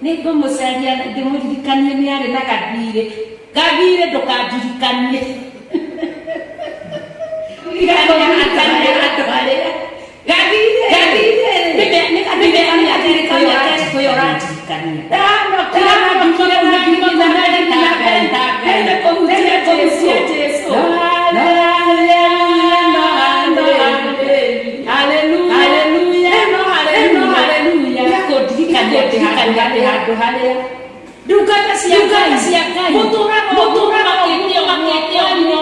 Nĩ ngũmũcaria ndĩmũririkanie nĩ arĩ na gathirĩ. Gathirĩ ndũkandirikanie. Ririkania andũ arĩa. Gathirĩ nĩ gathirĩ ka mĩaka ĩrĩkũ ĩyo ũrandirikania? Ndanokire na ngiuma na mbere ta Ngai. Nĩ kũhunjia Jesũ. Handũ harĩa ndungata cia Ngai mũtũraga makĩte ũguo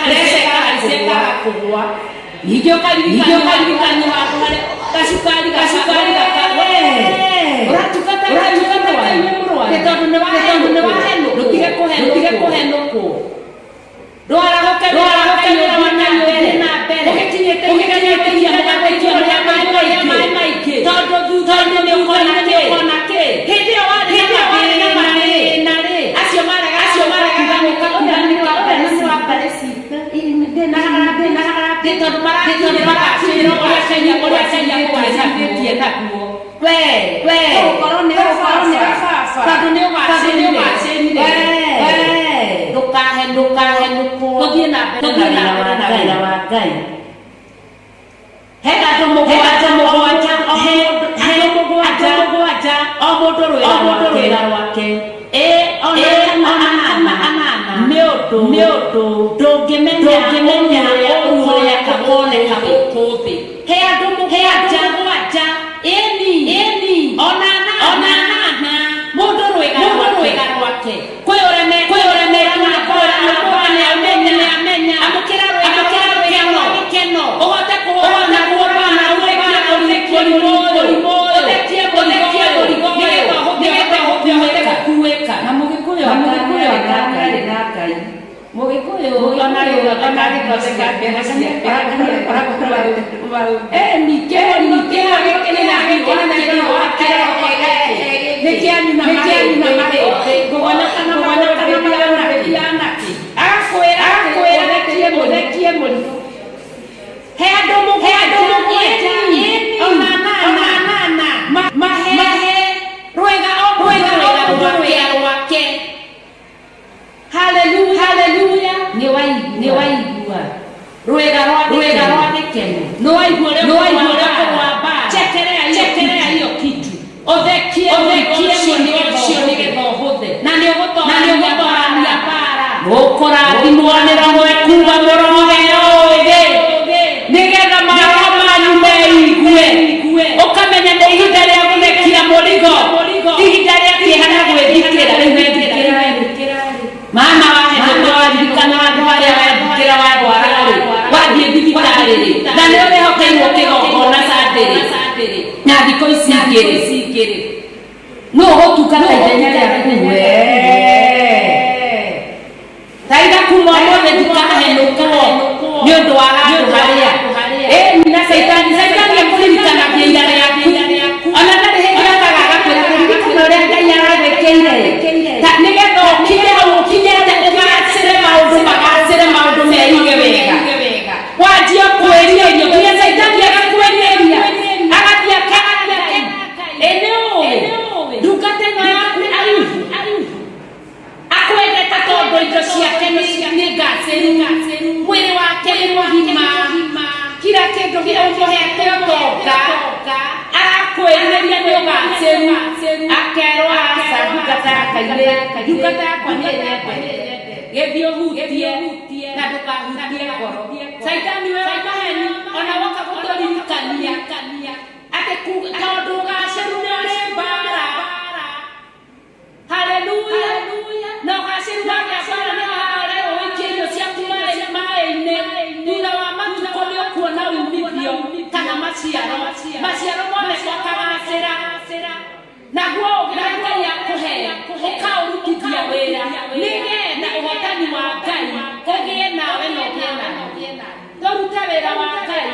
pressure ĩkaga kũgũa ningĩ ũkaririkanio handũ harĩa gacukari ũratungata Ngai wĩ mũrwaru nĩ tondũ nĩ wahenũkwo ndũtige kũhenũkwo ndwarahũke wĩra wa Ngai ũthiĩ na mbere ũgĩkinyĩte ihinda rĩa maĩ maingĩ tondũ thutha-inĩ nĩ ũkona kĩ hĩndĩ ĩyo warĩ na mathĩna rĩ acio maregaga gũka kuga nĩ wa mbarĩ citũ ndĩ tondũ marakinyĩra ũrĩa Ngai akũgacĩrithĩtie naguo we ũgũkorwo nĩ baba tondũ nĩ ũgacĩrire ndũkahenũkwo tũthiĩ na mbere na wĩra wa Ngai. He andũ mũgwanja o mũndũ rwĩra rwake ona anana nĩ ũndũ ndũngĩmenya ũũru ũrĩa ũkoneka gũkũ thĩ. He andũ mũgwanja ĩni ona anana mũndũ rwĩga rwake kwĩ ũremetwo nĩ amũkĩra rwĩga rwa gĩkeno ũhote kũhũrana ũrekie mũrigo ũyũ nĩgetha ũhote gũkuĩka. Na mũgĩkũyũ arĩ na Ngai. Mũgĩkũyũ ona agĩthondeka mbeca ciake nĩ kĩanyu na mahĩndĩ ngũgonyoka na agakwĩra ũthekie mũrigo. He andũ mũgwanja ona anana mahe rwĩga o mũndũ rwĩga rwake. Haleluya nĩ waigua rwĩga rwa gĩkeno nĩ waigua ũrĩa kũrũa mbara. Chekerea hiyo kitu ũthekie mũrigo ũcio nĩgetha ũhũthe na nĩ ũgũtorania mbara. Mũkũrathimwo nĩ Roho ekuuga mũroheo ũũgĩ nĩgetha maroho manyu meigue ũkamenya nĩ ihinda rĩa gũthekia mũrigo ihinda rĩa kĩeha na gwĩthikĩra. Rĩu wethikĩra mama wahetũka waririkana handũ harĩa wethikĩra warwara rĩ wathiĩ thibitarĩ rĩ na nĩ ũrĩhokeirwo kĩgongona Sunday rĩ na thikũ ici ingĩ rĩ nũ ũgũtungata ithenya rĩaku we thaitha kuma ũmũthĩ ndikahenũkwo nĩ ũndũ wa handũ harĩa ĩni na caitani akũririkanagia ira rĩaku ona ndarĩ hĩndĩ okaga agakwĩra kũririkana ũrĩa Ngai aragwĩkĩire nĩgetha ũkinye hau ũkinyĩte ũgacĩre maũndũ magacĩre maũndũ meige wega wanjia kwĩrirĩria nginya caitani agakwĩrirĩria agathiĩ akera Ngai ĩ nĩ ũĩ ndungata ĩno yaku Ayubu akwendete tondũ indo ciake nĩ ngacĩru mwĩrĩ wake nĩ mũgima kila kĩndũ ũmũhete ũtonga arakwĩrirĩria nĩ ũgacĩru akerwo aca ndungata yakwa nĩ ĩnyendete gĩthiĩ ũhutie na ndũkahutie ngoro. Caitani we wa maheni ona woka gũtũririkania atĩ tondũ ũgacĩru nĩ ũrĩ mbara. Haleluya na ũgacĩru wagĩa mbara nĩ haha ũikie irio ciaku maĩ-inĩ thutha wa matukũ nĩ ũkuona umithio kana maciaro moneka ũkagacĩra naguo ũũgĩ ũrĩa Ngai akũhe ũkaũrutithia wĩra nĩgetha ũhotani wa Ngai ũgĩe nawe na ũgĩe naniĩ. Tũrute wĩra wa Ngai.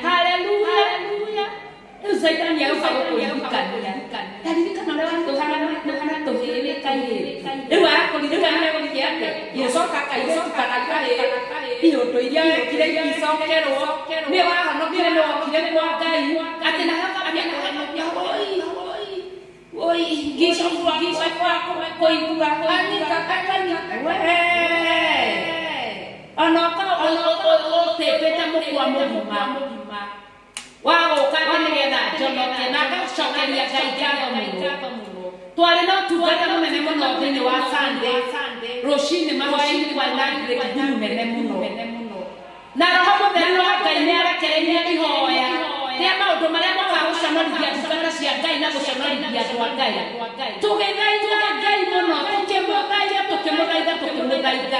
Haleluya rĩu caitani agũka gũkũririkania taririkana ũrĩa watũraga na tũhĩĩ wĩ kairĩtu rĩu arakũririkania gũkĩ atĩa gũcoka kairĩtu kana kahĩĩ iũndũ iria wekire iticokerwo nĩ wahonokire nĩ wokire kwa Ngai atĩ na hakambia kũhenũkia hoi Ngicoka kũigua anyita we ona ũkorwo ũtĩpĩte mũkwa mũgima wa gũka atĩ nĩgetha njonoke na ngacokeria Ngai ngatho mũno. Twarĩ na ũtungata mũnene mũno thĩinĩ wa Sunday rũcinĩ mahoya-inĩ kwarĩ na breakthrough nene mũno. Na Roho Mũtheru wa Ngai nĩ arekereirie ihoya rĩa maũndũ marĩa mokaga gũconorithia ndungata cia Ngai na gũconorithia andũ a Ngai. Tũgĩthaitha Ngai mũno, tũkĩmũthaitha, tũkĩmũthaitha, tũkĩmũthaitha.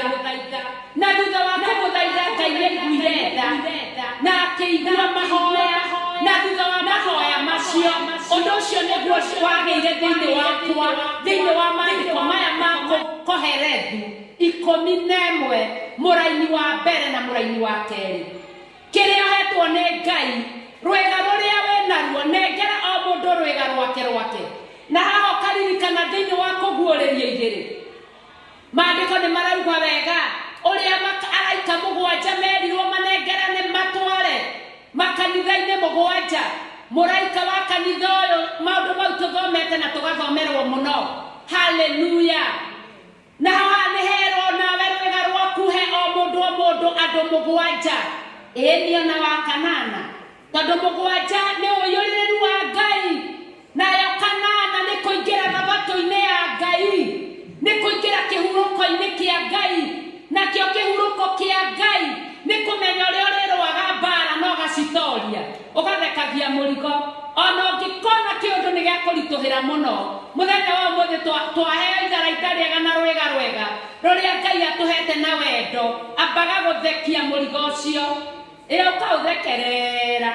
Na thutha wa kũmũthaitha Ngai nĩ aiguire tha na akĩigua mahoya. Na thutha wa mahoya macio, ũndũ ũcio nĩguo wagĩire thĩinĩ wakwa, thĩinĩ wa maandĩko maya ma Kohelethu 11, mũraini wa mbere na mũraini wa kerĩ. Kĩrĩa ũhetwo nĩ Ngai, rwĩga rũrĩa wĩ naruo, nengera o mũndũ rwĩga rwake rwake. Na haha ũkaririkana thĩinĩ wa Kũguũrĩrio igĩrĩ, Maandĩko nĩ marauga wega ũrĩa araika mũgwanja merirwo manengerane matware makanitha-inĩ mũgwanja. Mũraika wa kanitha ũyũ, maũndũ mau tũthomete na tũgathomerwo mũno. Haleluya! Na haha nĩ herwo nawe rwĩga rwaku he o mũndũ o mũndũ andũ mũgwanja. Ĩĩ niĩ ona wa kanana. Tondũ mũgwanja nĩ ũiyũrĩrĩru wa Ngai, nayo kanana nĩ kũingĩra thabatũ-inĩ ya Ngai, nĩ kũingĩra kĩhurũko-inĩ kĩa Ngai. Nakĩo kĩhurũko kĩa Ngai nĩ kũmenya ũrĩa ũrĩrũaga mbara na ũgacitoria, ũgathekagia mũrigo. Ona ũngĩkona kĩũndũ nĩ gĩa kũritũhĩra mũno, mũthenya wa ũmũthĩ twaheo itharaita rĩega na rwĩga rwega rũrĩa Ngai atũhete na wendo, ambaga gũthekia mũrigo ũcio. Ĩ ũkaũthekerera,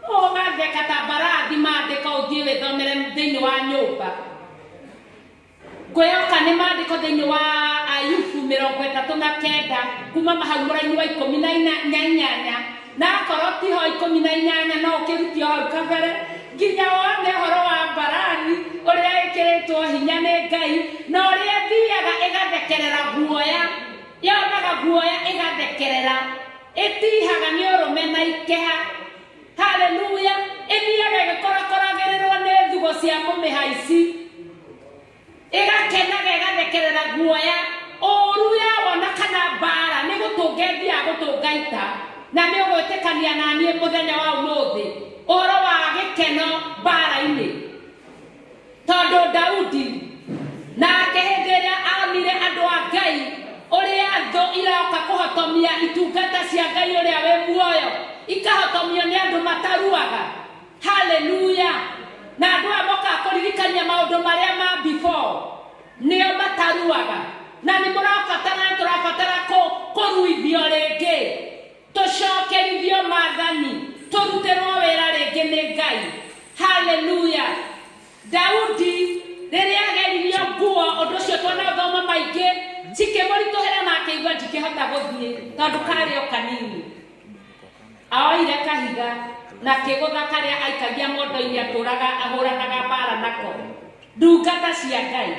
ũgatheka ta mbarathi maandĩko ũthiĩ wĩthomere thĩinĩ wa nyũmba. Ngwĩhoka nĩ maandĩko thĩinĩ wa Ayubu 39 kuma hau mũraini wa 18, na akorwo tiho 18 no ũkĩrutio hau kabere nginya wone ũhoro wa mbarathi ũrĩa ĩkĩrĩtwo hinya nĩ Ngai na ũrĩa ĩthiaga ĩgathekerera guoya, yonaga guoya ĩgathekerera. Ĩtiihaga nĩ ũrũme na ikeha. Haleluya! Ĩthiaga ĩgĩkorakoragĩrĩrwo nĩ thugo cia mũmĩhaici. Ĩgakenaga ĩgathekerera guoya. Ũũru yawona kana mbaara nĩ gũtũnga ĩthiaga gũtũnga ita. Na nĩ ũgwĩtĩkania na niĩ mũthenya wa ũmũthĩ ũhoro wa gĩkeno mbaara-inĩ. Tondũ Daudi nake hĩndĩ ĩrĩa onire andũ a Ngai ũrĩa thũ iroka kũhotomia itungata cia Ngai ũrĩa wĩ muoyo, ikahotomio nĩ andũ mataruaga. Haleluya! Na andũ aya mokaga kũririkania maũndũ marĩa ma before, nĩo mataruaga. Na nĩ mũrabatara, nĩ tũrabatara kũruithio rĩngĩ. Tũcokerithio maathani, tũrutĩrwo wĩra rĩngĩ nĩ Ngai. Haleluya! Daudi rĩrĩa ageririo nguo, ũndũ ũcio twanaũthoma maingĩ, cikĩmũritũhĩra na akĩigua ndingĩhota gũthiĩ tondũ karĩ o kanini. Aoire kahiga na kĩgũtha karĩa aikagia mondo-inĩ atũraga ahũranaga mbara nako. Ndungata cia Ngai.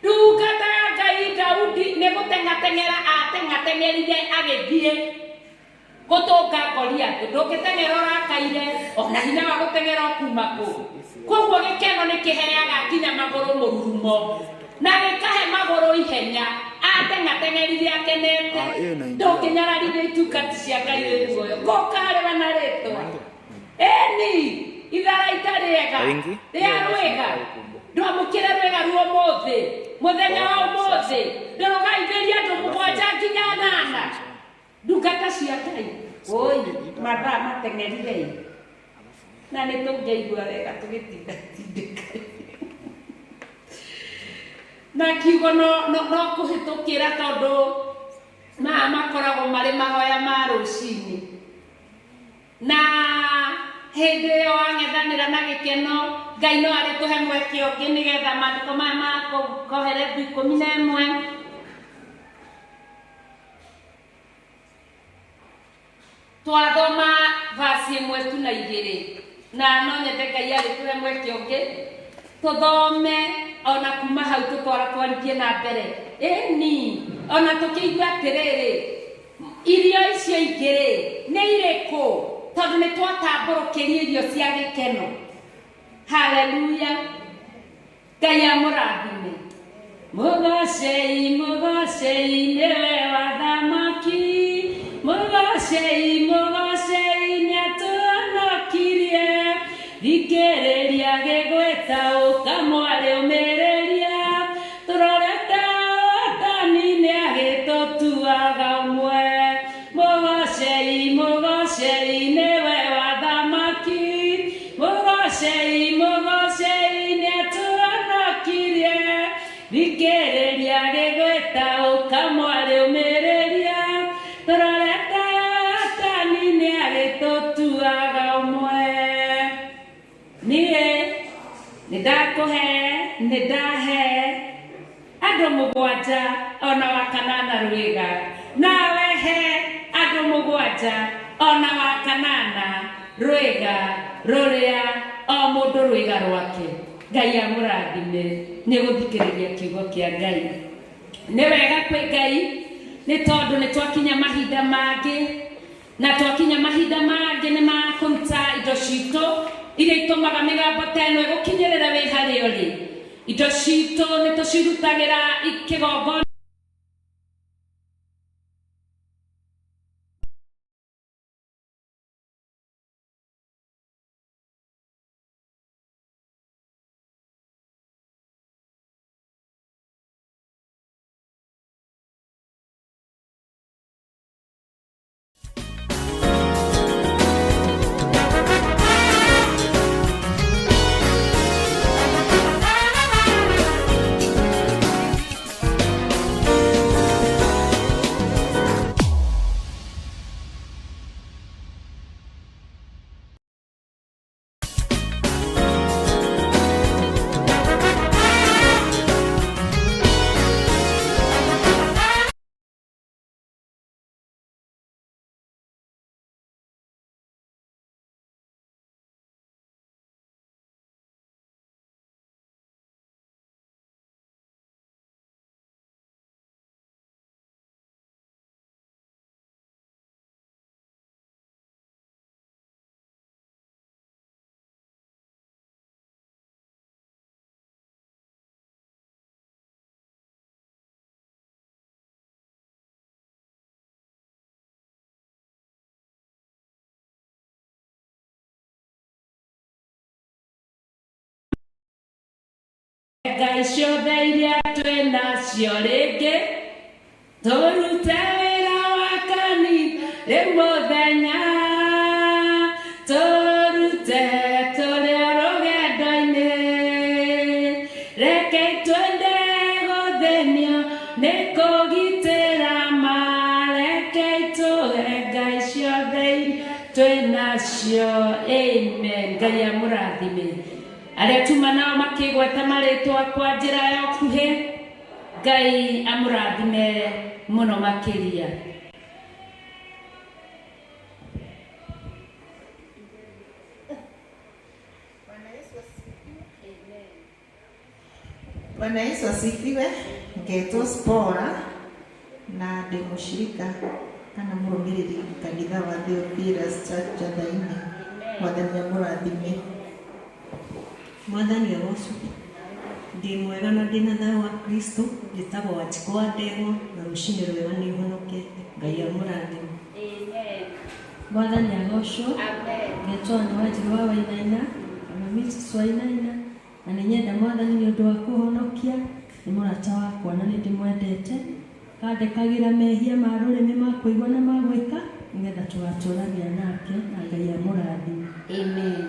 Ndungata ya Ngai Daudi nĩ gũteng'ateng'era ateng'ateng'erire agĩthiĩ gũtũnga Goliathũ. Ndũngĩteng'era ũrakaire, ona hinya wa gũteng'era ũkuma kũ? Koguo gĩkeno nĩ kĩheaga nginya magũrũ mũrurumo na gĩkahe magũrũ ihenya. Ateng'ateng'erire akenete. Ndũngĩnyararithia itungati cia Ngai wĩ muoyo. Gũkarĩwa na rĩtwa. Ĩni, itharaita rĩega Aingĩ? rĩa rwĩga. Ndwamũkĩre rwĩga rwa ũmũthĩ, mũthenya wa ũmũthĩ. Ndũrũgaithĩrie andũ mũgwanja nginya nana. Ndungata cia Ngai. Oi, mathaa mateng'erire. Na nĩ tũngĩaigua wega tũgĩtindatindĩka. Na kiugo no kũhĩtũkĩra tondũ maya makoragwo marĩ mahoya ma rũcinĩ. Na hĩndĩ ĩyo wang'ethanĩra na gĩkeno, Ngai no arĩtũhe mweke ũngĩ nĩgetha maandĩko maya ma Kohelethu 11 twathoma vasi ĩmwe tu na igĩrĩ, na no nyende Ngai arĩtũhe mweke ũngĩ tũthome ona kuma hau tũtwara twarithie na mbere. Ĩni ona tũkĩigua atĩrĩrĩ, irio icio ingĩ-rĩ nĩ irĩkũ? Tondũ nĩ twatambũrũkĩrio irio cia gĩkeno. Haleluya! Ngai amũrathime. Mũgocei, mũgocei, nĩwe wathamaki. Mũgocei, mũgocei, nĩatũhonokirie. Thikĩrĩria gĩgwĩta ũka mwarĩ ũmĩrĩria. Tũrorete ũhotani nĩagĩtũtuaga ũmwe. Mũgocei, mũgocei, nĩwe wathamaki. Mũgocei, mũgocei, nĩatũhonokirie. Thikĩrĩria gĩgwĩta ũka mwarĩ ũmĩrĩria. Tũrorete ũhotani nĩagĩtũtuaga ũmwe. Niĩ nĩndakũhe, nĩndahe andũ mũgwanja ona wa kanana rwĩga. Nawe he andũ mũgwanja ona wa kanana rwĩga rũrĩa o mũndũ rwĩga rwake. Ngai amũrathime nĩ gũthikĩrĩria kiugo kĩa Ngai. Nĩ wega kwĩ Ngai nĩ tondũ nĩ twakinya mahinda mangĩ na twakinya mahinda mangĩ nĩ ma kũruta indo citũ iria itũmaga mĩgambo ta ĩno ĩgũkinyĩrĩre wĩ harĩa ũrĩ. Indo citũ nĩ tũcirutagĩra kĩgongona. Ngai ciothe iria twĩ nacio rĩngĩ tũrute wĩra wa kanitha rĩu mũthenya tũrute tũrĩ o rũgendo-inĩ reke twende gũthĩnio nĩ kũgitĩra ma reke tũhe Ngai ciothe iria twĩ nacio. Amen. Ngai amũrathime. Arĩa tuma nao makĩgweta marĩtwa kwa njĩra ya ũkuhĩ, Ngai amũrathime mũno makĩria. Bwana Yesu asifiwe. Ngetwo Spora na ndĩ mũshirika kana mũrũmĩrĩri kanitha wa Theophilus Church Njatha-inĩ. Mwathani amũrathime. Mwathani agocwo. Ndĩ mwega na ndĩ na thayũ wa Kristo. Njĩtagwo Wanjikũ wa Ndegwa na rũcinĩ rwega nĩ honokete. Ngai amũrathime. Amen. Mwathani agocwo. Amen. Ngetwo Anne Wanjirũ wa Wainaina kana Mrs Wainaina na nĩ nyenda Mwathani nĩ ũndũ wa kũhonokia. Nĩ mũrata wakwa na nĩ ndĩmwendete. Kandekagĩra mehia ma rũrĩmĩ ma kũigua na ma gwĩka nĩgetha tũgatũrania nake na Ngai amũrathime. Amen.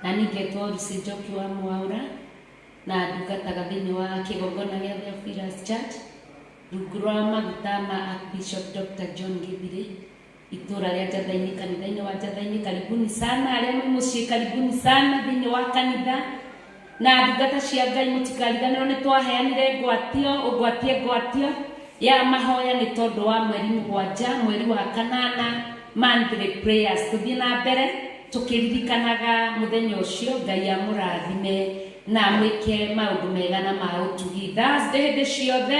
Na niĩ ngetwo Lucy Njoki wa Mwaũra na ndungataga thĩinĩ wa kĩgongona gĩa Theophilus Church rungu rwa maguta ma Archbishop Dr. John Githiri itũra rĩa Njatha-inĩ, kanitha-inĩ wa Njatha-inĩ. Karibuni sana arĩa mwĩ mũciĩ, karibuni sana thĩinĩ wa kanitha na ndungata cia Ngai. Mũtikariganĩrwo nĩ twaheanire ngwatio, ũngwatie ngwatio ya mahoya nĩ tondũ wa mweri mũgwanja, mweri wa kanana, monthly prayers. Tũthiĩ na mbere tũkĩririkanaga mũthenya ũcio. Ngai amũrathime na amwĩke maũndũ mega na ma ũtugi. Thursday hĩndĩ ciothe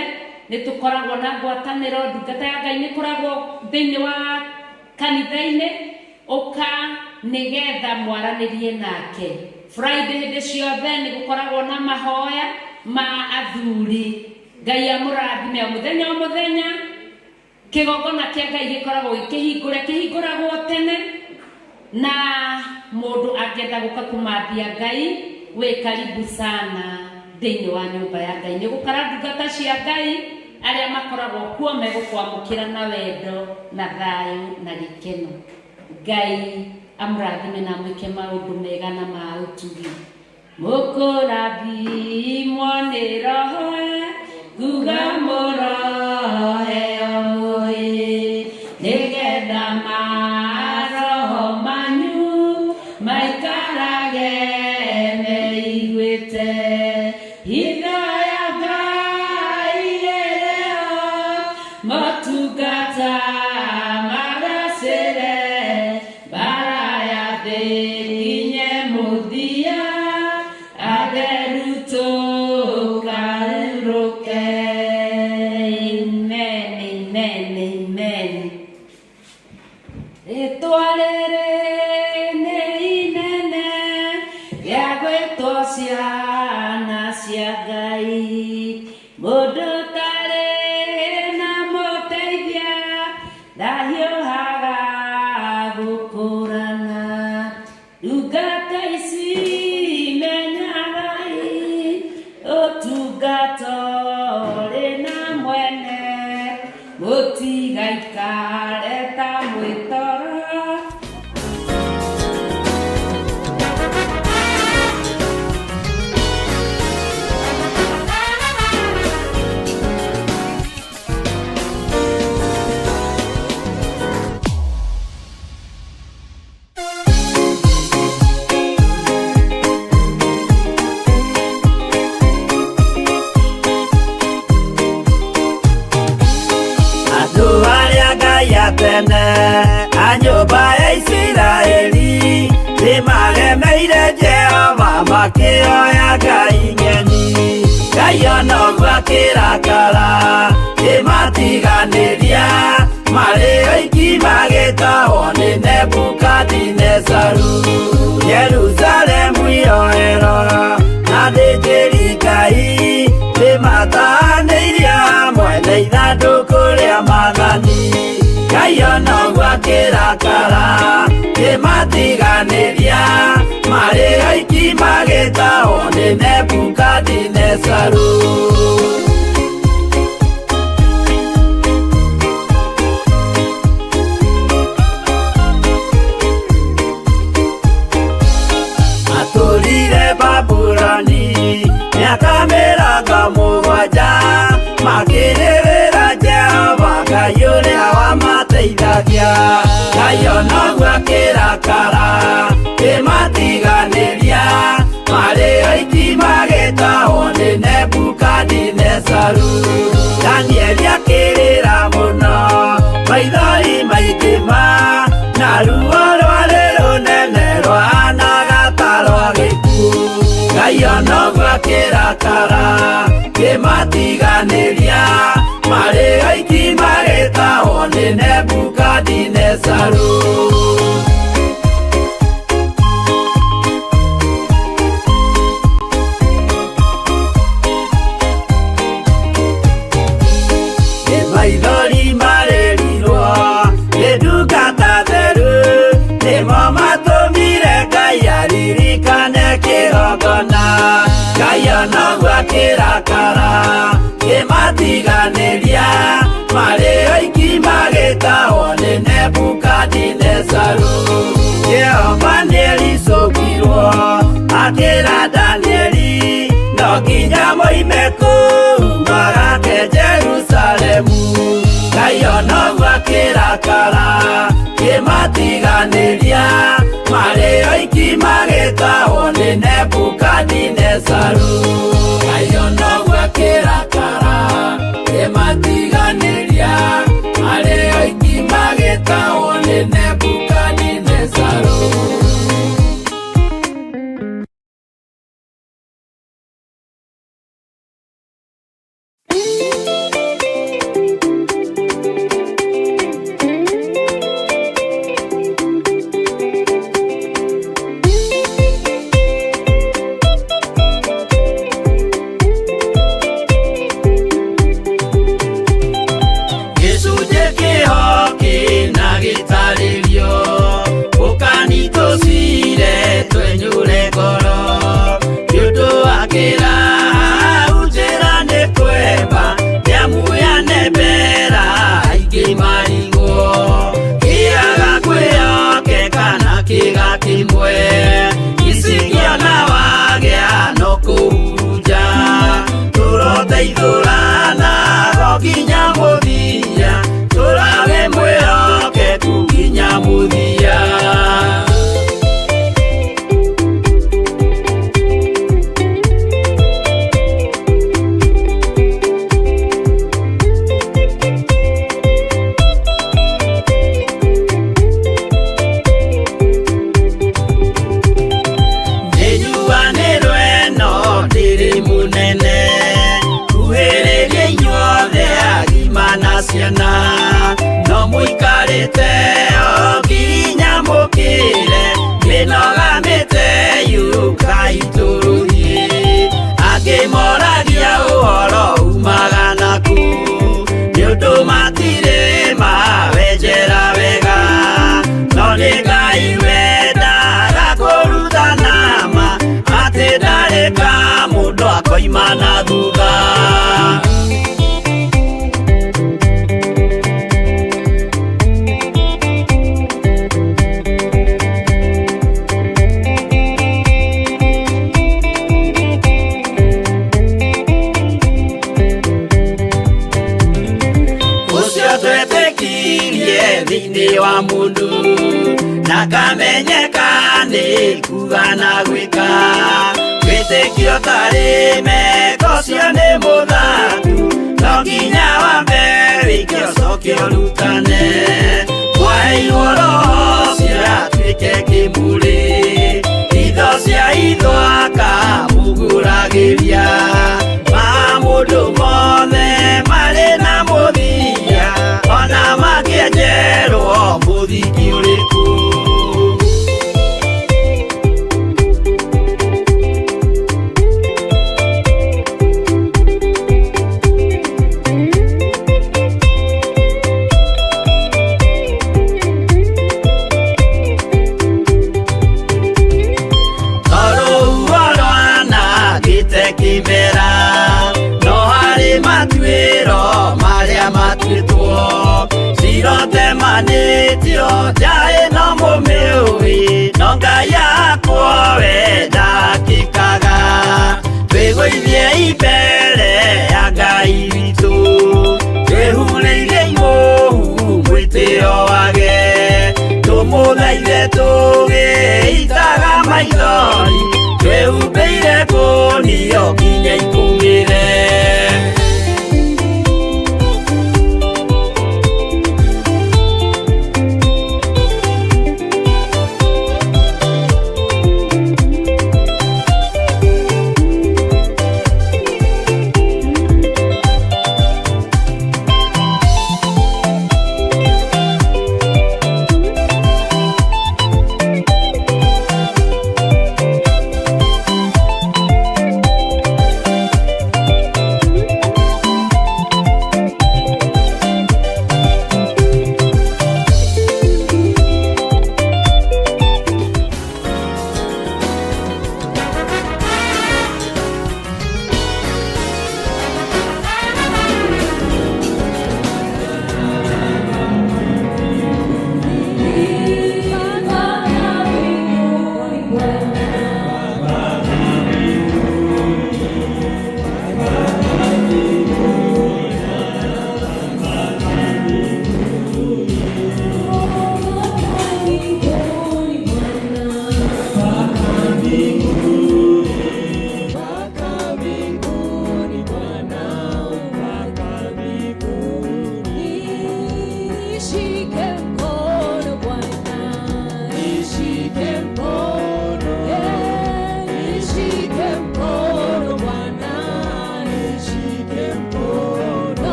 nĩ tũkoragwo na ngwatanĩro, ndungata ya Ngai nĩ ĩkoragwo thĩinĩ wa kanitha-inĩ, ũka nĩgetha mwaranĩrie nake. Friday hĩndĩ ciothe nĩ gũkoragwo na mahoya ma athuri. Ngai amũrathime o mũthenya o mũthenya. Kĩgongona kĩa Ngai gĩkoragwo gĩkĩhingũre, kĩhingũragwo tene, na mũndũ angĩenda gũka kũmathia Ngai, wĩ karibu sana thĩinĩ wa nyũmba ya Ngai. Nĩ ũgũkora ndungata cia Ngai arĩa makoragwo kuo megũkwamũkĩra na wendo na thayũ na gĩkeno. Ngai amũrathime na amwĩke maũndũ mega na ma ũtugi. Mũkũrathimwo nĩ Roho, nguga mũroheo mũĩ, nĩgetha maroho manyu maikarage meiguĩte. Hitho ya Ngai ĩrĩho, motungata magacĩre, mbara ya thĩ ĩkinye mũthia, atheru tũkarurũke. Amen, amen, amen. Rĩtwa rĩrĩ nĩ inene rĩa gwĩtwo ciana cia Ngai, mũndũ ũtarĩ na mũteithia ndahiũhaga gũkũrana. Ndungata ici menyagai ũtungata ũrĩ na mwene, mũtigaikare ta mwĩtoro. Andũ arĩa Ngai atene a nyũmba ya Isiraeli nĩmaremeire Jehova makĩoya ngai ng'eni. Ngai ona ũguo akĩrakara kĩmatiganĩria marĩ oiki magĩtahwo nĩ Nebukadinezaru. Jerusalemu yoerwo na athĩnjĩri Ngai nĩmatahanĩirio hamwe na ithandũkũ rĩa maathani. Ngai ona ũguo akĩrakara kĩmatiganĩria marĩ oiki magĩtahwo nĩ Nebukadinezaru. Matũrire Babuloni mĩaka mĩrongo mũgwanja makĩrĩrĩra Jehova Ngai ũrĩa wamateithagia. Ngai ona ũguo akĩrakara kĩmatiganĩria marĩ oiki magĩtahwo nĩ Nebukadinezaru. Danieli akĩrĩra mũno maithori maingĩ ma na ruo rwarĩ rũnene rwahanaga ta rwa gĩkuũ. Ngai ona ũguo akĩrakara kĩmatiganĩria marĩ oiki magĩtahwo nĩ Nebukadinezaru. Nĩ maithori marĩrirwo nĩ ndungata theru, nĩmo matũmire Ngai aririkane kĩgongona. Ngai ona ũguo akĩrakara kĩmatiganĩria marĩ oiki magĩtahwo nĩ Nebukadinezaru. Jehova nĩericũkirwo akĩra Danieli no nginya moime kũu magake Jerusalemu. Ngai ona ũguo akĩrakara kĩmatiganĩria marĩ oiki magĩtahwo nĩ Nebukadinezaru. Ngai ona ũguo akĩrakara kĩmatiganĩria marĩ oiki magĩtahwo nĩ Nebukadinezaru. ma na thutha. Ũcio twetĩkirie thĩinĩ wa mũndũ na kamenyeka nĩ kuga na gwĩka wĩtĩkio tarĩ meko ũcio nĩ mũthatu no nginya wambe wĩke ũcoke ũrutane mwaheirwo roho ũcio atuĩke kĩmũrĩ itho cia itho akamũgũragĩria ma mũndũ mothe marĩ na mũthia ona mangĩenjerwo mũthingi ũrĩkũ. Tondũ rwanangĩte kĩmera no harĩ matuĩro marĩa matuĩtwo cirotemanĩtio nja ĩno mũmĩũĩ no Ngai akwo we ndakĩkaga twĩgũithie imbere ya Ngai witũ twĩhurĩirie imũhu mwĩtĩo wage tũmũthaithe tũgĩitaga maithori twĩhumbĩire kũnio nginya ikũmĩre.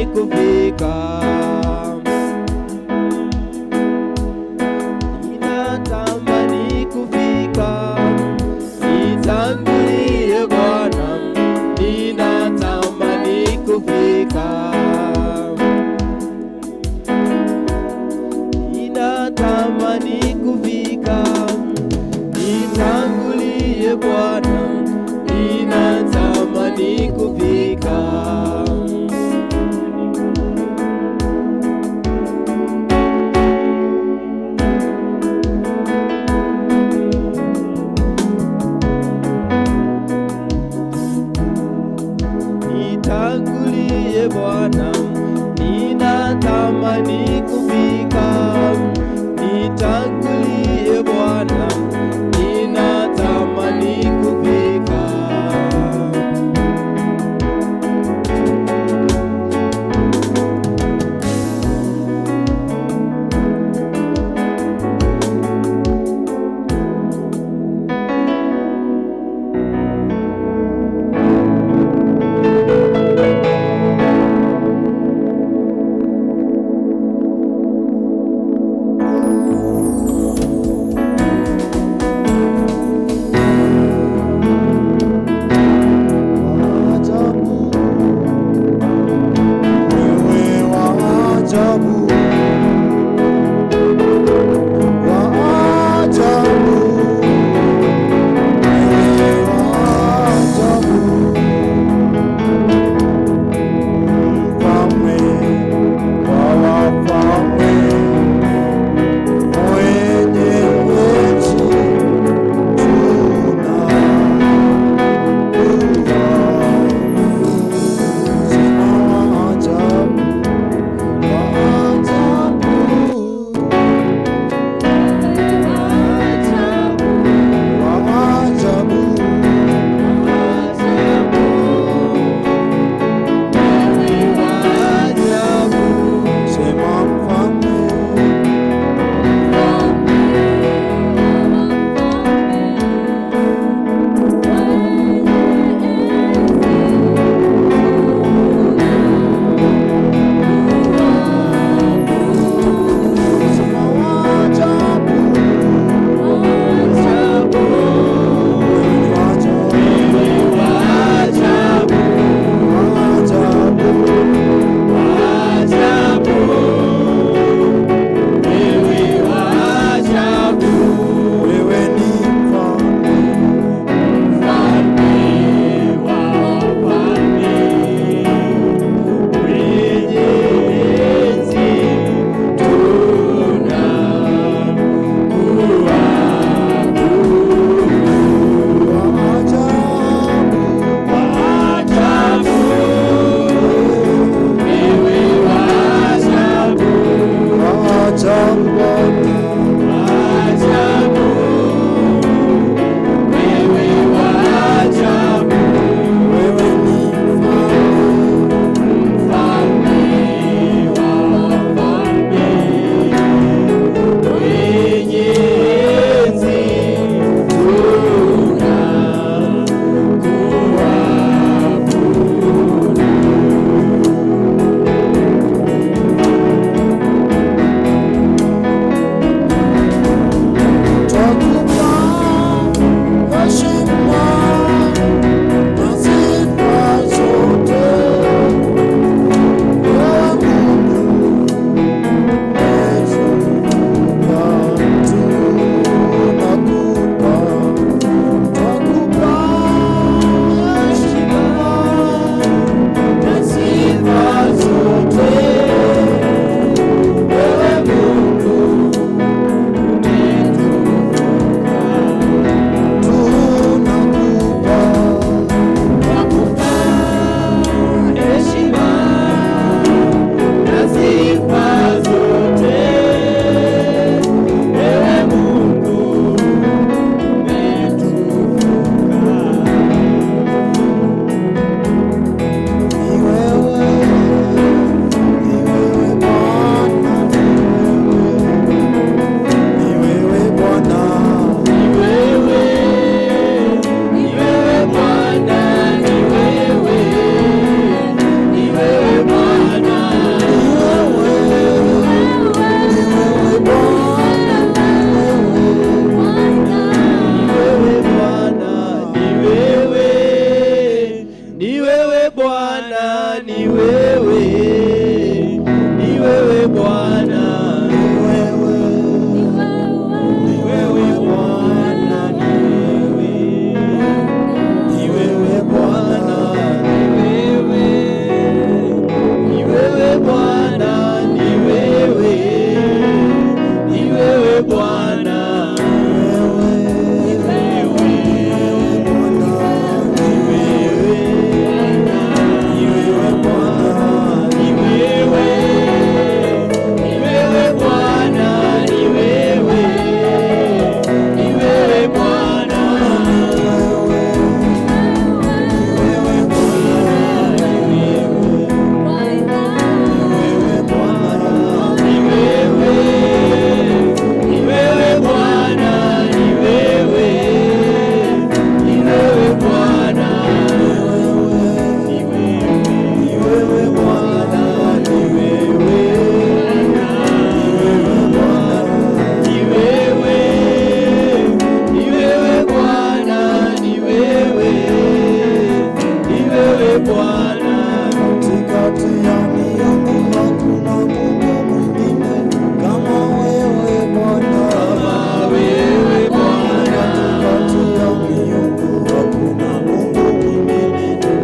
Ninatamani kufika, ninatamani kufika, nitangulie Bwana, ninatamani kufika, ninatamani kufika, nitangulie Bwana, ninatamani kufika. Nitangulie Bwana, ninatamani kufika. Nitangulie Bwana, ninatamani kufika. Bwana. Katikati ya miungu hakuna Mungu mwingine kama wewe Bwana. Kama wewe Bwana. Katikati ya miungu hakuna Mungu mwingine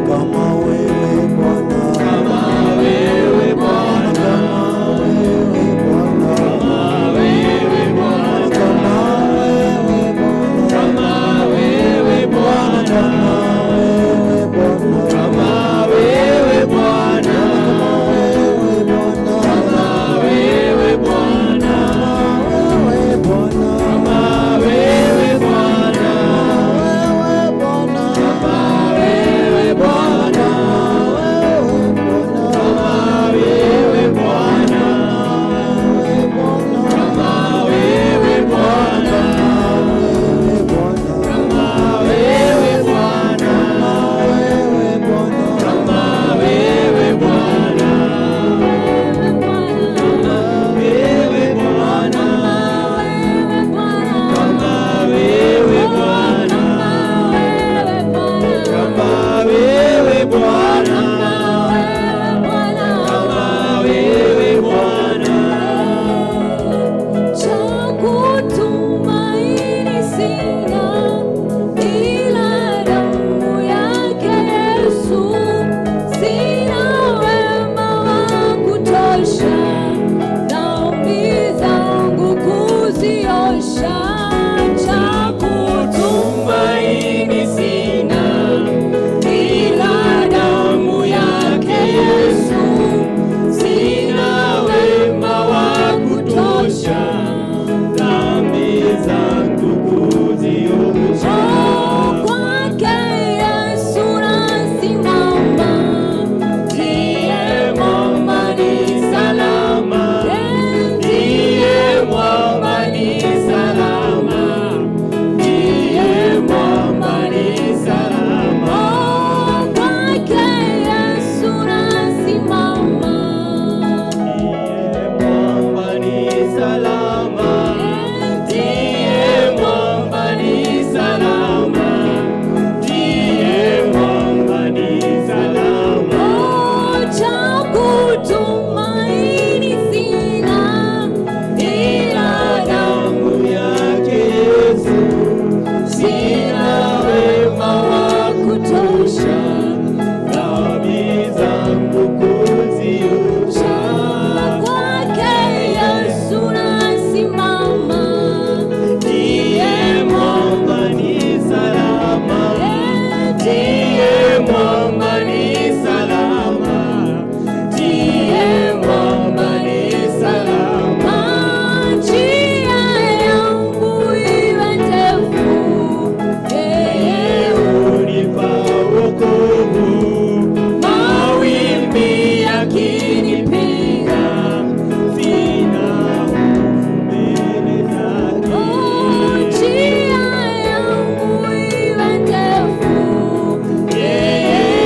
kama wewe Bwana. Kama wewe Bwana. Kama wewe Bwana. Kama wewe Bwana. Kama wewe Bwana. Kama wewe Bwana. Kama wewe Bwana. Kama wewe Bwana. Kama wewe Bwana. Kama wewe Bwana. Kama wewe Bwana. Kama wewe Bwana. Wewe Bwana. Kama wewe Bwana. Wewe Bwana. Kama wewe Bwana. Wewe Bwana. Kama wewe Bwana. Wewe Bwana. Kama wewe Bwana. Kama wewe Bwana. Kama wewe Bwana. Kama wewe Bwana. Kama wewe Bwana. Cha kutumaini sina ila damu yake Yesu, sina wema wa kutosha, dhambi zangu kuziosha. Cha Tumaini sina ila damu yake Yesu, sina wema wa kutosha, dhambi zangu kuziosha. Kwake Yesu nasimama, Ndiye mwamba ni salama, ndiye mwamba ni salama, ndiye mwamba ni salama. Kwake Yesu nasimama, Ndiye mwamba ni salama, ndiye mwamba ni salama, ndiye mwamba ni salama. Cha kutumaini sina ila damu Damu yake Yesu, sina wema wa kutosha, dhambi zangu kuziosha. Kwake Yesu nasimama, Ndiye mwamba ni salama, ndiye mwamba ni salama, ndiye mwamba ni salama. Njia yangu iwe ndefu, yeye Unipa wokovu, mawimbi yakinipiga, sina hofu mbele zake. Njia yangu iwe ndefu, Yeye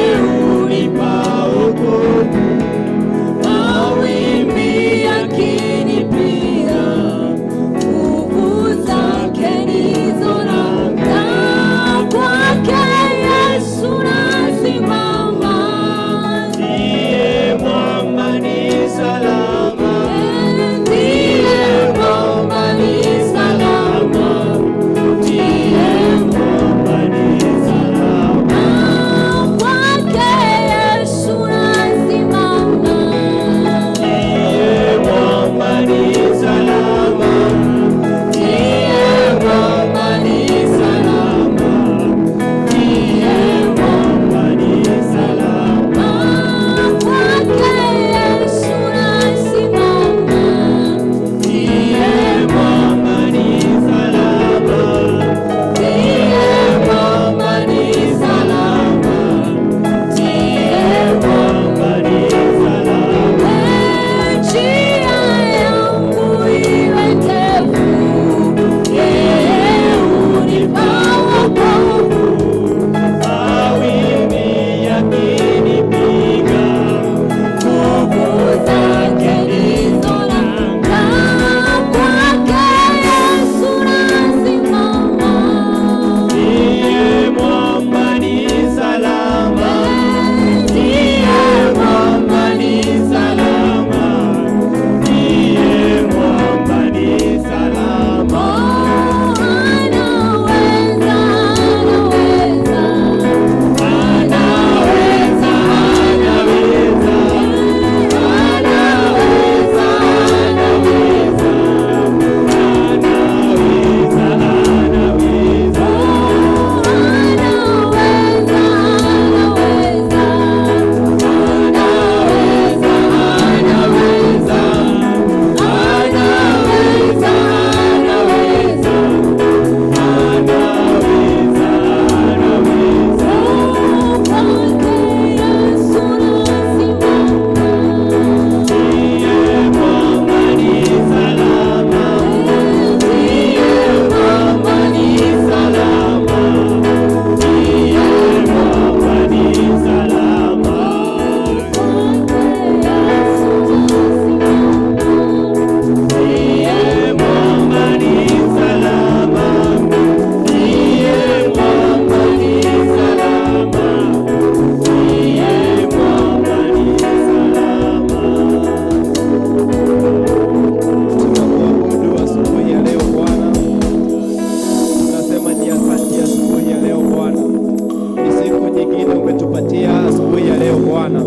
Bwana.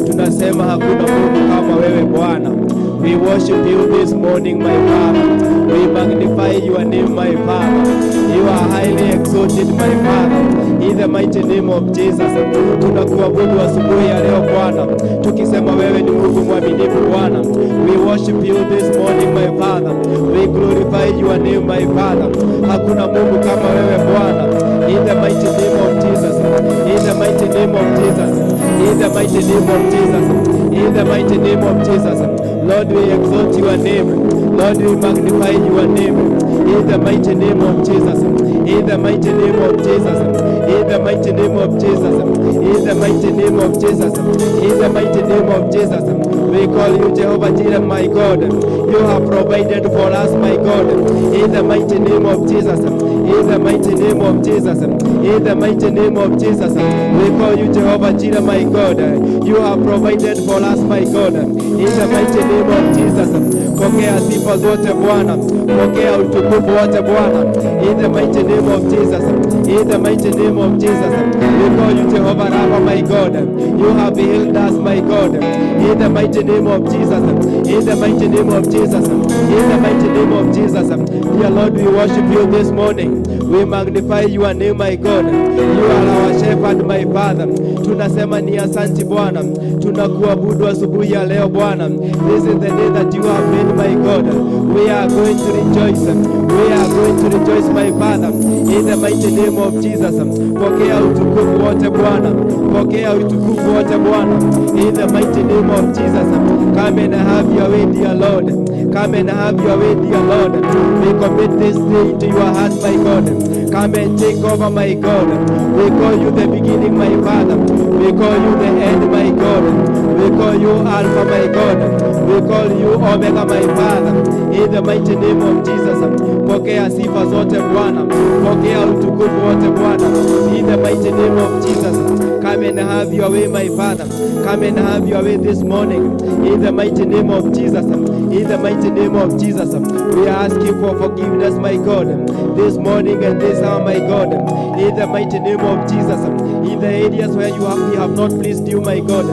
Tunasema hakuna Mungu kama wewe Bwana. We worship you this morning, my Father. We magnify your name, my Father. You are highly exalted, my Father. In the mighty name of Jesus. Tunakuabudu asubuhi ya leo Bwana, tukisema wewe ni Mungu mwaminifu Bwana. We worship you this morning, my Father. We glorify your name, my Father. Hakuna Mungu kama wewe Bwana. In the mighty name of Jesus. In the mighty name of Jesus. In the mighty name of Jesus. In the mighty name of Jesus. Lord, we exalt your name. Lord, we magnify your name. In the mighty name of Jesus. In the mighty name of Jesus. In the mighty name of Jesus. In the mighty name of Jesus. In the mighty name of Jesus. We call you Jehovah Jireh, my God. You have provided for us, my God. In the mighty name of Jesus. In the mighty name of Jesus. In the mighty name of Jesus. We call you Jehovah Jireh, my God. You have provided for us, my God. In the mighty name of Jesus. Pokea sifa zote Bwana. Pokea utukufu wote Bwana. In the mighty name of Jesus. In the mighty name of Jesus. We call you Jehovah Rapha, my God. You have healed us, my God. In the mighty name of Jesus. In the mighty name of Jesus. In the mighty name of Jesus. Dear Lord, we worship you this morning. We magnify your name, my God. You are our shepherd, my Father. Tunasema ni asanti Bwana. Tunakuabudu asubuhi ya leo Bwana. This is the day that you have made, my God. We are going to rejoice. We are going to rejoice, my Father. In the mighty name of Jesus. Pokea utukufu wote Bwana. Pokea utukufu wote Bwana. In the mighty name of Jesus. Come and have your way, dear Lord. Come and have your way, dear Lord. We commit this day into your hands, my God. Come and take over, my God. We call you the beginning, my Father. We call you the end, my God. We call you Alpha, my God. We call you Omega, my Father. In the mighty name of Jesus. Pokea sifa zote Bwana. Pokea utukufu wote Bwana. In the mighty name of Jesus. Come and have your way, my Father. Come and have your way this morning. In the mighty name of Jesus. In the mighty name of Jesus. We are asking for forgiveness, my God. This morning and this hour, my God. In the mighty name of Jesus. In the areas where we have not pleased you, my God.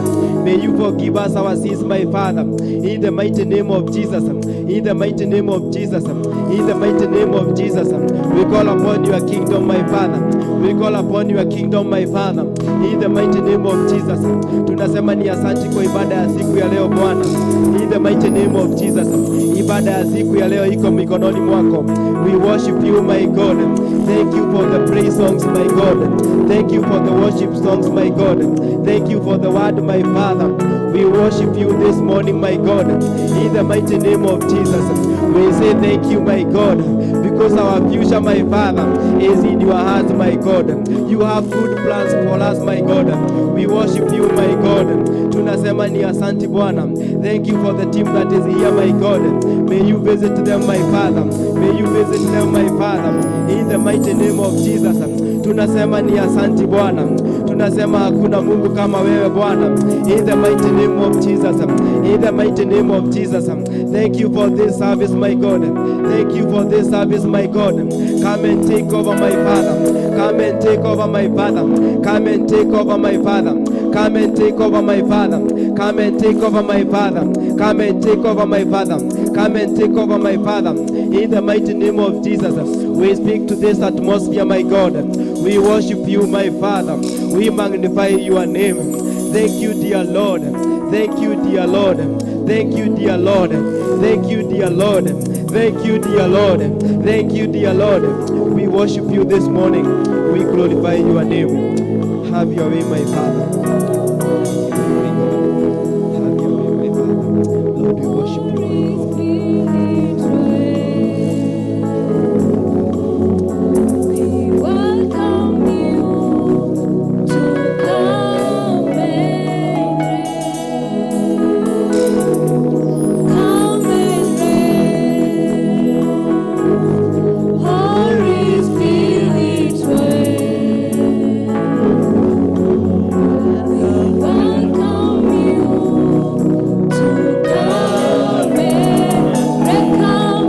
May you forgive us our sins, my Father. In the mighty name of Jesus. In the mighty name of Jesus. In the mighty name of Jesus. We call upon your kingdom, my Father. We call upon your kingdom, my Father. In the mighty name of Jesus. Tunasema ni asante kwa ibada ya siku ya leo Bwana. In the mighty name of Jesus. Ibada ya siku ya leo iko mikononi mwako. We worship you, my God. Thank you for the praise songs, my God. Thank you for the worship songs, my God. Thank you for the word, my Father. We worship you this morning, my God. In the mighty name of Jesus. We say thank you, my God, because our future, my Father, is in your hands, my God. You have good plans for us, my God. We worship you, my God. Tunasema ni asante Bwana. Thank you for the team that is here, my God. May you visit them, my Father. May you visit them, my Father. In the mighty name of Jesus. Tunasema ni asante Bwana. Tunasema hakuna Mungu kama wewe Bwana. In the mighty name of Jesus. In the mighty name of Jesus. Thank you for this service, my God. Thank you for this service, my God. Come and take over, my Father. Come and take over, my Father. Come and take over, my Father. Come and take over, my Father. Come and take over, my Father. Come and take over, my Father. Come and take over, my Father. In the mighty name of Jesus, we speak to this atmosphere, my God. We worship you, my Father. We magnify your name. Thank you, dear Lord. Thank you, dear Lord. Thank you, dear Lord. Thank you, dear Lord. Thank you, dear Lord. Thank you, dear Lord. We worship you this morning. We glorify your name. Have your way, my Father. Have your way, my Father. Lord, we worship you, my God. We welcome you to come and reign. Come and reign. Holy Spirit, reign. We welcome you to come and reign.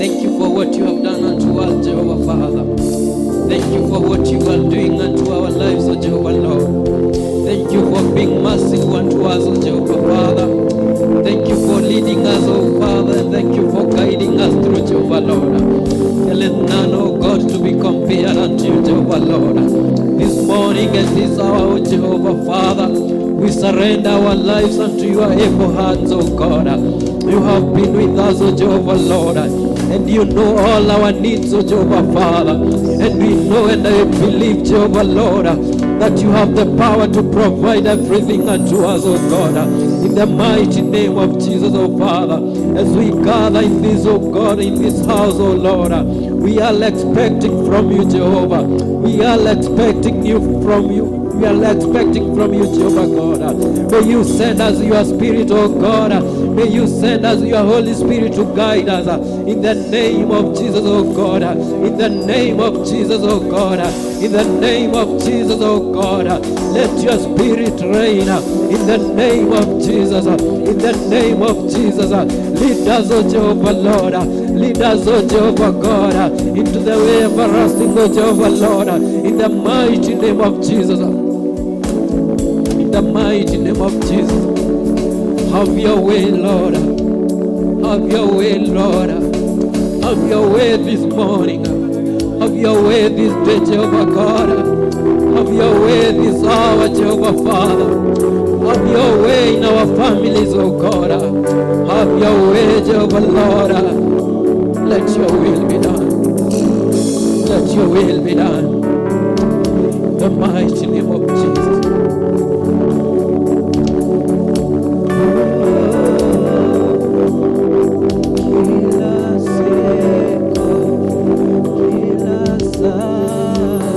Thank you for what you have done unto us, Jehovah Father. Thank you for what you are doing unto our lives, O Jehovah Lord. Thank you for being merciful unto us, O Jehovah Father. Thank you for leading us, O Father, and thank you for guiding us through, Jehovah Lord. There is none, O God, to be compared unto you, Jehovah Lord. This morning and this hour, O Jehovah Father, we surrender our lives unto your able hands, O God. You have been with us, O Jehovah Lord, and you know all our needs, O Jehovah Father. And we know and I believe, Jehovah Lord, that you have the power to provide everything unto us, O God. In the mighty name of Jesus, O Father, as we gather in this, O God, in this house, O Lord, we are expecting from you, Jehovah. We are expecting you from you. We are expecting from you, Jehovah God. May you send us your Spirit, O God. May you send us your Holy Spirit to guide us. In the name of Jesus, O God. In the name of Jesus, O God. In the name of Jesus, O God. Let your Spirit reign. In the name of Jesus. In the name of Jesus. Lead us, O Jehovah Lord. Lead us, O Jehovah God, into the way everlasting, O Jehovah Lord. In the mighty name of Jesus. In the mighty name of Jesus. Have your way, Lord. Have your way, Lord. Have your way this morning. Have your way this day, Jehovah God. Have your way this hour, Jehovah Father. Have your way in our families, O God. Have your way, Jehovah Lord. Let your will be done. Let your will be done. In the mighty name of Jesus. Kila siku, kila saa,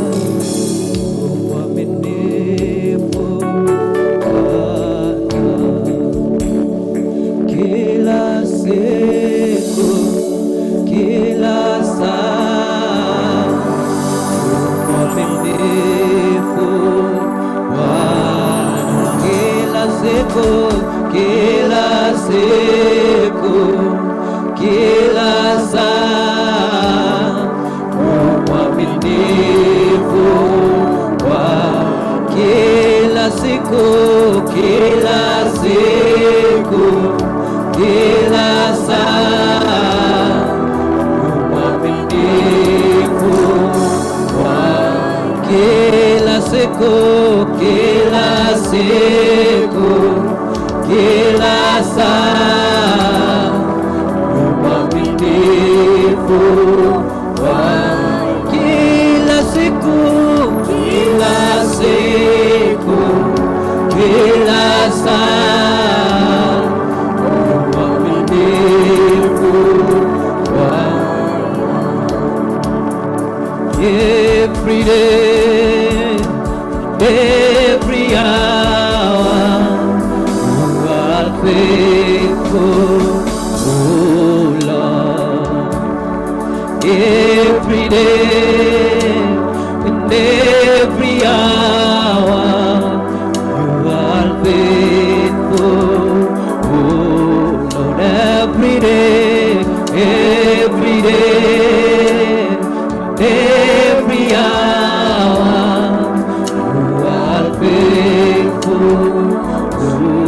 mwaminifu Bwana. Kila siku, kila saa, mwaminifu Bwana. Kila siku, kila siku, kila saa, mwaminifu Bwana. Kila siku, kila siku, kila saa, mwaminifu Bwana. Kila siku, kila siku, kila saa, mwaminifu Bwana. Kila siku, kila siku, kila saa, mwaminifu Bwana. Every day, every hour, you are faithful, oh Lord. Every day and every hour, you are faithful, oh Lord. Every day, every day, every hour, you are faithful, oh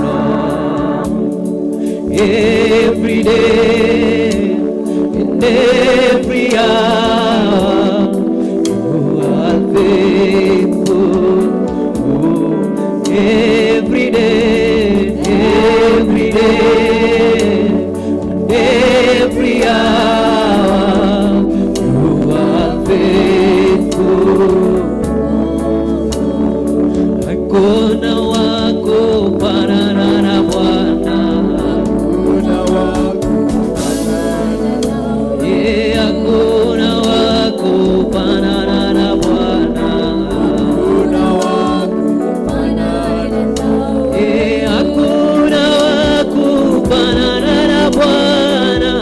Lord. Every day and every hour, you are faithful. Oh, every day, every day, and every hour, you are faithful. Hakuna wa kufanana na Bwana. Hakuna wa kufanana nawe. Yeah, hakuna wa kufanana na Bwana. Hakuna wa Kufanana nawe. Yeah, hakuna wa kufanana na Bwana.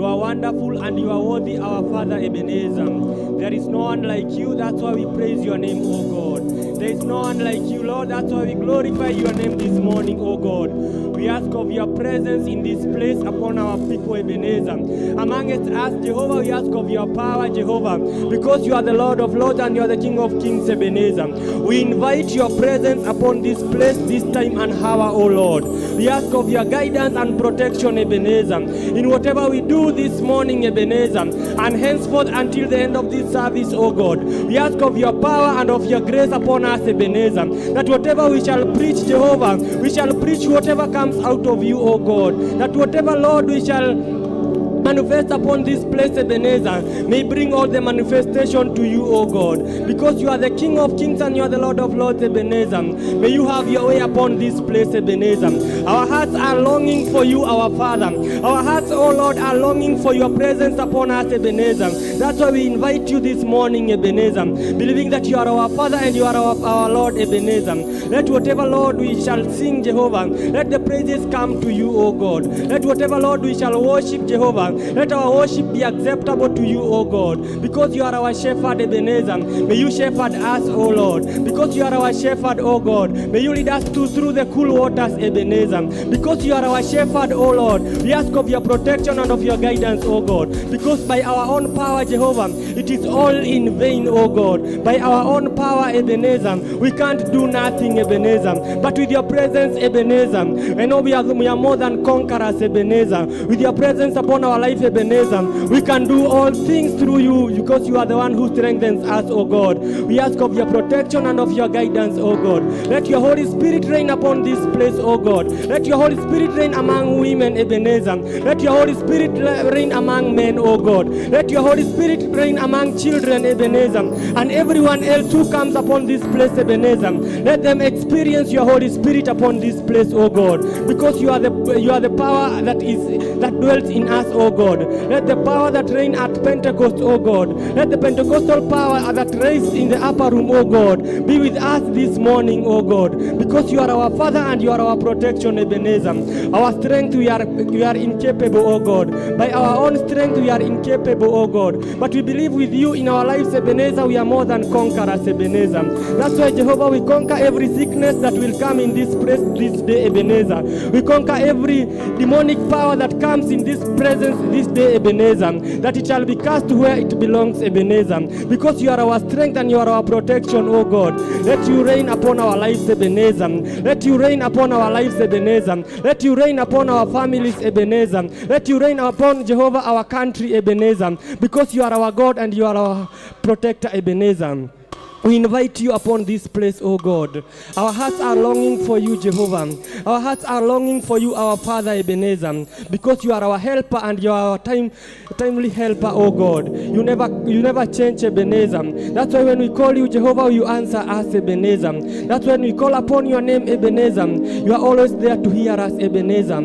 You are wonderful and you are worthy, our Father Ebenezer. There is no one like you, that's why we praise your name, O God. There is no one like you, Lord, that's why we glorify your name this morning, O God. We ask of your presence in this place upon our people, Ebenezer. Amongst us, Jehovah, we ask of your power, Jehovah, because you are the Lord of Lords and you are the King of Kings, Ebenezer. We invite your presence upon this place, this time and hour, O Lord. We ask of your guidance and protection, Ebenezer, in whatever we do this morning, Ebenezer, and henceforth until the end of this service, O God. We ask of your power and of your grace upon us, Ebenezer, that whatever we shall preach, Jehovah, we shall preach whatever comes out of you, O God. That whatever, Lord, we shall manifest upon this place, Ebenezer, may bring all the manifestation to you, O God, because you are the King of kings and you are the Lord of lords, Ebenezer. May you have your way upon this place, Ebenezer. Our hearts are longing for you, our Father. Our hearts, O Lord, are longing for your presence upon us, Ebenezer. That's why we invite you this morning, Ebenezer, believing that you are our Father and you are our Lord, Ebenezer. Let whatever, Lord, we shall sing, Jehovah, let the praises come to you, O God. Let whatever, Lord, we shall worship, Jehovah, let our worship be acceptable to you, O God, because you are our shepherd, Ebenezer. May you shepherd us, O Lord, because you are our shepherd, O God. May you lead us through the cool waters, Ebenezer, because you are our shepherd, O Lord. We ask of your protection and of your guidance, O God, because by our own power, Jehovah, it is all in vain, O God. By our own power, Ebenezer, we can't do nothing, Ebenezer, but with your presence, Ebenezer, I know we are more than conquerors, Ebenezer. With your presence upon our life, Ebenezer, we can do all things through you, because you are the one who strengthens us, O God. We ask of your protection and of your guidance, O God. Let your Holy Spirit reign upon this place, O God. Let your Holy Spirit reign among women, Ebenezer. Let your Holy Spirit reign among men, O God. Let your Holy Spirit reign among children, Ebenezer, and everyone else who comes upon this place, Ebenezer. Let them experience your Holy Spirit upon this place, O God, because you are the power that dwells in us, O God. Let the power that reigned at Pentecost, O God, let the Pentecostal power that raised in the upper room, O God, be with us this morning, O God, because you are our Father and you are our protection, Ebenezer. Our strength, we are incapable, O God. By our own strength, we are incapable, O God. But we believe with you in our lives, Ebenezer, we are more than conquerors, Ebenezer. That's why, Jehovah, we conquer every sickness that will come in this place this day, Ebenezer. We conquer every demonic power that comes in this presence this day, Ebenezer, that it shall be cast to where it belongs, Ebenezer, because you are our strength and you are our protection, O God. Let you reign upon our lives, Ebenezer. Let you reign upon our lives, Ebenezer. Let you reign upon our families, Ebenezer. Let you reign upon, Jehovah, our country, Ebenezer, because you are our God and you are our protector, Ebenezer. We invite you upon this place, O God. Our hearts are longing for you, Jehovah. Our hearts are longing for you, our Father, Ebenezer, because you are our helper and you are our timely helper, O God. You never change, Ebenezer. That's why when we call you, Jehovah, you answer us, Ebenezer. That's when we call upon your name, Ebenezer. You are always there to hear us, Ebenezer.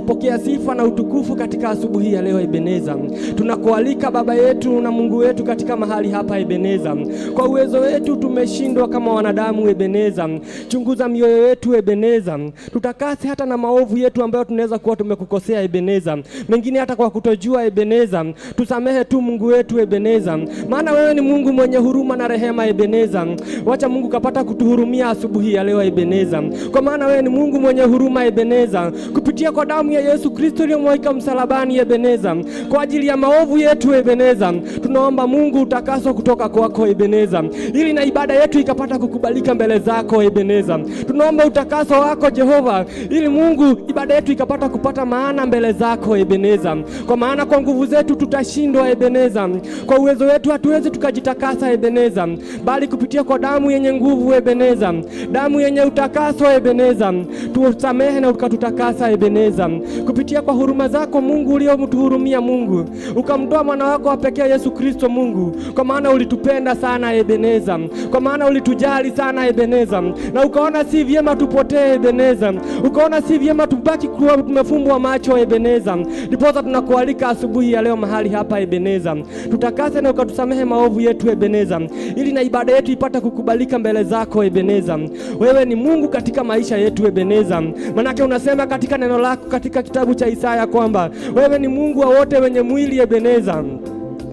Pokea sifa na utukufu katika asubuhi ya leo, Ebenezer. Tunakualika Baba yetu na Mungu wetu katika mahali hapa, Ebenezer. Kwa uwezo wetu tumeshindwa kama wanadamu, Ebenezer. Chunguza mioyo yetu, Ebenezer. Tutakase hata na maovu yetu ambayo tunaweza kuwa tumekukosea, Ebenezer. Mengine hata kwa kutojua, Ebenezer. Tusamehe tu Mungu wetu, Ebenezer. Maana wewe ni Mungu mwenye huruma na rehema, Ebenezer. Wacha Mungu kapata kutuhurumia asubuhi ya leo, Ebenezer. Kwa maana wewe ni Mungu mwenye huruma, Ebenezer. Kupitia kwa damu ya Yesu Kristo iliyomwagika msalabani, Ebenezer, kwa ajili ya maovu yetu, Ebenezer, tunaomba Mungu utakaso kutoka kwako, Ebenezer, ili na ibada yetu ikapata kukubalika mbele zako, Ebenezer. Tunaomba utakaso wako, Jehova, ili Mungu ibada yetu ikapata kupata maana mbele zako, Ebenezer. Kwa maana kwa nguvu zetu tutashindwa, Ebenezer. Kwa uwezo wetu hatuwezi tukajitakasa, Ebenezer, bali kupitia kwa damu yenye nguvu, Ebenezer, damu yenye utakaso, Ebenezer, tusamehe na ukatutakasa, Ebenezer. Kupitia kwa huruma zako Mungu uliyomtuhurumia, Mungu, ukamtoa mwana wako wa pekee Yesu Kristo, Mungu, kwa maana ulitupenda sana, Ebenezer. Ebeneza, kwa maana ulitujali sana Ebeneza, na ukaona si vyema tupotee Ebeneza, ukaona si vyema tubaki kuwa tumefumbwa macho Ebeneza. Ndiposa tunakualika asubuhi ya leo mahali hapa Ebeneza, tutakase na ukatusamehe maovu yetu Ebeneza, ili na ibada yetu ipate kukubalika mbele zako Ebeneza. Wewe ni Mungu katika maisha yetu Ebeneza, manake unasema katika neno lako katika kitabu cha Isaya kwamba wewe ni Mungu wa wote wenye mwili Ebeneza.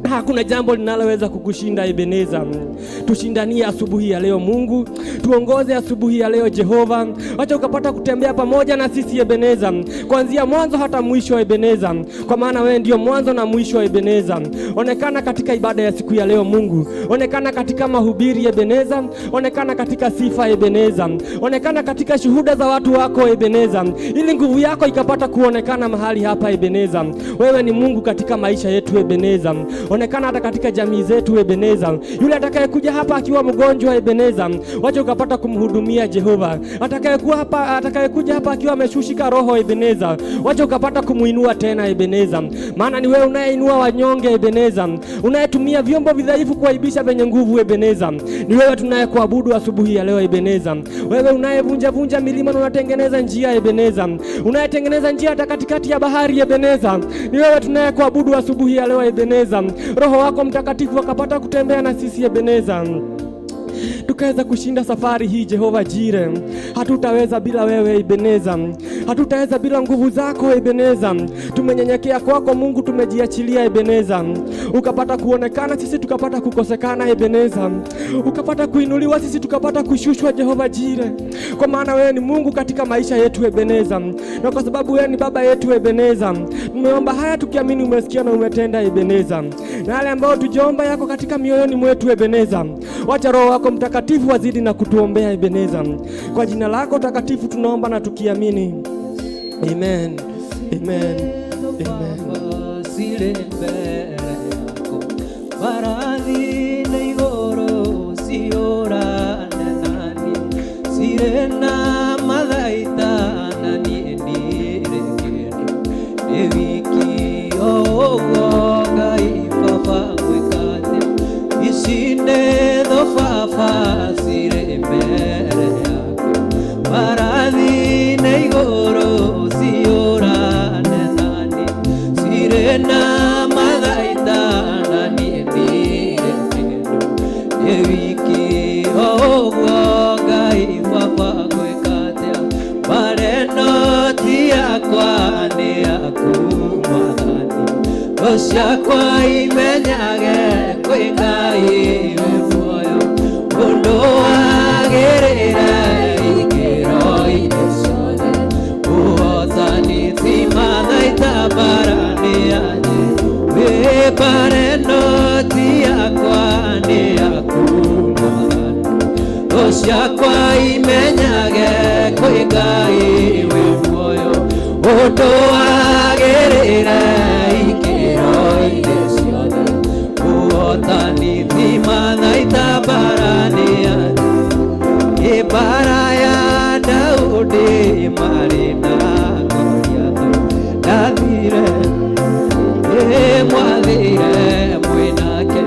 Hakuna jambo linaloweza kukushinda Ebeneza. Tushindanie asubuhi ya leo Mungu, tuongoze asubuhi ya leo Jehova. Wacha ukapata kutembea pamoja na sisi Ebeneza, kuanzia mwanzo hata mwisho Ebeneza, kwa maana wewe ndio mwanzo na mwisho Ebeneza. Onekana katika ibada ya siku ya leo Mungu, onekana katika mahubiri Ebeneza, onekana katika sifa Ebeneza, onekana katika shuhuda za watu wako Ebeneza, ili nguvu yako ikapata kuonekana mahali hapa Ebeneza. Wewe ni Mungu katika maisha yetu Ebeneza, onekana hata katika jamii zetu Ebeneza. Yule atakayekuja hapa akiwa mgonjwa Ebeneza, wacha ukapata kumhudumia Jehova. Atakayekuwa hapa, atakayekuja hapa akiwa ameshushika roho Ebeneza, wacha ukapata kumuinua tena Ebeneza, maana ni wewe unayeinua wanyonge Ebeneza, unayetumia vyombo vidhaifu kuaibisha venye nguvu Ebeneza. Ni wewe tunayekuabudu asubuhi ya leo Ebeneza, wewe unayevunja vunja milima na unatengeneza njia Ebeneza, unayetengeneza njia hata katikati ya bahari Ebeneza. Ni wewe tunayekuabudu asubuhi ya leo Ebeneza. Roho wako Mtakatifu akapata kutembea na sisi Ebeneza, tukaweza kushinda safari hii Jehova Jire. Hatutaweza bila wewe Ebeneza, hatutaweza bila nguvu zako Ebeneza. Tumenyenyekea kwako Mungu, tumejiachilia Ebeneza, ukapata kuonekana sisi tukapata kukosekana Ebeneza, ukapata kuinuliwa sisi tukapata kushushwa Jehova Jire, kwa maana wewe ni Mungu katika maisha yetu Ebeneza, na kwa sababu wewe ni baba yetu Ebeneza, tumeomba haya tukiamini umesikia na umetenda Ebeneza, na yale ambayo tujaomba yako katika mioyoni mwetu Ebeneza, wacha Roho wako Mtakatifu azidi na kutuombea Ebeneza. Kwa jina lako takatifu tunaomba na tukiamini, amen, amen, amen. Cirĩ mbere yako marathiĩ na igũrũ ciũrane nani cirĩ na mathaita na niĩ ndirĩ kĩndũ ndĩ wiki o ũguo Ngai baba ngwĩka atĩa ici nĩ thũ baba cirĩ mbere yaku marathiĩ na igũrũ ciũrane nani cirĩ na mathaita na niĩ ndirĩ kĩndũ ndĩ wiki o ũguo Ngai baba ngwĩka atĩa mareno ti yakwa nĩ yaku Mwathani thũ ciakwa imenyage kwĩ Ngai wĩ muoyo ũndũ wagĩrĩire ikĩro-inĩ ciothe ũhotani ti mathaita mbara nĩ yanjĩ wĩ ti yakwa nĩ yaku Mwathani thũ ciakwa imenyage kwĩ Ngai wĩ muoyo ũndũ wagĩrĩire ikĩro-inĩ ciothe ũhotani ti mathaita mbara nĩ yanjĩ mbara ya Daudi marĩ na Goliathũ ndathire ĩ mwathire mwĩnake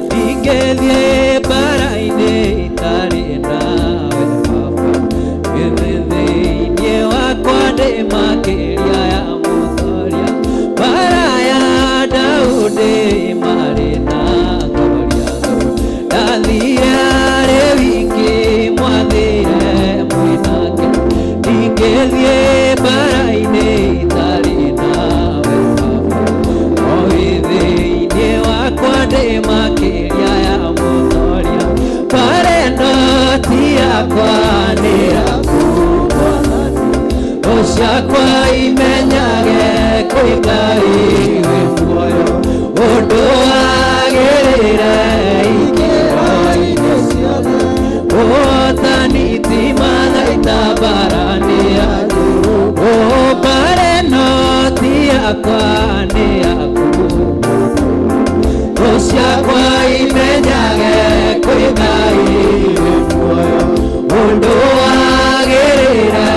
ndingĩthiĩ mbara-inĩ itarĩ nawe baba githĩ thĩinĩ wakwa ndĩ makĩria ya mũtoria mbara ya Daudi marĩ na Goliathũ ndathire arĩ wiki mwathire mwĩnake ndingĩthiĩ mbara-inĩ itarĩ nawe baba o wĩ thĩinĩ wakwa ndĩ makĩria ya mũtoria mbara ĩno ti yakwa nĩ yaku Mwathani thũ ciakwa imenyage kwĩ Ngai wĩ muoyo ũndũ wagĩrĩire ikĩro-inĩ ciothe ũhotani ti mathaita mbara nĩ yaku mbara ĩno ti yakwa nĩ yaku thũ ciakwa imenyage kwĩ Ngai wĩ muoyo ũndũ wagĩrĩire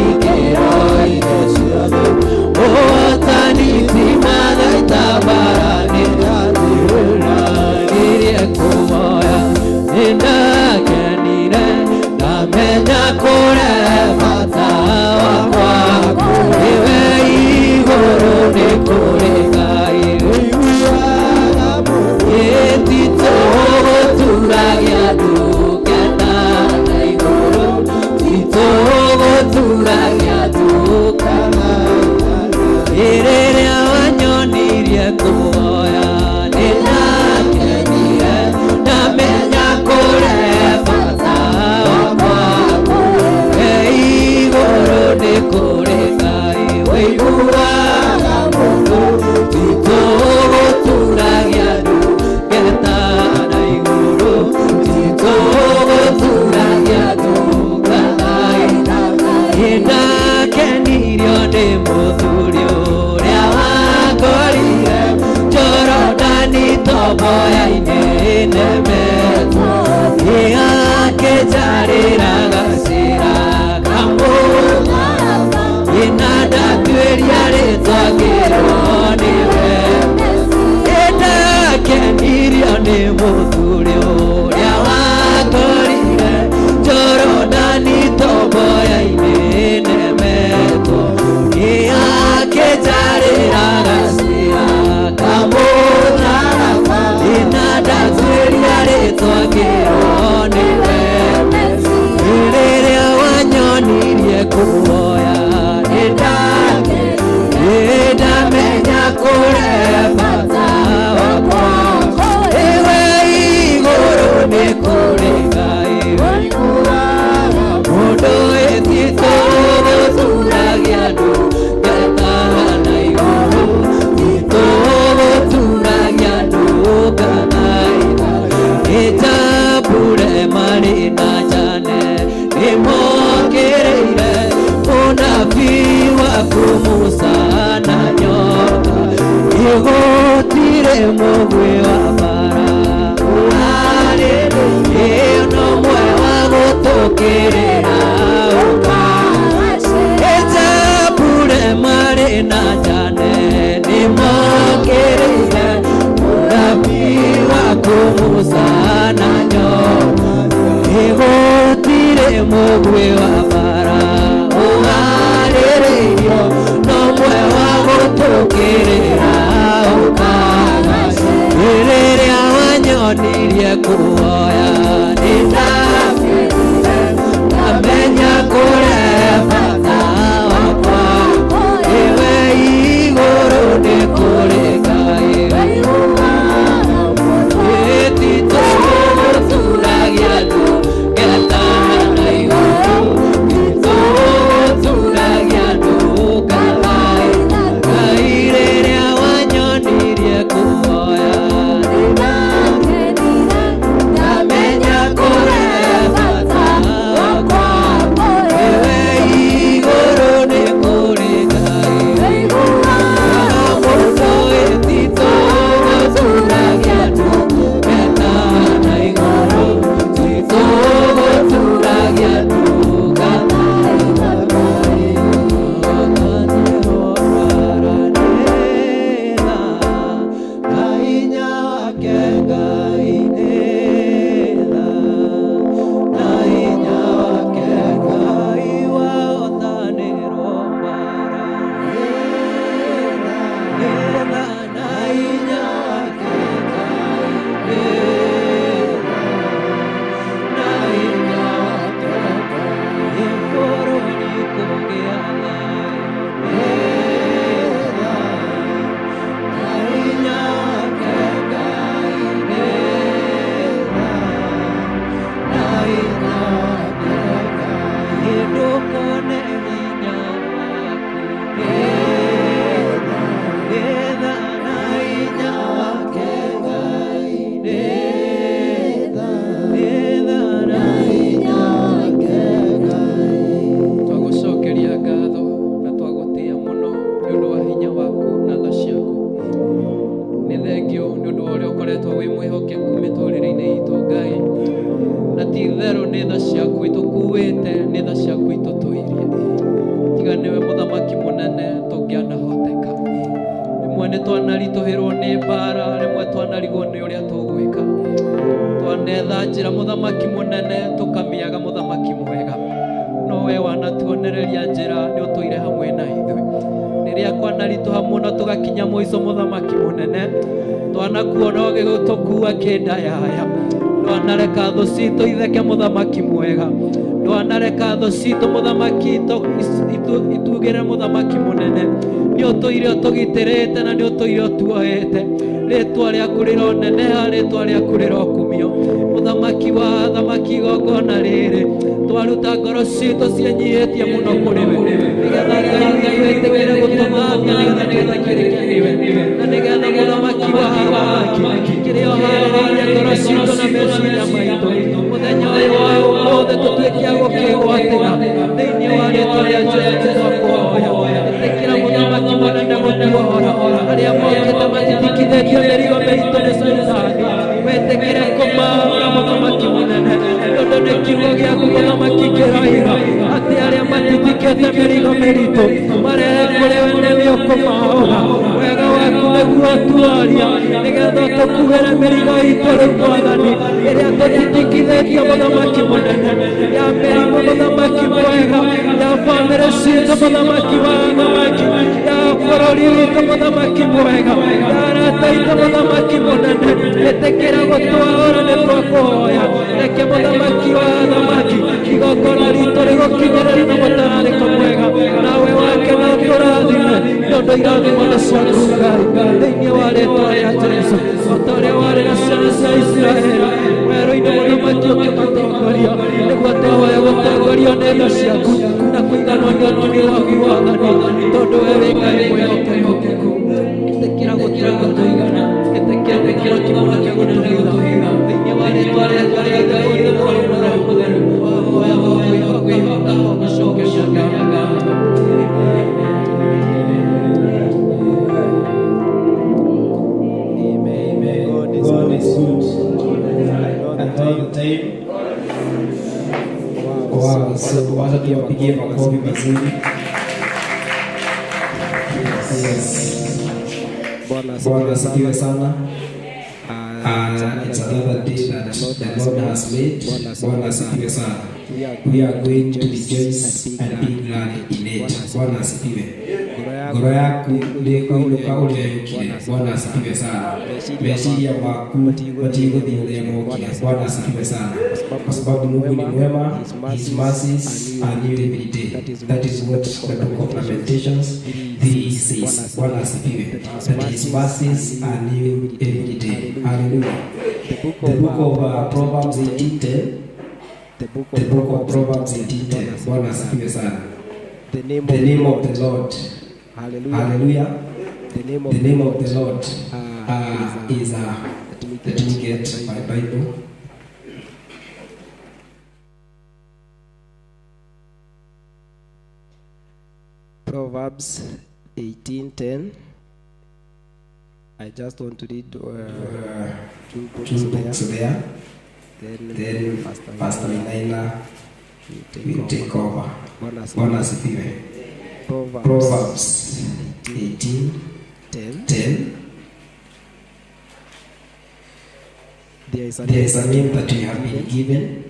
ikĩro-inĩ ciothe ũhotani ti mathaita tomboya-inĩ nemetwo ĩgakĩnjarĩra gacĩra kamũtharaba ĩna ndatuĩria rĩtwa ngĩrwo nĩwe ĩndakenirio nĩ mũthuri ũrĩa wakorire Jorodani tomboya-inĩ nemetwo ĩgakĩnjarĩra gacĩra kamũtharaba ĩna ndatuĩria rĩtwa ngĩrwo nĩwe rĩrĩa wanyonirie kũhoya nĩndamenya kũrĩ bata wakwa ĩwe igũrũ nĩ kũrĩ Ngai ũiguaga mũndũ ĩtitũ gũturagia andũ ngatana na igũrũ titũ gũturagia andũ ngathaitha ĩtambure marĩ na njane nĩmokĩrĩire mũnabii waku Musa na nyoka ĩgũtirĩ mũgwĩ wa bara ũharĩrĩirie no mwe wa gũtũkĩrĩra ũka ĩtambure marĩ na njane nĩmokĩrĩire mũnabii waku Musa na nyoka ĩgũtirĩ mũgwĩ wa bara ũharĩrĩirio no mwe wa gũtũkĩrĩra ũka rĩrĩa wanyonirie kũhoya nĩndamenyire ndamenya kũrĩ bata wakwa ĩwe igũrũ nĩ kũrĩ Ngai ĩtitũ gũturagia andũ ngetana igũrũ titũ gũturagia andũ ngathaitha Ngai rĩrĩa wanyonirie kũhoya ndamenya kũrĩ bata wakwa ĩwe igũrũ nĩ kũrĩ Ngai mũndũ ĩtitũ gũturagia andũ ngetana igũrũ titũ gũturagia andũ ngathaitha Twagũcokeria ngatho na twagũtĩa mũno nĩ ũndũ wa hinya waku na tha ciaku. Nĩ thengio nĩ ũndũ wa ũrĩa ũkoretwo wĩ mwĩhokeku mĩtũrĩre-inĩ itũ Ngai, na ti itherũ nĩ tha ciaku itũkuĩte, nĩ tha ciaku itũtũirie. Tiga nĩwe mũthamaki mũnene tũngĩanahoteka. Rĩmwe nĩ twanaritũhĩrwo nĩ mbara, rĩmwe twanarigwo nĩ ũrĩa tũgwĩka. Twanetha njĩra mũthamaki mũnene tũkamĩaga mũthamaki mwega no we wanatuonereria njĩra nĩ ũtũire hamwe na ithuĩ rĩrĩa kwanaritũha mũno tũgakinya mũico mũthamaki mũnene twanakuona ũgĩtũkua kĩndayaya ndwanareka thũ citũ itheke mũthamaki mwega ndwanareka thũ citũ mũthamaki itugĩre mũthamaki mũnene nĩ ũtũire ũtũgitĩrĩte na nĩ ũtũire ũtuoete rĩtwa rĩaku rĩroneneha rĩtwa rĩaku rĩrokumio mũthamaki wa athamaki igongona rĩrĩ twaruta ngoro citũ cienyiĩtie mũno kũrĩ we nĩgetha Ngai witũ ĩtĩkĩre gũtũthambia nĩgetha twĩtĩkĩrĩke nĩwe na nĩgetha mũthamaki wa athamaki kĩrĩa ũharĩrĩirie ngoro citũ na meciria maitũ mũthenya ũyũ wa ũmũthĩ tũtuĩke a gũkĩgwatĩra thĩinĩ wa rĩtwa rĩa Jesũ twakuhoya ĩtĩkĩra mũthamaki mũnene gũtuohora arĩa mokĩte matitikithĩtio Tũtitikithĩtio mĩrigo mĩritũ nĩ Caitani, wĩtĩkĩre kũmaũra mũthamaki mũnene, tondũ nĩ kiugo gĩaku mũthamaki kĩroiga atĩ arĩa matitikĩte mĩrigo mĩritũ marehe kũrĩ we nĩ ũkũmaũra. Wega waku nĩguo tuaria nĩgetha tũkuĩre mĩrigo itũ rĩu Mwathani, ĩrĩa tũtitikithĩtio mũthamaki mũnene, ya mĩrimũ mũthamaki mwega, ya bamĩrĩ citũ mũthamaki wa athamaki, ya bũrũri witũ mũthamaki mwega, ya arata aitũ mũthamaki mũnene, ĩtĩkĩra gũtwaũra nĩ twakũhoya. Reke mũthamaki wa athamaki igongona ritũ rĩgũkinyĩrĩre na mũtararĩko mwega, nawe wake na ũtũrathime nĩ ũndũ irathimo nĩ ciaku Ngai, thĩinĩ wa rĩtwa rĩa Jesũ, o ta ũrĩa warĩ na ciana cia Isiraeli werũ-inĩ mũthamaki ũkĩmatongoria, nĩguo twahoya gũtongorio nĩ tha ciaku na kũiganwo nĩ ũtugi waku Mwathani, tondũ we wĩ Ngai mwĩhokeku. Ĩtĩkĩra gũtũigana, ĩtĩkĩra mũthamaki mũnene gũtũhitha, thĩinĩ wa rĩtwa rĩa Ngai Ithe Mũriũ na Roho Mũtheru, twahoya kwĩhoka na gũcokeria ngatho. Amen. God is God is good. good And and all the time. Wow. Wow, so wacha tuwapigie makofi mazuri. Yes. Bwana Bwana asifiwe asifiwe sana. sana. It's another day that the Lord has made. Bwana asifiwe sana. We are going to rejoice and be glad in it. Bwana asifiwe. Ngoro yaku ndĩkũinũka ũrĩa yũkire. Bwana asifiwe sana. Meciria maku matigũthiĩ ũrĩa mokire. Bwana asifiwe sana, kwa sababu Mungu ni mwema. His mercies are new every day. That is what the book of Lamentations 3 says. Bwana asifiwe. That his mercies are new every day. Hallelujah. The The book of Proverbs 18:10. The book The of book of Proverbs 18:10. Bwana asifiwe sana. The name The of name of the Lord. Hallelujah. Hallelujah. The name of The name of the Lord is is let me let me get my Bible. Proverbs 18:10. I just want to read two books Two there. books there. Then, Then Pastor Pastor Wainaina Wainaina will take will over. take over. Bwana Bwana asifiwe. asifiwe. Proverbs Proverbs 18:10. 10. There is a There is a name name that we have been given,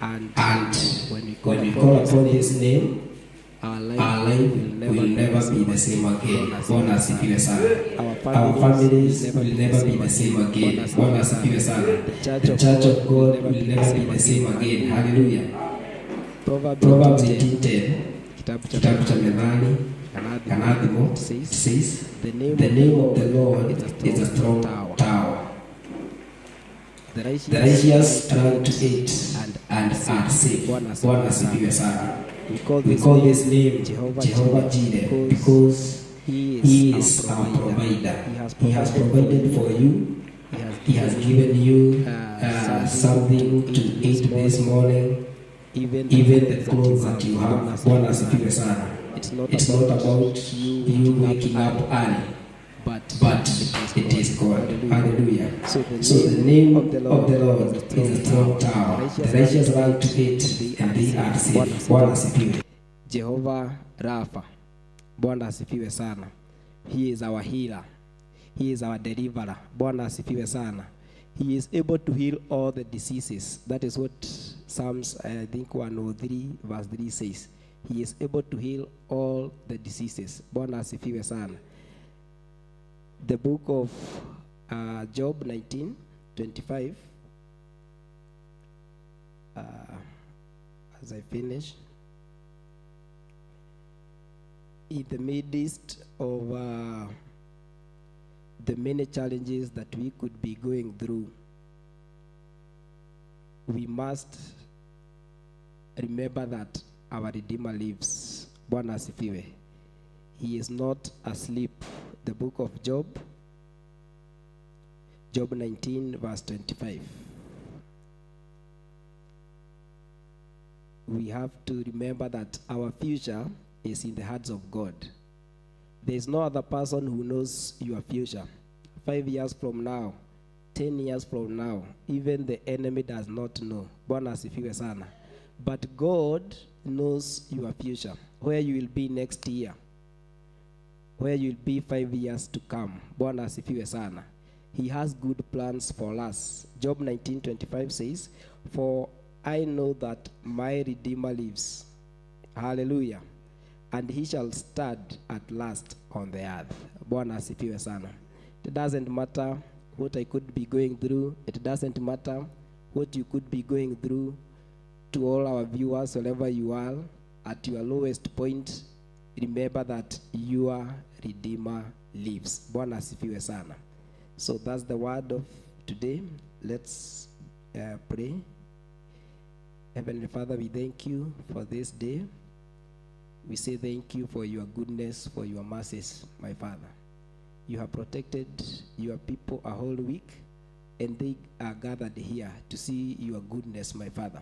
and and when we call when we upon call his upon name, his name, our life our life will never will never be the same again. Bwana asifiwe sana. Our Our families families will never be the same again. Bwana asifiwe sana. The The church of God will never be the same again. Hallelujah. Proverbs Proverbs 18:10, 18:10, kitabu cha kitabu cha Methali kana kana Thimo says, says, the name the name of the Lord is a is a strong strong tower. tower. The righteous, The righteous run to it and and are safe. Bwana asifiwe Bwana sana. asifiwe sana. We call We this call name this name Jehovah Jehovah Jireh Jireh because He he is is our our provider. provider. He He has has provided provided for you. He has He has given you something something to eat this morning, even even the clothes that you have. Bwana asifiwe sana. It's not It's not about you waking up early, but but it is God. Hallelujah. So the So the name of the Lord is a strong tower. The righteous run to it and they are safe. Bwana asifiwe. Jehovah Rapha. Bwana asifiwe sana. He is our healer. He is our deliverer. Bwana asifiwe sana. He is able to heal all the diseases. That is what Psalms, I think 103 verse 3 says. He is able to heal all the diseases. Bwana asifiwe sana. The book of Job 19:25. As I finish, in the midst of the many challenges that we could be going through, we must remember that our Redeemer lives. Bwana asifiwe. He is not asleep. The book of Job, Job 19, verse 25. We have to remember that our future is in the hands of God. There is no other person who knows your future. 5 years from now, 10 years from now, even the enemy does not know. Bwana asifiwe sana. But God knows your future, where you will be next year, where you'll be 5 years to come. Bwana asifiwe sana. He has good plans for us. Job 19:25 says, "For I know that my Redeemer lives." Hallelujah. "And he shall stand at last on the earth." Bwana asifiwe sana. It doesn't matter what I could be going through. It doesn't matter what you could be going through. To all our viewers, wherever you are, at your lowest point, remember that your Redeemer lives. Bwana asifiwe sana. So that's the word of today. Let's pray. Heavenly Father, we thank you for this day. We say thank you for your goodness, for your mercies, my Father. You have protected your people a whole week, and they are gathered here to see your goodness, my Father,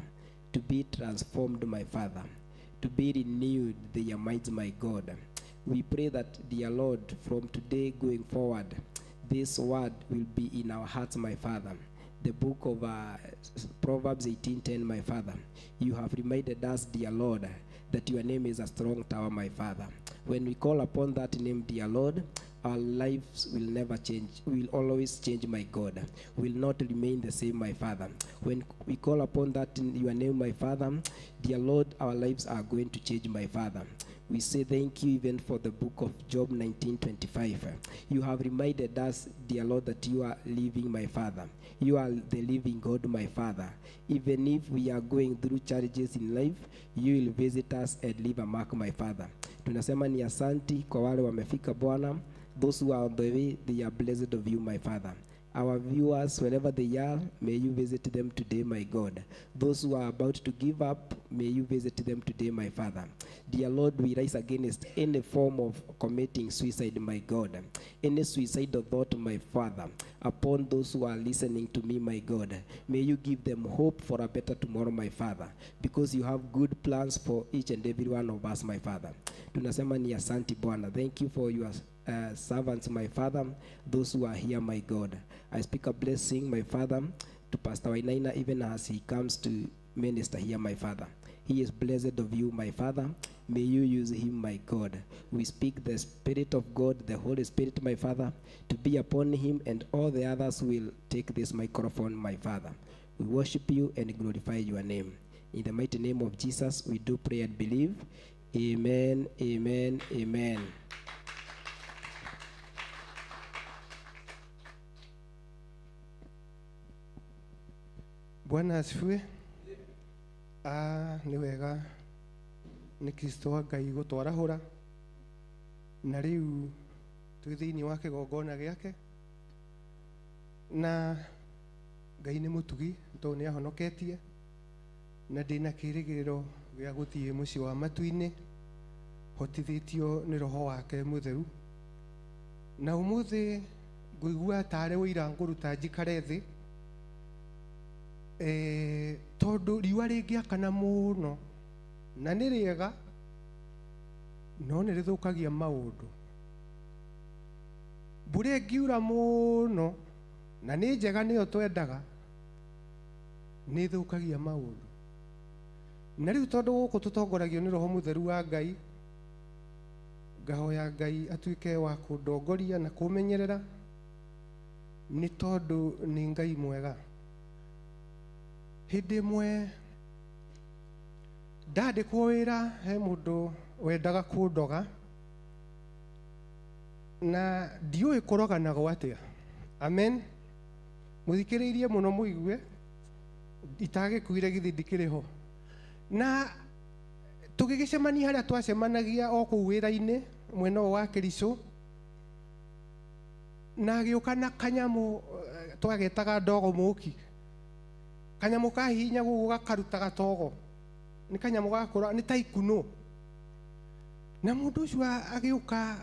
to be transformed, my Father, to be renewed their minds, my God. We pray that, dear Lord, from today going forward, this word will be in our hearts, my Father. The book of Proverbs 18:10, my Father. You have reminded us, dear Lord, that your name is a strong tower, my Father. When we call upon that name, dear Lord, our lives will never change. We will always change, my God. We will not remain the same, my Father. When we call upon that in your name, my Father, dear Lord, our lives are going to change, my Father. We say thank you even for the book of Job 19:25. You have reminded us, dear Lord, that you are living, my Father. You are the living God, my Father. Even if we are going through challenges in life, you will visit us and leave a mark, my Father. Tunasema ni asanti kwa wale wamefika, Bwana. Those who are on the way, they are blessed of you, my Father. Our viewers, wherever they are, may you visit them today, my God. Those who are about to give up, may you visit them today, my Father. Dear Lord, we rise against any form of committing suicide, my God. Any suicidal thought, my Father, upon those who are listening to me, my God. May you give them hope for a better tomorrow, my Father, because you have good plans for each and every one of us, my Father. Tunasema ni asanti, Bwana. Thank you for your servants, my Father, those who are here, my God. I speak a blessing, my Father, to Pastor Wainaina, even as he comes to minister here, my Father. He is blessed of you, my Father. May you use him, my God. We speak the Spirit of God, the Holy Spirit, my Father, to be upon him, and all the others will take this microphone, my Father. We worship you and glorify your name. In the mighty name of Jesus, we do pray and believe. Amen, amen, amen. Bwana asifiwe. Ah, nĩ wega nĩ Kristo wa Ngai gũtwarahũra na rĩu twĩ thĩinĩ wa kĩgongona gĩake, na Ngai nĩ mũtugi tondũ nĩ ahonoketie, na ndĩna kĩrĩgĩrĩro gĩa gũthiĩ mũciĩ wa matu-inĩ hotithĩtio nĩ roho wake mũtheru. Na ũmũthĩ ngũigua tarĩ ũira ngũruta njikare thĩ, tondũ riũa rĩngĩakana mũno na nĩ rĩega no nĩ rĩthũkagia maũndũ. Mbura ĩngiura mũno na nĩ njega nĩyo twendaga, nĩ ĩthũkagia maũndũ. Na rĩu tondũ gũkũ tũtongoragio nĩ roho mũtheru wa Ngai, ngahoya Ngai atuĩke wa kũndongoria na kũmenyerera, nĩ tondũ nĩ Ngai mwega. Hĩndĩ ĩmwe ndandĩkwo wĩra he mũndũ wendaga kũndoga, na ndiũĩ kũroganagwo atĩa. Amen. Mũthikĩrĩirie mũno mũigue, itagĩkuire githĩ ndikĩrĩ ho. Na tũgĩgĩcemania harĩa twacemanagia o kũu wĩra-inĩ mwena ũyũ wa Kĩricũ, na agĩũka na kanyamũ twagetaga ndogo mũki. Kanyamũ kahihinya gũkũ gakaruta gatogo, nĩ kanyamũ gakũra, nĩ ta ikunũ. Na mũndũ ũcio agĩũka,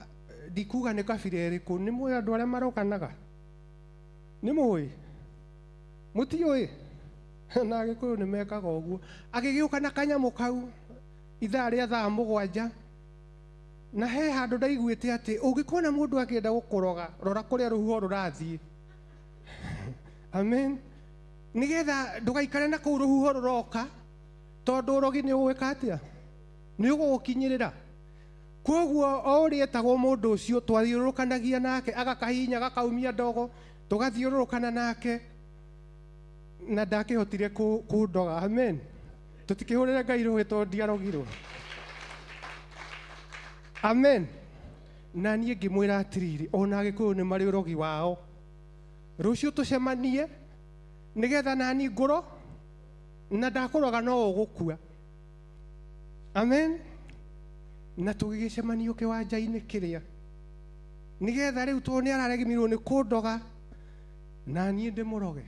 ndikuga nĩ kabira ĩrĩkũ, nĩ mũĩ andũ arĩa maroganaga? Nĩ mũĩ? Mũtiũĩ? Na Agĩkũyũ nĩ mekaga ũguo. Agĩgĩũka na kanyamũ kau ithaa rĩa thaa 7, Na he handũ ndaiguĩte atĩ ũngĩkona mũndũ akĩenda gũkũroga, rora kũrĩa rũhuho rũrathiĩ. Amen. Nĩgetha ndũgaikare na kũu rũhuho rũroka, tondũ ũrogi nĩ ũgwĩka atĩa? Nĩ ũgũgũkinyĩrĩra. Koguo o ũrĩa etagwo mũndũ ũcio twathiũrũrũkanagia nake, agakahihinya gakaumia ndogo, tũgathiũrũrũkana nake, na ndakĩhotire kũndoga. Amen. Tũtikĩhũrĩre Ngai rũhĩ tondũ ndiarogirwo. Amen. Na niĩ ngĩmwĩra atĩrĩrĩ, ona Agĩkũyũ nĩ marĩ ũrogi wao. Rũciũ tũcemanie nĩgetha nani ngũro, na ndakũroga no ũgũkua. Amen. Na tũgĩgĩcemanio kĩwanja-inĩ kĩrĩa nĩgetha rĩu tondũ nĩ araregimirwo nĩ kũndoga na niĩ ndĩmũroge.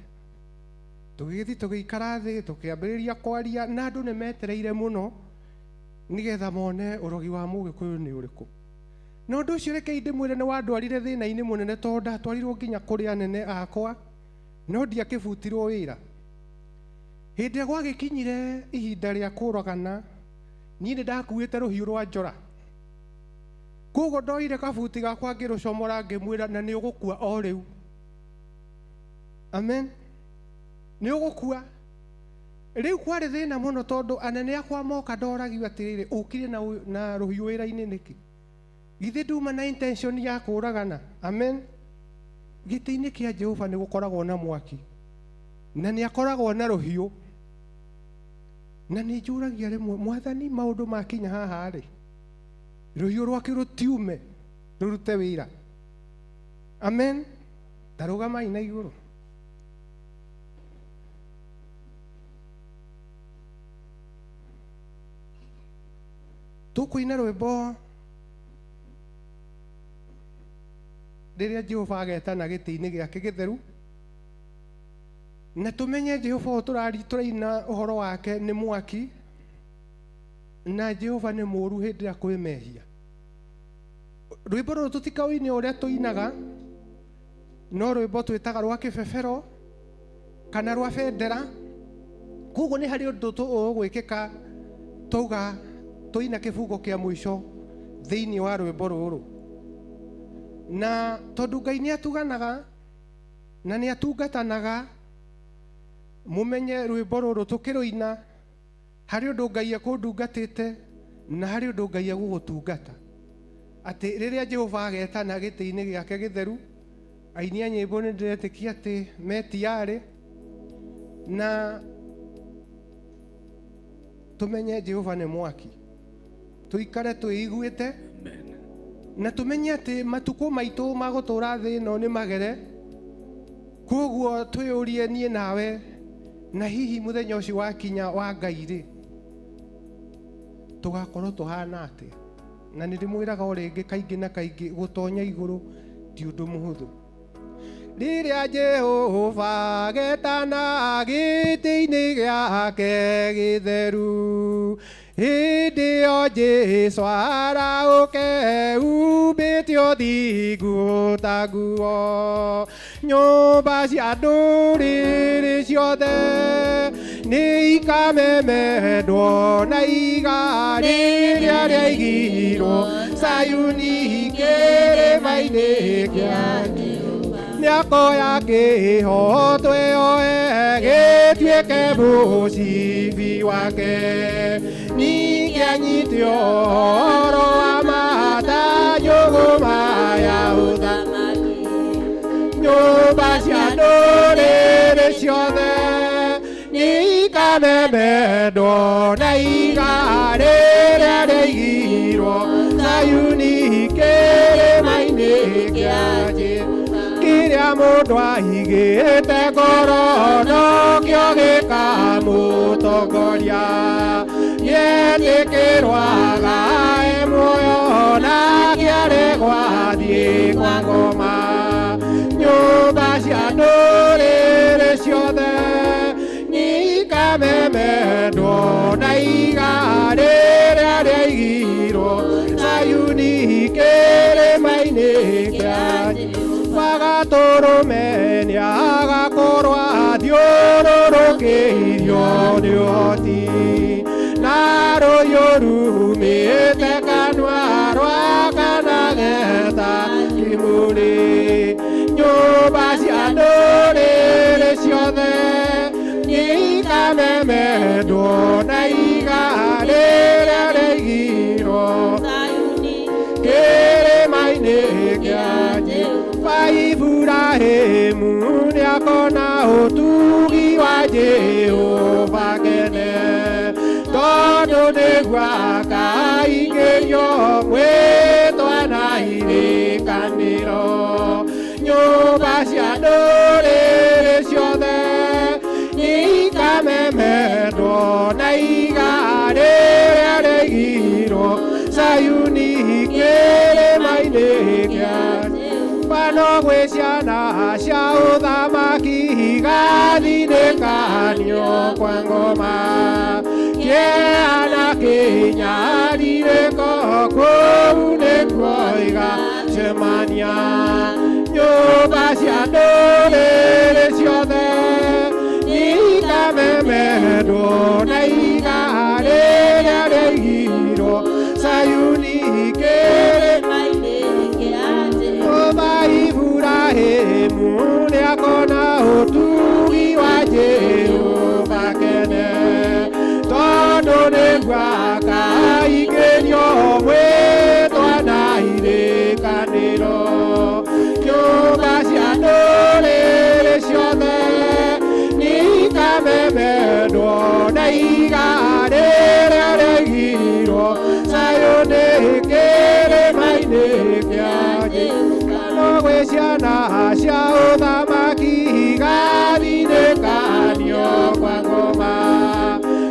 Tũgĩgĩthiĩ tũgĩikara thĩ tũkĩambĩrĩria kwaria, na andũ nĩ metereire mũno nĩgetha mone ũrogi wa Mũgĩkũyũ nĩ ũrĩkũ. Na ũndũ ũcio rekei ndĩmwĩre nĩ wandwarire thĩna-inĩ mũnene, tondũ ndatwarirwo nginya kũrĩ anene akwa, no ndiakĩbutirwo wĩra. Hĩndĩ ĩrĩa gwagĩkinyire ihinda rĩa kũrogana, niĩ nĩ ndakuĩte rũhiũ rwa njora. Koguo ndoire kabuti gakwa ngĩrũcomora ngĩmwĩra, na nĩ ũgũkua o rĩu. Amen. Nĩ ũgũkua. Rĩu kwarĩ thĩna mũno tondũ anene akwa moka ndoragio atĩrĩrĩ, ũkire na rũhiũ wĩra-inĩ nĩkĩ? Githĩ nduma na intention ya kũragana? Amen. Gĩtĩ-inĩ kĩa Jehova nĩ gũkoragwo na mwaki, na nĩ akoragwo na rũhiũ. Na nĩ njũragia rĩmwe, Mwathani, maũndũ makinya haha rĩ, rũhiũ rwaku rũtiume rũrute wĩra. Amen. Ta rũgamai na igũrũ. Tũkũina rwĩmbo rĩrĩa Jehova agetana gĩtĩ-inĩ gĩake gĩtheru, na tũmenye Jehova ũyũ tũraina ũhoro wake nĩ mwaki, na Jehova nĩ mũũru hĩndĩ ĩrĩa kwĩ mehia. Rwĩmbo rũrũ tũtikaũine ũrĩa tũinaga, no rwĩmbo twĩtaga rwa kĩbebero kana rwa bendera. Koguo nĩ harĩ ũndũ ũgwĩkĩka twauga tũina kĩbungo kĩa mũico thĩinĩ wa rwĩmbo rũrũ. Na tondũ Ngai nĩ atuganaga na nĩ atungatanaga, mũmenye rwĩmbo rũrũ tũkĩrũina harĩ ũndũ Ngai ekũndungatĩte na harĩ ũndũ Ngai egũgũtungata. Atĩ rĩrĩa Jehova agetana gĩtĩ-inĩ gĩake gĩtheru, aini a nyĩmbo nĩ ndĩretĩkia atĩ me tayarĩ, na tũmenye Jehova nĩ mwaki, tũikare twĩiguĩte na tũmenye atĩ matukũ maitũ ma gũtũũra thĩ ĩno nĩ magere. Koguo twĩyũrie niĩ nawe, na hihi mũthenya ũcio wakinya wa Ngai rĩ, tũgakorwo tũhana atĩa? Na nĩ ndĩmwĩraga o rĩngĩ kaingĩ na kaingĩ, gũtonya igũrũ ti ũndũ mũhũthũ. Rĩrĩa Jehova agetana gĩtĩ-inĩ gĩake gĩtheru, hĩndĩ ĩyo Jesũ arahũke umbĩte ũthingu ta nguo. Nyũmba cia ndũrĩrĩ ciothe nĩ ikamemendwo na iga rĩrĩa rĩaigirwo Sayuni kĩrĩma-inĩ kĩa Nĩakoya kĩhooto ĩyoe gĩtuĩke mũcibi wake, ningĩ anyite ũhoro wa mata nyũgũma ya ũthamaki. Nyũmba cia ndũrĩrĩ ciothe nĩ ikamemendwo na iga rĩrĩa rĩaigirwo Sayuni kĩrĩma-inĩ kĩa Jehova. Kĩrĩa mũndũ aigĩte ngoro nokĩo gĩkamũtongoria, gĩetĩkĩrwo agae muoyo na kĩaregwo athiĩ kwa ngoma. Nyũmba cia ndũrĩrĩ ciothe nĩ ikamemendwo na iga rĩrĩa rĩaigirwo Sayuni kĩrĩma-inĩ kĩa Jehova. Gatũrũme nĩagakorwo athiũrũrũkĩirio nĩ ũhoti, na rũhiũ rumĩte kanua rwa nĩguo akaingĩrio mwĩtwa na irĩkanĩro nyũmba cia ndũrĩrĩ ciothe ikamemendwo na iga rĩrĩa rĩigirwo Sayuni kĩrĩma-inĩ kĩa pano gwĩ ciana cia ũthamaki igathinĩkanio kwa ngoma kĩeha na kĩnyarirĩko kũu nĩkuo igacemania nyũmba cia ndũrĩrĩ ciothe ikamemendwo na iga rĩrĩa rĩigirwo Sayuni kĩrĩma-inĩ Nyũmba Iburahĩmu nĩakona ũtugi wa Jehova kene tondũ nĩguo akaingĩrio mwĩtwa na irĩkanĩro nyũmba cia ndũrĩrĩ ciothe nĩikamemendwo na iga rĩrĩa rĩigirwo Sayuni kĩrĩma-inĩ kĩa Jehova no gwĩ ciana cia ũthamaki igathinĩkanio kwa ngoma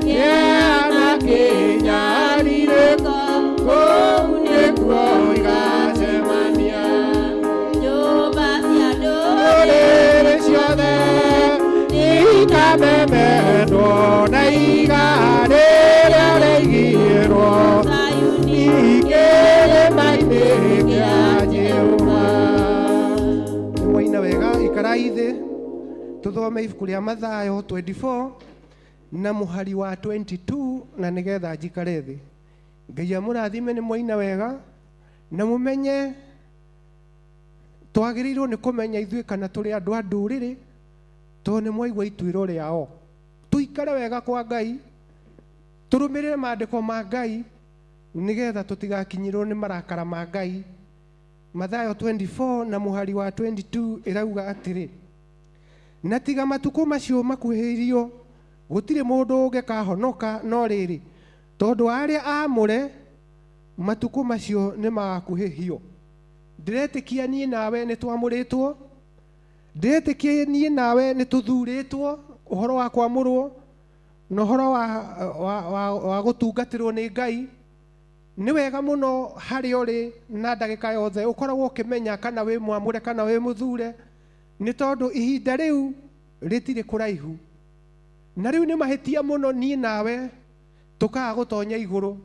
kĩeha na kĩnyarirĩko kũu nĩkuo igacemania ndũrĩrĩ ciothe ikamemendwo na iga rĩrĩa rĩigirwo kĩrĩma-inĩ kĩa Jehova. Nĩmwaina wega ikarai thĩ tũthome ibuku rĩa Mathayo 24 na mũhari wa 22 na nĩgetha njikare thĩ. Ngai amũrathime nĩ mwaina wega na mũmenye twagĩrĩirwo nĩ kũmenya ithuĩ kana tũrĩ andũ a ndũrĩrĩ tondũ nĩ mwaigua ituĩro rĩao. Tũikare wega kwa Ngai tũrũmĩrĩre maandĩko ma Ngai nĩgetha tũtigakinyĩrwo nĩ marakara ma Ngai. Mathayo 24 na mũhari wa 22 ĩrauga atĩrĩ na tiga matukũ macio makuhĩrĩirio gũtirĩ mũndũ ũngĩkahonoka no rĩrĩ tondũ arĩa aamũre matukũ macio nĩ magakuhĩhio. Ndĩretĩkia niĩ nawe nĩ twamũrĩtwo, ndĩretĩkia niĩ nawe nĩ tũthurĩtwo ũhoro wa kwamũrwo na ũhoro wa gũtungatĩrwo nĩ Ngai. Nĩ wega mũno harĩa ũrĩ na ndagĩka yothe ũkoragwo ũkĩmenya kana wĩ mwamũre kana wĩ mũthure nĩ tondũ ihinda rĩu rĩtirĩ kũraihu. Na rĩu nĩ mahĩtia mũno niĩ nawe tũkaga gũtonya igũrũ.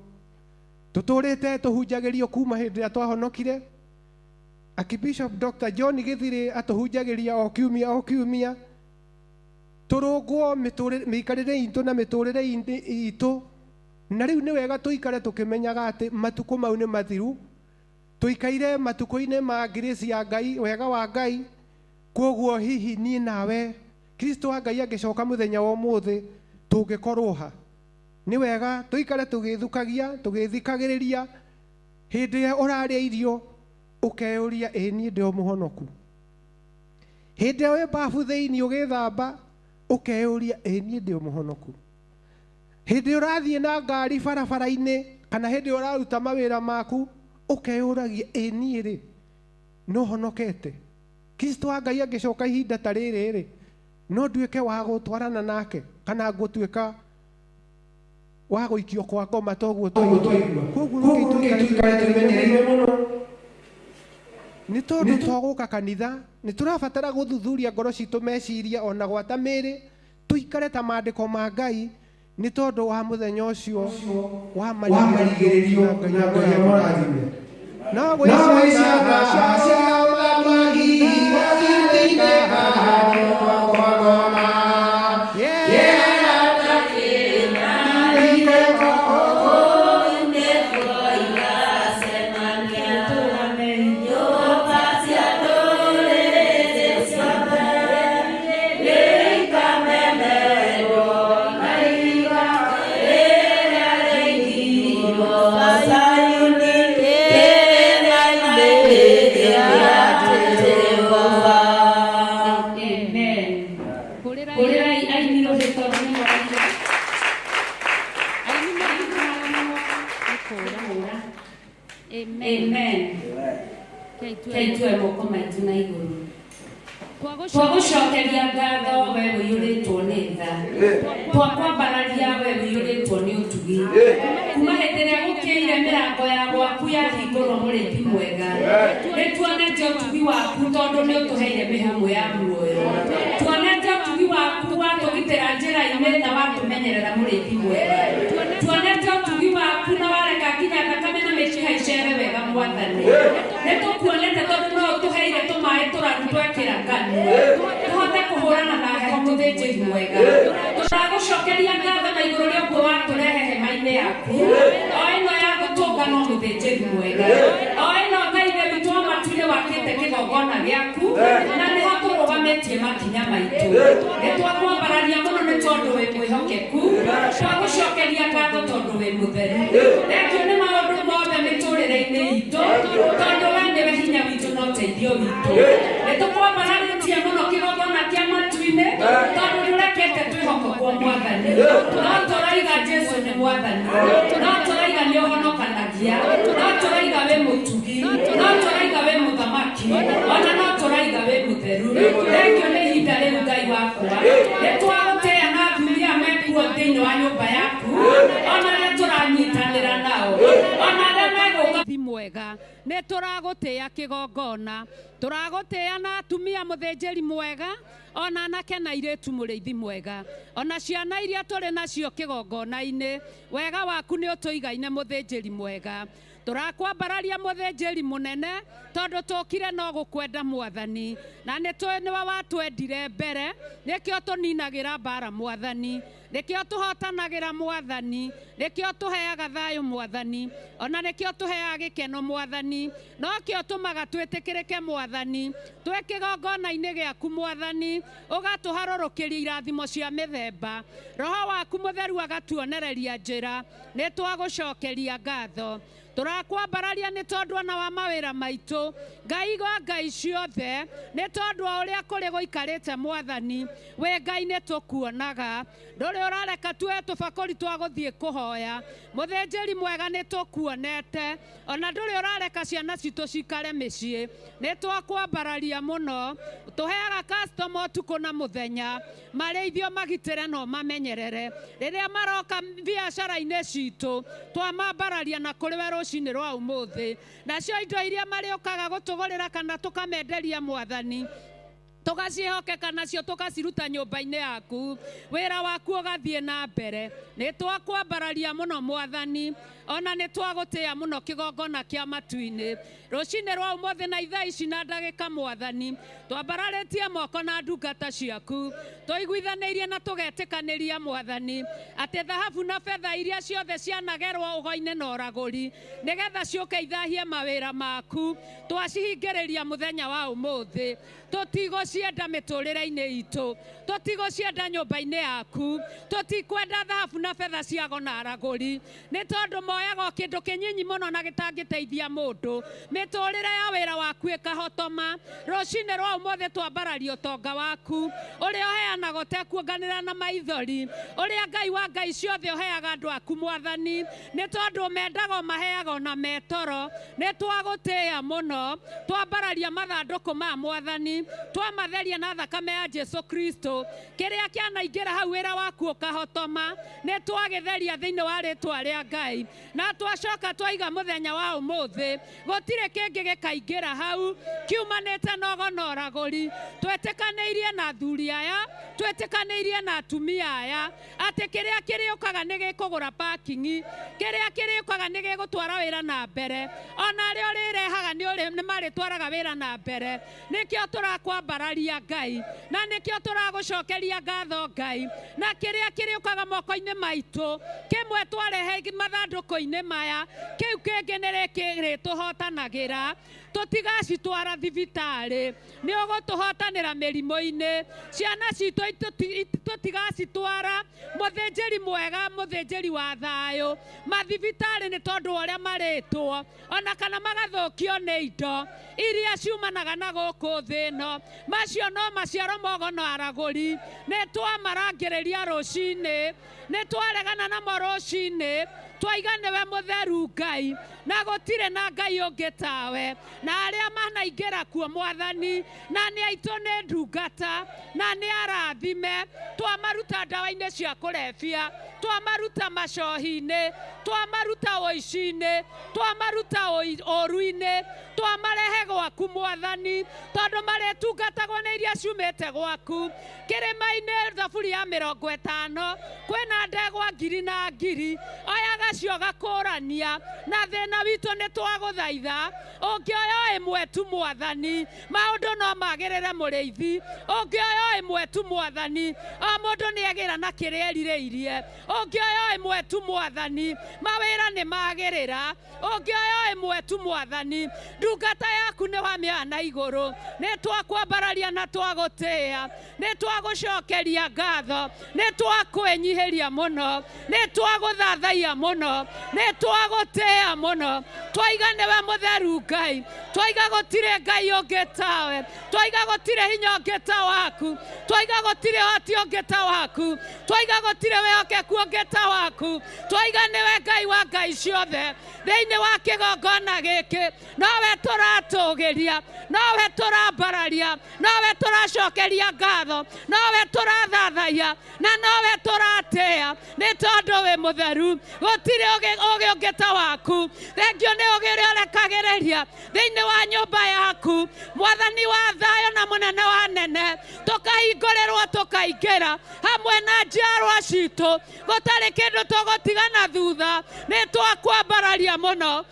Tũtũrĩte tũhunjagĩrio kuma hĩndĩ ĩrĩa twahonokire. Archbishop Dr. John Githiri atũhunjagĩria o kiumia o kiumia tũrũngwo mĩikarĩre itũ na mĩtũrĩre itũ. Na rĩu nĩ wega tũikare tũkĩmenyaga atĩ matukũ mau nĩ mathiru. Tũikaire matukũ-inĩ ma grace ya Ngai, wega wa Ngai. Kwoguo hihi niĩ nawe Kristo wa Ngai angĩcoka mũthenya wa ũmũthĩ tũngĩkorwo ha? Nĩ wega tũikare tũgĩthukagia tũgĩthikagĩrĩria hĩndĩ ĩrĩa ũrarĩa irio ũkeyũria ĩ niĩ ndĩ o mũhonoku. Hĩndĩ ĩrĩa wĩ babu thĩinĩ ũgĩthamba ũkeyũria ĩ niĩ ndĩ o mũhonoku. Hĩndĩ ĩrĩa ũrathiĩ na ngari barabara-inĩ kana hĩndĩ ĩrĩa ũraruta mawĩra maku ũkeyũragia ĩ niĩ rĩ no honokete. Kristo wa Ngai angĩcoka ihinda ta rĩrĩ rĩ no nduĩke wa gũtwarana nake kana ngũtuĩka wa gũikio kwa ngoma toguo twaigua. Koguo reke tũikare twĩmenyereire mũno nĩ tondũ twagũka kanitha nĩ tũrabatara gũthuthuria ngoro citũ meciria ona gwata mĩĩrĩ tũikare ta maandĩko ma Ngai nĩ tondũ wa mũthenya ũcio wa marigĩrĩrio na Ngai amũrathime. No gwĩ ciana cia ũthamaki igatindĩkanio kwa ngoma. Amen. Hũrĩrai aini rũhĩ tondũ nĩ maraina. Aini marĩ Amen. Rekei tuoe moko maitũ na igũrũ. Twagũcokeria ngatho we ũiyũrĩtwo nĩ tha. Twakwambararia we ũiyũrĩtwo nĩ ũtugi. Kuma hĩndĩ ĩrĩa gũkĩire mĩrango ya gwaku yahingũrwo mũrĩithi mwega. Nĩ tuonete ũtugi waku tondũ nĩ ũtũheire mĩhũmũ ya muoyo. Tuonete ũtugi waku watũgitĩra njĩra-inĩ na watũmenyerera mũrĩithi mwega. Tuonete ũtugi waku na wareka nginya thakame na mĩkiha icere wega mwathani. Nĩ tũkuonete tondũ no ũtũheire tũmaĩ tũraru twekĩra kanua tũhote kũhũrana na heho mũthĩnjĩri mwega. Tũragũcokeria ngatho na igũrũ rĩa ũguo watũrehe hema-inĩ yaku o ĩno ya gũtũnganwo mũthĩnjĩri mwega. O ĩno Ngai we witũ wa matu-inĩ wakĩte kĩgongona gĩaku na nĩho tũrũgamĩtie makinya maitũ. Nĩ twakwambararia mũno nĩ tondũ wĩ mwĩhokeku. Twagũcokeria ngatho tondũ wĩ mũtheru. Thengio nĩ maũndũ mothe mĩtũrĩre-inĩ itũ tondũ we nĩwe hinya witũ na ũteithio witũ. Nĩ tũkwambararĩtie mũno kĩgongona kĩa matu-inĩ tondũ ndũrekete twĩhokwo mwathani. No tũraiga Jesu nĩ mwathani. No tũraiga nĩ ũhonokanagia. No tũraiga wĩ mũtugi. No tũraiga wĩ mũthamaki. Ona no tũraiga wĩ mũtheru. Thengio nĩ ihinda rĩu Ngai wakwa. Nĩ twagũtĩĩa na athuri aya mekuo thĩinĩ wa nyũmba yaku. Ona arĩa tũranyitanĩra nao. Ona arĩa megũka mwega. Nĩ tũragũtĩĩa kĩgongona. Tũragũtĩĩa na atumia mũthĩnjĩri mwega. Ona anake na airĩtu mũrĩithi mwega. Ona ciana iria tũrĩ nacio kĩgongona-inĩ. Wega waku nĩ ũtũigaine mũthĩnjĩri mwega. Tũrakwambararia mũthĩnjĩri mũnene tondũ tũkire no gũkwenda mwathani. Na nĩ tũĩ nĩwe watwendire mbere. Nĩkĩo tũninagĩra mbara mwathani. Nĩkĩo tũhotanagĩra mwathani. Nĩkĩo tũheaga thayũ mwathani. Ona nĩkĩo tũheaga gĩkeno mwathani. Nokĩo tũmaga twĩtĩkĩrĩke mwathani. Twĩ kĩgongona-inĩ gĩaku mwathani. Ũgatũharũrũkĩria irathimo cia mĩthemba. Roho waku mũtheru agatuonereria njĩra. Nĩ twagũcokeria ngatho. Tũrakwambararia nĩ tondũ ona wa mawĩra maitũ. Ngai wa Ngai ciothe nĩ tondũ o ũrĩa kũrĩ gũikarĩte mwathani. Wĩ Ngai nĩ tũkuonaga. Ndũrĩ ũrareka tuoe tũbakũri twa gũthiĩ kũhoya. Mũthĩnjĩri mwega nĩ tũkuonete. Ona ndũrĩ ũrareka ciana citũ cikare mĩciĩ. Nĩ twakwambararia mũno. Tũheaga customer ũtukũ na mũthenya. Marĩithio magitĩre na ũmamenyerere. Rĩrĩa maroka biacara-inĩ citũ, twamambararia na kũrĩ we rũcinĩ rwa ũmũthĩ. Nacio indo iria marĩũkaga gũtũgũrĩra kana tũkamenderia mwathani, tũgaciĩhokeka nacio tũkaciruta nyũmba-inĩ yaku. Wĩra waku ũgathiĩ na mbere. Nĩ twakwambararia mũno mwathani. Ona nĩ twagũtĩĩa mũno kĩgongona kĩa matu-inĩ. Rũcinĩ rwa ũmũthĩ na ithaa ici na ndagĩka mwathani, twambararĩtie moko na ndungata ciaku. Tũiguithanĩirie na tũgetĩkanĩria mwathani atĩ thahabu na betha iria ciothe cianagerwo ũgo-inĩ na ũragũri nĩgetha ciũke ithahie mawĩra maku, twacihingĩrĩria mũthenya wa ũmũthĩ. Tũtigũcienda mĩtũrĩre-inĩ itũ. Tũtigũcienda nyũmba-inĩ yaku. Tũtikwenda thahabu na betha ciago na aragũri. Nĩ tondũ moyaga o kĩndũ kĩnyinyi mũno na gĩtangĩteithia mũndũ. Mĩtũrĩre ya wĩra waku ĩkahotoma. Rũcinĩ rwa ũmũthĩ twambararia ũtonga waku. Ũrĩa ũheanaga ũtekuonganĩra na maithori. Ũrĩa Ngai wa Ngai ciothe ũheaga andũ aku mwathani. Nĩ tondũ ũmendaga ũmaheaga ona metoro. Nĩ twagũtĩĩa mũno. Twambararia mathandũkũ ma mwathani. Twamatheria na thakame ya Jesu Kristo. Kĩrĩa kĩanaingĩra hau wĩra waku ũkahotoma. Nĩ twagĩtheria thĩinĩ wa rĩtwa rĩa Ngai. Na twacoka twaiga mũthenya wa ũmũthĩ. Gũtirĩ kĩngĩ gĩkaingĩra hau kiumanĩte na ũgo na ũragũri. Twĩtĩkanĩirie na athuri aya, twĩtĩkanĩirie na atumia aya atĩ kĩrĩa kĩrĩũkaga nĩ gĩkũgũra parking, kĩrĩa kĩrĩũkaga nĩ gĩgũtwara wĩra na mbere. Ona arĩa ũrĩrehaga nĩ marĩtwaraga wĩra na mbere. Nĩkĩo tũrakwambararia Ngai, na nĩkĩo tũragũcokeria ngatho Ngai. Na kĩrĩa kĩrĩũkaga moko-inĩ maitũ, kĩmwe twarehe mathandũkũ-inĩ maya, kĩu kĩngĩ nĩ kĩrĩtũhotanagĩra. Tũtigacitwara thibitarĩ, nĩ ũgũtũhotanĩra mĩrimũ-inĩ. Ciana citũ tũtigacitwara mũthĩnjĩri mwega, mũthĩnjĩri wa thayũ mathibitarĩ nĩ tondũ wa ũrĩa marĩtwo, ona kana magathũkio nĩ indo iria ciumanaga na gũkũ thĩ ĩno. Macio no maciaro mogo na aragũri. Nĩ twamarangĩrĩria rũcinĩ, nĩ twaregana namo rũcinĩ. Twaiga nĩwe mũtheru Ngai, na gũtirĩ na Ngai ũngĩ tawe. Na arĩa manaingĩra kuo Mwathani, na nĩ aitũ nĩ ndungata, na nĩ arathime. Twamaruta ndawa-inĩ cia kũrebia, twamaruta macohi-inĩ, twamaruta ũici-inĩ, twamaruta ũru-inĩ, twamarehe gwaku Mwathani, tondũ marĩtungatagwo nĩ iria ciumĩte gwaku. Kĩrĩma-inĩ thaburi ya 50 kwĩna ndegwa ngiri na ngiri, oyaga cio gakũrania na thĩna witũ nĩ twagũthaitha. Ũngĩoya ĩmwe tu Mwathani, maũndũ no magĩrĩre mũrĩithi. Ũngĩoya ĩmwe tu Mwathani, o mũndũ nĩ agĩra na kĩrĩa erirĩirie. Ũngĩoya ĩmwe tu Mwathani, mawĩra nĩ magĩrĩra. Ũngĩoya ĩmwe tu Mwathani, ndungata yaku nĩ wamĩoya na igũrũ. Nĩ twakwambararia na twagũtĩĩa, nĩ twagũcokeria ngatho, nĩ twakwĩnyihĩria mũno, nĩ twagũthathaiya mũno, nĩ twagũtĩĩa mũno. Twaiga nĩwe mũtheru Ngai, twaiga gũtirĩ Ngai ũngĩ tawe, twaiga gũtirĩ hinya ũngĩ ta waku, twaiga gũtirĩ ũhoti ũngĩ ta waku, twaiga gũtirĩ wĩhokeku ũngĩ ta waku, twaiga nĩwe Ngai wa ngai ciothe. Thĩinĩ wa kĩgongona gĩkĩ nowe tũratũgĩria, nowe tũrambararia, nowe tũracokeria ngatho, nowe tũrathathaiya, na nowe tũratĩĩa, nĩ tondũ wĩ mũtheru. Gũtirĩ ũgĩ ũngĩ ta waku. Thengio nĩ ũgĩ ũrĩa ũrekagĩrĩria thĩinĩ wa nyũmba yaku, Mwathani wa thayũ na mũnene wa nene. Tũkahingũrĩrwo tũkaingĩra hamwe na njiarwa citũ, gũtarĩ kĩndũ tũgũtigana thutha. Nĩ twakwambararia mũno,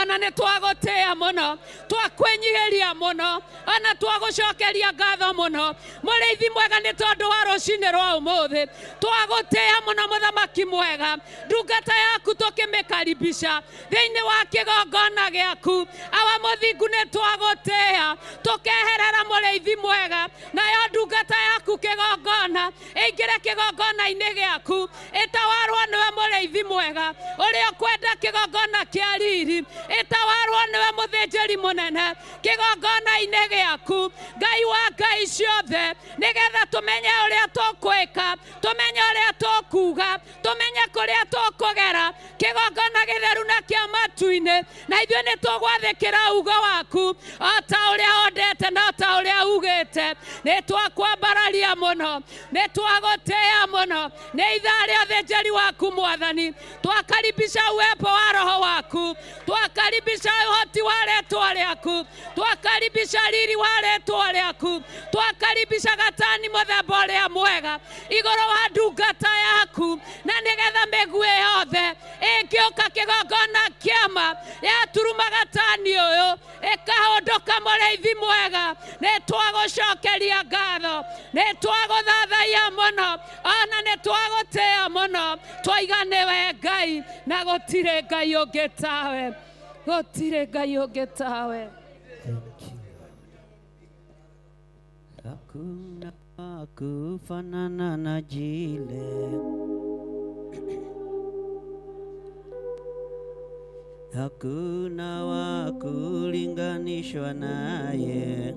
ona nĩ twagũtĩĩa mũno, twakwĩnyihĩria mũno, ona twagũcokeria ngatho mũno. Mũrĩithi mwega, nĩ tondũ wa rũcinĩ rwa ũmũthĩ twagũtĩĩa mũno. Mũthamaki mwega, ndungata yaku tũkĩmĩkaribisha thĩinĩ wa kĩgongona gĩaku. Awa mũthingu, nĩ twagũtĩĩa, tũkeherera mũrĩithi mwega, nayo ndungata yaku kĩgongona ĩingĩre kĩgongona-inĩ gĩaku, ĩtawarwo nĩwe mũrĩithi mwega ũrĩa ũkwenda kĩgongona kĩa riri, ĩtawarwo nĩwe mũthĩnjĩri mũnene kĩgongona-inĩ gĩaku, Ngai wa ngai ciothe, nĩgetha tũmenye ũrĩa tũkwĩka, tũmenye ũrĩa tũkuga, tũmenye kũrĩa tũkũgera. Kĩgongona gĩtheru na kĩa matu-inĩ, na ithuĩ nĩ tũgwathĩkĩra ugo waku o ta ũrĩa wendete na o ta ũrĩa ugĩte. Nĩ twakwambararia mũno, nĩ twagũtĩĩa mũno, nĩ ithaa rĩa ũthĩnjĩri waku Mwathani. Twakaribisha uwepo wa Roho waku, twakaribisha ũhoti wa rĩtwa rĩaku, twakaribisha riri wa rĩtwa rĩaku, twakaribisha gatani mũthemba ũrĩa mwega igũrũ wa ndungata yaku, na nĩgetha mĩguĩ yothe ĩngĩũka kĩgongona kĩama yaturuma gatani ũyũ ĩkahũndũka. Mũrĩithi mwega, nĩ twagũcokeria ngatho, nĩ twagũthathaiya mũno, ona nĩ twagũtĩĩa mũno. Twaiga nĩwe Ngai na gũtirĩ Ngai ũngĩ tawe, gũtirĩ Ngai ũngĩ tawe. Hakuna kufanana na jile, hakuna wa kulinganishwa naye,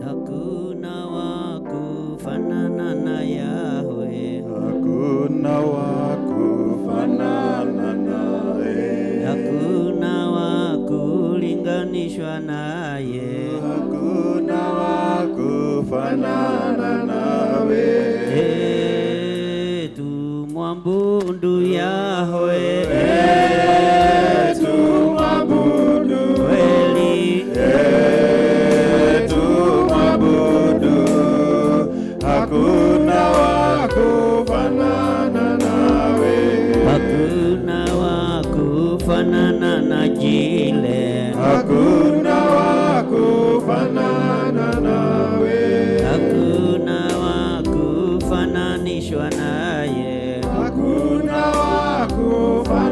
hakuna wa kufanana na Yahweh, Hakuna wa kufanana naye, hakuna wa kulinganishwa naye, hakuna wa kufanana nawe. Eh, tumwabudu Yahweh, Tumwabudu kweli, tumwabudu, hakuna wa kufanana nawe, hakuna wa kufanana na jile, hakuna wa kufanana nawe, hakuna wa kufananishwa naye, hakuna wa kufanana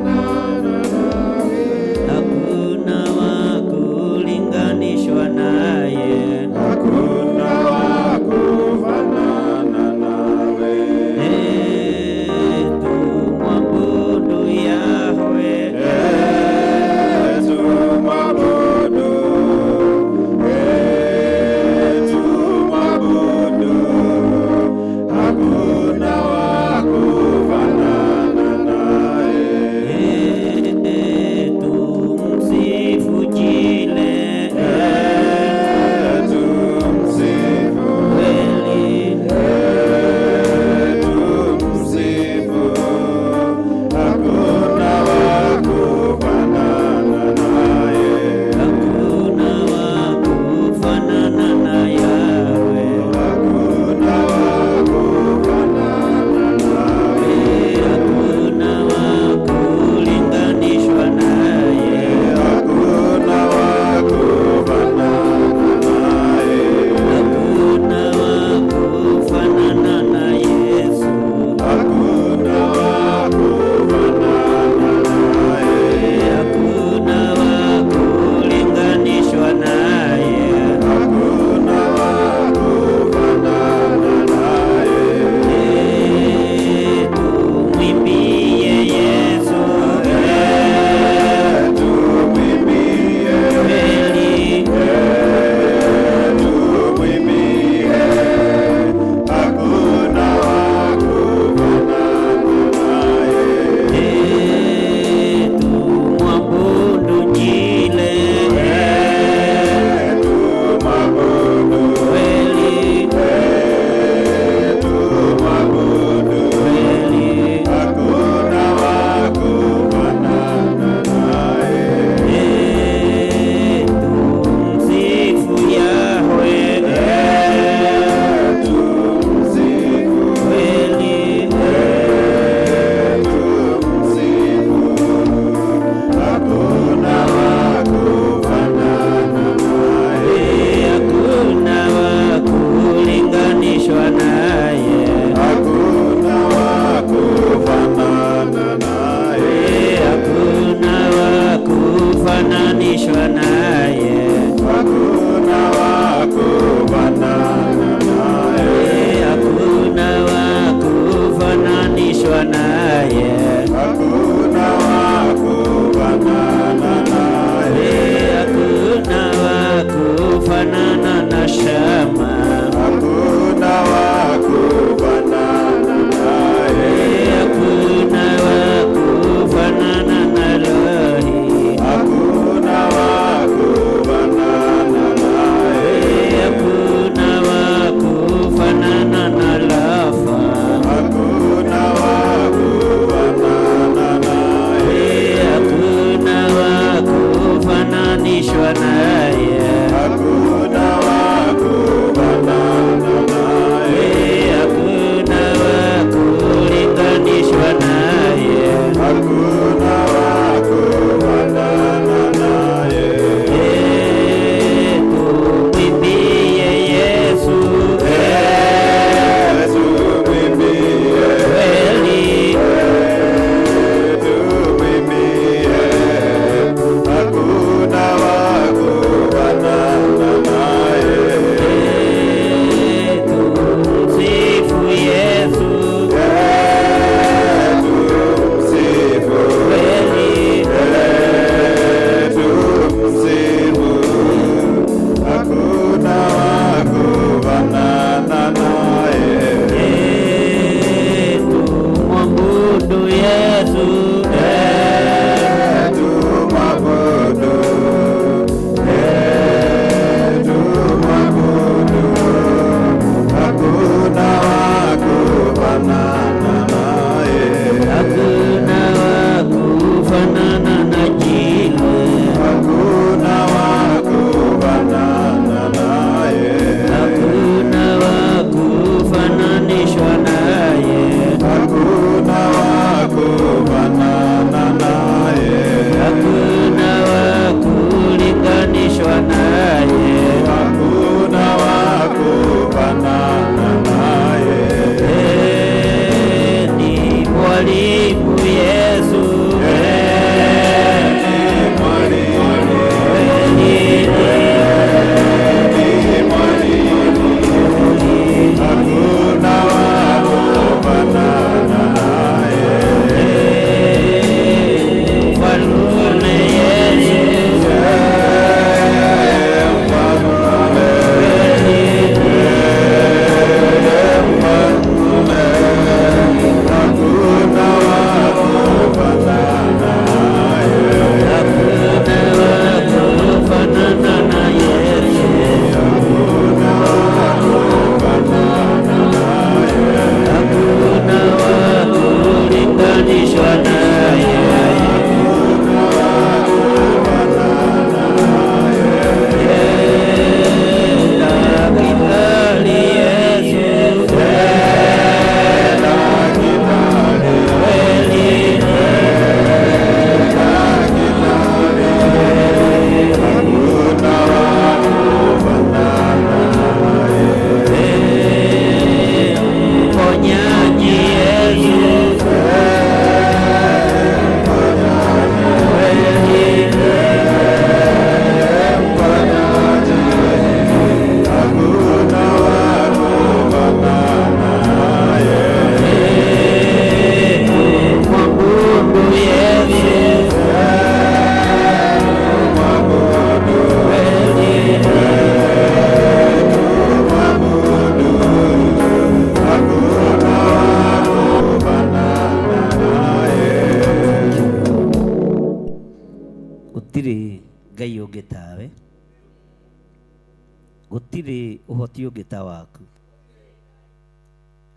Gũtirĩ ũhoti ũngĩ ta waku,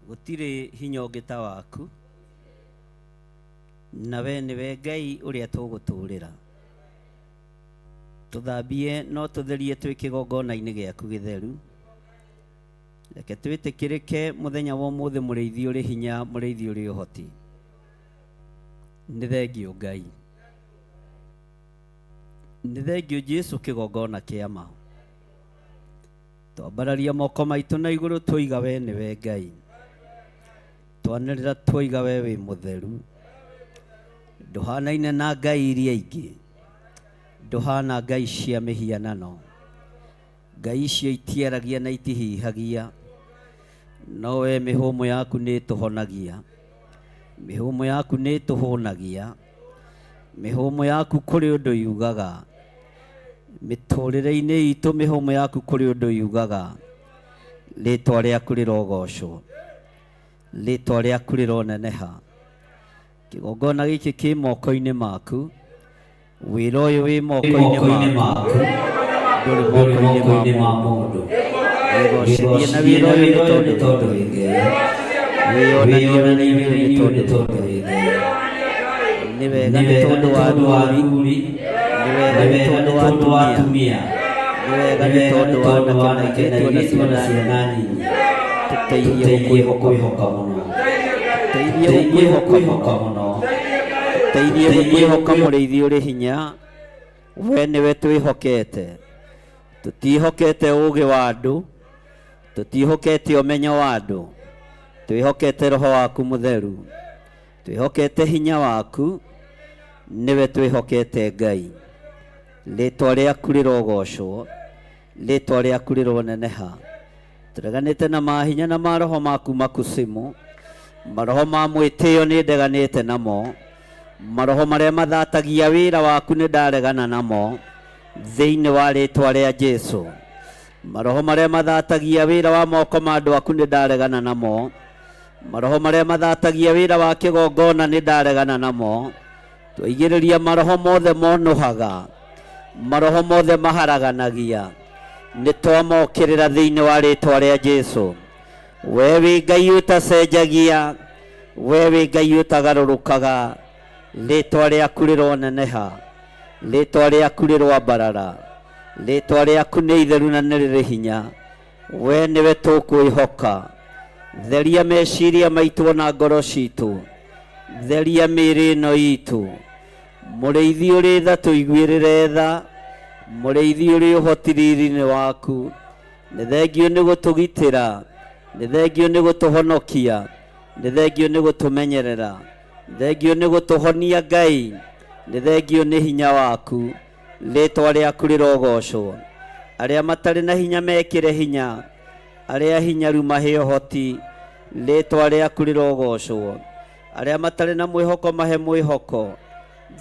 gũtirĩ hinya ũngĩ ta waku, na we nĩwe Ngai ũrĩa tũgũtũũrĩra. Tũthambie no tũtherie twĩ kĩgongona-inĩ gĩaku gĩtheru. Reke twĩtĩkĩrĩke mũthenya wa ũmũthĩ, mũrĩithi ũrĩ hinya, mũrĩithi ũrĩ ũhoti. Nĩ thengio Ngai, nĩ thengio Jesu, kĩgongona kĩa ma. Twambararia moko maitũ na igũrũ, twoiga we nĩwe Ngai. Twanĩrĩra twoiga we wĩ mũtheru, ndũhanaine na ngai iria ingĩ, ndũhana ngai cia mĩhianano. Ngai icio itiaragia na itihihagia, no we mĩhũmũ yaku nĩ ĩtũhonagia, mĩhũmũ yaku nĩ ĩtũhũnagia, mĩhũmũ yaku kũrĩ ũndũ yugaga mĩtũrĩre-inĩ itũ, mĩhũmũ yaku kũrĩ ũndũ yugaga. Rĩtwa rĩaku rĩrogocwo, rĩtwa rĩaku rĩroneneha. Kĩgongona gĩkĩ kĩ moko-inĩ maku, wĩra ũyũ wĩ moko-inĩ maku, ndũrĩ moko-inĩ ma mũndũ. Wĩgocithie na wĩra ũyũ nĩ tondũ wĩ Ngai, wĩyonanie wĩra-inĩ ũyũ nĩ tondũ wĩ Ngai. Nĩ wega nĩ tondũ wa athuri, nĩ wega nĩ tondũ wa atumia, nĩ wega nĩ tondũ wa anake na airĩtu na ciana nyinyi. Tũteithie gũkwĩhoka mũno, tũteithie gũkwĩhoka mũno, tũteithie gũkwĩhoka, mũrĩithi ũrĩ hinya. We nĩwe twĩhokete, tũtiĩhokete ũũgĩ wa andũ, tũtiĩhokete ũmenyo wa andũ, twĩhokete roho waku mũtheru, twĩhokete hinya waku, nĩwe twĩhokete Ngai. Rĩtwa rĩaku rĩrogocwo, rĩtwa rĩaku rĩroneneha. Tũreganĩte na mahinya na maroho maku makusimu, maroho ma mwĩtĩo nĩ ndeganĩte namo, maroho marĩa mathatagia wĩra waku nĩ ndaregana namo thĩinĩ wa rĩtwa rĩa Jesu. Maroho marĩa mathatagia wĩra wa moko ma andũ aku nĩ ndaregana namo, maroho marĩa mathatagia wĩra wa kĩgongona nĩ ndaregana namo. Twaigĩrĩria maroho mothe monũhaga, maroho mothe maharaganagia, nĩ twamokĩrĩra thĩinĩ wa rĩtwa rĩa Jesu. We wĩ Ngai ũtacenjagia, we wĩ Ngai ũtagarũrũkaga. Rĩtwa rĩaku rĩroneneha, rĩtwa rĩaku rĩroambarara, rĩtwa rĩaku nĩ itheru na nĩ rĩrĩ hinya. We nĩwe tũkwĩhoka. Theria meciria maitũ ona ngoro citũ, theria mĩĩrĩ ĩno itũ. Mũrĩithi ũrĩ tha, tũiguĩrĩre tha. Mũrĩithi ũrĩ ũhoti, riri-inĩ waku. Nĩ thengio nĩ gũtũgitĩra, nĩ thengio nĩ gũtũhonokia, nĩ thengio nĩ gũtũmenyerera, thengio nĩ gũtũhonia Ngai, nĩ thengio nĩ hinya waku. Rĩtwa rĩaku rĩrogocwo. Arĩa matarĩ na hinya mekĩre hinya, arĩa hinyaru mahe ũhoti. Rĩtwa rĩaku rĩrogocwo. Arĩa matarĩ na mwĩhoko mahe mwĩhoko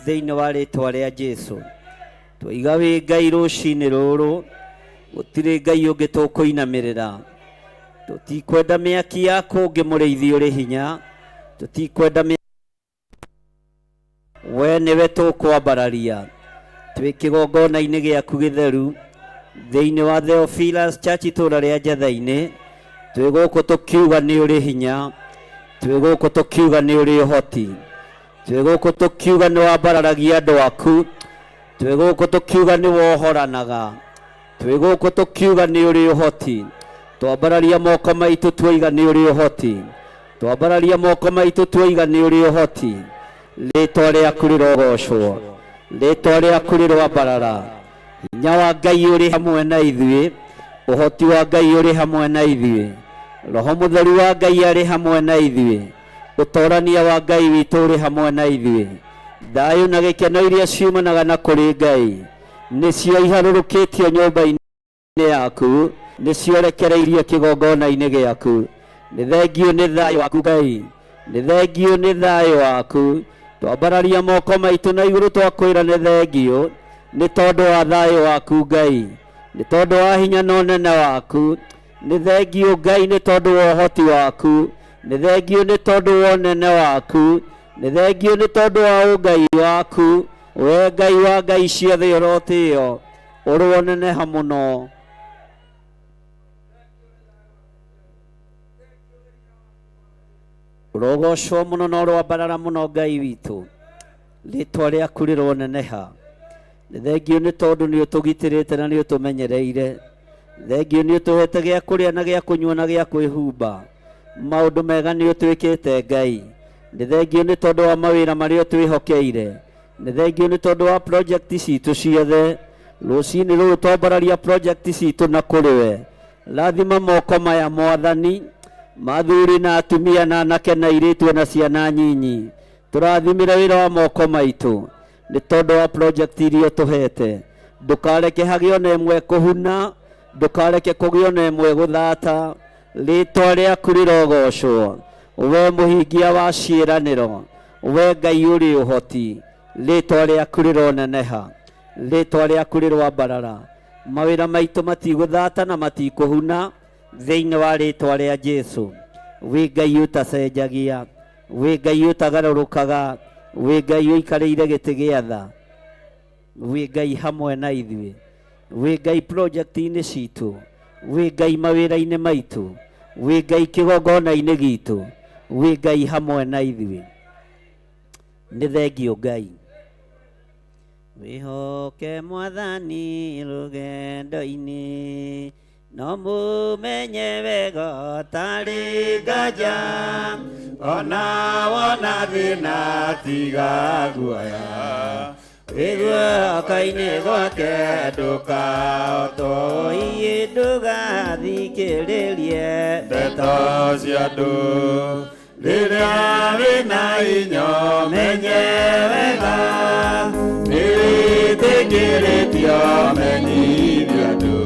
thĩinĩ wa rĩtwa rĩa Jesu. Twaiga wĩ Ngai rũcinĩ rũrũ, gũtirĩ Ngai ũngĩ tũkũinamĩrĩra. Tũtikwenda mĩaki ya kũngĩ, mũrĩithi ũrĩ hinya, tũtikwenda. We nĩwe tũkwambararia twĩ kĩgongona-inĩ gĩaku gĩtheru thĩinĩ wa Theophilus Church, itũũra rĩa Njatha-inĩ. Twĩ gũkũ tũkiuga nĩ ũrĩ hinya, twĩ gũkũ tũkiuga nĩ ũrĩ ũhoti, twĩ gũkũ tũkiuga nĩ wambararagia andũ aku, twĩ gũkũ tũkiuga nĩ wohoranaga, twĩ gũkũ tũkiuga nĩ ũrĩ ũhoti. Twambararia moko maitũ tuoiga nĩ ũrĩ ũhoti, twambararia moko maitũ tuoiga nĩ ũrĩ ũhoti. Rĩtwa rĩaku rĩrogocwo, rĩtwa rĩaku rĩroambarara. Hinya wa Ngai ũrĩ hamwe na ithuĩ, ũhoti wa Ngai ũrĩ hamwe na ithuĩ, roho mũtheru wa Ngai arĩ hamwe na ithuĩ, ũtorania wa Ngai witũ ũrĩ hamwe na ithuĩ. Thayũ na gĩkeno iria ciumanaga na kũrĩ Ngai nĩcio iharũrũkĩtio nyũmba-inĩ yaku, nĩcio rekereirio kĩgongona-inĩ gĩaku. Nĩ thengio nĩ thayũ waku Ngai, nĩ thengio nĩ thayũ waku. Twambararia moko maitũ na igũrũ, twakwĩra nĩ thengio nĩ tondũ wa thayũ waku Ngai, nĩ tondũ wa hinya na ũnene waku. Nĩ thengio Ngai nĩ tondũ wa ũhoti waku, nĩ thengio nĩ tondũ wa ũnene waku, nĩ thengio nĩ tondũ wa ũngai waku. We Ngai wa ngai ciothe, ũrotĩo, ũroneneha mũno. Ũrogocwo mũno na ũroambarara mũno Ngai witũ. Rĩtwa rĩaku rĩroneneha. Nĩ thengio nĩ tondũ nĩ ũtũgitĩrĩte na nĩ ũtũmenyereire. Thengio nĩ ũtũhete gĩa kũrĩa na gĩa kũnyua na gĩa kwĩhumba. Maũndũ mega nĩ ũtwĩkĩte Ngai. Nĩ thengio nĩ tondũ wa mawĩra marĩa ũtwĩhokeire. Nĩ thengio nĩ tondũ wa project citũ ciothe. Rũcinĩ rũrũ twambararia project citũ na kũrĩ we. Rathima moko maya Mwathani, mathuri na atumia na anake na airĩtu na ciana nyinyi. Tũrathimĩre wĩra wa moko maitũ nĩ tondũ wa project iria ũtũhete. Ndũkareke hagĩe ona ĩmwe kũhuna, ndũkareke kũgĩe ona ĩmwe gũthata. Rĩtwa rĩaku rĩrogocwo. We mũhingia wa ciĩranĩro, we Ngai ũrĩ ũhoti, rĩtwa rĩaku rĩroneneha, rĩtwa rĩaku rĩroambarara. Mawĩra maitũ matigũthata na matikũhuna thĩinĩ wa rĩtwa rĩa Jesu. Wĩ Ngai ũtacenjagia, wĩ Ngai ũtagarũrũkaga, wĩ Ngai ũikarĩire gĩtĩ gĩa tha, wĩ Ngai hamwe na ithuĩ, wĩ Ngai project-inĩ citũ, wĩ Ngai mawĩra-inĩ maitũ, wĩ Ngai kĩgongona-inĩ gitũ, wĩ Ngai hamwe na ithuĩ. Nĩ thengio Ngai. Wĩhoke Mwathani rũgendo-inĩ, no mũmenye wega ũtarĩ nganja, ona wona thĩna tiga guoya, wĩ guoko-inĩ gwake ndũkahotwo. Iĩ ndũgathikĩrĩrie ndeto cia andũ, rĩrĩa wĩna inyo menye wega, nĩwĩtĩkĩrĩtio menyithio andũ,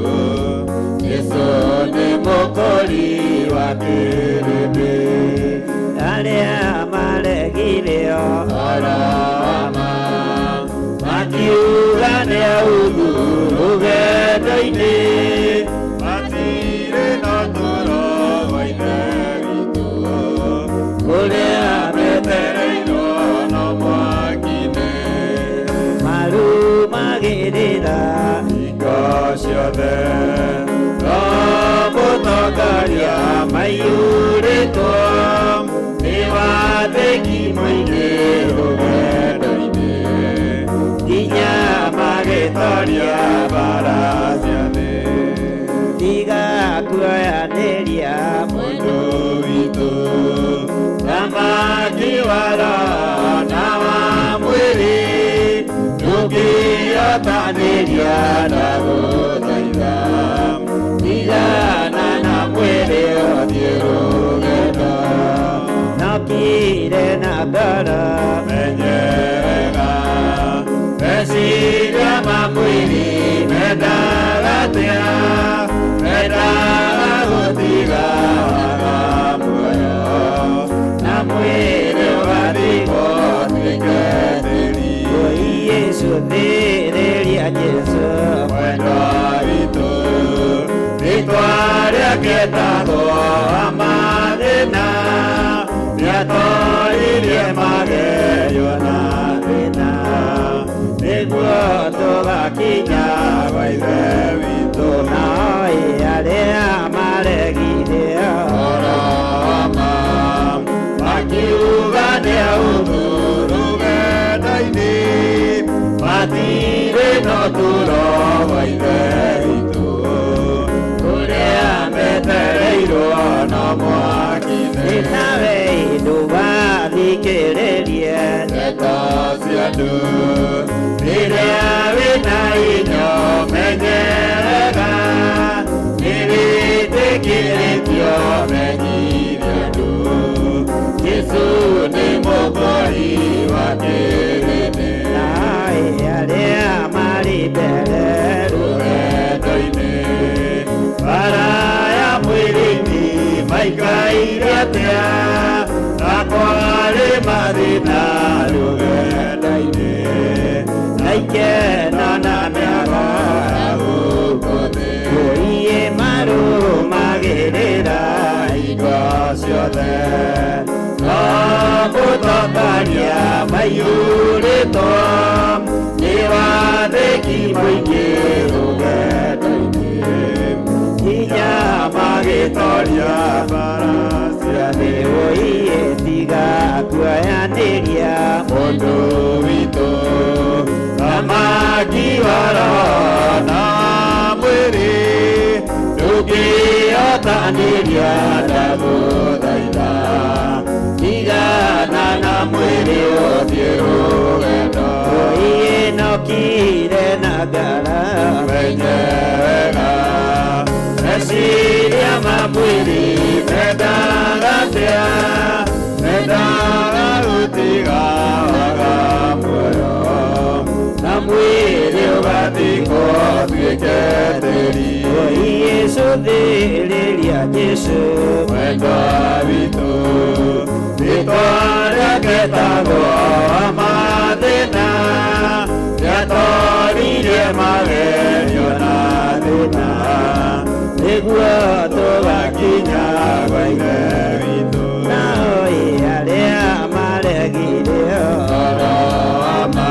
Jesũ nĩ mũkũri wa kĩrĩndĩ. Arĩa maregire ũhoro wa ma, makiuga nĩ authu rũgendo-inĩ, matirĩ na ũtũũro wa Ithe witũ, kũrĩa metereirwo no mwaki-inĩ. Marumagĩrĩra hingo ciothe, no mũtongoria maiyũrĩtwo nĩ wathĩki mũingĩ rũgendo-inĩ, nginya magĩtoria mbara cia thĩ. Tiga kuoyanĩria mũndũ witũ, thamaki wa roho na wa mwĩrĩ, ndũngĩhotanĩria ndagũthaitha, tigana na mwĩrĩ ũthiĩ rũgendo. No kire na ngoro menye wega, meciria ma mwĩrĩ mendaga atĩa, mendaga gũtiga waga muoyo, na mwĩrĩ ũgathikwo ũtuĩke tĩri. Oi Jesũ thĩrĩria Jesũ mwendwa witũ, rĩtwa rĩake tagwo amathĩna, nĩatoririe magerio na thĩna, nĩguo tũgakinya gwa Ithe witũ. Na oi arĩa maregire ũhoro wa ma, makiuga nĩ authu rũgendo-inĩ, matirĩ na ũtũũro wa Ithe witũ, kũrĩa metereirwo no mwaki-inĩ. Nawe ndũgathikĩrĩrie ndeto cia andũ, rĩrĩa wĩna inyo menye wega, nĩwĩtĩkĩrĩtio menyithio andũ, Jesũ nĩ mũkũri wa kĩrĩndĩ. Na arĩa marĩ mbere rũgendo-inĩ, bara ya mwĩrĩ-inĩ maikaire atĩa, na kwarĩ mathĩna rũgendo-inĩ, na ikeno na mĩago ya gũkũ thĩ. Oi marũmagĩrĩra hingo ciothe, no mũtongoria maiyũrĩtwo nĩ wathĩki mũingĩ rũgendo-inĩ, nginya magĩ Tũngĩtoria mbara cia thĩ. Oiye tiga kuoyanĩria Mũndũ witũ thamaki wa roho na wa mwĩrĩ ndũngĩhotanĩria ndagũthaitha tigana na mwĩrĩ ũthiĩ rũgendo. Oiye nokire na ngara Menye wega meciria ma mwĩrĩ mendaga atĩa, mendaga gũtiga waga muoyo na mwĩrĩ ũgathikwo ũtuĩke tĩri. Oiye cũthĩrĩria Jesũ Mwendwa witũ rĩtwa rĩake tagwo wa mathĩna, nĩatoririe magerio na thĩna, nĩguo tũgakinya gwa Ithe witũ. Nao arĩa maregire Ũhoro wa ma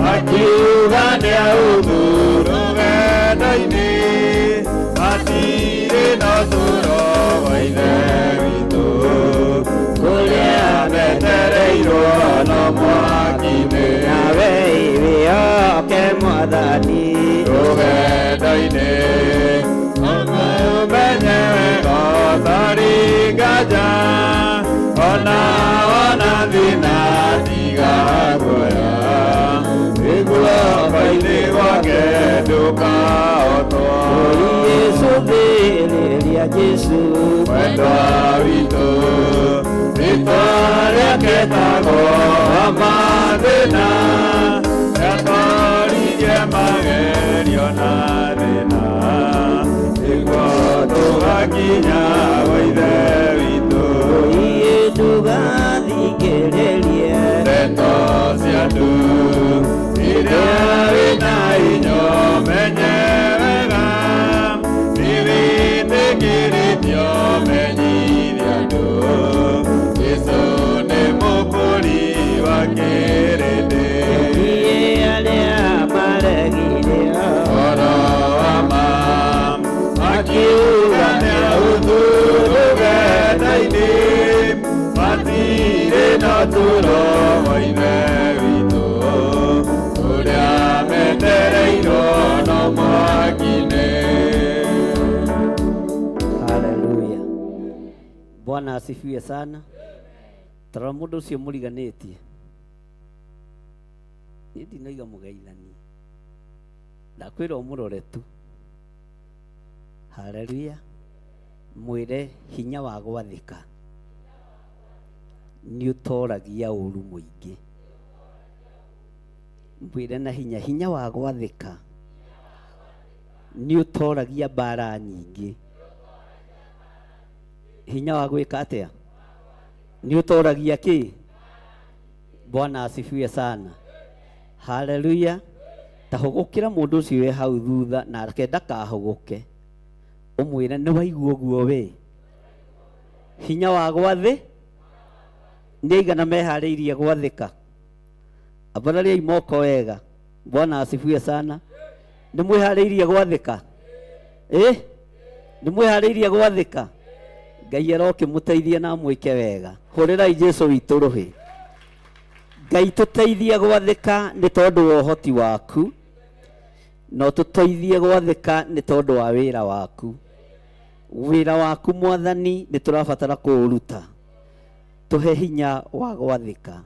makiuga nĩauthu rũgendo-inĩ, matirĩ na ũtũũro wa Ithe witũ, kũrĩa metereirwo no mwaki-inĩ. Nawe wĩhoke Mwathani Rũgendo-inĩ ũmenye wega ũtarĩ nganja, ona wona thĩna tiga guoya, nĩguo koinĩ gwake ndũkahotwo. Oiye cũthĩrĩria Jesũ Mwendwa witũ rĩtwa rĩake tagwo wa mathĩna, nĩatoririe magerio na thĩna, nĩguo tũgakinya gwa Ithe witũ. Oiye ndũgathikĩrĩrie Ndeto cia andũ iria wĩna hinya menye wega, nĩwĩtĩkĩrĩtio menyithia andũ, Jesũ nĩ mũkũri wa kĩrĩndĩ. Oiye arĩa maregire Ũhoro wa ma makiuga nĩauthu rũgendo-inĩ, matirĩ na ũtũũro wa Ithe witũ, ũrĩa metereirwo no mwaki-inĩ. Haleluya. Bwana asifiwe sana. Tarora mũndũ ũcio mũriganĩtie. Niĩ ndinoiga mũgeithanie. Ndakwĩra ũmũrore tu. Haleluya. Mwĩre hinya wa gwathĩka nĩ ũtoragia ũru mũingĩ. Mwĩre na hinya, hinya wa gwathĩka nĩ ũtoragia mbara nyingĩ. Hinya wa gwĩka atĩa? Nĩ ũtoragia kĩ? Bwana asifiwe sana. Haleluya. Ta hũgũkĩra mũndũ ũcio wĩ hau thutha nake ndakahũgũke. Ũmwĩre nĩ waigua ũguo we. Hinya wa gwathĩ nĩ aigana meharĩirie gwathĩka. Ambarariai moko wega. Bwana asifiwe sana. Nĩ mwĩharĩirie gwathĩka? Nĩ mwĩharĩirie gwathĩka? Ngai arokĩmũteithia na amwĩke wega. Hũrĩrai Jesũ witũ rũhĩ. Ngai tũteithie gwathĩka nĩ tondũ wa ũhoti waku, na ũtũteithie gwathĩka nĩ tondũ wa wĩra waku. Wĩra waku Mwathani nĩ tũrabatara kũũruta. Tũhe hinya wa gwathĩka.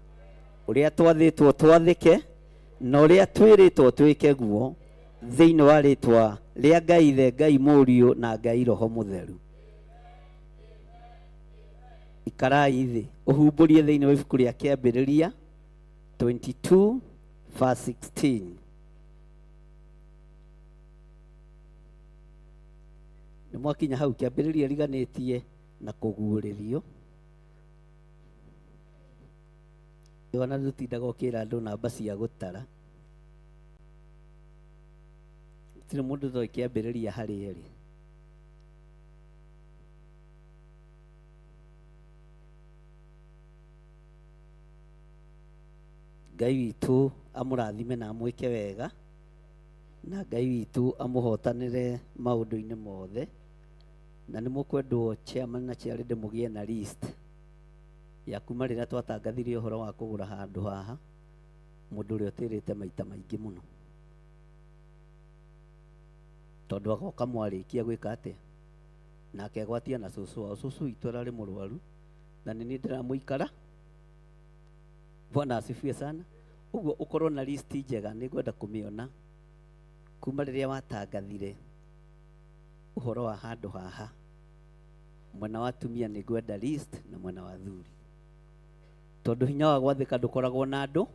Ũrĩa twathĩtwo twathĩke, na ũrĩa twĩrĩtwo twĩke guo, thĩinĩ wa rĩtwa rĩa Ngai Ithe, Ngai Mũriũ na Ngai Roho Mũtheru. Ikarai thĩ, ũhumbũrie thĩinĩ wa ibuku rĩa Kĩambĩrĩria 22 verse 16. Nĩ mwakinya hau Kĩambĩrĩria riganĩtie na kũguũrĩrio. Ona ndũtindaga ũkĩra andũ namba cia gũtara. Gũtirĩ mũndũ ũtoĩ kĩambĩrĩria harĩa ĩrĩ. Ngai witũ amũrathime na amwĩke wega, na Ngai witũ amũhotanĩre maũndũ-inĩ mothe. Na nĩ mũkwendwo chairman na chairlady mũgĩe na list ya kuma rĩrĩa twatangathire ũhoro wa kũgũra handũ haha, mũndũ ũrĩa ũtĩrĩte maita maingĩ mũno, tondũ agoka mwarĩkia gwĩka atĩa, nake agwatia na cũcũ wao. Cũcũ witũ ararĩ mũrwaru na nĩ niĩ ndĩramũikara. Bwana asifiwe sana. Ũguo ũkorwo na list njega, nĩ ngwenda kũmĩona kuma rĩrĩa watangathire ũhoro wa handũ haha. Mwena wa atumia nĩ ngwenda list na mwena wa athuri, tondũ hinya wa gwathĩka ndũkoragwo na andũ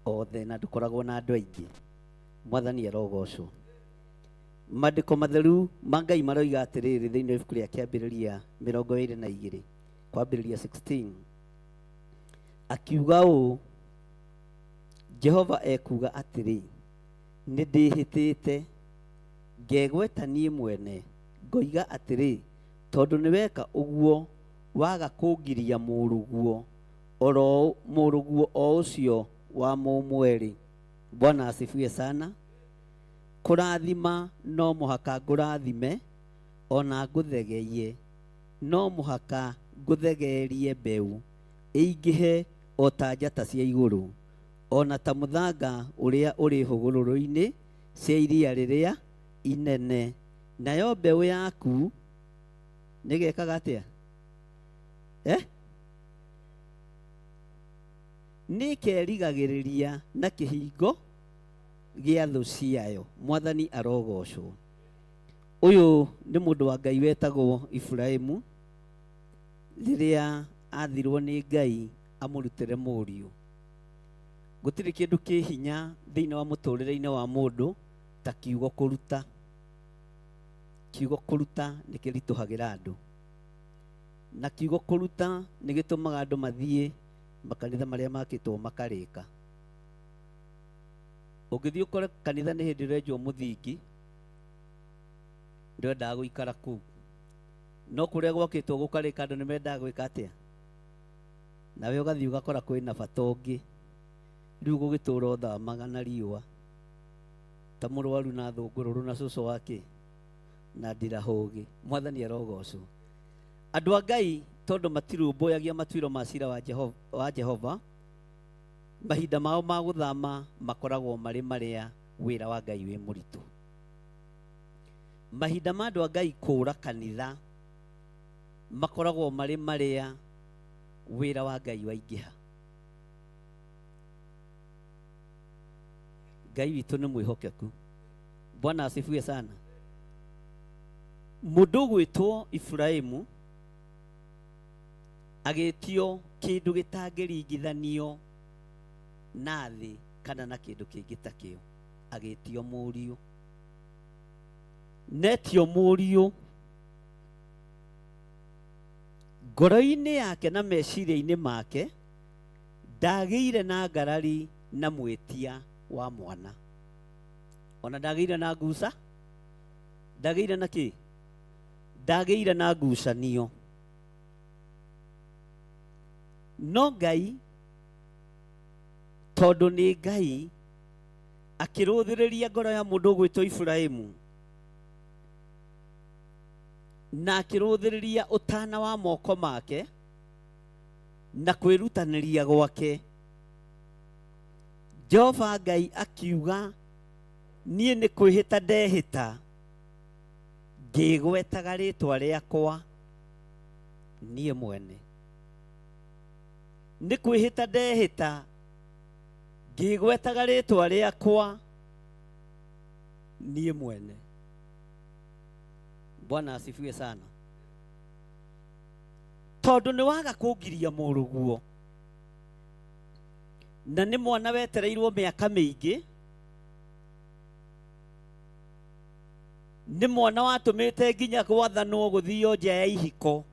othe na ndũkoragwo na andũ aingĩ. Mwathani arogocwo. Maandĩko matheru ma Ngai maroiga atĩrĩrĩ thĩinĩ wa ibuku rĩa Kĩambĩrĩria 22 kwambĩrĩria 16, akiuga ũũ, Jehova ekuuga atĩrĩ, nĩ ndĩhĩtĩte ngegweta niĩ mwene ngoiga atĩrĩ, tondũ nĩ weka ũguo waga kũngiria mũrũguo oro mũrũguo o ũcio wa mũmwe-rĩ. Bwana asifiwe sana. Kũrathima no mũhaka ngũrathime, ona ngũthegeie no mũhaka ngũthegeerie mbeũ ĩingĩhe o ta njata cia igũrũ, ona ta mũthanga ũrĩa ũrĩ hũgũrũrũ-inĩ cia iria rĩrĩa inene. Nayo mbeũ yaku nĩgekaga atĩa? Nĩkerigagĩrĩria na kĩhingo gĩa thũ ciayo. Mwathani arogocwo. Ũyũ nĩ mũndũ wa Ngai wetagwo Iburahĩmu, rĩrĩa athirwo nĩ Ngai amũrutĩre mũriũ. Gũtirĩ kĩndũ kĩ hinya thĩinĩ wa mũtũrĩre-inĩ wa mũndũ ta kiugo kũruta. Kiugo kũruta nĩ kĩritũhagĩra andũ, na kiugo kũruta nĩ gĩtũmaga andũ mathiĩ makanitha marĩa makĩtwo makarĩka. Ũngĩthiĩ ũkore kanitha nĩ hĩndĩ ũrenjwo mũthingi, ndwendaga gũikara kũu, no kũrĩa gwakĩtwo gũkarĩka andũ nĩ mendaga gwĩka atĩa? Nawe ũgathiĩ ũgakora kwĩna bata ũngĩ. Rĩu gũgĩtũra ũthamaga na riũa ta mũrwaru na thũngũrũrũ na cũcũ wake na ndirahũgĩ. Mwathani arogocwo. Andũ a Ngai tondũ matirũmbũyagia matuĩro ma cira wa Jehova, mahinda mao ma gũthama makoragwo marĩ marĩa wĩra wa Ngai wĩ mũritũ. Mahinda ma andũ a Ngai kũũra kanitha makoragwo marĩ marĩa wĩra wa Ngai waingĩha. Ngai witũ nĩ mwĩhokeku. Bwana asifiwe sana. Mũndũ ũgwĩtwo Iburahĩmu agĩtio kĩndũ gĩtangĩringithanio na thĩ kana na kĩndũ kĩngĩ ta kĩo, agĩtio mũriũ. Netio mũriũ, ngoro-inĩ yake na meciria-inĩ make ndagĩire na ngarari na mwĩtia wa mwana, ona ndagĩire na nguca, ndagĩire na kĩ, ndagĩire na ngucanio. No Ngai tondũ nĩ Ngai akĩrũthĩrĩria ngoro ya mũndũ ũgwĩtwo Iburahĩmu na akĩrũthĩrĩria ũtana wa moko make na kwĩrutanĩria gwake, Jehova Ngai akiuga, niĩ nĩ kwĩhĩta ndehĩta ngĩgwetaga rĩtwa rĩakwa niĩ mwene. Nĩ kwĩhĩta ndehĩta ngĩgwetaga rĩtwa rĩakwa niĩ mwene. Bwana asifiwe sana. Tondũ nĩ waga kũngiria mũrũguo, na nĩ mwana wetereirwo mĩaka mĩingĩ, nĩ mwana watũmĩte nginya gwathanwo gũthio nja ya ihiko,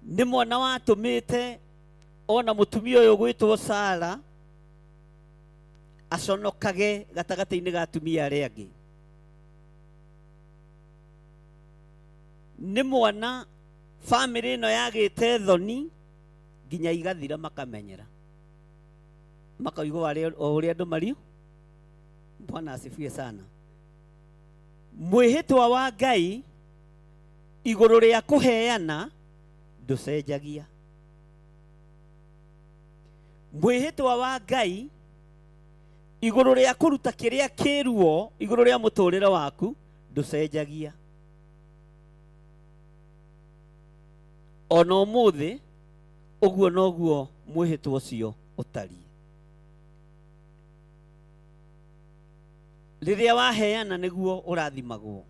nĩ mwana watũmĩte ona mũtumia ũyũ gwĩtwo Sara aconokage gatagatĩ-inĩ ga atumia arĩa angĩ. Nĩ mwana bamĩrĩ ĩno yagĩte thoni nginya igathira makamenyera, makaigua o ũrĩa andũ mario. Bwana asifiwe sana. Mwĩhĩtwa wa Ngai igũrũ rĩa kũheana ndũcenjagia. Mwĩhĩtwa wa Ngai igũrũ rĩa kũruta kĩrĩa kĩruo igũrũ rĩa mũtũrĩre waku ndũcenjagia. Ona ũmũthĩ ũguo noguo mwĩhĩtwa ũcio ũtariĩ. Rĩrĩa waheana nĩguo ũrathimagwo,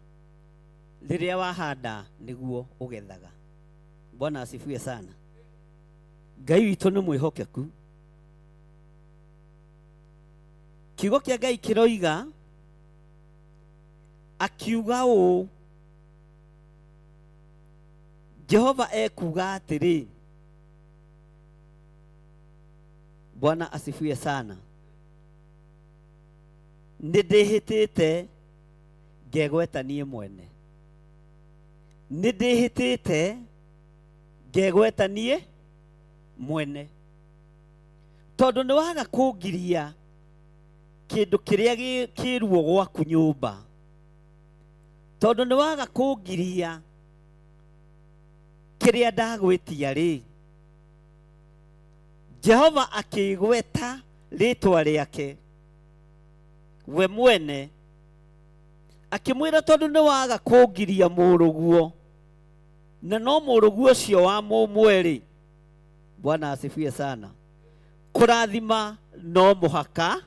rĩrĩa wahanda nĩguo ũgethaga. Bwana asifiwe sana. Ngai witũ nĩ mwĩhokeku. Kiugo kĩa Ngai kĩroiga akiuga ũũ, Jehova ekuuga atĩrĩ, Bwana asifiwe sana, nĩ ndĩhĩtĩte ngegweta niĩ mwene, nĩ ndĩhĩtĩte ngegweta niĩ mwene, tondũ nĩ waga kũngiria kĩndũ kĩrĩa kĩruo gwaku nyũmba, tondũ nĩ waga kũngiria kĩrĩa ndagwĩtia rĩ, Jehova akĩgweta rĩtwa rĩake we mwene, akĩmwĩra tondũ nĩ waga kũngiria mũrũguo, na no mũrũguo ũcio wa mũmwe rĩ, Bwana asifiwe sana, kũrathima no mũhaka,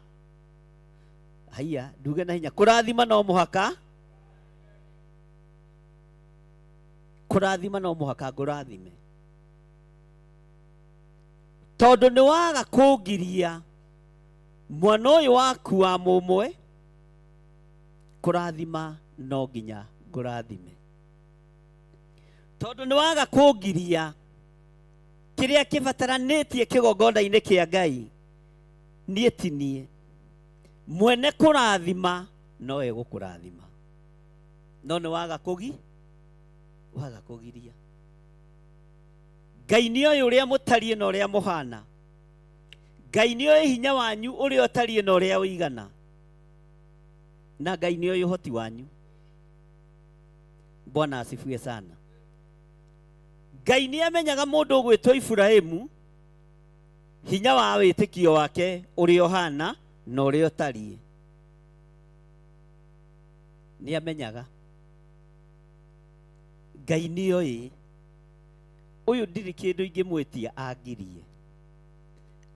haiya nduge na hinya, kũrathima no mũhaka, kũrathima no mũhaka ngũrathime, tondũ nĩ waga kũngiria mwana ũyũ waku wa mũmwe, kũrathima no nginya ngũrathime, tondũ nĩ waga kũngiria kĩrĩa kĩbataranĩtie kĩgongona-inĩ kĩa Ngai, niĩ ti niĩ mwene kũrathima, no egũkũrathima, no nĩ waga kũgi waga kũgiria. Ngai nĩ oĩ ũrĩa mũtariĩ na ũrĩa mũhana. Ngai nĩ oĩ hinya wanyu ũrĩa ũtariĩ na ũrĩa ũigana, na Ngai nĩ oĩ ũhoti wanyu. Bwana asifiwe sana. Ngai nĩ amenyaga mũndũ ũgwĩtwo Iburahĩmu hinya wa wĩtĩkio wake ũrĩa ũhana na ũrĩa ũtariĩ. Nĩ amenyaga. Ngai nĩ oĩ ũyũ ndirĩ kĩndũ ingĩmwĩtia angirie.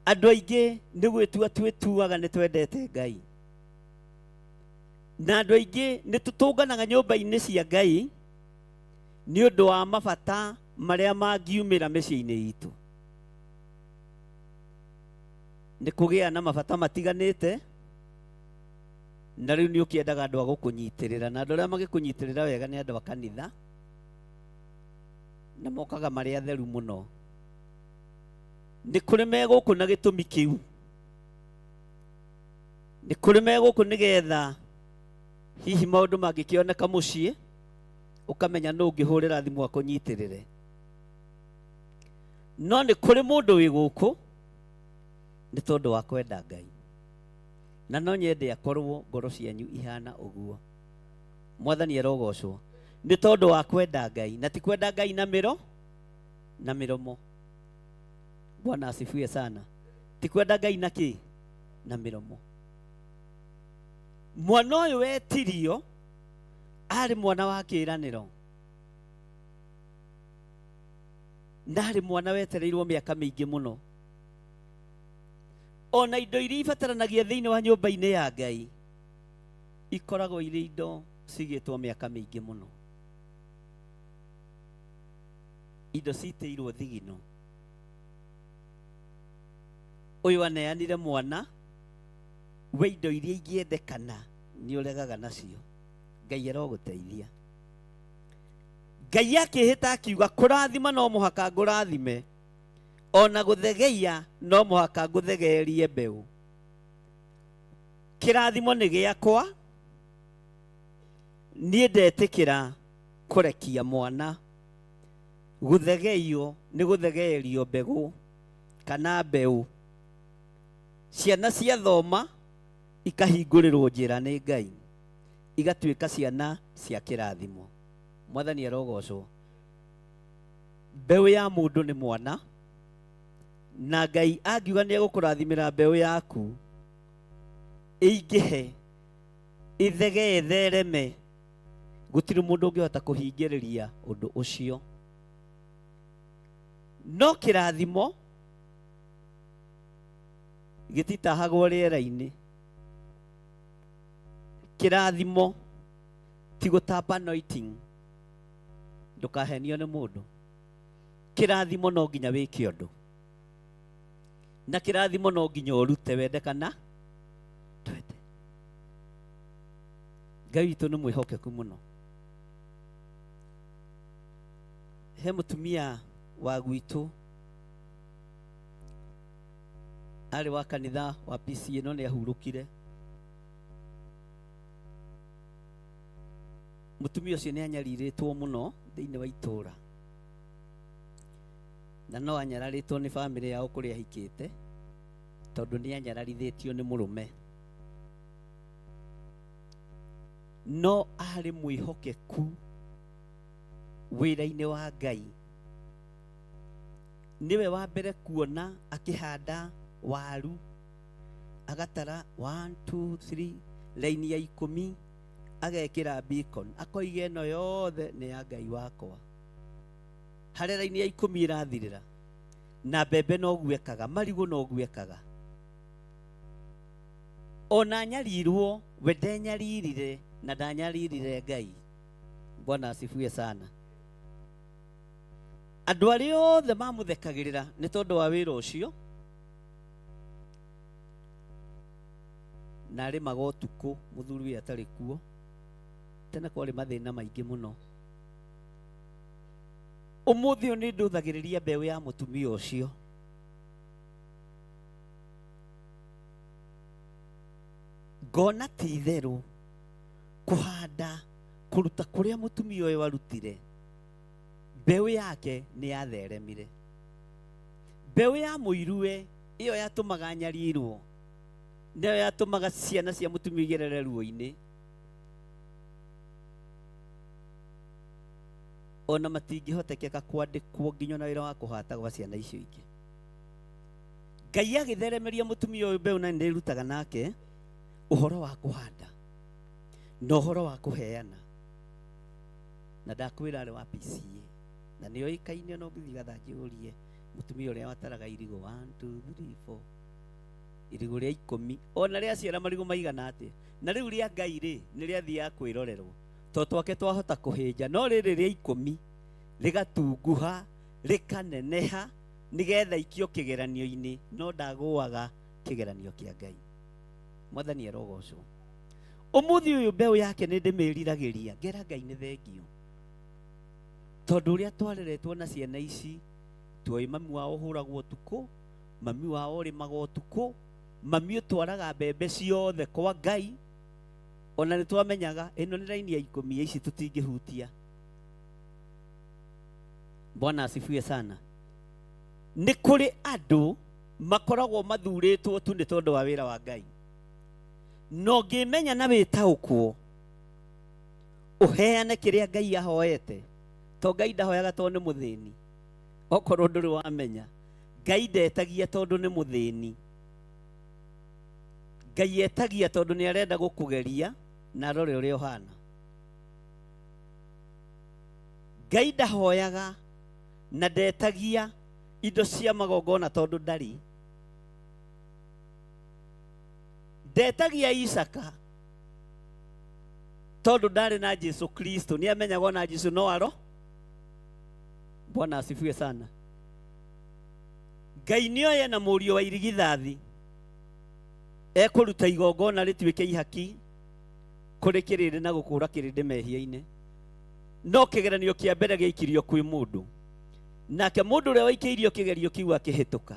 Andũ aingĩ nĩ gwĩtua twĩtuaga nĩ twendete Ngai, na andũ aingĩ nĩ tũtũnganaga nyũmba-inĩ cia Ngai nĩ ũndũ wa mabata marĩa mangiumĩra mĩciĩ-inĩ itũ. Nĩ kũgĩa na mabata matiganĩte, na rĩu nĩ ũkĩendaga andũ a gũkũnyitĩrĩra, na andũ arĩa magĩkũnyitĩrĩra wega nĩ andũ a kanitha, na mokaga marĩ atheru mũno. Nĩ kũrĩ me gũkũ na gĩtũmi kĩu, nĩ kũrĩ me gũkũ nĩgetha hihi maũndũ mangĩkĩoneka mũciĩ ũkamenya nũ ũngĩhũrĩra thimũ akũnyitĩrĩre. No nĩ kũrĩ mũndũ wĩ gũkũ nĩ tondũ wa kwenda Ngai, na no nyende akorwo ngoro cianyu ihana ũguo. Mwathani arogocwo nĩ tondũ wa kwenda Ngai, na ti kwenda Ngai na mĩro na mĩromo. Bwana asifiwe sana. Ti kwenda Ngai na kĩ? Na mĩromo. Mwana ũyũ wetirio arĩ mwana wa kĩĩranĩro, na arĩ mwana wetereirwo mĩaka mĩingĩ mũno. Ona indo iria ibataranagia thĩinĩ wa nyũmba-inĩ ya Ngai ikoragwo irĩ indo cigĩtwo mĩaka mĩingĩ mũno, indo citĩirwo thigino. Ũyũ aneanire mwana we indo iria ingĩendekana nĩ ũregaga nacio. Ngai arogũteithia. Ngai akĩhĩta akiuga kũrathima no mũhaka ngũrathime, ona gũthegeia no mũhaka ngũthegeerie mbeũ. Kĩrathimo nĩ gĩakwa, niĩ ndetĩkĩra kũrekia mwana. Gũthegeio nĩ gũthegeerio mbegũ kana mbeũ. Ciana ciathoma ikahingũrĩrwo njĩra nĩ Ngai. Igatuĩka ciana cia kĩrathimo. Mwathani arogocwo. Mbeũ ya mũndũ nĩ mwana, na Ngai angiuga nĩ egũkũrathimĩra mbeũ yaku ĩingĩhe, ĩthegee, ĩthereme, gũtirĩ mũndũ ũngĩhota kũhingĩrĩria ũndũ ũcio. No kĩrathimo gĩtitahagwo rĩera-inĩ. Kĩrathimo ti gũtamba anointing, ndũkahenio nĩ mũndũ. Kĩrathimo no nginya wĩke ũndũ, na kĩrathimo no nginya ũrute wende kana twende. Ngai witũ nĩ mwĩhokeku mũno. He mũtumia wa gwitũ arĩ wa kanitha wa PCA no nĩ ahurũkire. Mũtumia ũcio nĩ anyarirĩtwo mũno thĩinĩ wa itũũra, na no anyararĩtwo nĩ bamĩrĩ yao kũrĩa ahikĩte, tondũ nĩ anyararithĩtio nĩ mũrũme. No arĩ mwĩhokeku wĩra-inĩ wa Ngai. Nĩwe wa mbere kuona akĩhanda waru, agatara 1 2 3 raini ya 10, agekĩra beacon, akoiga ĩno yothe nĩ ya Ngai wakwa. Harĩa raini ya 10 ĩrathirĩra, na mbembe noguo ekaga, marigũ noguo ekaga. Ona nyarirwo, we ndenyaririre na ndanyaririre Ngai. Bwana asifiwe sana. Andũ arĩa othe mamũthekagĩrĩra nĩ tondũ wa wĩra ũcio, na arĩmaga ũtukũ mũthuri ũyũ atarĩ kuo. Tene kwarĩ mathĩna maingĩ mũno. Ũmũthĩ ũyũ nĩ ndũthagĩrĩria mbeũ ya mũtumia ũcio. Ngona ti itherũ kũhanda kũruta kũrĩa mũtumia ũyũ arutire, mbeũ yake nĩ yatheremire. Mbeũ ya mũiruwe ĩyo yatũmaga nyarirwo, nĩyo yatũmaga ciana cia mũtumia igerere ruo-inĩ. Ona matingĩhotekeka kwandĩkwo nginya na wĩra wa kũhata gwa ciana icio ingĩ. Ngai agĩtheremeria mũtumia ũyũ mbeũ, na nĩndĩrutaga nake ũhoro wa kũhanda na ũhoro wa kũheana. Na ndakwĩra arĩ wa PCA na nĩ oĩkaine, ona ũngĩthiĩ gathanjĩ ũrie mũtumia ũrĩa wataraga irigũ 1 2 3 4 irigũ rĩa 10, ona rĩaciara marigũ maigana atĩa. Na rĩu rĩa Ngai rĩ, nĩ rĩathiaga kwĩrorerwo, to twake twahota kũhĩnja, no rĩrĩ rĩa 10 rĩgatunguha rĩkaneneha nĩgetha ikio kĩgeranio-inĩ, no ndagũaga kĩgeranio kĩa Ngai. Mwathani arogocwo. Ũmũthĩ ũyũ mbeũ yake nĩ ndĩmĩriragĩria, ngera Ngai nĩ thengio, tondũ ũrĩa twareretwo na ciana ici, tuoĩ mami wao ũhũragwo ũtukũ, mami wao ũrĩmaga ũtukũ, mami ũtwaraga mbembe ciothe kwa Ngai. Ona nĩ twamenyaga ĩno nĩ raini ya 10, ici tũtingĩhutia. Bwana asifiwe sana. Nĩ kũrĩ andũ makoragwo mathurĩtwo tu nĩ tondũ wa wĩra wa Ngai. Na ũngĩmenya na wĩtaũkwo, ũheane kĩrĩa Ngai ahoete, to Ngai ndahoyaga tondũ nĩ mũthĩni. Okorwo ndũrĩ wamenya, Ngai ndetagia tondũ nĩ mũthĩni. Ngai etagia tondũ nĩ arenda gũkũgeria na arore ũrĩa ũhana. Ngai ndahoyaga na ndetagia indo cia magongona tondũ ndarĩ. Ndetagia Isaka tondũ ndarĩ na Jesu Kristo, nĩ amenyaga ona Jesu no aro. Bwana asifiwe sana. Ngai nĩ oye na mũriũ wa irigithathi ekũruta igongona rĩtuĩke ihaki kũrĩ kĩrĩndĩ na gũkũra kĩrĩndĩ mehia-inĩ. No kĩgeranio kĩa mbere gĩaikirio kwĩ mũndũ, nake mũndũ ũrĩa waikĩirio kĩgerio kĩu akĩhĩtũka.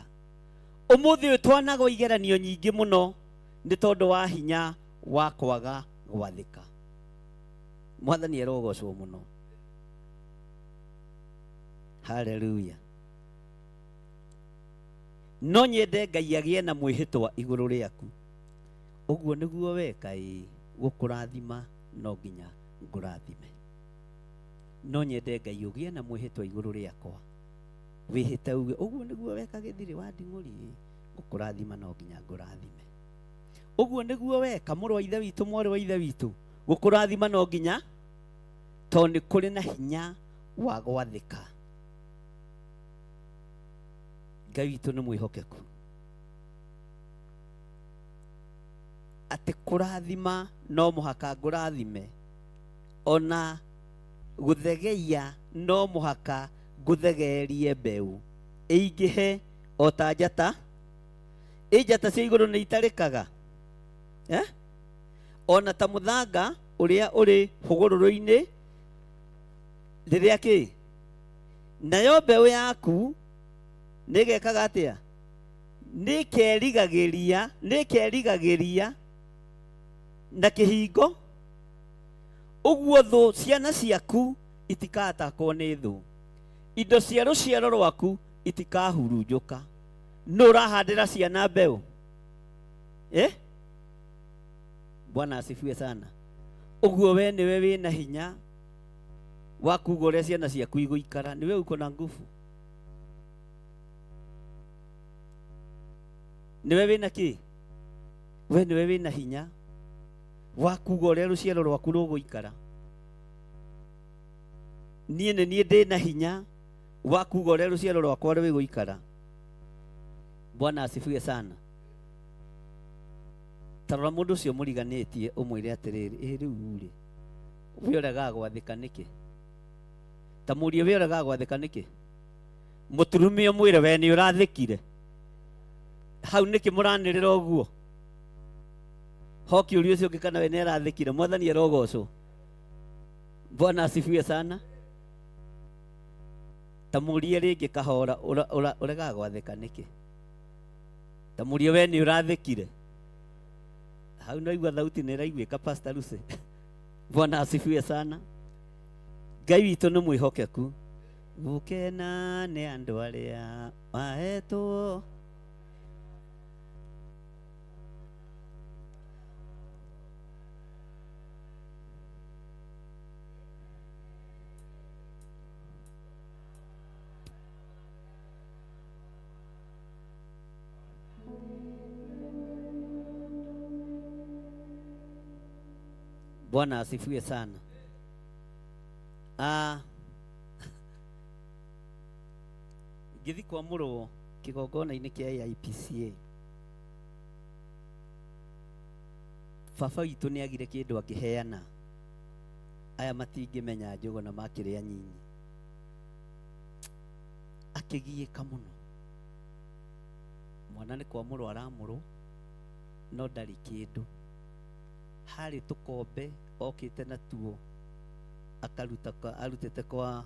Ũmũthĩ ũyũ twanagwo igeranio nyingĩ mũno nĩ tondũ wa hinya wa kwaga gwathĩka. Mwathani arogocwo mũno. Haleluya. No nyende Ngai agĩe na mwĩhĩtwa igũrũ rĩaku. Ũguo nĩguo weka, ĩĩ, gũkũrathima no nginya ngũrathime. No nyende Ngai ũgĩe na mwĩhĩtwa igũrũ rĩakwa, wĩhĩte uge ũguo nĩguo weka gĩthirĩ wa nding'ũri, gũkũrathima no nginya ngũrathime. Ũguo nĩguo weka mũrũ wa ithe witũ, mwarĩ wa ithe witũ, gũkũrathima no nginya, tondũ nĩ kũrĩ na hinya wa gwathĩka. Ngai witũ nĩ mwĩhokeku atĩ kũrathima no mũhaka ngũrathime, ona gũthegeia no mũhaka ngũthegeerie mbeũ ĩingĩhe o ta njata. Ĩ njata cia igũrũ nĩ itarĩkaga, eh? Ona ta mũthanga ũrĩa ũrĩ hũgũrũrũ-inĩ rĩrĩa kĩ, nayo mbeũ yaku nĩgekaga atĩa? Nĩkerigagĩria, nĩkerigagĩria na kĩhingo, ũguo thũ ciana ciaku itikatakwo nĩ thũ, indo cia rũciaro rwaku itikahurunjũka. Nũ ũrahandĩra ciana mbeũ? Eh? Bwana asifiwe sana. Ũguo we nĩwe wĩna hinya wa kuga ũrĩa ciana ciaku igũikara, nĩwe uko na nguvu, nĩwe wĩna kĩ, we nĩwe wĩna hinya wa kuga ũrĩa rũciaro rwaku rũgũikara. Niĩ nĩ niĩ ndĩna hinya wa kuga ũrĩa rũciaro rwakwa rwĩgũikara. Bwana asifiwe sana. Tarora mũndũ ũcio mũriganĩtie ũmwĩre atĩrĩrĩ, ĩ rĩu rĩ, we ũregaga gwathĩka nĩkĩ? Ta mũrie, we ũregaga gwathĩka nĩkĩ? Mũturumie ũmwĩre, we nĩ ũrathĩkire hau nĩkĩ mũranĩrĩra ũguo? Hoki ũria ũcio ũngĩ kana we nĩ arathĩkire. Mwathani arogocwo. Bwana asifiwe sana. Ta mũrie rĩngĩ kahora, ũregaga gwathĩka nĩkĩ? Ta mũrie, we nĩ ũrathĩkire hau? No igua thauti nĩ ĩraiguĩka, Pastor Lucy. Bwana asifiwe sana. Ngai witũ nĩ mwĩhokeku. Gũkena nĩ andũ arĩa mahetwo Bwana asifiwe sana. Ah, ngĩthi kwamũrwo kĩgongona-inĩ kĩa AIPCA, baba witũ nĩ agire kĩndũ angĩheana, aya matingĩmenya njũgũ na makĩrĩa nyinyi. Akĩgiĩka mũno, mwana nĩ kwamũrwo aramũrwo no ndarĩ kĩndũ. Harĩ tũkombe okĩte natuo akaruta arutĩte kwa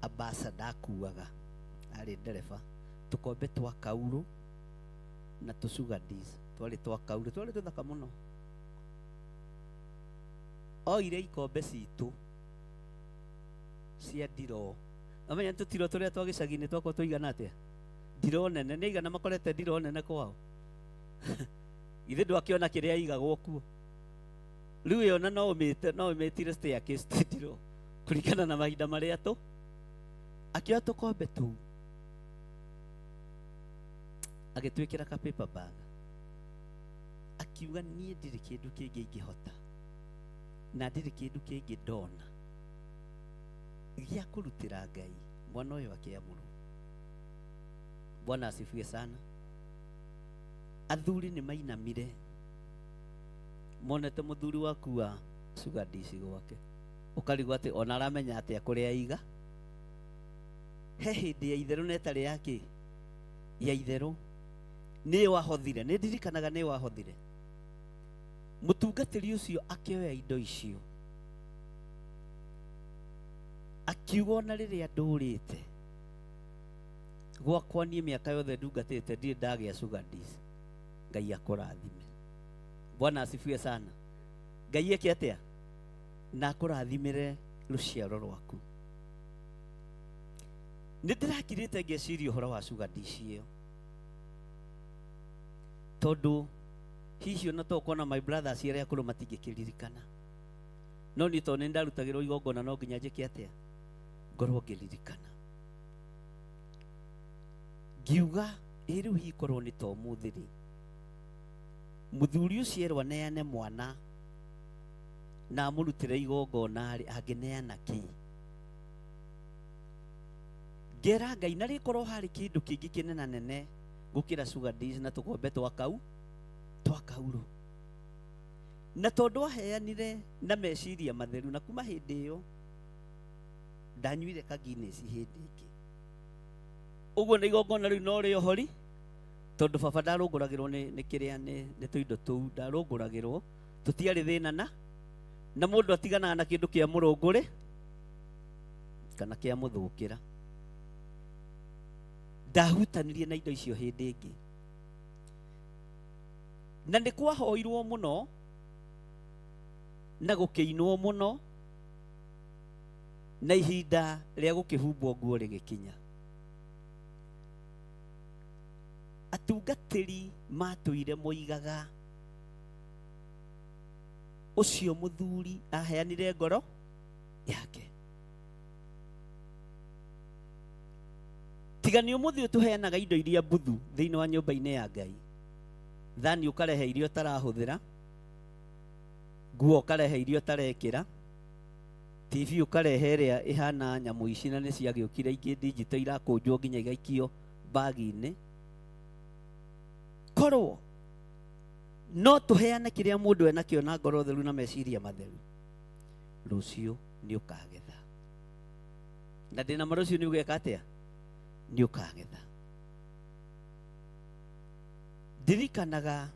ambassador, akuaga arĩ ndereba, tũkombe twa kaurũ na tũ sugar dis, twarĩ twa kaurũ, twarĩ tũthaka mũno. Oire ikombe citũ cia ndiroo, amenya tũtiro tũrĩa twa gĩcagi-inĩ twakwa tũigana atĩa, ndiroo nene nĩ aigana makorete ndiroo nene kwao, githĩ ndwakĩona kĩrĩa igagwo kuo? Rĩu ĩyo na no ũmĩte, no ũmĩtire staircase, ti ndiroo, kũringana na mahinda marĩa tũ akĩoya tũkombe tũu agĩtwĩkĩra ka paper bag, akiuga niĩ ndirĩ kĩndũ kĩngĩ ingĩhota na ndirĩ kĩndũ kĩngĩ ndona gĩa kũrutĩra Ngai mwana ũyũ akĩamũrwo. Bwana asifiwe sana. Athuri nĩ mainamire monete mũthuri waku wa sugar dish gwake, ũkarigwo atĩ ona aramenya atĩa kũrĩa aiga. He hĩndĩ ya itherũ na ĩtarĩ ya kĩ ya itherũ nĩ wahothire, nĩ ndirikanaga nĩ wahothire. Mũtungatĩri ũcio akĩoya indo icio akiuga ona rĩrĩa ndũrĩte gwakwa niĩ mĩaka yothe ndungatĩte ndirĩ ndagĩa sugar dish. Ngai akũrathime. Bwana asifiwe sana. Ngai eke atĩa? Na akũrathimĩre rũciaro rwaku. Nĩ ndĩrakirĩte ngeciria ũhoro wa sugar dish ĩyo, tondũ hihi ona to kuona my brothers arĩa akũrũ matingĩkĩririkana. No niĩ tondũ nĩ ndarutagĩrwo igongona no nginya njĩke atĩa? Ngorwo ngĩririkana. Ngiuga ĩ rĩu hihi korwo nĩ ta ũmũthĩ rĩ, mũthuri ũcio erwo aneane mwana na amũrutĩre igongona rĩ, angĩneana kĩ? Ngera Ngai na rĩkorwo harĩ kĩndũ kĩngĩ kĩnenanene gũkĩra sugar dish na tũkombe twa kau twa kaurũ. Na tondũ aheanire na meciria matheru, na kuma hĩndĩ ĩyo ndanyuire ka Guinness hĩndĩ ĩngĩ. Ũguo na igongona rĩu no rĩohori, tondũ baba ndarũngũragĩrwo nĩ kĩrĩa nĩ tũindo tũu, ndarũngũragĩrwo, tũtiarĩ thĩna na mũndũ atiganaga na kĩndũ kĩa mũrũngũrĩ kana kĩa mũthũkĩra. Ndahutanirie na indo icio hĩndĩ ĩngĩ, na nĩ kwahoirwo mũno na gũkĩinwo mũno, na ihinda rĩa gũkĩhumbwo nguo rĩgĩkinya. Atungatĩri matũire moigaga ũcio mũthuri aheanire ngoro yake. Tiga nĩ ũmũthĩ ũyũ tũheanaga indo iria mbuthu thĩinĩ wa nyũmba-inĩ ya Ngai. Thani ũkarehe iria ũtarahũthĩra, nguo ũkarehe iria ũtarekĩra, TV ũkarehe ĩrĩa ĩhana nyamũ ici na nĩ ciagĩũkire ingĩ digital irakũnjwo nginya igaikio bagi-inĩ. Korwo no tũheane kĩrĩa mũndũ enakĩo na ngoro theru na meciria matheru, rũciũ nĩ ũkagetha. Na ndĩna ma rũciũ nĩ ũgeka atĩa? Nĩ ũkagetha. Ndirikanaga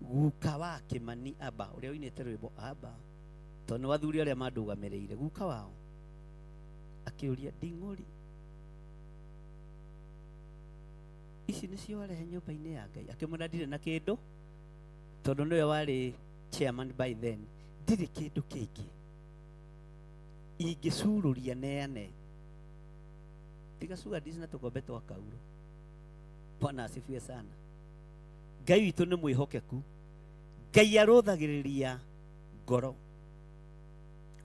guka wa Kĩmani Aba ũrĩa ũinĩte rwĩmbo Aba, tondũ nĩ athuri arĩa mandũgamĩrĩire, guka wao akĩũria nding'ũri ici nĩcio warehe nyũmba-inĩ ya Ngai? Akĩmwĩra ndirĩ na kĩndũ, tondũ nĩwe warĩ chairman by then, ndirĩ kĩndũ kĩngĩ ingĩcurũria neane tiga sugar dish na tũkombe twa kauro. Bwana asifiwe sana. Ngai witũ nĩ mwĩhokeku. Ngai arũthagĩrĩria ngoro,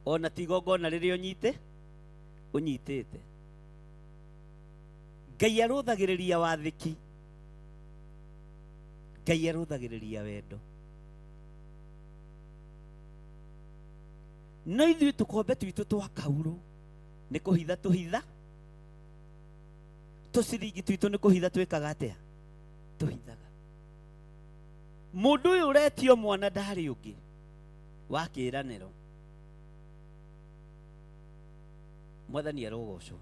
ona ti igongona rĩrĩa ũnyitĩte. Ngai arũthagĩrĩria wathĩki. Ngai arũthagĩrĩria wendo. No ithuĩ tũkombe twitũ twa kaurũ nĩ kũhitha tũhitha, tũciringi twitũ nĩ kũhitha twĩkaga atĩa? Tũhithaga. Mũndũ ũyũ ũretio mwana ndarĩ ũngĩ wa kĩĩranĩro. Mwathani arogocwo.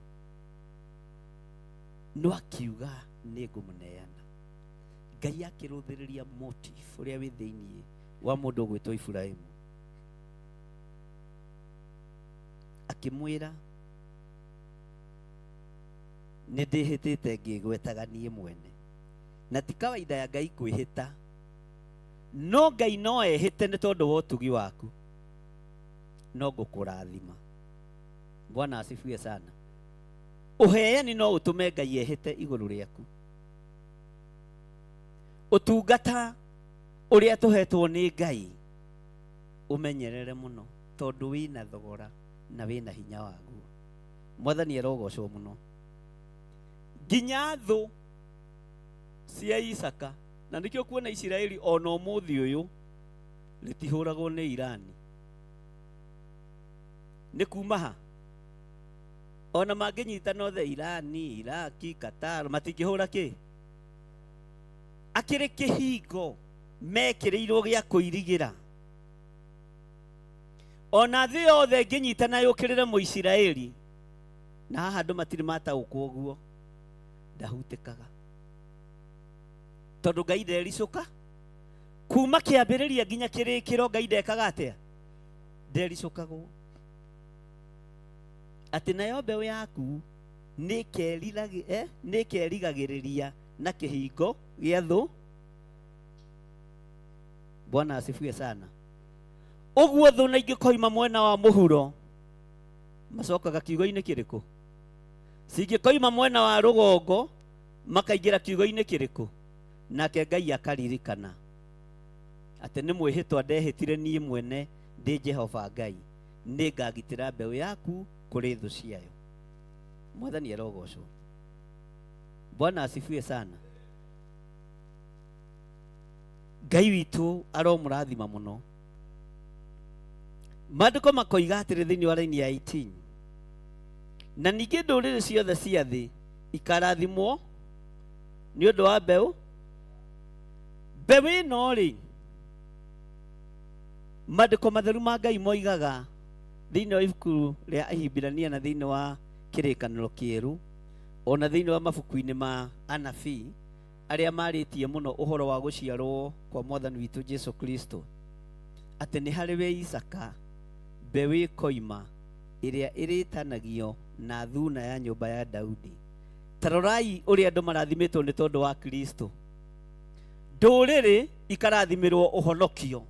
No akiuga nĩ ngũmũneana. Ngai akĩrũthĩrĩria motive ũrĩa wĩ thĩinĩ wa mũndũ ũgwĩtwo Iburahĩmu, akĩmwĩra nĩ ndĩhĩtĩte ngĩgwetaga niĩ mwene. Na ti kawaida ya Ngai kwĩhĩta, no Ngai no ehĩte nĩ tondũ wa ũtugi waku, no ngũkũrathima. Bwana asifiwe sana. Ũheani no ũtũme Ngai ehĩte igũrũ rĩaku. Ũtungata ũrĩa tũhetwo nĩ Ngai ũmenyerere mũno, tondũ wĩna thogora na wĩna hinya waguo. Mwathani arogocwo mũno. Nginya thũ cia Isaka, na nĩkĩo kuona Isiraeli ona ũmũthĩ ũyũ rĩtihũragwo nĩ Irani. Nĩ kuma ha? Ona mangĩnyitana othe Irani, Iraki, Qatar, matingĩhũra kĩ? Akĩrĩ kĩhingo mekĩrĩirwo gĩa kũirigĩra. Ona thĩ yothe ĩngĩnyitana yũkĩrĩre Mũisiraeli, na haha andũ matirĩ mataũkwo ũguo, ndahutĩkaga. Tondũ Ngai ndericũka. Kuma kĩambĩrĩria nginya kĩrĩkĩro Ngai ndekaga atĩa? Ndericũkagwo. Atĩ nayo mbeũ yaku nĩkerigagĩrĩria na kĩhingo gĩa thũ. Bwana asifiwe sana. Ũguo thũ na ingĩkoima mwena wa mũhuro, macokaga kiugo-inĩ kĩrĩkũ? Cingĩkoima mwena wa rũgongo, makaingĩra kiugo-inĩ kĩrĩkũ? Nake Ngai akaririkana atĩ nĩ mwĩhĩtwa ndehĩtire niĩ mwene Ndĩ Jehova Ngai, nĩngagitĩra mbeũ yaku kũrĩ thũ ciayo. Mwathani arogocwo. Bwana asifiwe sana. Ngai witũ aromũrathima mũno. Maandĩko makoiga atĩrĩ thĩinĩ wa raini ya 18, na ningĩ ndũrĩrĩ ciothe cia thĩ ikarathimwo nĩ ũndũ wa mbeũ. Mbeũ ĩno rĩ, maandĩko matheru ma Ngai moigaga thĩinĩ wa ibuku rĩa Ahibirania na thĩinĩ wa Kĩrĩkanĩro Kĩerũ, ona thĩinĩ wa mabuku-inĩ ma anabii arĩa marĩtie mũno ũhoro wa gũciarwo kwa Mwathani witũ Jesu Kristo, atĩ nĩ harĩ we Isaka mbeũ ĩkoima ĩrĩa ĩrĩtanagio na thuna ya nyũmba ya Daudi. Ta rorai ũrĩa andũ marathimĩtwo nĩ tondũ wa Kristo. Ndũrĩrĩ ikarathimĩrwo ũhonokio,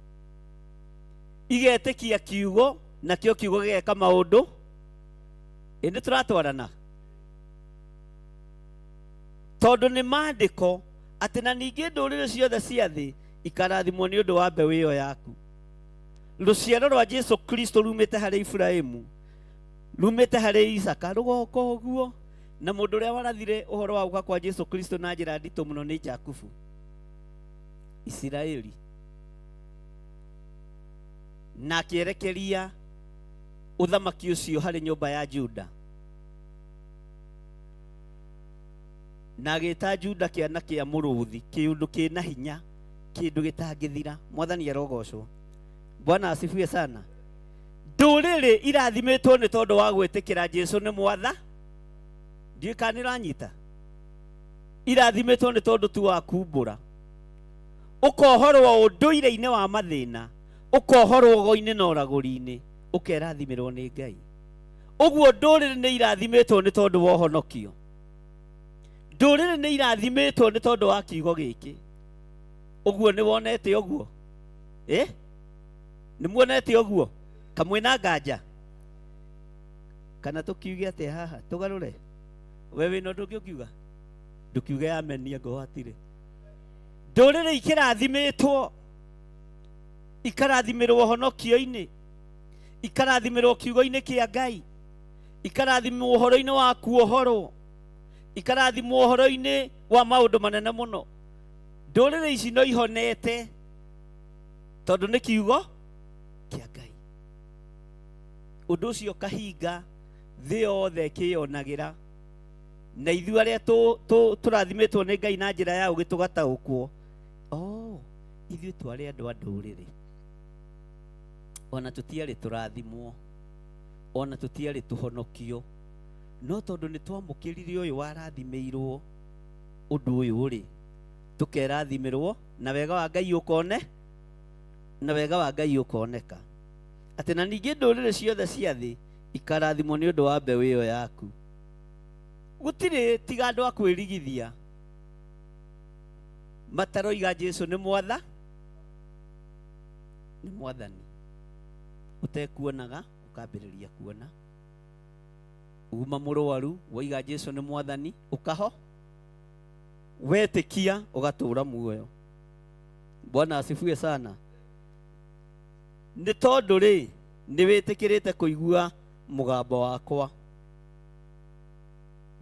igetĩkia kiugo, nakĩo kiugo gĩgeka maũndũ. Ĩ nĩ tũratwarana? Tondũ nĩ maandĩko atĩ na ningĩ ndũrĩrĩ ciothe cia thĩ ikarathimwo nĩ ũndũ wa mbeũ ĩyo yaku. Rũciaro rwa Jesu Kristo rumĩte harĩ Iburahĩmu, rumĩte harĩ Isaka, rũgoka ũguo. Na mũndũ ũrĩa warathire ũhoro wa gũka kwa Jesu Kristo na njĩra nditũ mũno nĩ Jakubu, Isiraeli, na akĩerekeria ũthamaki ũcio harĩ nyũmba ya Juda, na agĩta Juda kĩana kĩa mũrũthi, kĩũndũ kĩna hinya, kĩndũ gĩtangĩthira. Mwathani arogocwo. Bwana asifiwe sana. Ndũrĩrĩ irathimĩtwo nĩ tondũ wa gwĩtĩkĩra Jesu nĩ mwatha. Ndiũĩ kana nĩũranyita. Irathimĩtwo nĩ tondũ tu wa kumbũra, ũkohorwo ũndũire-inĩ wa mathĩna, ũkohorwo ũgo-inĩ na ũragũri-inĩ, ũkerathimĩrwo nĩ Ngai. Ũguo ndũrĩrĩ nĩ irathimĩtwo nĩ tondũ wa ũhonokio. Ndũrĩrĩ nĩ irathimĩtwo nĩ tondũ wa kiugo gĩkĩ. Ũguo nĩ wonete ũguo? Nĩ muonete ũguo? Kamwe na nganja? Kana tũkiuge atĩa haha? Tũgarũre? We wĩna ũndũ ũngĩ ũkiuga? Ndũkiuge amen angorwo hatirĩ. Ndũrĩrĩ ikĩrathimĩtwo, ikarathimĩrwo ũhonokio-inĩ, ikarathimĩrwo kiugo-inĩ kĩa Ngai, ikarathimwo ũhoro-inĩ wa kuohorwo, ikarathimwo ũhoro-inĩ wa maũndũ manene mũno. Ndũrĩrĩ ici no ihonete tondũ nĩ kiugo kĩa Ngai. Ũndũ ũcio ũkahinga thĩ yothe ĩkĩyonagĩra, na ithuĩ arĩa tũrathimĩtwo nĩ Ngai na njĩra ya ũgĩ tũgataũkwo, oh, ithuĩ twarĩ andũ a ndũrĩrĩ, ona tũtiarĩ tũrathimwo, ona tũtiarĩ tũhonokio, no tondũ nĩ twamũkĩrire ũyũ warathimĩirwo ũndũ ũyũ rĩ, tũkerathimĩrwo na wega wa Ngai ũkone, na wega wa Ngai ũkoneka. Atĩ na ningĩ ndũrĩrĩ ciothe cia thĩ ikarathimwo nĩ ũndũ wa mbeũ ĩyo yaku. Gũtirĩ tiga andũ a kwĩrigithia mataroiga Jesu nĩ mwatha, nĩ mwathani. Ũtekuonaga ũkambĩrĩria kuona. Uma mũrwaru woiga Jesu nĩ mwathani, ũkaho wetĩkia ũgatũra muoyo. Bwana asifiwe sana. Nĩ tondũ rĩ, nĩ wĩtĩkĩrĩte kũigua mũgambo wakwa,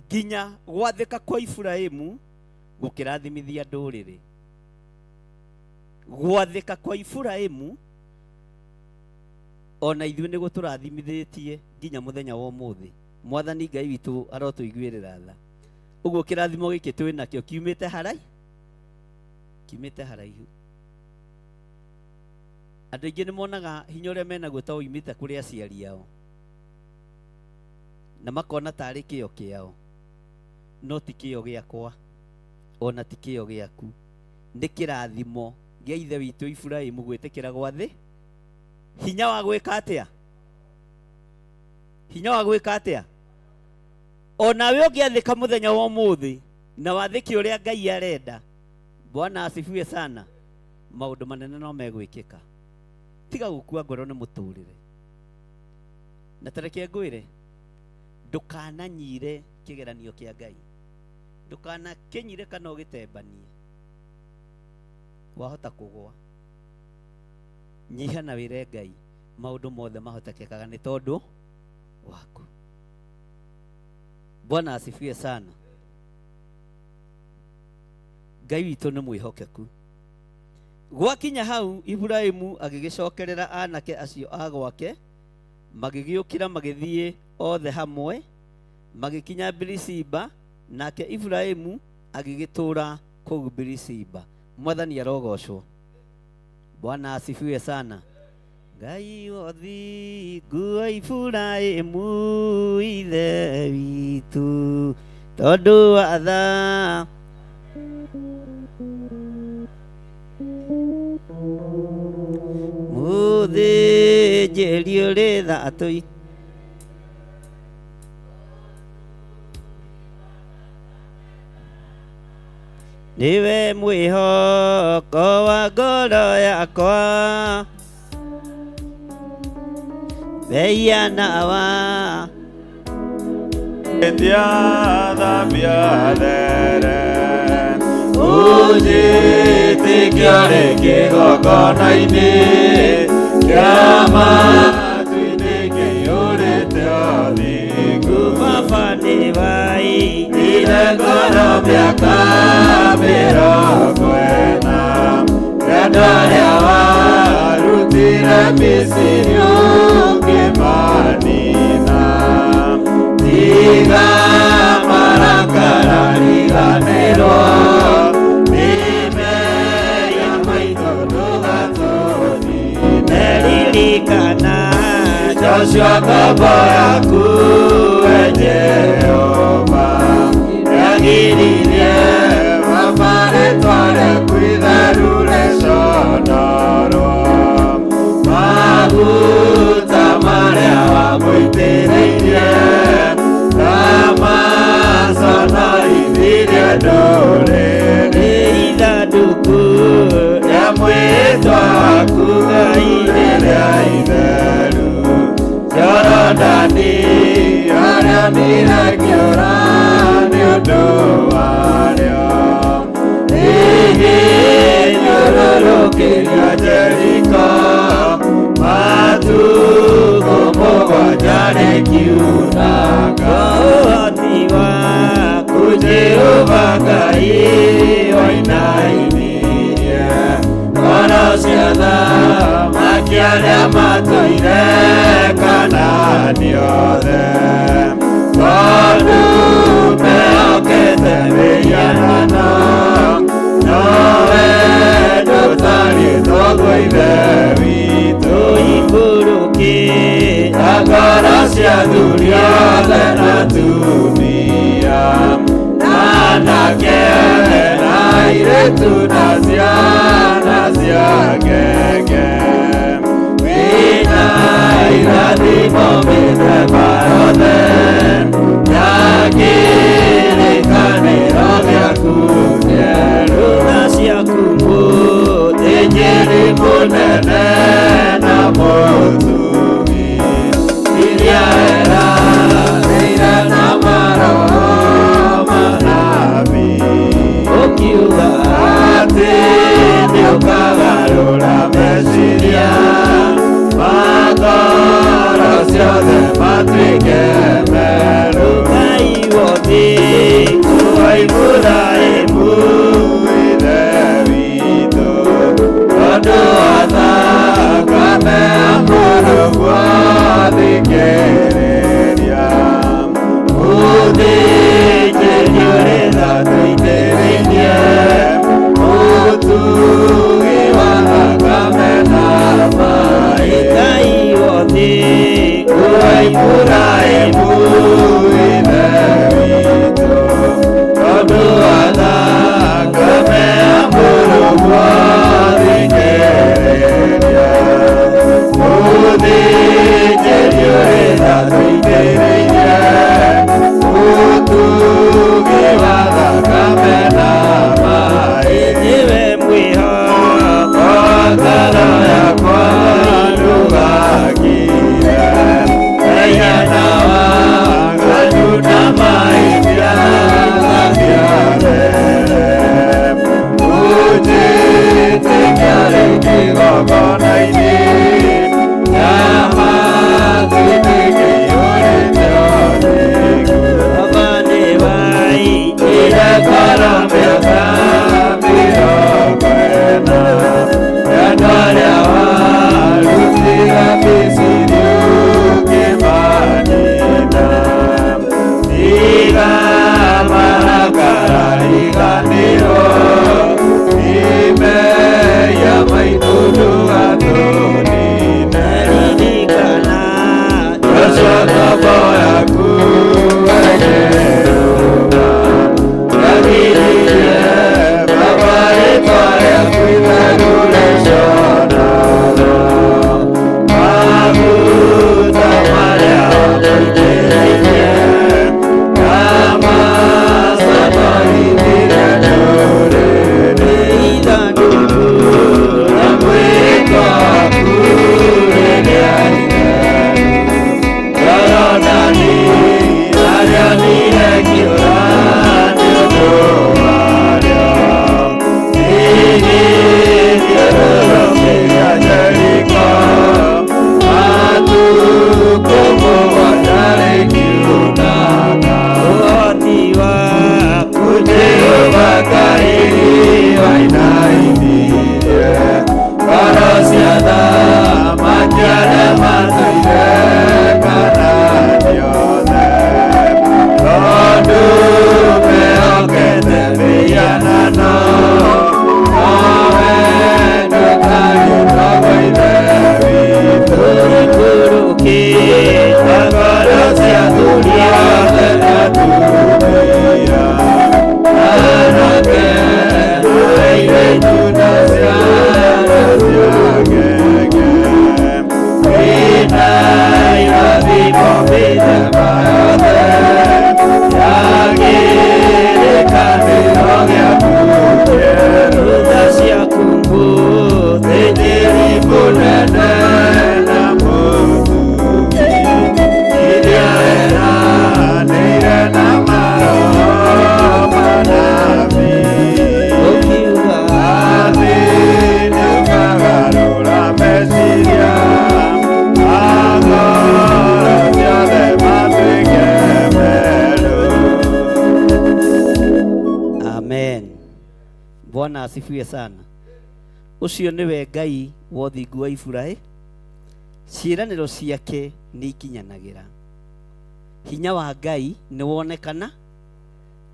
nginya gwathĩka kwa Iburahĩmu gũkĩrathimithia ndũrĩrĩ. Gwathĩka kwa Iburahĩmu ona ithuĩ nĩ gũtũrathimithĩtie nginya mũthenya wa ũmũthĩ. Mwathani Ngai witũ arotũiguĩrĩra tha. Ũguo kĩrathimo gĩkĩ twĩ nakĩo kiumĩte harai, kiumĩte haraihu. Andũ aingĩ nĩ monaga hinya ũrĩa menaguo ta ũimĩte kũrĩ aciari ao, na makona tarĩ kĩo kĩao, no ti kĩo gĩakwa, ona ti kĩo gĩaku. Nĩ kĩrathimo gĩa ithe witũ Iburahĩmu gwĩtĩkĩra gwa thĩ. Hinya wa gwĩka atĩa? Hinya wa gwĩka atĩa? Onawe ũngĩathĩka mũthenya wa ũmũthĩ na wathĩke ũrĩa Ngai arenda, Bwana asifiwe sana, maũndũ manene no megwĩkĩka. Tiga gũkua ngoro nĩ mũtũrĩre. Na ta reke ngwĩre, ndũkananyire kĩgeranio kĩa Ngai, ndũkanakĩnyire kana ũgĩtembanie, wahota kũgwa. Nyiha na wĩre Ngai. Maũndũ mothe mahotekekaga nĩ tondũ waku. Bwana asifiwe sana. Ngai witũ nĩ mwĩhokeku. Gwakinya hau Iburaimu agĩgĩcokerera anake acio a gwake, magĩgĩũkĩra magĩthiĩ othe hamwe, magĩkinya Birisiba, nake Iburaimu agĩgĩtũũra kũu Birisiba. Mwathani arogocwo. Bwana asifiwe sana. Ngai wothingu wa Iburaimu ithe witũ, tondũ wa tha mũthĩnjĩri ũrĩ tha atũi nĩwe mwĩhoko wa ngoro yakwa, Mehia na wa Thambia there Ũnjĩtĩkia rĩ kĩgongona-inĩ kĩa matu-inĩ kĩiyũrĩte ũthingu. Baba nĩ wai Ire ngoro mĩaka 40, rĩandũ arĩa warutire Misiri ũkĩmanina. Tiga marakara riganĩrwo nĩ mehia maitũ ndũgatũnine. Ririkana Joshua ngombo yaku we Jehova, yagiririe Baba rĩtwa rĩaku itheru rĩconorwo. Maguta marĩa wamũitĩrĩirie namaconorithirie ndũrĩrĩ. Ithandũkũ rĩa mwĩtwa waku Ngai rĩrĩa itheru, Jorodani arĩa ngĩũra nĩ ũndũ warĩo. Rĩgĩthiũrũrũkĩria Jeriko matukũ 7 rĩkiunanga. Ũhoti waku Jehova Ngai wainainirie ngoro cia athamaki arĩa matũire Kanaani othe, tondũ mehokete mĩhianano, nowe ndũtariĩ toguo Ithe witũ. Ikũrũkĩte ngoro cia athuri othe na atumia, na anake na airĩtu na ciana cia ngenge. Wĩna irathimo mĩthemba yothe ya kĩrĩkanĩro gĩaku kĩerũ. Tha ciaku Mũthĩnjĩri mũnene na mũtugi, iria eranĩire na maroho manabii, ũkiuga atĩ nĩũkagarũra meciria ma ngoro ciothe matuĩke merũ. Ngai wothingu wa Iburaimu ithe witũ, tondũ wa thakame ya mũrũguo thikĩrĩria. Mũthĩnjĩri ũrĩ tha tũitĩrĩirie ũtugi wa thakame na maĩ. Ngai wothingu wa Iburaimu ithe witũ, tondũ wa thakame ya mũrũguo thikĩrĩria. Mũthĩnjĩri ũrĩ tha tũitĩrĩirie ũtugi wa thakame na maĩ. Nĩwe mwĩhoko wa ngoro yakwa ndũgakire, mehia na Atumia, anake, airĩtu na ciana cia ngenge. Kwĩna irathimo mĩthemba yothe ya kĩrĩkanĩro gĩaku kĩerũ. Tha ciaku Mũthĩnjĩri mũnene na mũthuri, iria eranĩire na maroho manabii. Ũkiuga Atĩ nĩũkagarũra meciria ma ngoro ciothe matuĩke merũ. Amen. Bwana asifiwe sana. Ũcio nĩwe Ngai wa ũthingu wa Iburahi, ciĩranĩro ciake nĩ ikinyanagĩra. Hinya wa Ngai nĩ wonekana,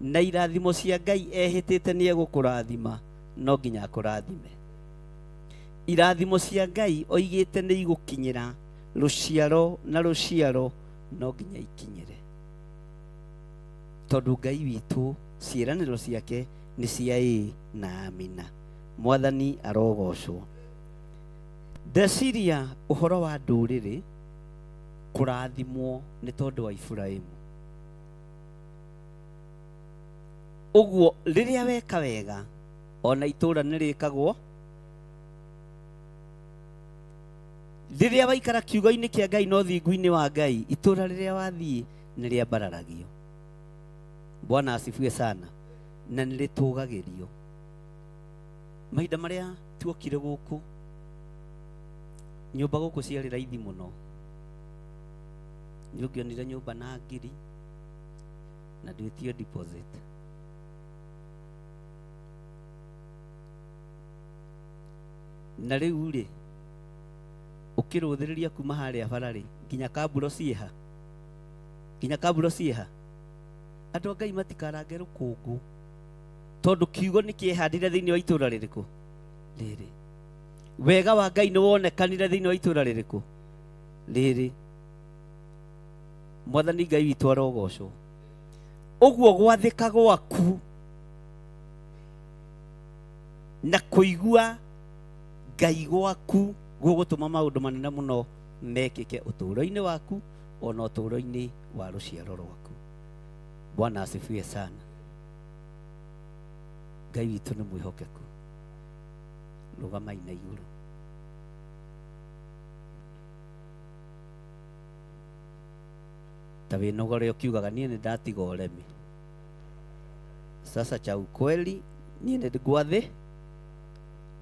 na irathimo cia Ngai ehĩtĩte nĩ egũkũrathima, no nginya akũrathime. Irathimo cia Ngai oigĩte nĩ igũkinyĩra rũciaro na rũciaro, no nginya ikinyĩre. Tondũ Ngai witũ ciĩranĩro ciake nĩ cia ĩĩ na amina. Mwathani arogocwo. Ndeciria ũhoro wa ndũrĩrĩ kũrathimwo nĩ tondũ wa Iburahimu. Ũguo rĩrĩa weka wega ona itũra nĩ rĩkagwo. Rĩrĩa waikara kiugo-inĩ kĩa Ngai na ũthingu-inĩ wa Ngai, itũra rĩrĩa wathiĩ nĩ rĩambararagio. Bwana asifiwe sana. Na nĩ rĩtũgagĩrio. Mahinda marĩa tuokire gũkũ, nyũmba gũkũ ciarĩ raithi mũno. Nĩ ũngĩonire nyũmba na ngiri na ndwĩtio deposit. Na rĩu rĩ, ũkĩrũthĩrĩria kuma harĩa bara rĩ, nginya kamburo ciĩha. Nginya kamburo ciĩha. Andũ a Ngai matikarange rũkũngũ, tondũ kiugo nĩ kĩehandire thĩinĩ wa itũra rĩrĩkũ? Rĩrĩ. Wega wa Ngai nĩ wonekanire thĩinĩ wa itũra rĩrĩkũ? Rĩrĩ. Mwathani Ngai witũ arogocwo. Ũguo gwathĩka gwaku na kũigua Ngai gwaku gũgũtũma maũndũ manene mũno mekĩke ũtũũro-inĩ waku ona ũtũũro-inĩ wa rũciaro rwaku. Bwana asifiwe sana. Ngai witũ nĩ mwĩhokeku. Rũgamai na igũrũ. Ta wĩnogore ũkiugaga niĩ nĩ ndatiga ũremi. Sasa cha ukweli niĩ nĩ ngwathĩ,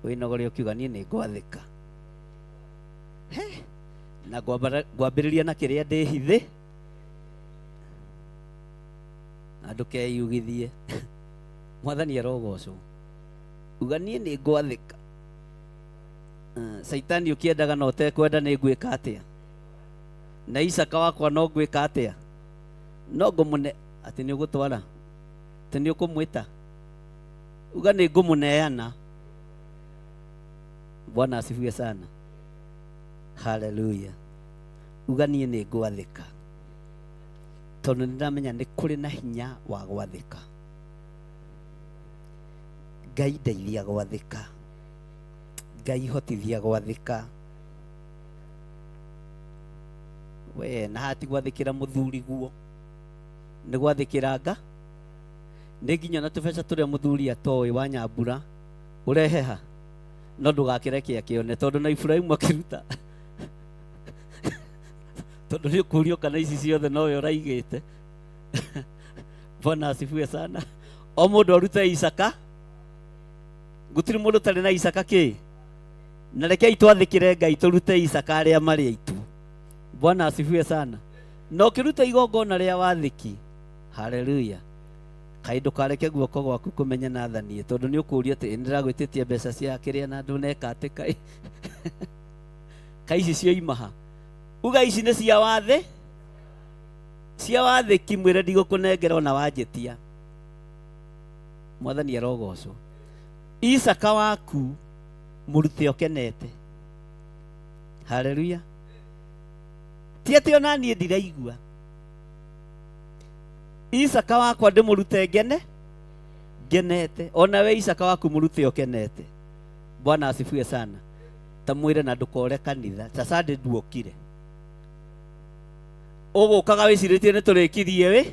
wĩnogore ũkiuga niĩ nĩ ngwathĩka. He, na ngwambĩrĩria na kĩrĩa ndĩhithĩ, na ndũkeyugithie. Mwathani arogocwo. Uga niĩ nĩ ngwathĩka. Caitani ũkĩendaga na ũtekwenda nĩ ngwĩka atĩa? Na Isaka wakwa no ngwĩka atĩa? No ngũmũne atĩ nĩ ũgũtwara? Atĩ nĩ ũkũmwĩta? Uga nĩ ngũmũneana. Bwana asifiwe sana. Haleluya. Uga niĩ nĩ ngwathĩka. Tondũ nĩ ndamenya nĩ kũrĩ na hinya wa gwathĩka. Ngai ndeithia gwathĩka. Ngai hotithia gwathĩka. We na hati gwathĩkĩra mũthuri guo. Nĩ gwathĩkĩra nga. Nĩ nginya na tũbeca tũrĩa mũthuri atoĩ wa nyambura ũrehe ha. No ndũgakĩreke akĩone tondũ na Iburahĩmu akĩruta. Tondũ nĩ ũkũrio kana ici ciothe nowe ũraigĩte. Bwana asifiwe sana. O mũndũ arute Isaka. Gũtirĩ mũndũ ũtarĩ na Isaka kĩ? Na rekei twathĩkĩre Ngai tũrute Isaka arĩa marĩ aitũ. Bwana asifiwe sana. Na ũkĩruta igongona rĩa wathĩki. Haleluya. Kaĩ ndũkareke guoko gwaku kũmenye Nathani tondũ nĩ ũkũũrio atĩ nĩndĩragwĩtĩtie mbeca cia kĩrĩa na ndũneka atĩ kaĩ. Kaĩ ici cioima ha? Uga ici nĩ cia wathĩ. Cia wathĩki mwĩre ndigũkũnengera ona wanjĩtia. Mwathani arogocwo. Isaka waku mũrute ũkenete. Haleluya. Ti atĩ ona niĩ ndiraigua. Isaka wakwa ndĩmũrute ngene ngenete, ona we Isaka waku mũrute ũkenete. Bwana asifiwe sana. Ta mwĩre na ndũkore kanitha ta Sunday nduokire, ũgũkaga wĩcirĩtie nĩ tũrĩkirie wĩ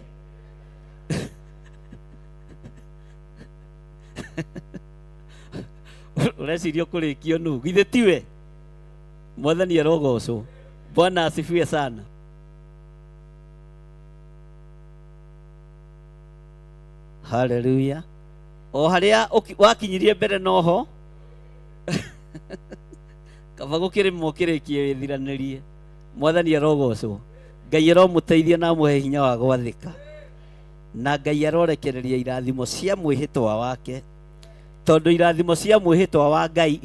ũreciria ũkũrĩkio nũ? Githĩ tiwe? Mwathani arogocwo. Bwana asifiwe sana. Haleluya. O harĩa wakinyirie mbere noho kaba gũkĩrĩmwo kĩrĩkie wĩthiranĩrie. Mwathani arogocwo. Ngai aromũteithia na amũhe hinya wa gwathĩka, na Ngai arorekereria irathimo cia mwĩhĩtwa wake, tondũ irathimo cia mwĩhĩtwa wa Ngai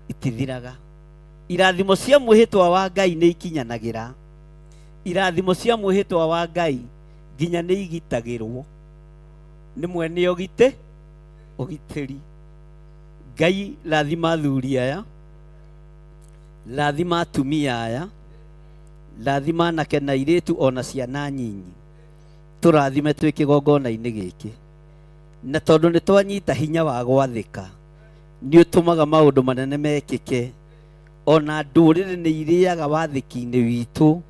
itithiraga. Irathimo cia mwĩhĩtwa wa Ngai nĩ ikinyanagĩra. Irathimo cia mwĩhĩtwa wa Ngai nginya nĩ igitagĩrwo nĩ mwene ũgitĩri. Ngai rathima athuri aya, rathima atumia aya, rathima anake na airĩtu ona ciana nyinyi, tũrathime twĩ kĩgongona-inĩ gĩkĩ. Na tondũ nĩ twanyita hinya wa gwathĩka, nĩ ũtũmaga maũndũ manene mekĩke. Ona ndũrĩrĩ nĩ irĩaga wathĩki-inĩ witũ.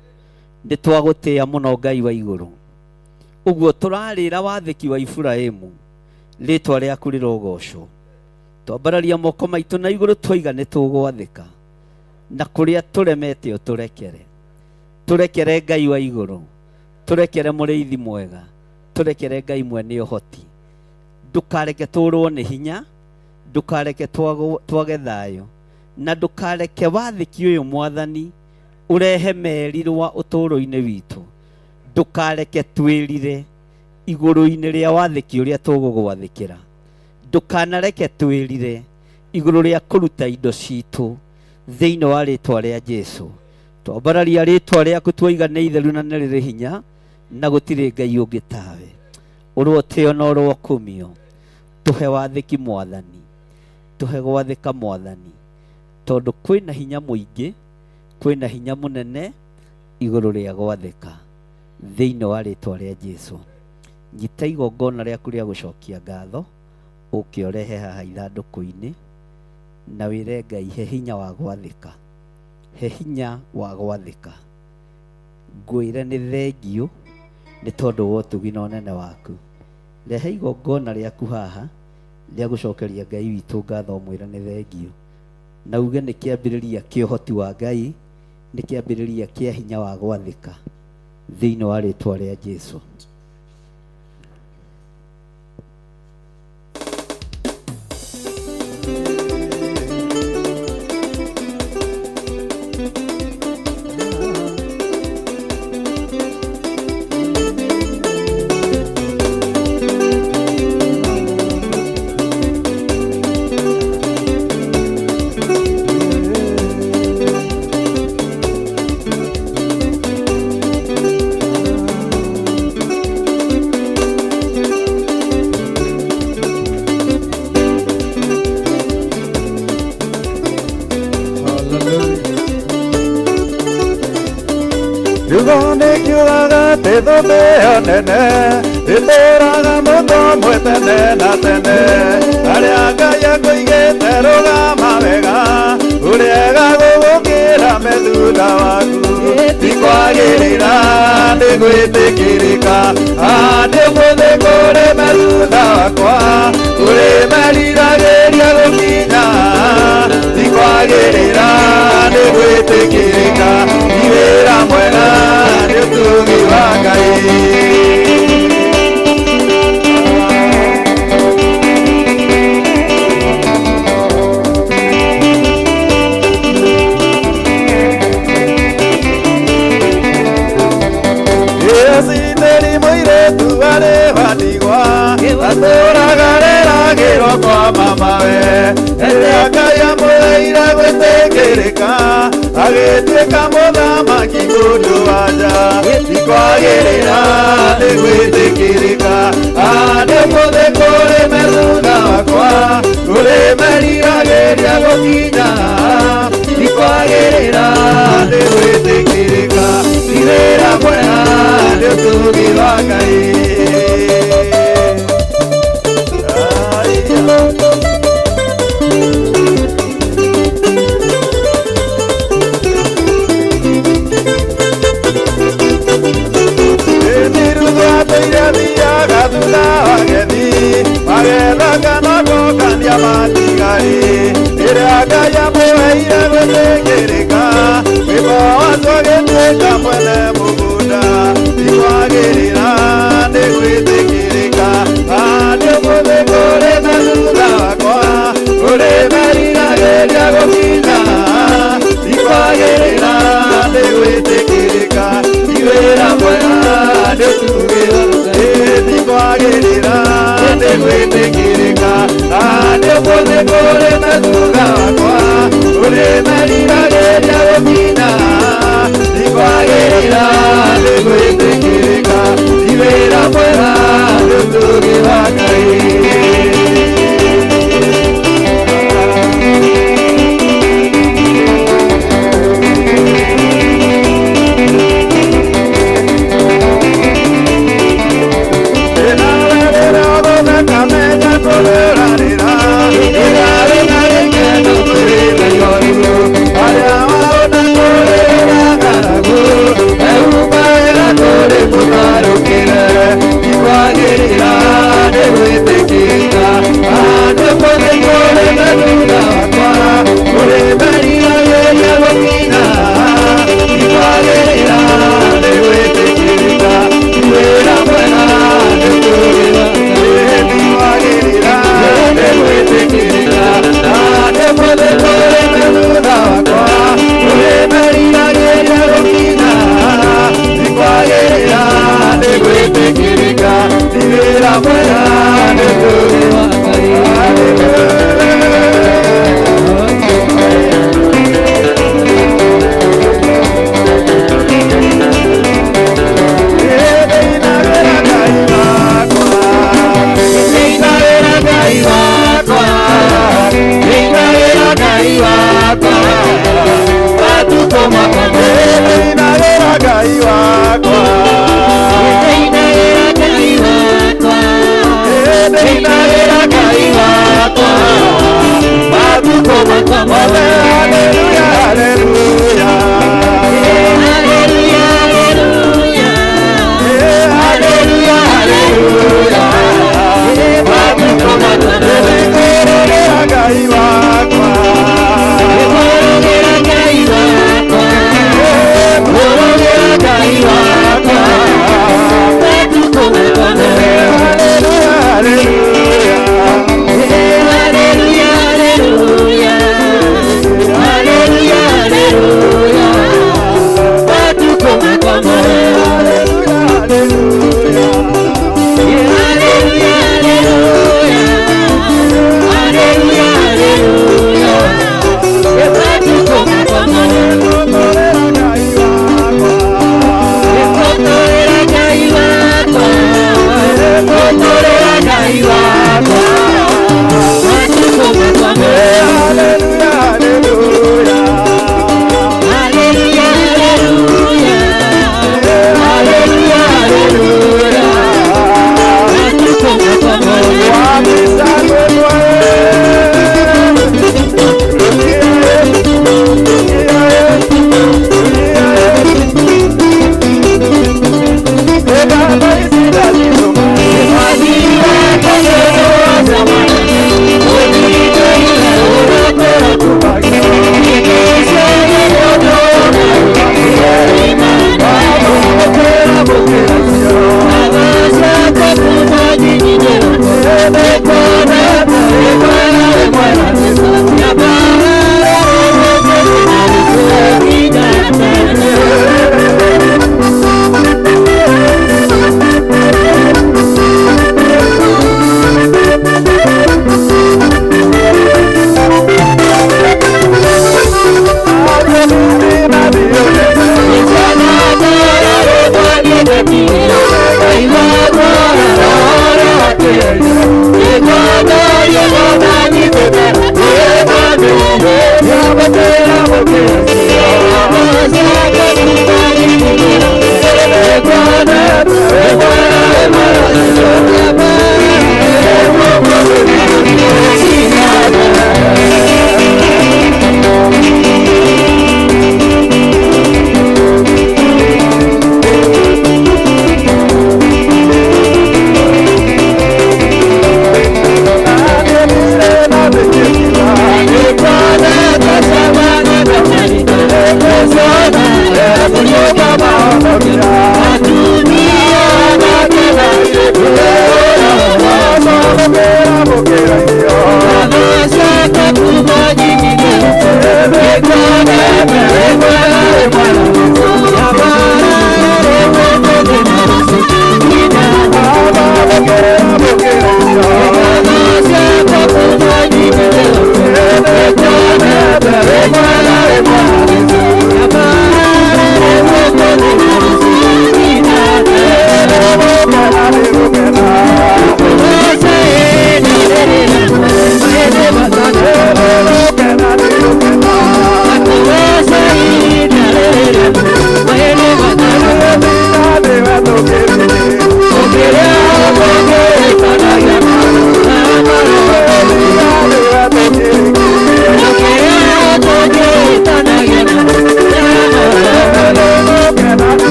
Nĩ twagũtĩĩa mũno Ngai wa igũrũ. Ũguo tũrarĩra wathĩki wa Iburahĩmu, rĩtwa rĩaku rĩrogocwo. Twambararia moko maitũ na igũrũ twaiga nĩ tũgwathĩka, na kũrĩa tũremete ũtũrekere. Tũrekere Ngai wa igũrũ, tũrekere mũrĩithi mwega, tũrekere Ngai mwene ũhoti. Ndũkareke tũrwo nĩ hinya, ndũkareke twage thayũ, na ndũkareke wathĩki ũyũ Mwathani ũrehe merirwa ũtũũro-inĩ witũ. Ndũkareke twĩrire igũrũ-inĩ rĩa wathĩki ũrĩa tũgũgwathĩkĩra. Ndũkanareke twĩrire igũrũ rĩa kũruta indo citũ thĩinĩ wa rĩtwa rĩa Jesu. Twambararia rĩtwa rĩaku twaiga nĩ itheru na nĩ rĩrĩ hinya, na gũtirĩ Ngai ũngĩ tawe. Ũrotĩo na ũrokumio. Tũhe wathĩki Mwathani, tũhe gwathĩka Mwathani, tondũ kwĩna hinya mũingĩ, kwĩna hinya mũnene igũrũ rĩa gwathĩka thĩinĩ wa rĩtwa rĩa Jesu. Nyita igongona rĩaku rĩa gũcokia ngatho, ũke ũrehe haha ithandũkũ-inĩ, na wĩre Ngai he hinya wa gwathĩka, he hinya wa gwathĩka. Ngwĩre nĩ thengiũ nĩ tondũ wa ũtugi na ũnene waku. Rehe igongona rĩaku haha rĩa gũcokeria Ngai witũ ngatho, mwĩre nĩ thengiũ, na uge nĩ kĩambĩrĩria kĩa ũhoti wa Ngai, nĩ kĩambĩrĩria kĩa hinya wa gwathĩka thĩinĩ wa rĩtwa rĩa Jesu. Kiugo nĩ kiugaga atĩ thũmbĩ ĩyo nene ĩtũũraga mũndũ ũmwe tene na tene. Harĩa Ngai akũigĩte rũgama wega, ũrĩega gũgũkĩra me thutha waku. Ti kwagĩrĩra nĩ gwĩtĩkĩrĩka, nĩ ũmũthĩ kũrĩ me thutha wakwa, kũrĩ meriragĩria gũkinya. Ti kwagĩrĩra nĩ gwĩtĩkĩrĩka, ti wĩra mwega nĩ ũtugi wa Ngai. Esiteri mũirĩtu arĩ wa ndigwa, atũũraga reragĩrwo kwa mamawe. Rĩrĩa Ngai amũheire gwĩtĩkĩrĩka, agĩtuĩka mũthamaki mũndũ wa nja. Ti kwagĩrĩra nĩ gwĩtĩkĩrĩka, nĩ ũmũthĩ kũrĩ me thutha wakwa, kũrĩ meriragĩria gũkinya. Ti kwagĩrĩra nĩ gwĩtĩkĩrĩka, ti wĩra mwega nĩ ũtugi Mathiaga thutha wa agethi magethaga na kũngania matigari ĩrĩa Ngai amũheire gwĩtĩkĩrĩka wĩbo wacio agĩtuĩka mwene mũgũnda tikwagĩrĩra nĩ gwĩtĩkĩrĩka nĩ ũmũthĩ kũrĩ na thutha wakwa kũrĩ meriragĩria gũkinya tikwagĩrĩra nĩ gwĩtĩkĩrĩka ti wĩra mwega nĩ ũtugĩra tikwagĩrĩra nĩ gwĩtĩkĩrĩka nĩ ũmũthĩ kũrĩ na thutha wakwa kũrĩ meriragĩria gũkinya tikwagĩrĩra nĩ gwĩtĩkĩrĩka ti wĩra mwega nĩ ũtugi wa Ngai.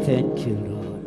Thank you, Lord.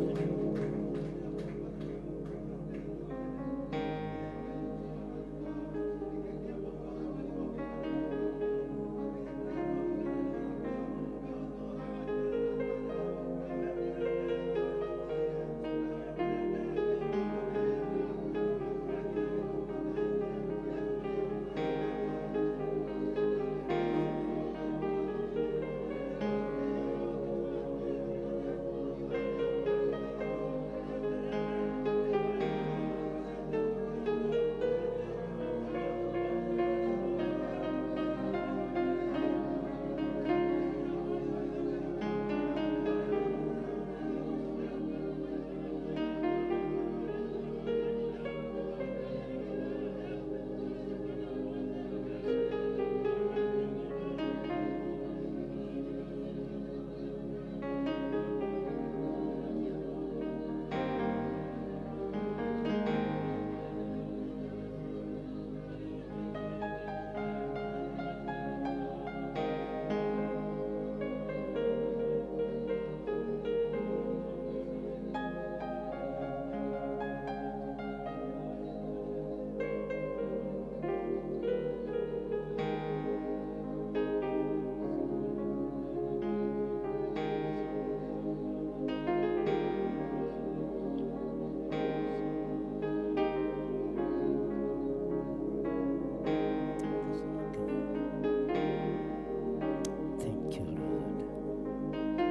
Thank you, Lord.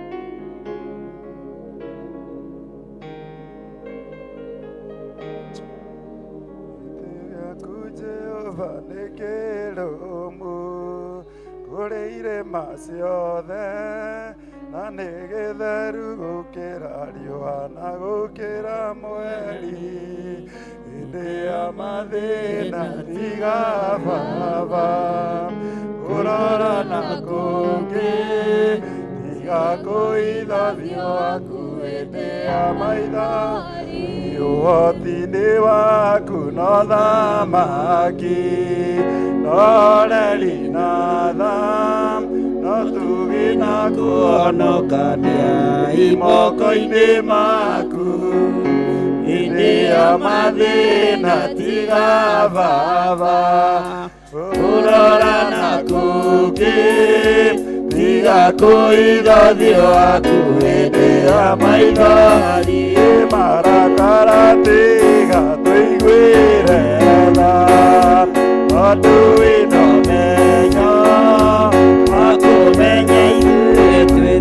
Gĩaku Jehova nĩ kĩrũmu kũrĩ irĩma ciothe na nĩ gĩtheru gũkĩra riũa na gũkĩra mweri hĩndĩ ya mathĩna tiga baba kũrora na kũngĩ tiga kũitha ũthiũ waku hĩndĩ ya maitha ũhoti-inĩ waku no thamaki no reri na tha no tugi na kuhonokania imoko-inĩ maku hĩndĩ ya mathĩna tiga baba kũrora na kũngĩ tiga kũiga ũthiũ waku hĩndĩ ya maithori marakara tiga tũiguĩre tha tondũ wĩna ũmenyo wa kũmenya ithuĩ twĩ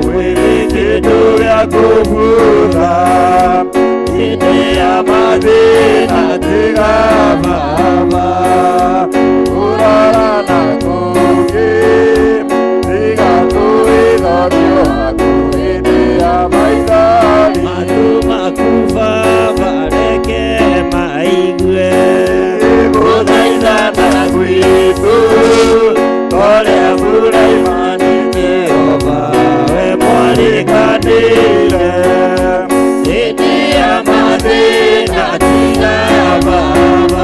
twĩrĩ kĩndũ gĩa kũbutha hĩndĩ ya mathĩna tiga baba kũrora na kũngĩ tiga kũiga ũthiũ waku hĩndĩ ya maithori Matũ maku Baba reke maigue gũthaithana gwitũ torĩa mbura imani Jehova we mwarĩkanĩire hĩndĩ ya mathĩna tiga Baba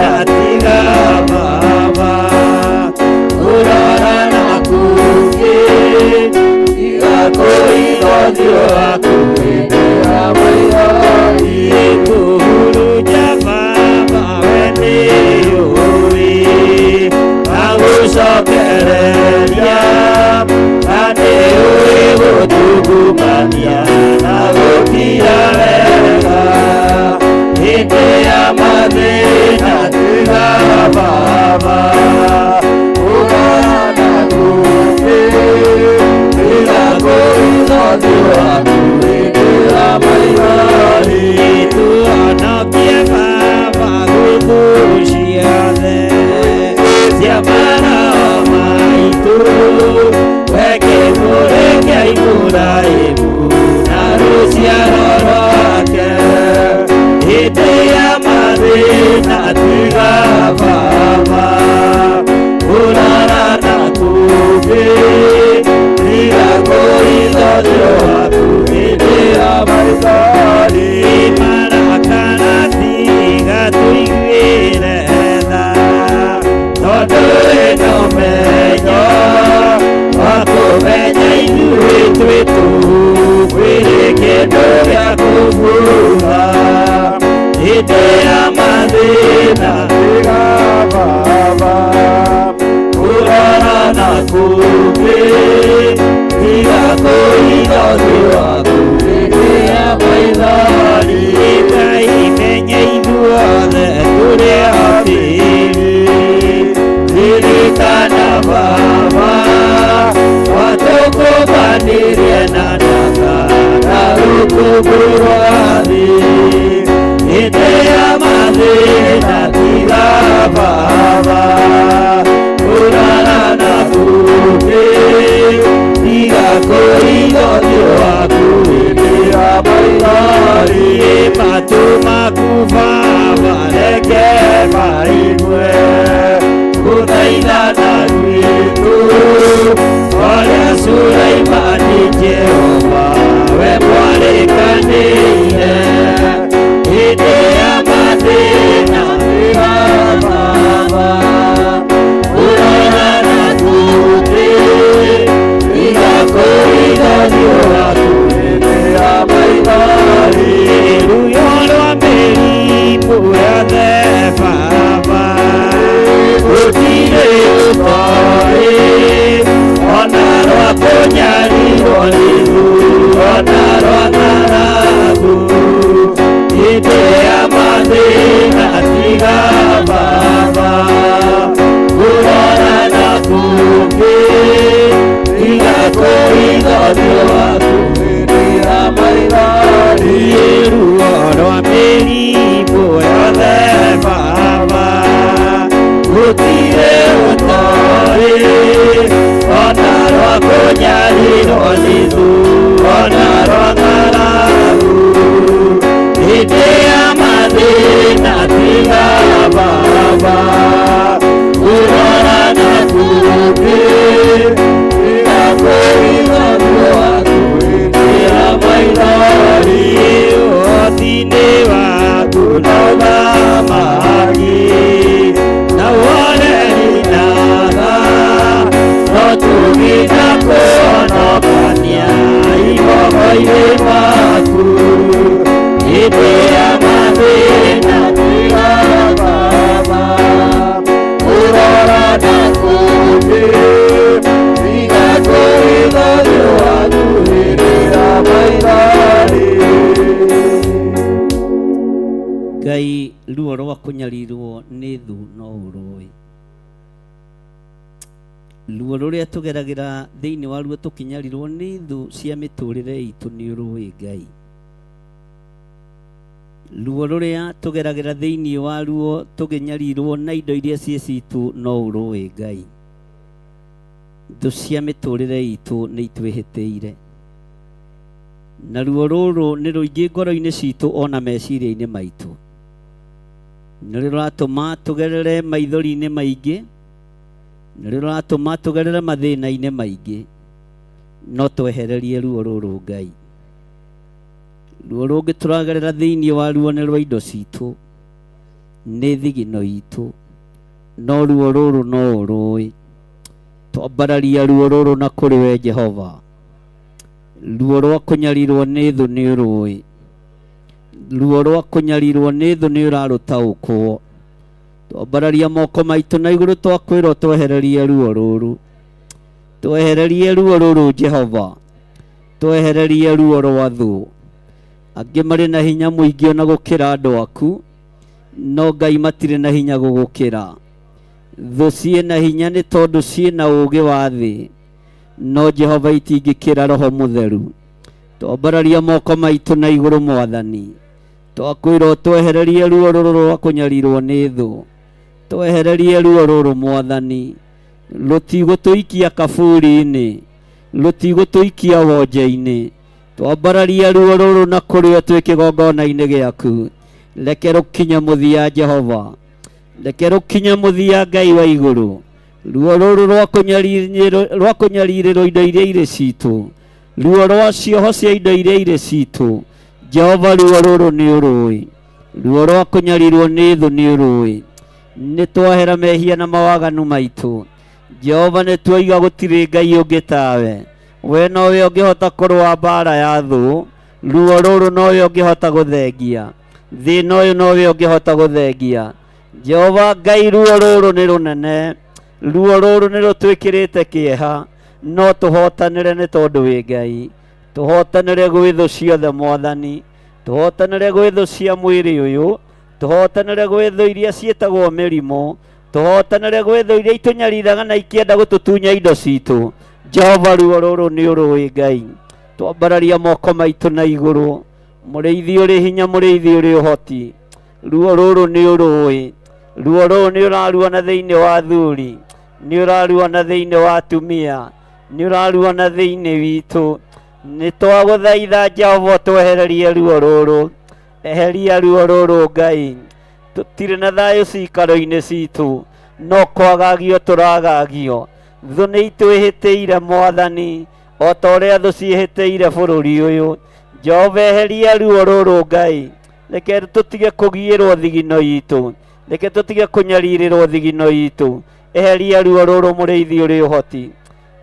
mathĩna tiga baba kũrora na kũngĩ tiga kũiga ũthiũ waku hĩndĩ ya maithori kũhurunja baba we nĩũĩ agũcokereria na nĩũĩ gũtungumania na gũkira wega hĩndĩ ya mathĩna tiga baba kũrora na kũngĩ tiga kũiga ũthiũ waku hĩndĩ ya maithori tũhonokie baba gwĩ thũ ciothe cia maroho maitũ we kĩgũrĩ kĩa Iburahĩmu na rũciaro rwake hĩndĩ ya mathĩna tiga baba kũrora na kũngĩ tiga kũiga ũthiũ waku hĩndĩ ya maithori marakara tiga tũiguĩre tha tondũ wĩna ũmenyo wa kũmenya ithuĩ twĩ tũhũ gwĩrĩ kĩndũ gĩa kũbuha hĩndĩ ya mathĩna tiga baba kũrora na kũngĩ tiga kũiga ũthiũ waku hĩndĩ ya maithori Ngai menye ithuothe tũrĩ a tĩri ririkana baba watũkũmanirie na ndaka na rũkũngũ rwa thĩ hĩndĩ ya mathĩna tiga baba kũrora na kũngĩ tiga kũiga ũthiũ waku hĩndĩ ya maithori matũ maku baba reke maigue gũthaithana gwitũ ũrĩa Sulaimani Jehova we mwarĩkanĩire hĩndĩ ya mathĩna tiga baba kũrora na kũngĩ tiga kũiga ũthiũ waku hĩndĩ ya maithori ruo rwa mĩrimũ yothe baba gũtirĩ ũtoĩ ona rwa kũnyarirwo nĩ thũ ona rwa ng'aragu hĩndĩ ya mathĩna tiga baba kũrora na kũngĩ tiga kũiga ũthiũ waku hĩndĩ ya maithori ruo rwa mĩrimũ yothe baba gũtirĩ ũtoĩ ona rwa kũnyarirwo nĩ thũ ona rwa ng'aragu hĩndĩ ya mathĩna tiga baba kũrora na kũngĩ tiga kũiga ũthiũ waku hĩndĩ ya maithori ũhoti-inĩ waku na ũthamaki na woneri na tha no tũgĩta kũhonokania igongona-inĩ maku hĩndĩ ya mathĩna tiga baba kũrora na kũngĩ tiga kũiga ũthiũ waku hĩndĩ ya maithori. Ngai ruo rwa kũnyarirwo nĩ thũ no ũrũĩ ruo rũrĩa tũgeragĩra thĩinĩ wa ruo tũkĩnyarirwo nĩ thũ cia mĩtũrĩre itũ nĩ ũrũĩ Ngai ruo rũrĩa tũgeragĩra thĩinĩ wa ruo tũkĩnyarirwo na indo iria ciĩ citũ no ũrũĩ Ngai thũ cia mĩtũrĩre itũ nĩ itwĩhĩtĩire na ruo rũrũ nĩ rũingĩ ngoro-inĩ citũ ona meciria-inĩ maitũ nĩ rũratũma tũgerere maithori-inĩ maingĩ nĩ rũratũma tũgerere mathĩna-inĩ maingĩ no twehererie ruo rũrũ Ngai ruo rũngĩ tũragerera thĩinĩ wa ruo nĩ rwa indo citũ Nĩ thigino itũ, no ruo rũrũ no ũrũĩ. Twambararia ruo rũrũ na kũrĩ we Jehova. Ruo rwa kũnyarirwo nĩ thũ nĩ ũrũĩ. Ruo rwa kũnyarirwo nĩ thũ nĩ ũrarũtaũkwo. Twambararia moko maitũ na igũrũ twakwĩrwo twehererie ruo rũrũ. Twehererie ruo rũrũ Jehova. Twehererie ruo rwa thũ. Angĩ marĩ na hinya mũingĩ ona gũkĩra andũ aku, no Ngai matirĩ na hinya gũgũkĩra. Thũ ciĩna hinya nĩ tondũ ciĩna ũũgĩ wa thĩ, no Jehova itingĩkĩra Roho Mũtheru. Twambararia moko maitũ na igũrũ Mwathani. Twakwĩra ũtwehererie ruo rũrũ rwa kũnyarirwo nĩ thũ. Twehererie ruo rũrũ Mwathani. Rũtigũtũikia kaburi-inĩ, rũtigũtũikia wonje-inĩ. Twambararia ruo rũrũ na kũrĩ we twĩ kĩgongona-inĩ gĩaku. Reke rũkinye mũthia Jehova. Reke rũkinye mũthia Ngai wa igũrũ. Ruo rũrũ rwa kũnyarirĩrwo indo iria irĩ citũ, ruo rwa cioho cia indo iria irĩ citũ, Jehova ruo rũrũ nĩ ũrũĩ. Ruo rwa kũnyarirwo nĩ thũ nĩ ũrũĩ. Nĩ twahera mehia na mawaganu maitũ. Jehova nĩ tuoiga gũtirĩ Ngai ũngĩ tawe. We nowe ũngĩhota kũrũa mbara ya thũ. Ruo rũrũ nowe ũngĩhota gũthengia. Thĩna ũyũ nowe ũngĩhota gũthengia. Jehova Ngai ruo rũrũ nĩ rũnene. Ruo rũrũ nĩ rũtwĩkĩrĩte kĩeha. No tũhotanĩre nĩ tondũ wĩ Ngai. Tũhotanĩre gwĩ thũ ciothe Mwathani. Tũhotanĩre gwĩ thũ cia mwĩrĩ ũyũ. Tũhotanĩre gwĩ thũ iria ciĩtagwo mĩrimũ. Tũhotanĩre gwĩ thũ iria itũnyariraga na ikĩenda gũtũtunya indo citũ. Jehova ruo rũrũ nĩ ũrũĩ Ngai. Twambararia moko maitũ na igũrũ. Mũrĩithi ũrĩ hinya, mũrĩithi ũrĩ ũhoti. Ruo rũrũ nĩ ũrũĩ. Ruo rũrũ nĩ ũraruona thĩinĩ wa athuri, nĩ ũraruona thĩinĩ wa atumia, nĩ ũraruona thĩinĩ witũ. Nĩ twagũthaitha Jehova ũtwehererie ruo rũrũ. Eheria ruo rũrũ Ngai. Tũtirĩ na thayũ cikaro-inĩ citũ, no kwagagio tũragagio. Thũ nĩ itwĩhĩtĩire Mwathani, o ta ũrĩa thũ ciĩhĩtĩire bũrũri ũyũ. Jehova eheria ruo rũrũ Ngai. Reke tũtige kũgiĩrwo thigino itũ. Reke tũtige kũnyarirĩrwo thigino itũ. Eheria ruo rũrũ mũrĩithi ũrĩ ũhoti.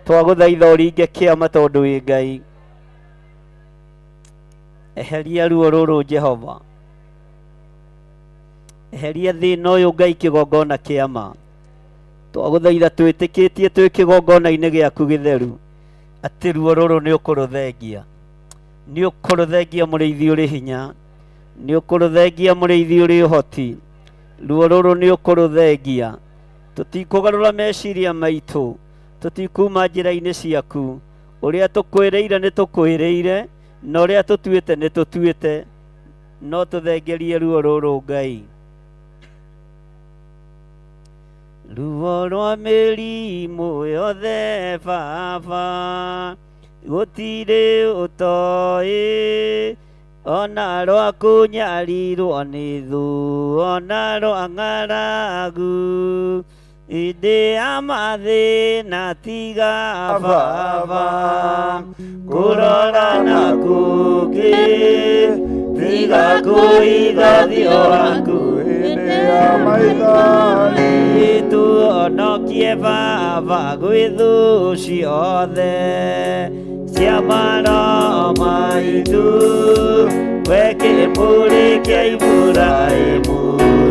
Twagũthaitha ũringe kĩama tondũ wĩ Ngai. Eheria ruo rũrũ Jehova. Eheria thĩna ũyũ Ngai kĩgongona kĩama. Twagũthaitha twĩtĩkĩtie twĩ kĩgongona-inĩ gĩaku gĩtheru atĩ ruo rũrũ nĩ ũkũrũthengia. Nĩ ũkũrũthengia mũrĩithi ũrĩ hinya. Nĩ ũkũrũthengia mũrĩithi ũrĩ ũhoti. Ruo rũrũ nĩ ũkũrũthengia. Tũtikũgarũra meciria maitũ. Tũtikuma njĩra-inĩ ciaku. Ũrĩa tũkwĩrĩire nĩ tũkwĩrĩire, na ũrĩa tũtuĩte nĩ tũtuĩte. No tũthengerie ruo rũrũ Ngai. Ruo rwa mĩrimũ yothe Baba, gũtirĩ ũtoĩ, ona rwa kũnyarirwo nĩ thũ, ona rwa ng'aragu, hĩndĩ ya mathĩna tiga Baba, kũrora na kũngĩ, tiga kũiga ũthiũ waku hĩndĩ ya maithori. Tuonokie Baba gwĩ thũ ciothe cia maroho maitũ, we kĩmũrĩ kĩa Iburahĩmu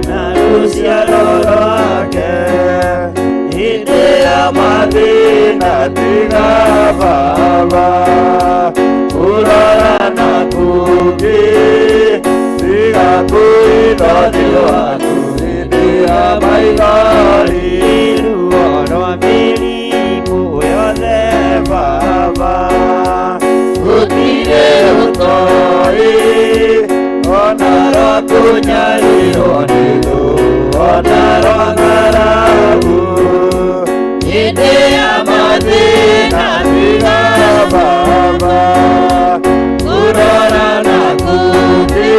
na rũciaro rwake. Hĩndĩ ya mathĩna tiga Baba, kũrora na kũngĩ, tiga kũiga ũthiũ waku hĩndĩ ya maithori. Ruo rwa mĩrimũ yothe Baba, gũtirĩ ũtoĩ, ona rwa kũnyarirwo nĩ thũ, ona rwa ng'aragu. Hĩndĩ ya mathĩna tiga Baba, kũrora na kũngĩ,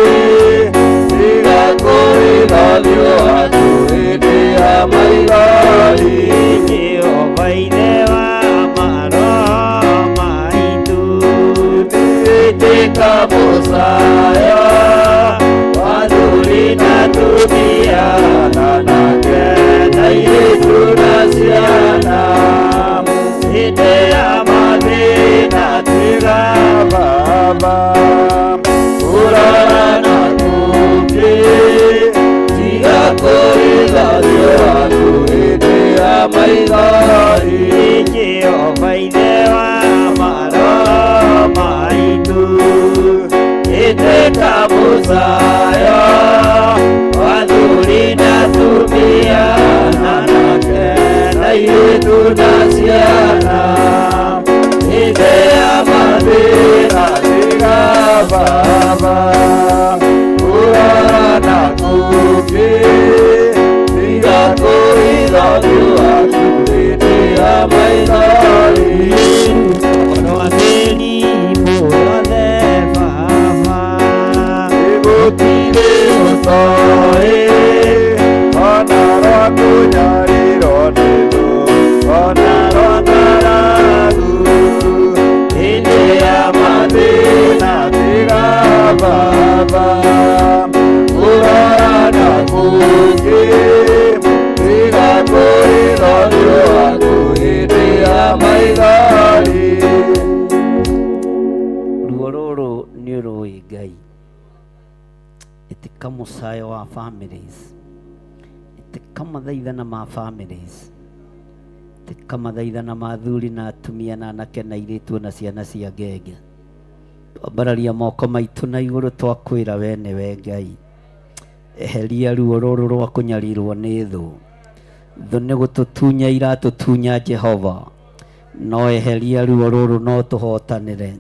tiga kũiga ũthiũ waku hĩndĩ ya maithori. Jehova Ithe wa maroho maitũ, ĩtĩka mũcayo wa athuri na atumia. maithori Jehova ithe wa maroho maitũ ĩtĩka mũcayo athuri na atumia na anake na airĩtu na ciana hĩndĩ ya mathĩna tiga baba kũrora na kũngĩ tiga kũhitha ũthiũ waku hĩndĩ ya maithori Ũhoro wa mĩrimũ yothe baba gũtirĩ ũtoĩ ona rwa kũnyarirwo nĩ thũ ona rwa ng'aragu hĩndĩ ya mathĩna tiga baba kũrora na kũngĩ tiga kũhitha ũthiũ waku hĩndĩ ya maithori. Ruo rũrũ nĩ rũĩ Ngai ĩtĩka mũcayo wa families ĩtĩka mathaithana ma families ĩtĩka mathaithana ma athuri na atumia na anake na airĩtu na ciana cia ngenge. Twambararia moko maitũ na igũrũ twakwĩra we nĩwe Ngai. Eheria ruo rũrũ rwa kũnyarirwo nĩ thũ. Thũ nĩ gũtũtunya iratũtunya Jehova, no eheria ruo rũrũ no tũhotanĩre.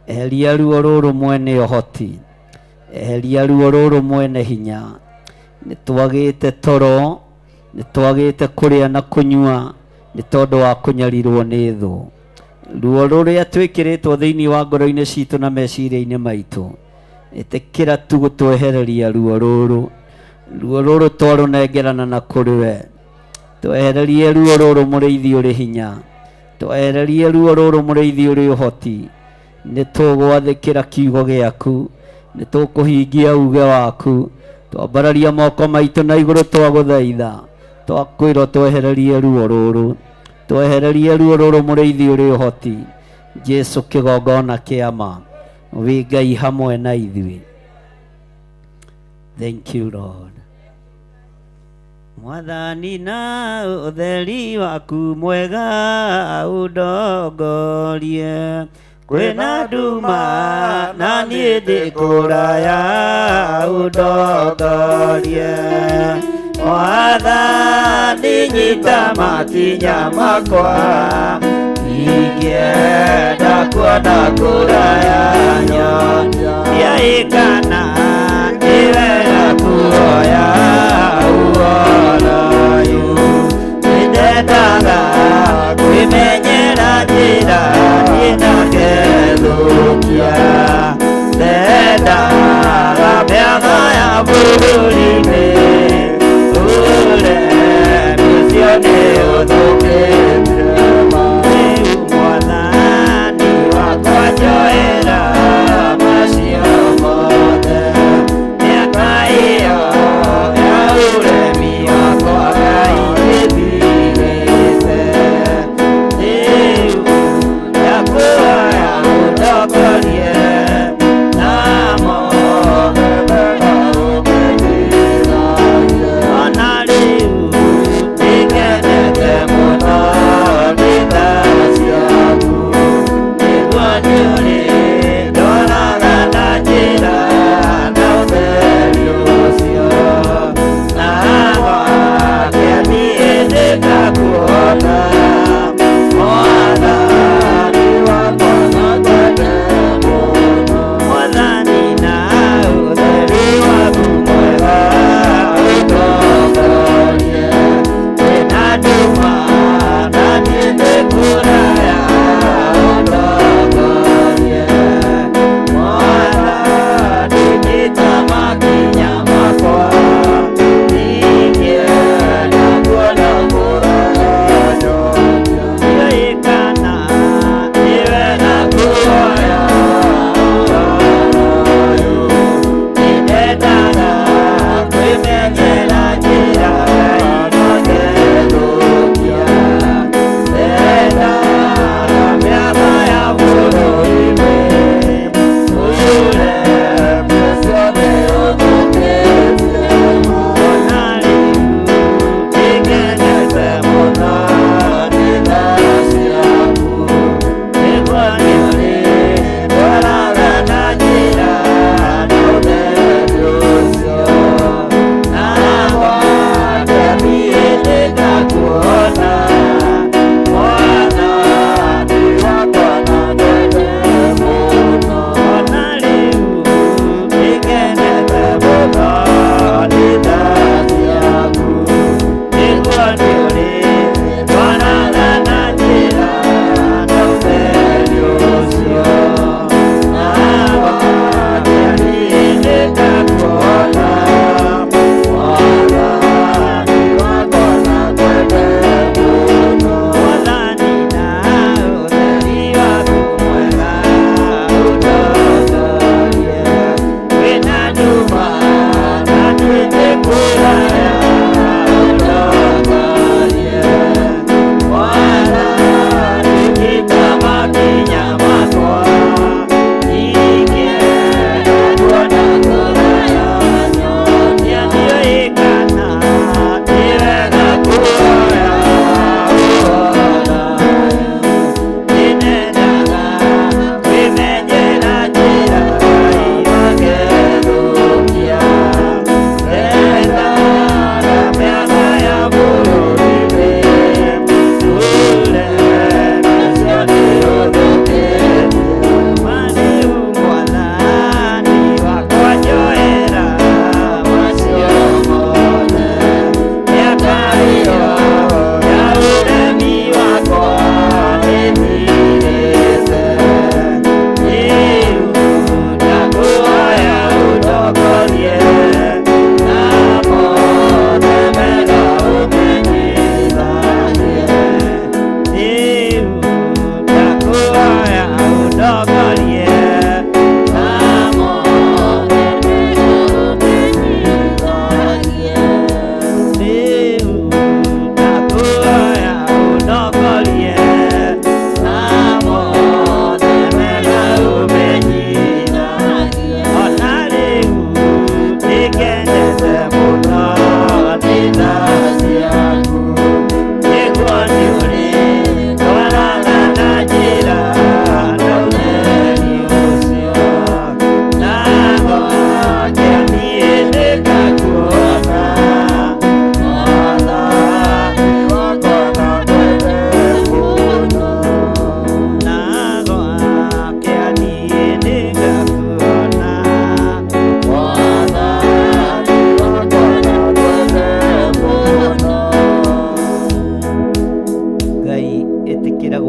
Eheria ruo rũrũ mwene ũhoti, eheria ruo rũrũ mwene hinya. Nĩ twagĩte toro, nĩ twagĩte kũrĩa na kũnyua nĩ tondũ wa kũnyarirwo nĩ thũ. Ruo rũrĩa twĩkĩrĩtwo thĩinĩ wa ngoro-inĩ citũ na meciria-inĩ maitũ, ĩtĩkĩra tu gũtwehereria ruo rũrũ. Ruo rũrũ twarũnengerana na kũrĩ we. Twehererie ruo rũrũ mũrĩithi ũrĩ hinya, twehererie ruo rũrũ mũrĩithi ũrĩ ũhoti. Nĩ tũgwathĩkĩra kiugo gĩaku, nĩ tũkũhingia uge waku. Twambararia moko maitũ na igũrũ twagũthaitha, twakwĩrwo twehererie ruo rũrũ, twehererie ruo rũrũ mũrĩithi ũrĩ ũhoti. Jesu kĩgongona kĩa ma, wĩ Ngai hamwe na ithuĩ. Thank you Lord. Mwathani na ũtheri waku mwega ũndongorie, kwĩna nduma na niĩ ndĩ kũraya ũndongorie. Mwathani nyita makinya makwa, ingĩenda kuona kũraya nyonia ĩkana nĩ wega kuoya ũhoro ũyũ. Nĩndendaga kwĩmenyera njĩra niĩ na ngethũkia, ndendaga mĩago ya bũrũri-inĩ ũremi ũcio nĩ ũthũkĩte. Rĩu Mwathani wakwa njoera macio mothe, mĩaka ĩyo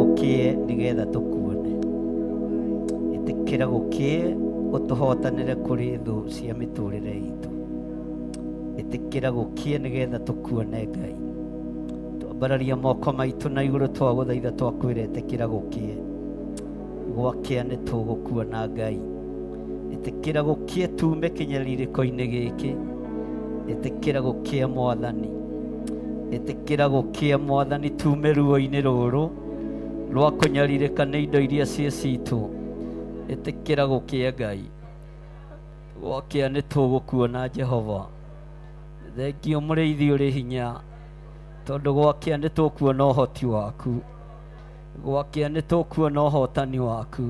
gũkĩe nĩgetha tũkuone. Ĩtĩkĩra gũkĩe ũtũhotanĩre kũrĩ thũ cia mĩtũrĩre itũ. Ĩtĩkĩra gũkĩe nĩgetha tũkuone Ngai. Twambararia moko maitũ na igũrũ twagũthaitha twakwĩra ĩtĩkĩra gũkĩe. Gwakĩa nĩ tũgũkuona Ngai. Ĩtĩkĩra gũkĩe tume kĩnyarirĩko-inĩ gĩkĩ. Ĩtĩkĩra gũkĩe Mwathani. Ĩtĩkĩra gũkĩe Mwathani tume ruo-inĩ rũrũ rwa kũnyarirĩka nĩ indo iria ciĩ citũ. Ĩtĩkĩra gũkĩe Ngai. Gwakĩa nĩ tũgũkuona Jehova. Thengio mũrĩithi ũrĩ hinya tondũ gwakĩa nĩ tũkuona ũhoti waku. Gwakĩa nĩ tũkuona ũhotani waku.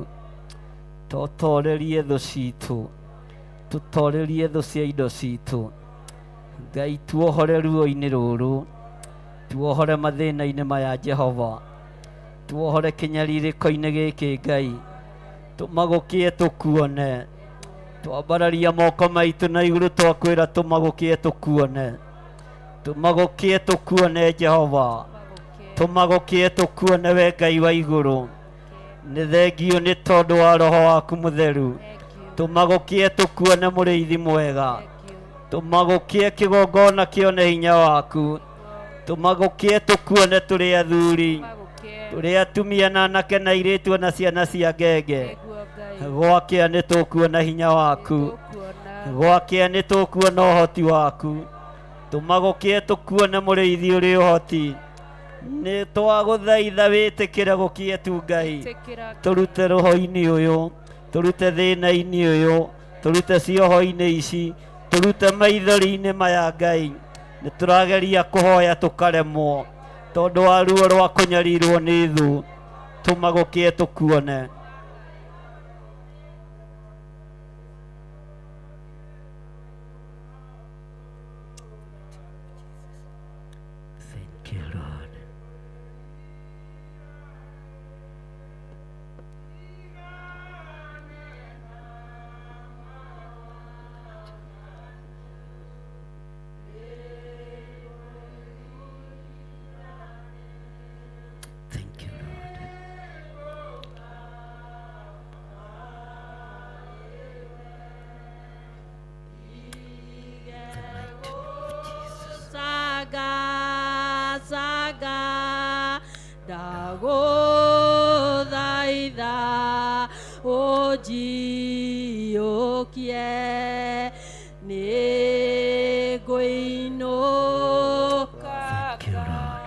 Tũtorerie thũ citũ. Tũtorerie thũ cia indo citũ. Ngai tuohore ruo-inĩ rũrũ. Tuohore mathĩna-inĩ maya Jehova. Tuohore kĩnyarirĩko-inĩ gĩkĩ Ngai. Tũmagũkĩe tũkuone. Twambararia moko maitũ na igũrũ twakwĩra tũmagũkĩe tũkuone. Tũmagũkĩe tũkuone Jehova. Tũmagũkĩe tũkuone we Ngai wa igũrũ. Nĩ thengio nĩ tondũ wa roho waku mũtheru. Tũmagũkĩe tũkuone mũrĩithi mwega. Tũmagũkĩe kĩgongona kĩone hinya waku. Tũmagũkĩe tũkuone tũrĩ athuri. Tũrĩ atumia na anake na airĩtu na ciana cia ngenge. Gwakĩa nĩ tũkuona hinya waku. Gwakĩa nĩ tũkuona ũhoti waku. Tũmagũkĩe tũkuone mũrĩithi ũrĩ ũhoti. Nĩ twagũthaitha wĩtĩkĩre gũkĩe tu Ngai. Tũrute roho-inĩ ũyũ, tũrute thĩna-inĩ ũyũ, tũrute cioho-inĩ ici, tũrute maithori-inĩ maya Ngai. Nĩ tũrageria kũhoya tũkaremwo tondũ wa ruo rwa kũnyarirwo nĩ thũ. Tũmagũkĩe tũkuone. Thank you, Lord. Thank you, Lord. The mighty name of Jesus. Saga, saga, ndagũthaitha ũnjiyũkie nĩ ngũinũka Thank you, Lord.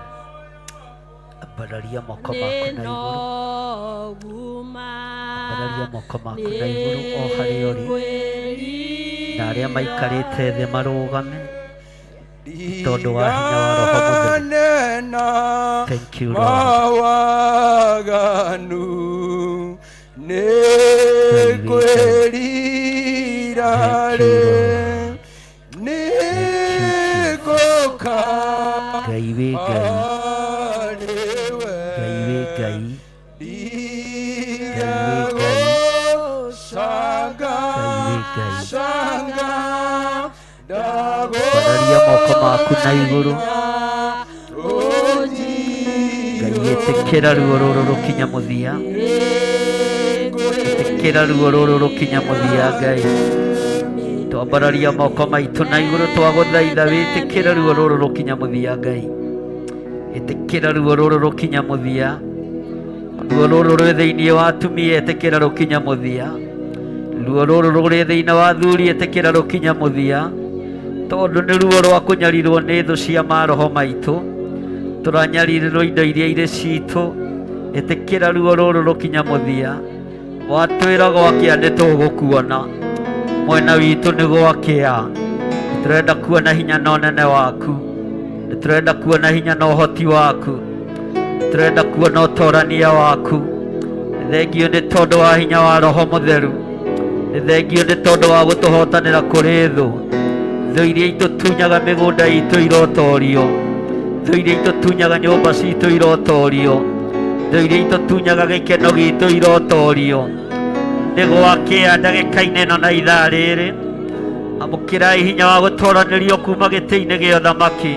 Ambararia moko maku na igũrũ. nĩnoguma Ambararia moko maku na igũrũ o harĩa ũrĩ. Na arĩa maikarĩte thĩ marũgame tondũ wa hinya wa Roho Mũtheru. Nena Thank you, Lord. mawaganu nĩ kwĩrira Thank rĩ you, Lord. nĩ ngũka Ngai wĩ Ngai. harĩ we Ngai wĩ Ngai. Ngai wĩ Ngai. Sanga, Ngai wĩ Ngai. sanga, Ambararia moko maku na igũrũ. Ngai ĩtĩkĩra ruo rũrũ rũkinya mũthia. Ĩtĩkĩra ruo rũrũ rũkinya mũthia Ngai. Twambararia moko maitũ na igũrũ twagũthaitha wĩtĩkĩre ruo rũrũ rũkinya mũthia Ngai. Ĩtĩkĩra ruo rũrũ rũkinya mũthia. Ruo rũrũ rwĩ thĩinĩ wa atumia ĩtĩkĩra rũkinya mũthia. Ruo rũrũ rũrĩ thĩinĩ wa athuri ĩtĩkĩra rũkinya mũthia. Tondũ nĩ ruo rwa kũnyarirwo nĩ thũ cia maroho maitũ. Tũranyarirĩrwo indo iria irĩ citũ. Ĩtĩkĩra ruo rũrũ rũkinya mũthia. Watwĩra gwakĩa nĩ tũgũkuona. Mwena witũ nĩ gwakĩa. Tũrenda kuona hinya na ũnene waku. Nĩ tũrenda kuona hinya na ũhoti waku. Tũrenda kuona ũtorania waku. Nĩ thengio nĩ tondũ wa hinya wa Roho Mũtheru. Nĩ thengio nĩ tondũ wa gũtũhotanĩra kũrĩ thũ. Thũ iria itũtunyaga mĩgũnda itũ irotorio. Thũ iria itũtunyaga nyũmba citũ irotorio. Thũ iria itũtunyaga gĩkeno gitũ irotorio. Nĩ gwakĩa ndagĩka-inĩ ĩno na ithaa rĩrĩ. Amũkĩrai hinya wa gũtoranĩrio kuma gĩtĩ-inĩ gĩa ũthamaki.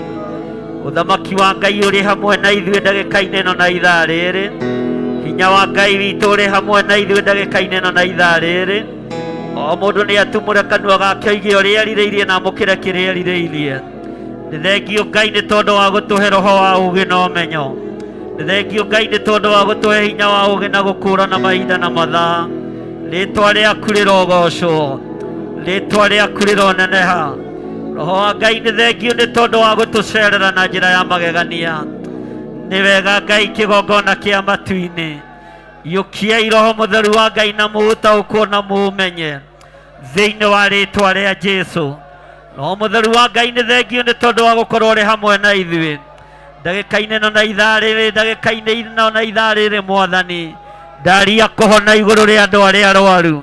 Ũthamaki wa Ngai ũrĩ hamwe na ithuĩ ndagĩka-inĩ ĩno na ithaa rĩrĩ. Hinya wa Ngai witũ ũrĩ hamwe na ithuĩ ndagĩka-inĩ ĩno na ithaa rĩrĩ. O mũndũ nĩ atumũre kanua gake oige ũrĩa erirĩirie na amũkĩre kĩrĩa erirĩirie. Nĩ thengio Ngai nĩ tondũ wa gũtũhe roho wa ũũgĩ na ũmenyo. Nĩ thengio Ngai nĩ tondũ wa gũtũhe hinya wa ũũgĩ na gũkũũrana mahinda na mathaa. Rĩtwa rĩaku rĩrogocwo, rĩtwa rĩaku rĩroneneha. Roho wa Ngai nĩ thengio nĩ tondũ wa gũtũcerera na njĩra ya magegania. Nĩ wega Ngai kĩgongona kĩa matu-inĩ. Iyũkiai Roho Mũtheru wa Ngai na mũũtaũkwo na mũũmenye thĩinĩ wa rĩtwa rĩa Jesu. Roho Mũtheru wa Ngai nĩ thengio nĩ tondũ wa gũkorwo ũrĩ hamwe na ithuĩ ndagĩka-inĩ ĩno na ithaa rĩrĩ, ndagĩka-inĩ ĩno na ithaa rĩrĩ. Mwathani, ndaria kũhona igũrũ rĩa andũ arĩa arwaru,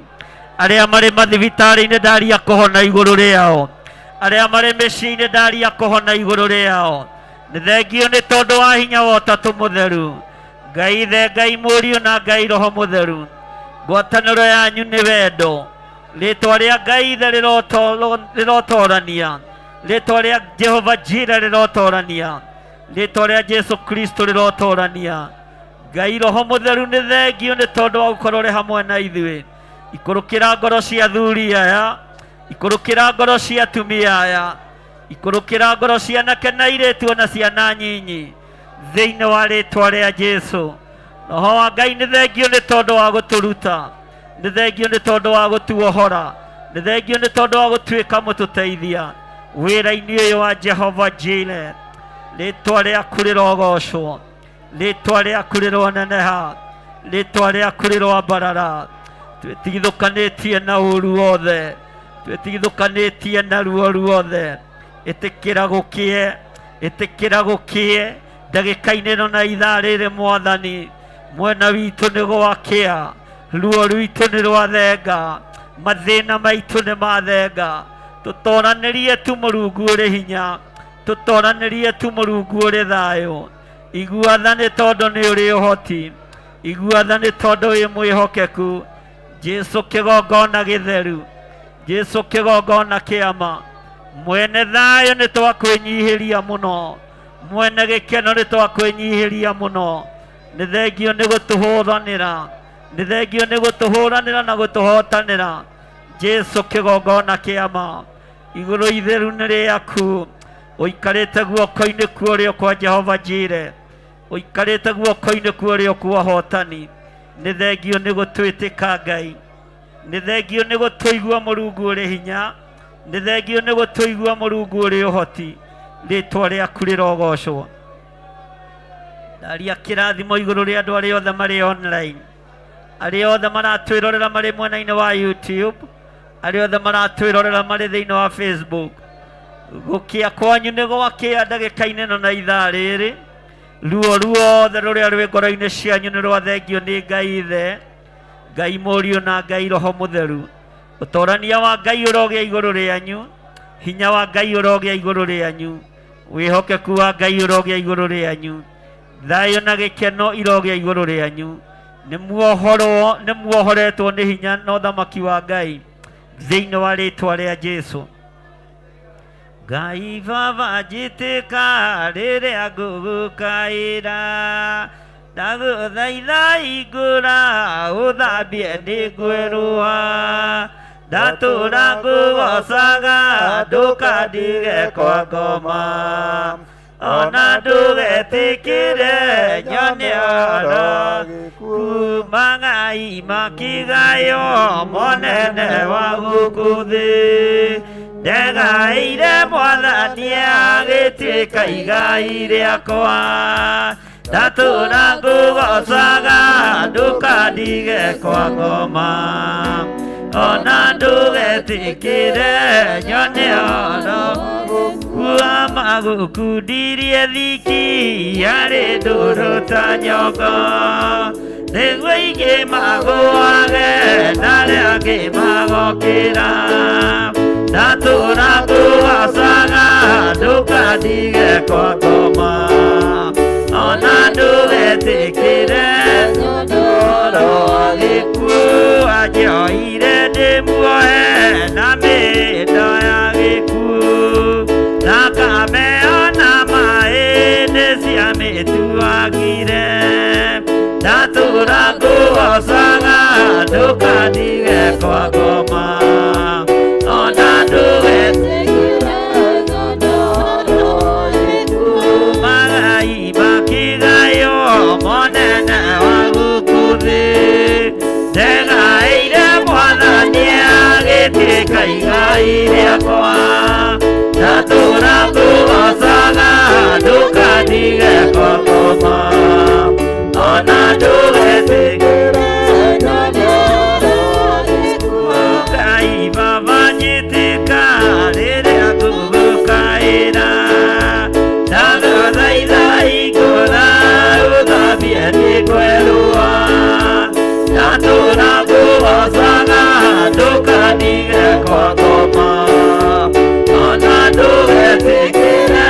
arĩa marĩ mathibitarĩ-inĩ, ndaria kũhona igũrũ rĩao, arĩa marĩ mĩciĩ-inĩ, ndaria kũhona igũrũ rĩao. Nĩ thengio nĩ tondũ wa hinya wa Ũtatũ Mũtheru, Ngai Ithe, Ngai Mũriũ na Ngai Roho Mũtheru. Ngwatanĩro yanyu nĩ wendo. Rĩtwa rĩa Ngai Ithe rĩrotorania, rĩtwa rĩa Jehova Jira rĩrotorania, rĩtwa rĩa Jesu Kristo rĩrotorania. Ngai Roho Mũtheru nĩ thengio nĩ tondũ wa gũkorwo ũrĩ hamwe na ithuĩ. Ikũrũkĩra ngoro cia athuri aya, ikũrũkĩra ngoro cia atumia aya, ikũrũkĩra ngoro cia anake na airĩtu ona ciana nyinyi thĩinĩ wa rĩtwa rĩa Jesu. Roho wa Ngai nĩ thengio nĩ tondũ wa gũtũruta, nĩ thengio nĩ tondũ wa gũtuohora, nĩ thengio nĩ tondũ wa gũtuĩka mũtũteithia wĩra-inĩ ũyũ wa Jehova Jire. Rĩtwa rĩaku rĩrogocwo, rĩtwa rĩaku rĩroneneha, rĩtwa rĩaku rĩroambarara. Twĩtigithũkanĩtie na ũru wothe, twĩtigithũkanĩtie na ruo ruothe. Ĩtĩkĩra gũkĩe, ĩtĩkĩra gũkĩe ndagĩka-inĩ ĩno na ithaa rĩrĩ. Mwathani, mwena witũ nĩ gwakĩa, ruo rwitũ nĩ rwathenga, mathĩna maitũ nĩ mathenga. Tũtoranĩrie tu Mũrungu ũrĩ hinya, tũtoranĩrie tu Mũrungu ũrĩ thayũ. Igua tha nĩ tondũ nĩ ũrĩ ũhoti, igua tha nĩ tondũ wĩ mwĩhokeku. Jesu kĩgongona gĩtheru, Jesu kĩgongona kĩama, mwene thayũ nĩ twakwĩnyihĩria mũno, mwene gĩkeno nĩ twakwĩnyihĩria mũno. Nĩ thengio nĩ gũtũhũranĩra, nĩ thengio nĩ gũtũhũranĩra na gũtũhotanĩra. Jesu kĩgongona kĩama, igũrũ itheru nĩ rĩaku, ũikarĩte guoko-inĩ kwa ũrĩo kwa Jehova Jire, ũikarĩte guoko-inĩ kwa ũrĩo kwa ũhotani. Nĩ thengio nĩ gũtwĩtĩka Ngai, nĩ thengio nĩ gũtũigua Mũrungu ũrĩ hinya, nĩ thengio nĩ gũtũigua Mũrungu ũrĩ ũhoti. Rĩtwa rĩaku rĩrogocwo. Ndaria kĩrathimo igũrũ rĩa andũ arĩa othe marĩ online, arĩa othe maratwĩrorera marĩ mwena-inĩ wa YouTube, arĩa othe maratwĩrorera marĩ thĩinĩ wa Facebook. Gũkĩa kwanyu nĩ gwakĩa ndagĩka-inĩ ĩno na ithaa rĩrĩ. Ruo ruothe rũrĩa rwĩ ngoro-inĩ cianyu nĩ rwathengio nĩ Ngai Ithe, Ngai Mũriũ na Ngai Roho Mũtheru. Ũtorania wa Ngai ũrogĩa igũrũ rĩanyu, hinya wa Ngai ũrogĩa igũrũ rĩanyu, wĩhokeku wa Ngai ũrogĩa igũrũ rĩanyu, thayũ na gĩkeno irogĩa igũrũ rĩanyu. Nĩ muohorwo, nĩ muohoretwo nĩ hinya na ũthamaki wa Ngai thĩinĩ wa rĩtwa rĩa Jesu. Ngai Baba, njĩtĩka rĩrĩa ngũgũkaĩra, ndagũthaitha hingũra ũthambie nĩ ngwerũha, ndatũra ngũgocaga ndũkandige kwa ngoma, ona ndũgetĩkĩre nyone oro kuma Ngai makigayo monene wa gũkũ thĩ. Ndegaĩire Mwathani agĩtuĩka igai rĩakwa, ndatũra ngũgocaga ndũkandige kwa ngoma, ona ndũgetĩkĩre nyone oro kua magũkundirie thiki yarĩ ndũrũ ta nyongo, nĩguo ingĩ magũage na arĩa angĩ magokĩra, ndatũra ngũgocaga ndũkandige kwa ngoma, ona ndũgetĩkĩre ũhoro wa gĩkuũ. Anjoire ndĩ muohe na mĩhĩndo ya gĩkuũ, thakame ona maĩ nĩ ciamĩtuagire. Ndatũra ngũgocaga ndũkandige kwa ngoma ona ndũgetĩkĩre magai makigayo monene wa gũkũ thĩ ndegaĩire mwathani agĩtuĩka igai rĩakwa ndatũra ngũgocaga ndũkandige kwa ngoma ona ndũgetĩkĩre Ngai baba njĩtĩka rĩrĩa ngũgũkaĩra ndagũthaitha hingũra ũthambie nĩngwerũa ndatũra ngũgocaga ndũkandige kwa ngoma ona ndũgetĩkĩre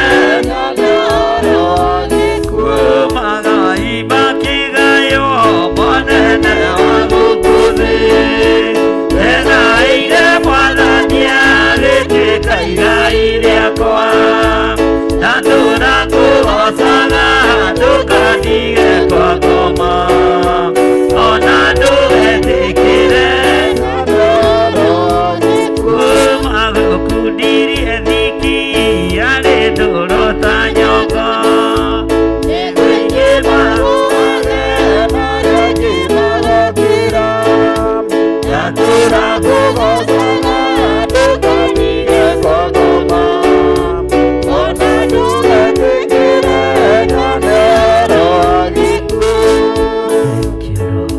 magai makigayo monene wa gũkũ thĩ ndegaĩire mwathani agĩtuĩka igai rĩakwa ndatũra ngũgocaga ndũkandige kwa ngoma ona ndũgetĩkĩre kuma gũkundirie thiki yarĩ ndũrũ ta nyongo ndatũra ngũgocaga ndũkandige kwa ngoma ona ndũgetĩkĩre Thank you, Lord.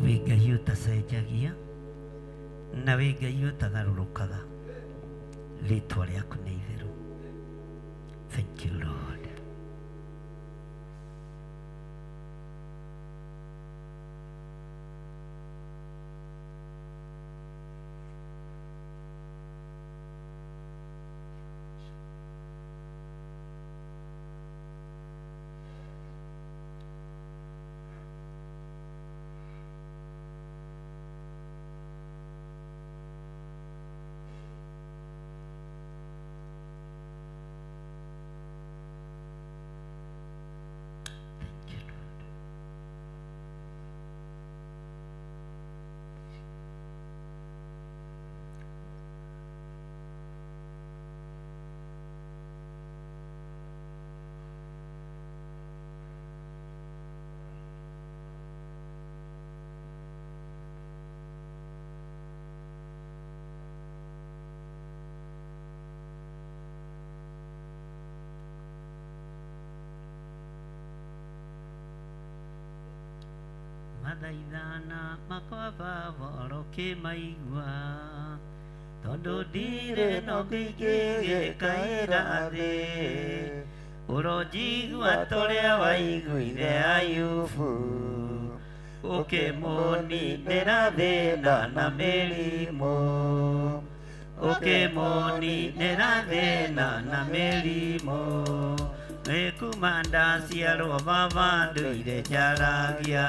Wĩ Ngai ũtacenjagia na wĩ Ngai ũtagarũrũkaga rĩtwa rĩaku nĩ itheru. Thank you, Lord. Thank you, Lord. Mathaithana makwa baba ũkĩmaigua tondũ ndirĩ na ũngĩngĩgĩkaĩra thĩ ũronjigua torĩa waiguire Ayubu ũkĩmũninĩra thĩna na mĩrimũ ũkĩmũninĩra thĩna na mĩrimũ nĩ kuma ndaciarwo baba ndũire njaragia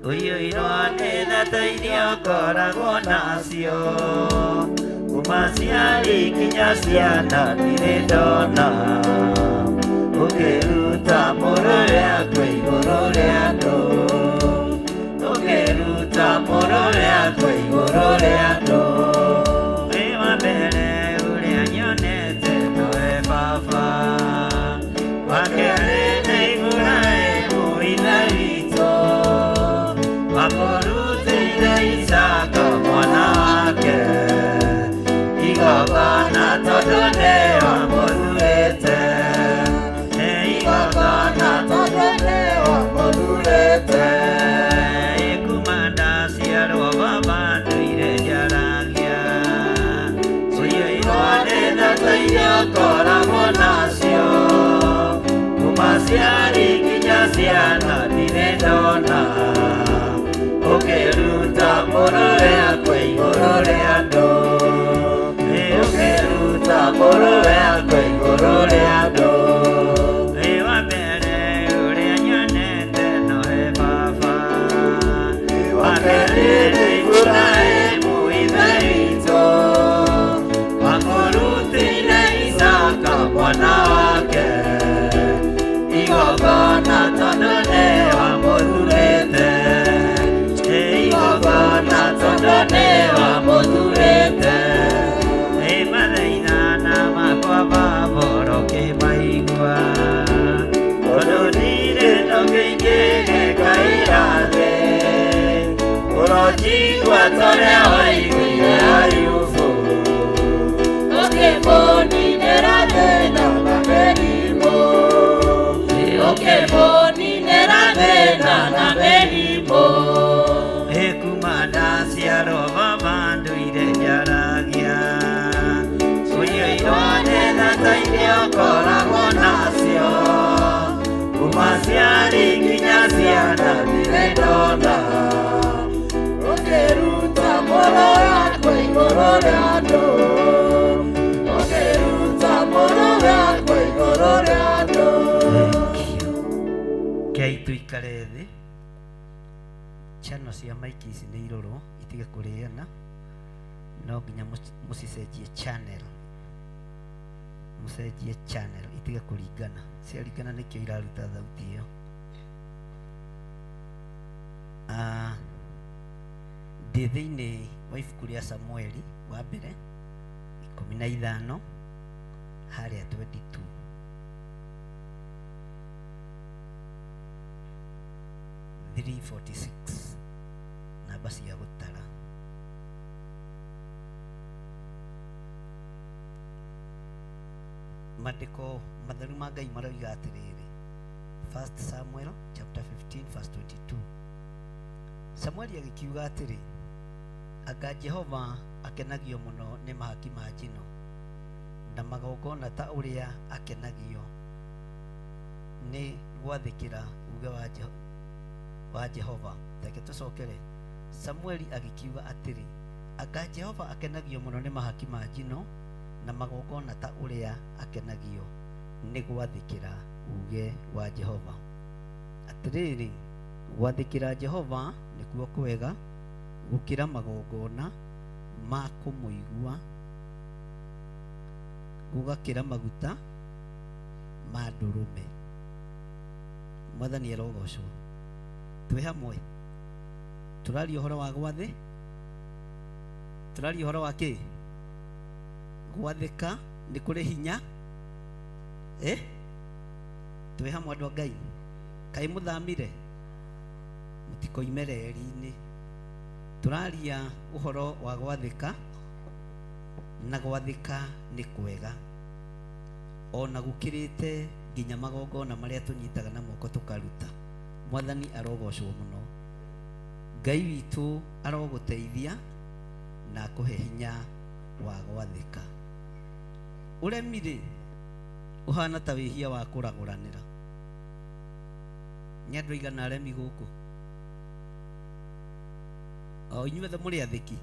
ũiyũirwo nĩ tha iria ũkoragwo nacio kuma ciari nginya ciana ndirĩ ndona ũkĩruta mũrũ rĩakwa igũrũ rĩa andũ ũkĩruta mũrũ rĩakwa igũrũ rĩa andũ wĩ wa mbere ũrĩa nyonete nowe baba wa kerĩ nĩ Iburahĩmu ithe witũ wakũrutĩire Isaaka mwana wake igongona tondũ nĩwamũthurĩte nĩ igongona tondũ nĩwamũthurĩte kuma ndaciarwo baba ndũire njaragia ũiyũirwo nĩ tha iria ũkoragwo nacio kuma ciari nginya ciana ndirĩ ndona ũkĩruta mũrũ rĩakwa igũrũ rĩa andũ ũkĩruta mũrũ rĩakwa igũrũ rĩa andũ wĩ wa mbere ũrĩa nyonete nowe baba wa kerĩ nĩ Iburahĩmu ithe witũ wakũrutĩire Isaaka mwana wake igongona tondũ nĩ Tũkoragwo nacio kuma ciari nginya ciana ndirĩ ndona ũkĩruta mũro yakwa igũrũ rĩa andũ ũkĩruta mũro yakwa igũrũ rĩa andũ. Kei tuikare thĩ. Channel cia maiki ici nĩ irorwo itige kũrĩana, no nginya mũcicenjie channel, mũcenjie channel itige kũringana, ciaringana nĩkĩo iraruta thauti ĩyo. Ah, ndĩ thĩinĩ wa ibuku rĩa Samueli wa mbere 15 harĩa 22. 346 namba cia gũtara. Maandĩko matheru ma Ngai maroiga atĩrĩrĩ, 1 Samuel chapter 15 verse 22, Samueli agĩkiuga atĩrĩ, anga Jehova akenagio mũno nĩ mahaki ma njino na magongona ta ũrĩa akenagio nĩ gwathĩkĩra uge wa Jehova. Reke tũcokere. Samueli agĩkiuga atĩrĩ, anga Jehova akenagio mũno nĩ mahaki ma njino na magongona ta ũrĩa akenagio nĩ gwathĩkĩra uge wa Jehova. Atĩrĩrĩ, gwathĩkĩra Jehova nĩkuo kwega gũkĩra magongona ma kũmũigua, gũgakĩra maguta ma ndũrũme. Mwathani arogocwo. Twĩ hamwe tũraria ũhoro wa gwathĩ, tũraria ũhoro wa kĩ? Gwathĩka nĩ kũrĩ hinya. Twĩ hamwe andũ a Ngai, kaĩ mũthamire mũtikoime reri-inĩ. Tũraria ũhoro wa gwathĩka, na gwathĩka nĩ kwega ona gũkĩrĩte nginya magongona marĩa tũnyitaga na moko tũkaruta. Mwathani arogocwo mũno. Ngai witũ arogũteithia na akũhe hinya wa gwathĩka. Ũremi rĩ ũhana ta wĩhia wa kũragũranĩra. Nĩ andũ aigana aremi gũkũ? O inyuothe mũrĩ athĩki?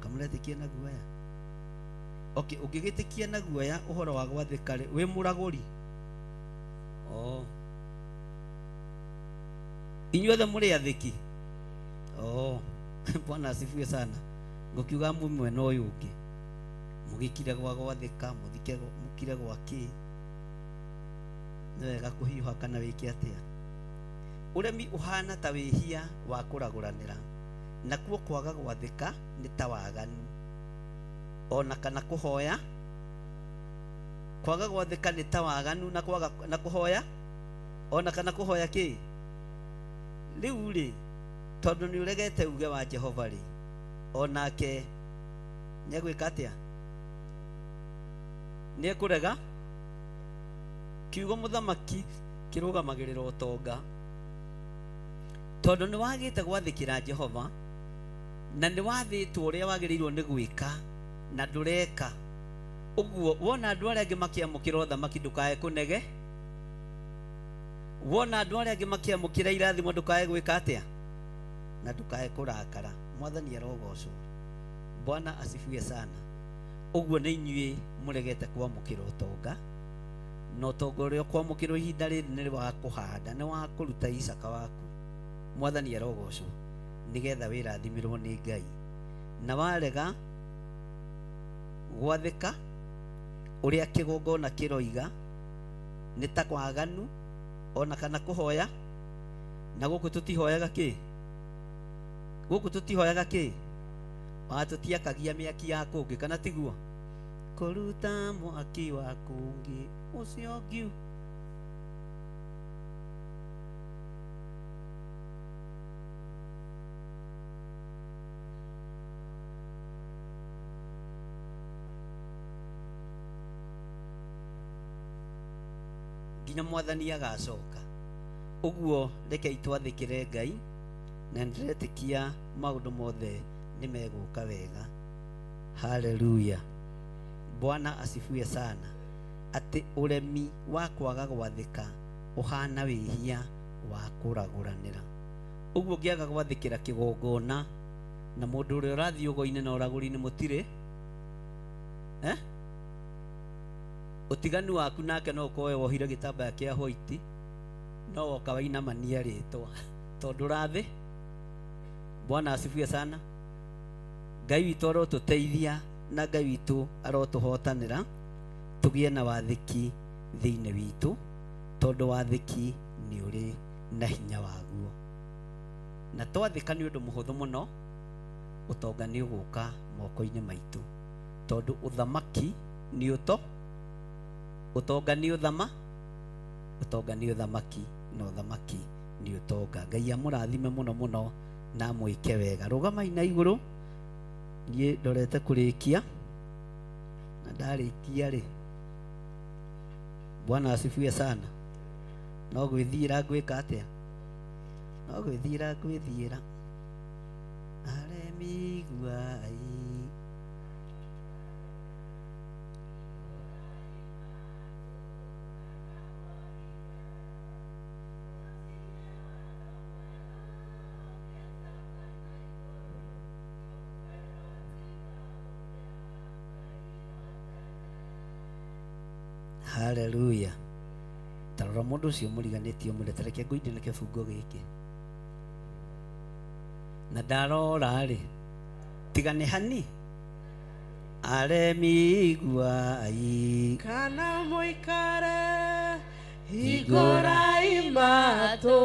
Kamũretĩkia na guoya? Okay, ũngĩgĩtĩkia na guoya ũhoro wa gwathĩka rĩ, wĩ mũragũri? Oh. Inyuothe mũrĩ athĩki? Oh. Bwana asifiwe sana. Ngũkiuga mwe mwena ũyũ ũngĩ mũgĩkire gwa gwathĩka, mũthike mũkire gwa kĩ? Nĩ wega kũhiũha kana wĩke atĩa? Ũremi ũhana ta wĩhia wa kũragũranĩra, nakuo kwaga gwathĩka nĩ ta waganu ona kana kũhoya. Kwaga gwathĩka nĩ ta waganu na kwaga na kũhoya ona kana kũhoya kĩ? Rĩu rĩ, tondũ nĩ ũregete uge wa Jehova rĩ, onake nĩ egwĩka atĩa? Nĩ ekũrega. Kiugo mũthamaki kĩrũgamagĩrĩra ũtonga. Tondũ nĩ wagĩte gwathĩkĩra Jehova na nĩ wathĩtwo ũrĩa wagĩrĩirwo nĩ gwĩka na ndũreka ũguo, wona andũ arĩa angĩ makĩamũkĩra ũthamaki ndũkae kũnege, wona andũ arĩa angĩ makĩamũkĩra irathimo ndũkae gwĩka atĩa, na ndũkae kũrakara. Mwathani arogocwo. Bwana asifiwe sana. Ũguo nĩ inyuĩ mũregete kwamũkĩra ũtonga, na ũtonga ũrĩa ũkwamũkĩrwo ihinda rĩrĩ nĩ wa kũhanda, nĩ wa kũruta Isaka waku. Mwathani arogocwo, nĩgetha wĩrathimĩrwo nĩ Ngai. Na warega gwathĩka ũrĩa kĩgongona kĩroiga nĩ ta waganu ona kana kũhoya, na gũkũ tũtihoyaga kĩ? Gũkũ tũtihoyaga kĩ? Ona tũtiakagia mĩaki ya kũngĩ, kana tiguo? Kũruta mwaki wa kũngĩ ũcio ngiu. Nginya mwathani agacoka. Ũguo rekei twathĩkĩre Ngai, na ndĩretĩkia maũndũ mothe nĩ megũka wega. Haleluya. Bwana asifiwe sana. Atĩ ũremi wa kwaga gwathĩka ũhana wĩhia wa kũragũranĩra. Ũguo ũngĩaga gwathĩkĩra kĩgongona na mũndũ ũrĩa ũrathiĩ ũgo-inĩ na ũragũri-inĩ mũtirĩ eh? Ũtiganu waku nake no ũkorwo we wohire gĩtambaya kĩa white no woka wainamania rĩtwa tondũ ũrathĩ. Bwana asifiwe sana. Ngai witũ arotũteithia na Ngai witũ arotũhotanĩra tũgĩe na wathĩki thĩinĩ witũ tondũ wathĩki nĩ ũrĩ na hinya waguo. Na twathĩka nĩ ũndũ mũhũthũ mũno, ũtonga nĩ ũgũka moko-inĩ maitũ tondũ ũthamaki nĩ ũto ũtonga nĩ ũthama ũtonga nĩ ũthamaki na ũthamaki nĩ ũtonga. Ngai amũrathime mũno mũno na amwĩke wega. Rũgamai na igũrũ, niĩ ndorete kũrĩkia na ndarĩkia rĩ, Bwana asifiwe sana. No gwĩthiĩra ngwĩka atĩa? No gwĩthiĩra ngwĩthiĩra. Aremi iguai. Haleluya. Tarora mũndũ ũcio mũriganĩtie ũmũre ta reke ngũinde na kĩbungo gĩkĩ. Na ndarora rĩ, tiga nĩ hani aremi iguai. Kana mũikare hingũrai matũ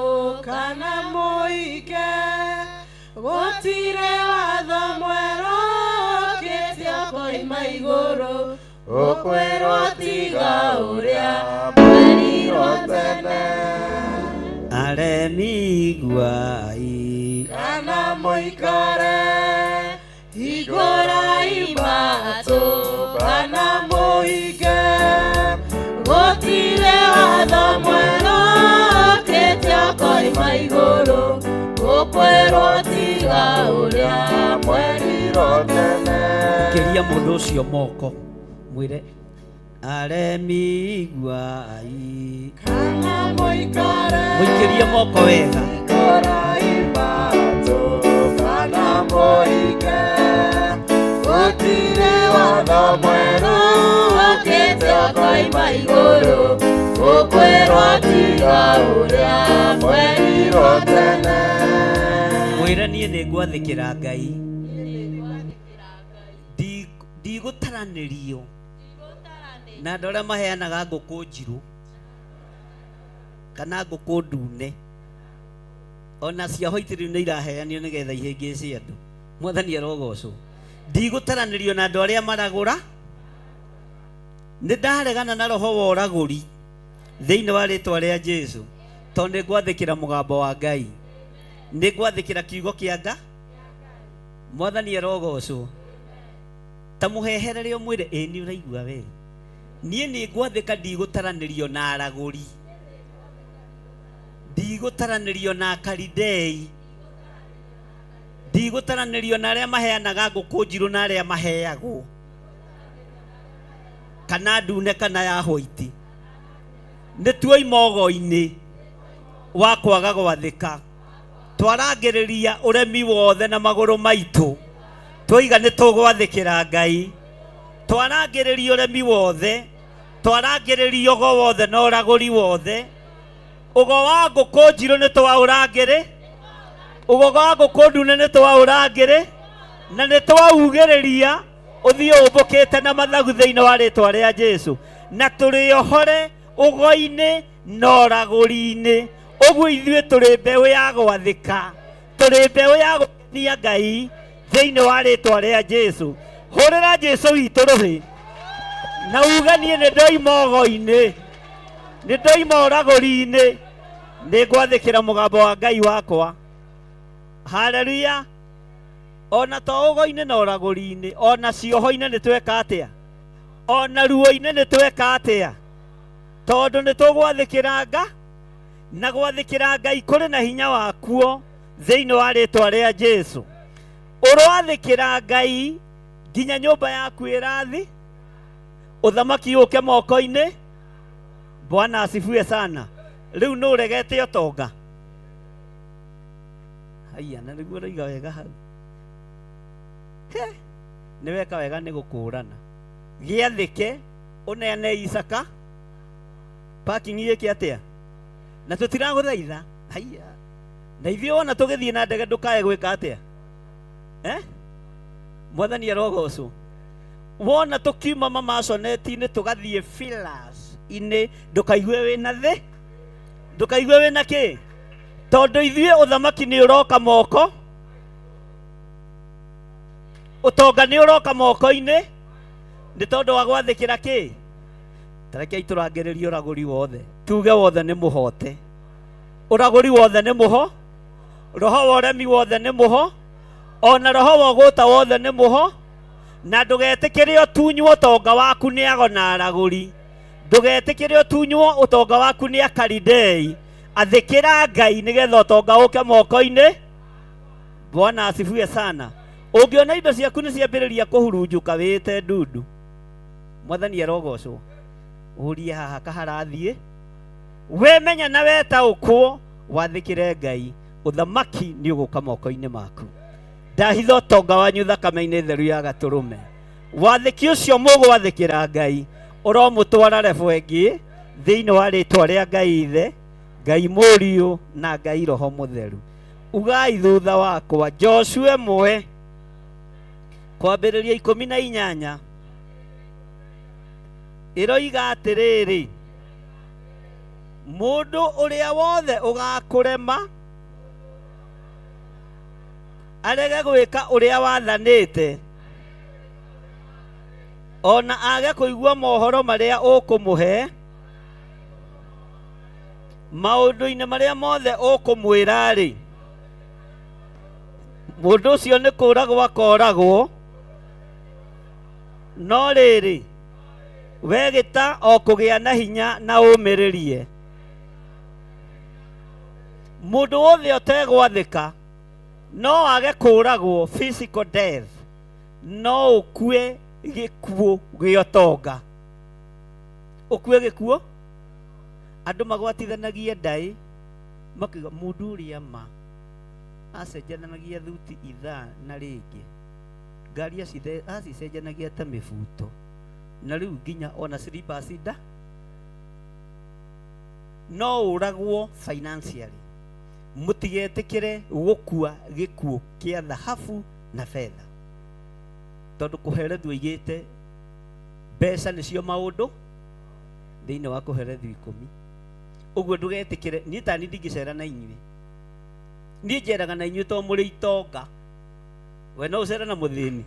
kana mũike gũtirĩ watho mwerũ ũkĩte ũkoima igũrũ ũkwĩrwo tiga ũrĩa mwerirwo tene. Aremi iguai. Kana mũikare hingũrai matũ kana mũige gũtirĩ watho mwerũ ũkĩte ũkoima igũrũ ũkwĩrwo tiga ũrĩa mwerirwo tene. Kĩria mũndũ ũcio moko mwĩre aremi iguai. Kana mũikare Mũikĩrie moko wega. hingũrai matũ kana mũige gũtirĩ watho mwerũ ũkĩte ũkoima igũrũ ũkwĩrwo tiga ũrĩa mwerirwo tene. Mwĩre niĩ nĩ ngwathĩkĩra Ngai. Ndigũtaranĩrio na andũ arĩa maheanaga ngũkũ njirũ kana ngũkũ ndune ona cia white rĩu nĩ iraheanio nĩgetha ihĩngĩce andũ. Mwathani arogocwo. Ndigũtaranĩrio na andũ arĩa maragũra. Nĩ ndaregana na roho wa ũragũri thĩinĩ wa rĩtwa rĩa Jesu tondũ nĩ ngwathĩkĩra mũgambo wa Ngai, nĩ ngwathĩkĩra kiugo kĩa Nga. Mwathani arogocwo. Ta mũheherere ũmwĩre ĩ nĩ ũraigua we, niĩ nĩ ngwathĩka, ndigũtaranĩrio na aragũri, ndigũtaranĩrio na akaridei, ndigũtaranĩrio na arĩa maheanaga ngũkũ njirũ na arĩa maheagwo kana ndune kana ya white. Nĩ tuoima ũgo-inĩ wa kwaga gwathĩka, twarangĩrĩria ũremi wothe na magũrũ maitũ, twoiga nĩ tũgwathĩkĩra Ngai. Twarangĩrĩria ũremi wothe, twarangĩrĩria ũgo wothe na ũragũri wothe. Ũgo wa ngũkũ njirũ nĩ twaũrangĩrĩ, ũgo wa ngũkũ ndune nĩ twaũrangĩrĩ, na nĩ twaugĩrĩria ũthiĩ ũmbũkĩte na mathagu thĩinĩ wa rĩtwa rĩa Jesu, na tũrĩohore ũgo-inĩ na ũragũri-inĩ. Ũguo ithuĩ tũrĩ mbeũ ya gwathĩka, tũrĩ mbeũ ya gũkenia Ngai thĩinĩ wa rĩtwa rĩa Jesu. Hũrĩra Jesu witũ rũhĩ na uge niĩ nĩ ndoima ũgo-inĩ, nĩ ndoima ũragũri-inĩ, nĩ ngwathĩkĩra mũgambo wa Ngai wakwa. Haleluya. Ona to ũgo-inĩ na ũragũri-inĩ, ona cioho-inĩ nĩ tweka atĩa? Ona ruo-inĩ nĩ tweka atĩa? Tondũ nĩ tũgwathĩkĩra Nga, na gwathĩkĩra Ngai kũrĩ na hinya wakuo thĩinĩ wa rĩtwa rĩa Jesu. Ũroathĩkĩra Ngai nginya nyũmba yaku ĩrathi. Ũthamaki ũke moko-inĩ. Bwana asifiwe sana. Rĩu nũ ũregete ũtonga? Haiya, na nĩguo ũroiga wega hau. He, nĩ weka wega nĩ gũkũrana. Gĩathĩke, ũneane Isaka. Parking ĩke atĩa? Na tũtiragũthaitha. Haiya. Na ithuĩ wona tũgĩthiĩ na ndege ndũkae gwĩka atĩa? Eh? Mwathani arogocwo. Wona tũkiuma mamaconeti-inĩ tũgathiĩ filas-inĩ ndũkaigue wĩna thĩ, ndũkaigue wĩna kĩ, tondũ ithuĩ ũthamaki nĩ ũroka moko, ũtonga nĩ ũroka moko-inĩ, nĩ tondũ wa gwathĩkĩra kĩ. Tarekei tũrangĩrĩrie ũragũri wothe, tuge wothe nĩ mũhote, ũragũri wothe nĩ mũho, roho wa ũremi wothe nĩ mũho, ona roho wa ũgũta wothe nĩ mũho, na ndũgetĩkĩre ũtunywo ũtonga waku nĩ ago na aragũri, ndũgetĩkĩre ũtunywo ũtonga waku nĩ akaridei. Athĩkĩra Ngai nĩgetha ũtonga ũke moko-inĩ. Bwana asifiwe sana. Ũngĩona indo ciaku nĩ ciambĩrĩria kũhurunjũka wĩte ndundu, Mwathani arogocwo, ũrie haha kaharathiĩ, we menya na wetaũkwo, wathĩkĩre Ngai, ũthamaki nĩ ũgũka moko-inĩ maku. Ndahitha ũtonga wanyu thakame-inĩ theru ya gatũrũme. Wathĩki ũcio mũgwathĩkĩra Ngai ũromũtwara rebo ĩngĩ thĩinĩ wa rĩtwa rĩa Ngai Ithe, Ngai Mũriũ na Ngai Roho Mũtheru. Ugai thutha wakwa, Joshua 1 kwambĩrĩria 18 ĩroiga atĩrĩrĩ, mũndũ ũrĩa wothe ũgakũrema arege gwĩka ũrĩa wathanĩte, ona age kũigua mohoro marĩa ũkũmũhe, maũndũ-inĩ marĩa mothe ũkũmwĩra-rĩ, mũndũ ũcio nĩ kũragwo akoragwo. No rĩrĩ, we gĩta o kũgĩa na hinya na ũmĩrĩrie. Mũndũ wothe ũtegwathĩka no age kũragwo physical death, no ũkue gĩkuũ gĩa ũtonga. Ũkue gĩkuũ? Andũ magwatithanagia ndaĩ makiuga mũndũ ũrĩa ma acenjanagia thuti ithaa na rĩngĩ, ngari acicenjanagia ta mĩbuto, na rĩu nginya ona slippers nda no ũragwo financially. Mũtigetĩkĩre gũkua gĩkuũ kĩa thahabu na betha, tondũ kũherethu oigĩte mbeca nĩcio maũndũ thĩinĩ wa kũherethu 10. Ũguo ndũgetĩkĩre. Niĩ tani ndingĩcera na inyuĩ, niĩ njeraga na inyuĩ tondũ mũrĩ itonga. We no ũcere na mũthĩni.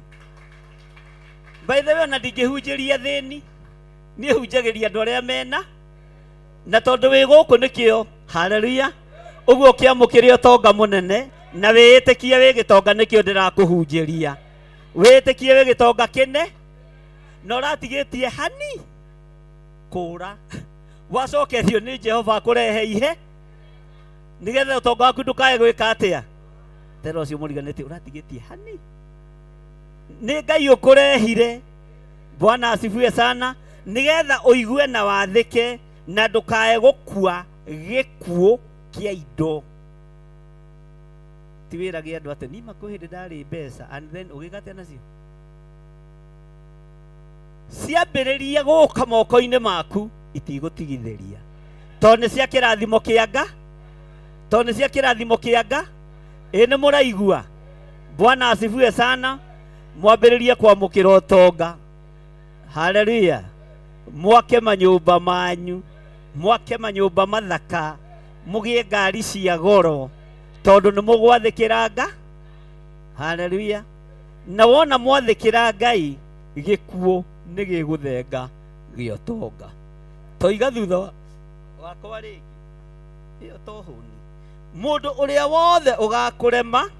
By the way, ona ndingĩhunjĩria thĩni, niĩ hunjagĩria andũ arĩa mena, na tondũ wĩ gũkũ nĩkĩo. Haleluya. Ũguo ũkĩamũkĩre ũtonga mũnene na wĩĩtĩkie wĩ gĩtonga, nĩkĩo ndĩrakũhunjĩria. Wĩĩtĩkie wĩ gĩtonga kĩne, na ũratigĩtie hani kũra, wacokerio nĩ Jehova akũrehe ihe, nĩgetha ũtonga waku ndũkae gwĩka atĩa. Tera ũcio mũriganĩtie, ũratigĩtie hani, nĩ Ngai ũkũrehire. Bwana asifiwe sana. Nĩgetha ũigue na wathĩke na ndũkae gũkua gĩkuũ kĩa indo. Ti wĩra gĩa andũ atĩ nima kwĩ hĩndĩ ndarĩ mbeca and then ũgĩka atĩa nacio? Ciambĩrĩria gũka moko-inĩ maku itigũtigithĩria, tondũ nĩ cia kĩrathimo kĩa Nga, tondũ nĩ cia kĩrathimo kĩa Nga. Ĩ nĩ mũraigua? Bwana asifiwe sana. Mwambĩrĩrie kwamũkĩra ũtonga. Haleluya. Mwake manyũmba manyu, mwake manyũmba mathaka, mũgĩe ngari cia goro, tondũ nĩ mũgwathĩkĩra Nga. Haleluya. Na wona mwathĩkĩra Ngai, gĩkuũ nĩ gĩgũthenga gĩa ũtonga. Toiga thutha wakwa rĩngĩ, ĩyo to hũni. Mũndũ ũrĩa wothe ũgakũrema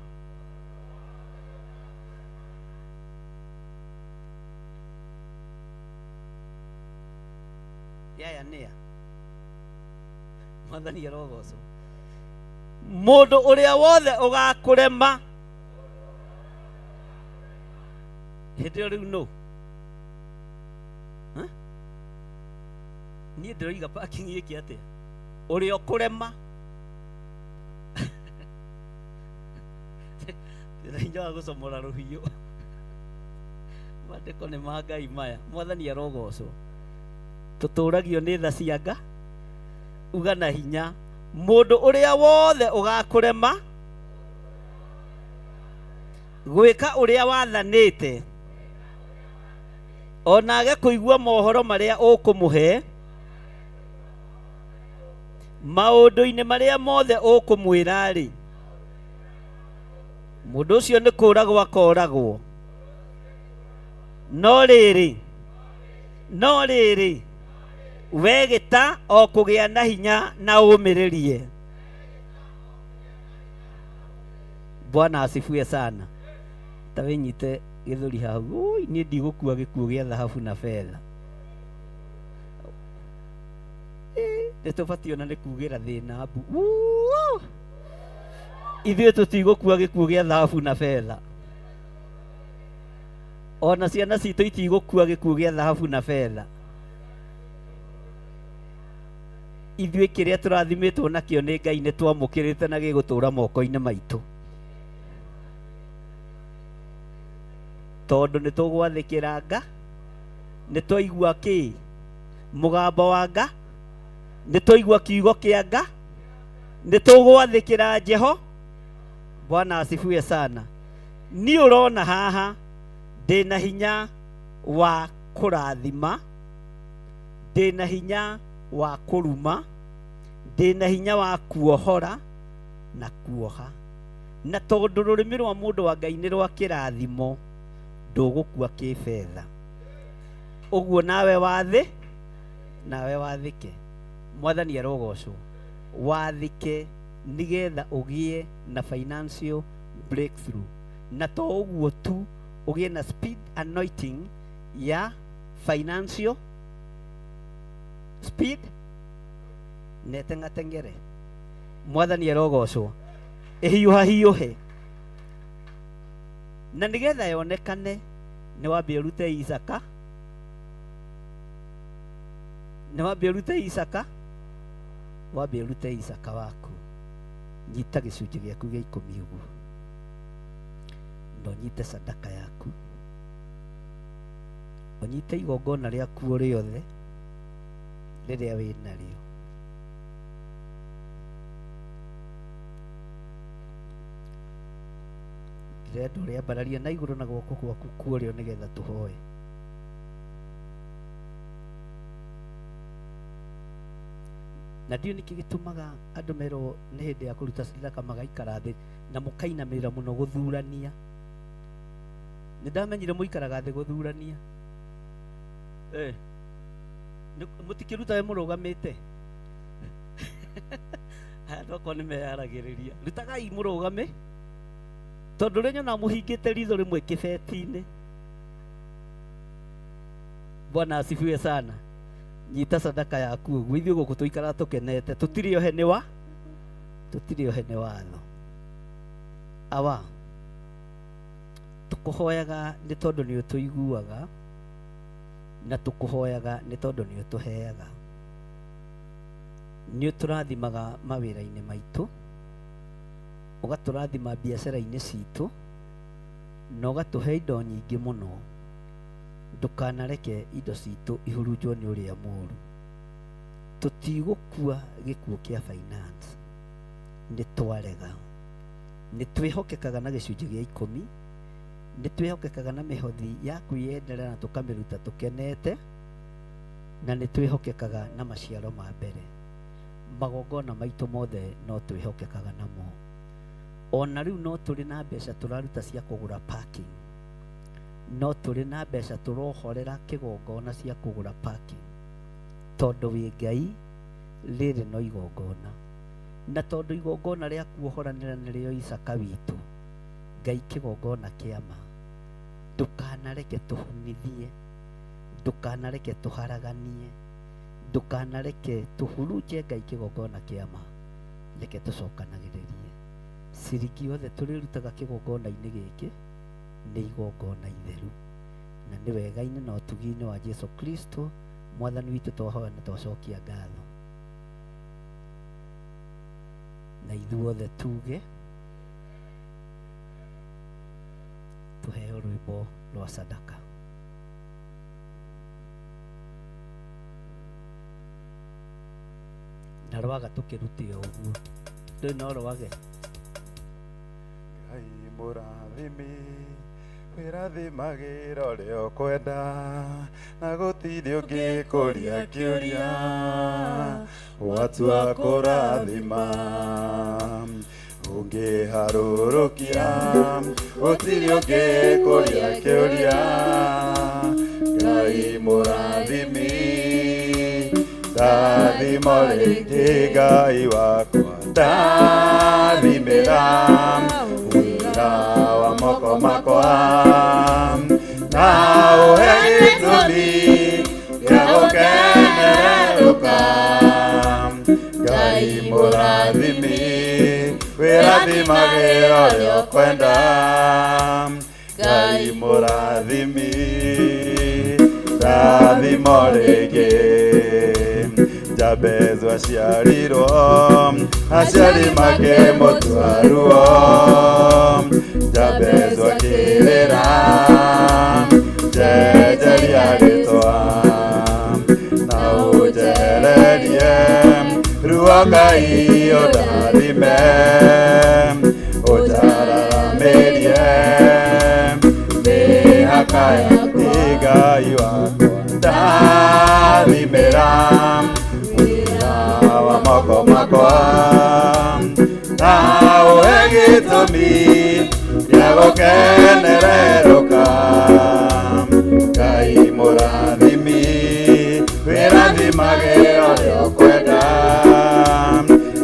yaya nĩa Mwathani arogocwo. Mũndũ ũrĩa wothe ũgakũrema hĩndĩ ĩyo rĩu nũ? Niĩ ndĩroiga parking ĩke atĩa? Ũrĩa ũkũrema ndĩna hinya wa gũcomora rũhiũ. Maandĩko nĩ ma Ngai maya. Mwathani arogocwo. Tũtũragio nĩ tha cia Nga. Uga na hinya, mũndũ ũrĩa wothe ũgakũrema gwĩka ũrĩa wathanĩte, ona age kũigua mohoro marĩa ũkũmũhe, maũndũ-inĩ marĩa mothe ũkũmwĩra-rĩ, mũndũ ũcio nĩ kũũragwo akooragwo. No rĩrĩ, no rĩrĩ, we gĩta o kũgĩa na hinya na ũmĩrĩrie. Bwana asifiwe sana. Ta wĩnyite gĩthũri hau. Ui, niĩ ndigũkua gĩkuũ gĩa thahabu na betha. Nĩ tũbatiĩ ona nĩ kugĩra thĩna mbu. Wuu! Ithuĩ tũtigũkua gĩkuũ gĩa thahabu na betha. Ona ciana citũ itigũkua gĩkuũ gĩa thahabu na betha. Ithuĩ kĩrĩa tũrathimĩtwo nakĩo nĩ Ngai nĩ twamũkĩrĩte na gĩgũtũra moko-inĩ maitũ. Tondũ nĩ tũgwathĩkĩra Nga, nĩ twaigua kĩ? Mũgambo wa Nga, nĩ twaigua kiugo kĩa Nga, nĩ tũgwathĩkĩra Jeho. Bwana asifiwe sana. Niĩ ũrona haha ndĩna hinya wa kũrathima, ndĩna hinya wa kũruma, ndĩna hinya wa kuohora na kuoha. Na tondũ rũrĩmĩ rwa mũndũ wa Ngai nĩ rwa kĩrathimo, ndũgũkua kĩbetha. Ũguo nawe wathĩ, nawe wathĩke. Mwathani arogocwo. Wathĩke nĩgetha ũgĩe na financial breakthrough. Na to ũguo tu, ũgĩe na speed anointing ya financial speed neteng'ateng'ere. Mwathani arogocwo. Ĩhiũhahiũhe. Na nĩgetha yonekane nĩ wambe ũrute Isaka, nĩ wambe ũrute Isaka, wambe ũrute Isaka waku. Nyita gĩcunjĩ gĩaku gĩa ikũmi ũguo, na ũnyite sadaka yaku, ũnyite igongona rĩaku o rĩothe rĩrĩa wĩ narĩo. Ndĩrenda ũrĩambararie na igũrũ na guoko gwaku kwa ũrĩo nĩgetha tũhoe. Na ndiũĩ nĩkĩ gĩtũmaga andũ merwo nĩ hĩndĩ ya kũruta sadaka magaikara thĩ na mũkainamĩrĩra mũno gũthurania. Nĩ ndamenyire mũikaraga thĩ gũthurania. Mũtikĩruta we mũrũgamĩte. Aya andũ akwa nĩ meyaragĩrĩria. Rutagai mũrũgame. Tondũ rĩrĩa nyonaga mũhingĩte ritho rĩmwe kĩbeti-inĩ. Bwana asifiwe sana. Nyita sadaka yaku ũguo. Ithuĩ gũkũ tũikaraga tũkenete. Tũtirĩ ohe nĩ wa? Tũtirĩ ohe nĩ watho. Awa, tũkũhoyaga nĩ tondũ nĩ ũtũiguaga, na tũkũhoyaga nĩ tondũ nĩ ũtũheaga. Nĩ ũtũrathimaga mawĩra-inĩ maitũ, ũgatũrathima biacara-inĩ citũ, na ũgatũhe indo nyingĩ mũno. Ndũkanareke indo citũ ihurunjwo nĩ ũrĩa mũũru. Tũtigũkua gĩkuũ kĩa finance. Nĩ twarega. Nĩ twĩhokekaga na gĩcunjĩ gĩa ikũmi, nĩ twĩhokekaga na mĩhothi ya kwĩyendera na tũkamĩruta tũkenete, na nĩ twĩhokekaga na maciaro ma mbere. Magongona maitũ mothe no twĩhokekaga namo. Ona rĩu no tũrĩ na mbeca tũraruta cia kũgũra parking. No tũrĩ na mbeca tũrohorera kĩgongona cia kũgũra parking. Tondũ wĩ Ngai, rĩrĩ no igongona. Na tondũ igongona rĩa kuohoranĩra nĩrĩo Isaka witũ, Ngai kĩgongona kĩa ma. Ndũkanareke tũhunithie, ndũkanareke tũharaganie, ndũkanareke tũhurunje Ngai kĩgongona kĩa ma. Reke tũcokanagĩrĩrie. Ciringi yothe tũrĩrutaga kĩgongona-inĩ gĩkĩ nĩ igongona itheru. Na nĩ wega-inĩ na ũtugi-inĩ wa Jesu Kristo. Mwathani witũ, twahoya na twacokia ngatho, na ithuothe tuge tuheo rwĩmbo rwa sadaka. Na rwaga tũkĩrute o ũguo, ndũĩ no rwage. Ngai mũrathimi, wĩrathimagĩra ũrĩa ũkwenda, na gũtirĩ ũngĩkũria kĩũria watua kũrathima. Ũngĩharũrũkia gũtirĩ ũngĩkũria kĩũria. Ngai mũrathimi, ndathima rĩngĩ, Ngai wakwa ndathimĩra wĩra wa moko makwa, na ũhe gĩtũmi gĩa gũkenerũka. Ngai mũrathimi, wĩrathimagĩra ũrĩa ũkwenda. Ngai mũrathimi, ndathimo rĩngĩ. Jabezu aciarirwo, aciari makĩmũtua ruo. Jabezu akĩrĩra, njenjeria rĩtwa na ũnjehererie ruo. Ngai ũndathime, ũnjararamĩrie mĩhaka yaku. Ngai wakwa ndathimĩra wĩra wa moko makwa, na ũhe gĩtũmi gĩa gũkenererũka. Ngai mũrathimi, wĩrathimagĩra ũrĩa ũkwenda.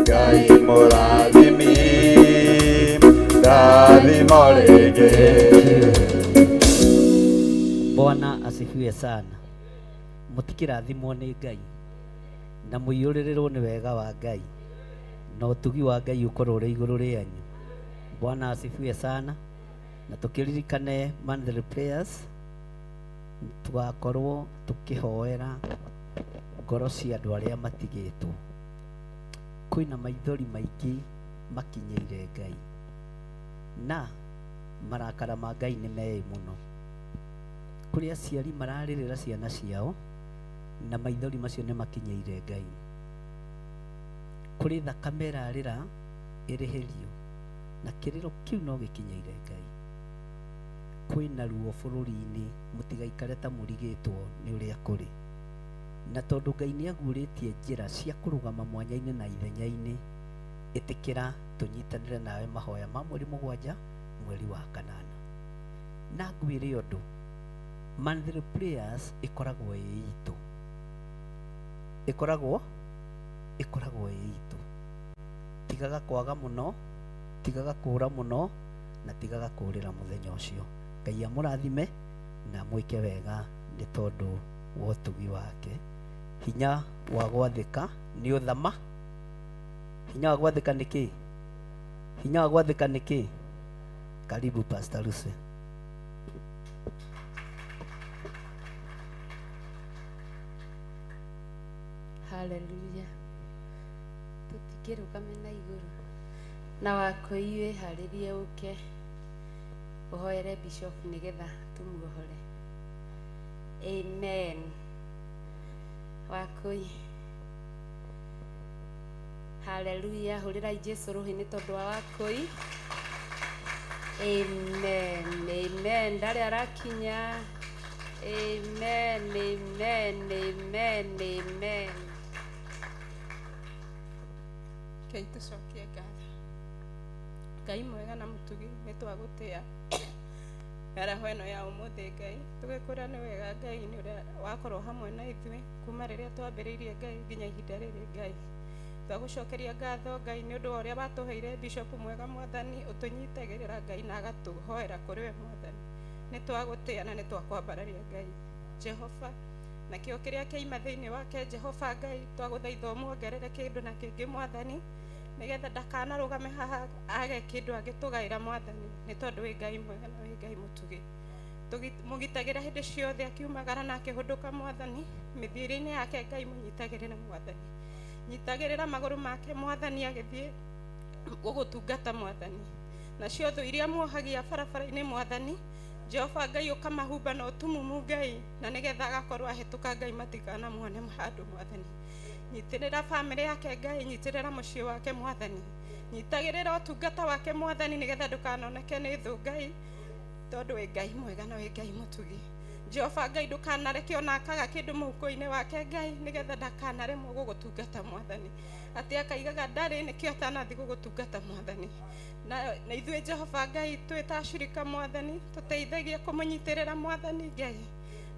Ngai mũrathimi, ndathimo rĩngĩ. Bwana asifiwe sana. Mũtikĩrathimwo nĩ Ngai na mũiyũrĩrĩrwo nĩ wega wa Ngai na ũtugi wa Ngai ũkorwo ũrĩ igũrũ rĩanyu. Bwana asifiwe sana. Na tũkĩririkane monthly prayers, tũgakorwo tũkĩhoera ngoro cia andũ arĩa matigĩtwo. Kwĩna maithori maingĩ makinyĩire Ngai, na marakara ma Ngai nĩ meĩ mũno. Kũrĩ aciari mararĩrĩra ciana ciao na maithori macio nĩ makinyĩire Ngai. Kũrĩ thakame ĩrarĩra ĩrĩhĩrio na kĩrĩro kĩu no gĩkinyĩire Ngai. Kwĩna ruo bũrũri-inĩ, mũtigaikare ta mũrigĩtwo nĩ ũrĩa kũrĩ. Na tondũ Ngai nĩ aguũrĩtie njĩra cia kũrũgama mwanya-inĩ na ithenya-inĩ, ĩtĩkĩra tũnyitanĩre nawe mahoya ma mweri 7 mweri wa 8. Na ngwĩre ũndũ, monthly prayers ĩkoragwo ĩ itũ, ĩkoragwo ĩ itũ. Tigaga kwaga mũno, tigaga kũũra mũno, na tigaga kũũrĩra mũthenya ũcio. Ngai amũrathime na mwĩke wega nĩ tondũ wa ũtugi wake. Hinya wa gwathĩka nĩ ũthama. Hinya wa gwathĩka nĩ kĩ? Hinya wa gwathĩka nĩ kĩ? Karibu Pastor Lucy. Haleluya. Tũtikĩrũgame na igũrũ na wakũi wĩharĩrie ũke ũhoere bishop nĩgetha tũmuohore. Amen. Wakũi. Haleluya. Hũrĩrai Jesu rũhĩ nĩ tondũ wa wakũi. Amen. Amen. Ndarĩ arakinya. Amen. Amen. Amen. Amen. Ngai tũcokie ngatho. Ngai mwega na mũtugi, nĩ twagũtĩa mĩaraho ĩno ya ũmũthĩ. Ngai, tũgĩkwĩra nĩ wega, Ngai, nĩ ũrĩa wakorwo hamwe na ithuĩ kuma rĩrĩa twambĩrĩirie, Ngai, nginya ihinda rĩrĩ. Ngai, twagũcokeria ngatho, Ngai, nĩ ũndũ wa ũrĩa watũheire bishop mwega, Mwathani, ũtũnyitagĩrĩra, Ngai, na agatũhoera kũrĩ we. Mwathani, nĩ twagũtĩa na nĩ twakwambararia, Ngai Jehova, na kĩo kĩrĩa kĩaima thĩinĩ wake. Jehova Ngai, twagũthaitha ũmuongerere kĩndũ na kĩngĩ, Mwathani, nĩgetha ndakanarũgame haha age kĩndũ angĩtũgaĩra. Mwathani, nĩ tondũ wĩ Ngai mwega na wĩ Ngai mũtugi. Mũgitagĩra hĩndĩ ciothe akiumagara na akĩhũndũka Mwathani, mĩthiĩre-inĩ yake Ngai mũnyitagĩrĩra Mwathani. Nyitagĩrĩra magũrũ make Mwathani agĩthiĩ gũgũtungata Mwathani. Nacio thũ iria muohagia barabara-inĩ Mwathani, Jehova Ngai ũkamahumba na ũtumumu Ngai, na nĩgetha agakorwo ahĩtũka Ngai matikanamuone handũ Mwathani. Nyitĩrĩra bamĩrĩ yake Ngai, nyitĩrĩra mũciĩ wake Mwathani. Nyitagĩrĩra ũtungata wake Mwathani nĩgetha ndũkanoneke nĩ thũ Ngai, tondũ wĩ Ngai mwega na wĩ Ngai mũtugi. Jehova Ngai ndũkanareke ona akaga kĩndũ mũhuko-inĩ wake Ngai, nĩgetha ndakanaremwo gũgũtungata Mwathani. Atĩ akaigaga ndarĩ nĩkĩo atanathiĩ gũgũtungata Mwathani. Na ithuĩ Jehova Ngai twĩ ta acirika Mwathani, tũteithagie kũmũnyitĩrĩra Mwathani Ngai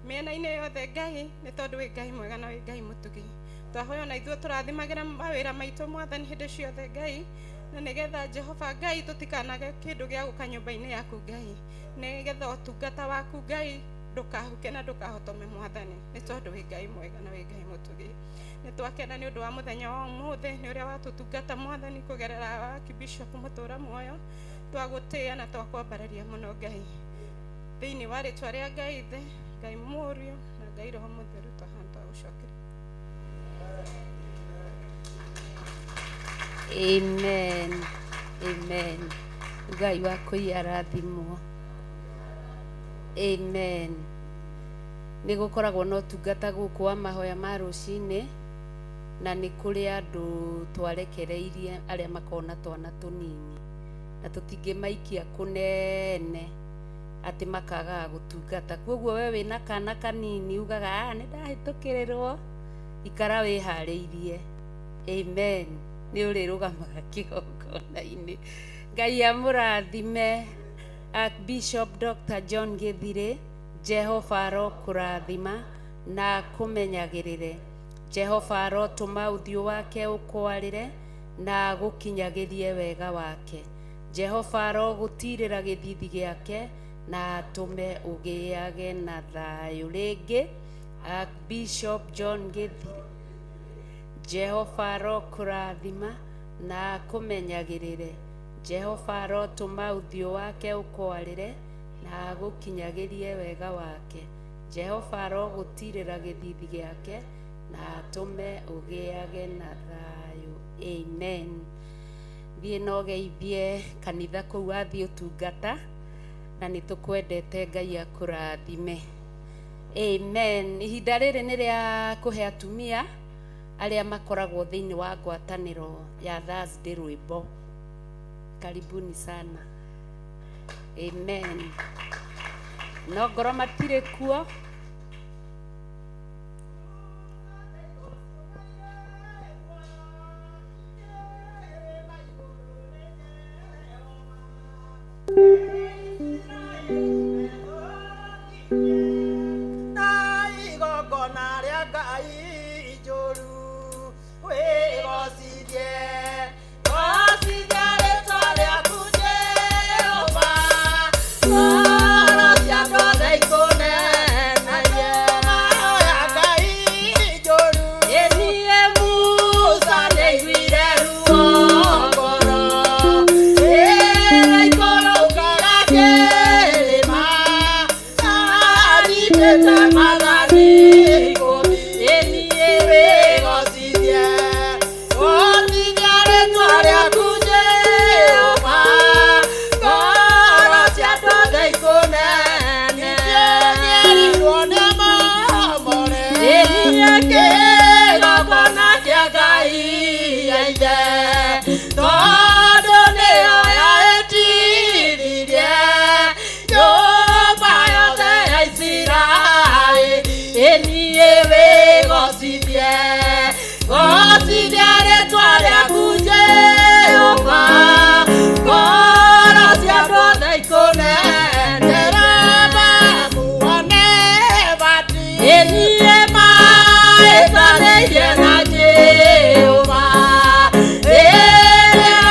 mĩena-inĩ yothe Ngai, nĩ tondũ wĩ Ngai mwega na wĩ Ngai mũtugi. Twahoya ona ithuĩ tũrathimagĩra mawĩra maitũ Mwathani hĩndĩ ciothe Ngai, na nĩgetha Jehova Ngai tũtikanage kĩndũ gĩa gũka nyũmba-inĩ yaku Ngai, nĩgetha ũtungata waku Ngai ndũkahuke na ndũkahotome Mwathani, nĩ tondũ wĩ Ngai mwega na wĩ Ngai mũtugi. Nĩ twakena nĩ ũndũ wa mũthenya wa ũmũthĩ, nĩ ũrĩa watũtungata Mwathani kũgerera Archbishop Mũtũra Muoyo. Twagũtĩĩa na twakwambararia mũno Ngai, thĩinĩ wa rĩtwa rĩa Ngai Ithe, Ngai Mũriũ na Ngai Roho Mũtheru, twahana twagũcokeria. Amen. Amen. Ngai wakwa arathimwo. Amen. Nĩ gũkoragwo na ũtungata gũkũ wa mahoya ma rũcinĩ, na nĩ kũrĩ andũ twarekereirie arĩa makoragwo na twana tũnini, na tũtingĩmaikia kũnene atĩ makagaga gũtungata. Koguo we wĩna kana kanini ugaga ah nĩ ndahĩtũkĩrĩrwo, ikara wĩharĩirie. Amen. Nĩ ũrĩrũgamaga kĩgongona-inĩ. Ngai amũrathime Archbishop Dr. John Githire. Jehova arokũrathima na akũmenyagĩrĩre. Jehova arotũma ũthiũ wake ũkwarĩre na agũkinyagĩrie wega wake. Jehova arogũtirĩra gĩthithi gĩake na atũme ũgĩage na thayũ. Rĩngĩ Archbishop John Githire, Jehova arokũrathima na akũmenyagĩrĩre. Jehova arotũma ũthiũ wake ũkwarĩre na agũkinyagĩrie wega wake. Jehova arogũtirĩra gĩthithi gĩake na atũme ũgĩage na thayũ. Amen. Thiĩ na ũgeithie kanitha kũu wathiĩ ũtungata, na nĩ tũkwendete. Ngai akũrathime. Amen. Ihinda rĩrĩ nĩ rĩa kũhe atumia arĩa makoragwo thĩinĩ wa ngwatanĩro ya Thursday rwĩmbo. Karibuni sana. Amen. No ngoro matirĩ kuo. Na igongona rĩa Ngai njũru wĩgocithie, gocithia rĩtwa rĩaku Jehova, ngoro ciakwa othe ikũnenagie. Mahoya Ngai njũru. Ĩ niĩ Musa nĩaiguire ruo ngoro rĩrĩa ikũrũkaga kĩrĩma anyitĩte maathani ikũmi. Ĩ niĩ wĩgocithie, gocithia rĩtwa rĩaku Jehova, ngoro cia andũ othe ikũnene. Nĩerirwo nĩ momore. Ĩ niĩ kĩgongona kĩa Ngai ya ithe, tondũ nĩyo yaĩtithirie nyũmba yothe ya Isiraeli. Ĩ niĩ wĩgocithie, gocithia rĩtwa rĩaku Jehova, ngoro cia andũ othe ikũnenera. Mamuone bati. Ĩ niĩ maĩtanĩirie na Jehova rĩrĩa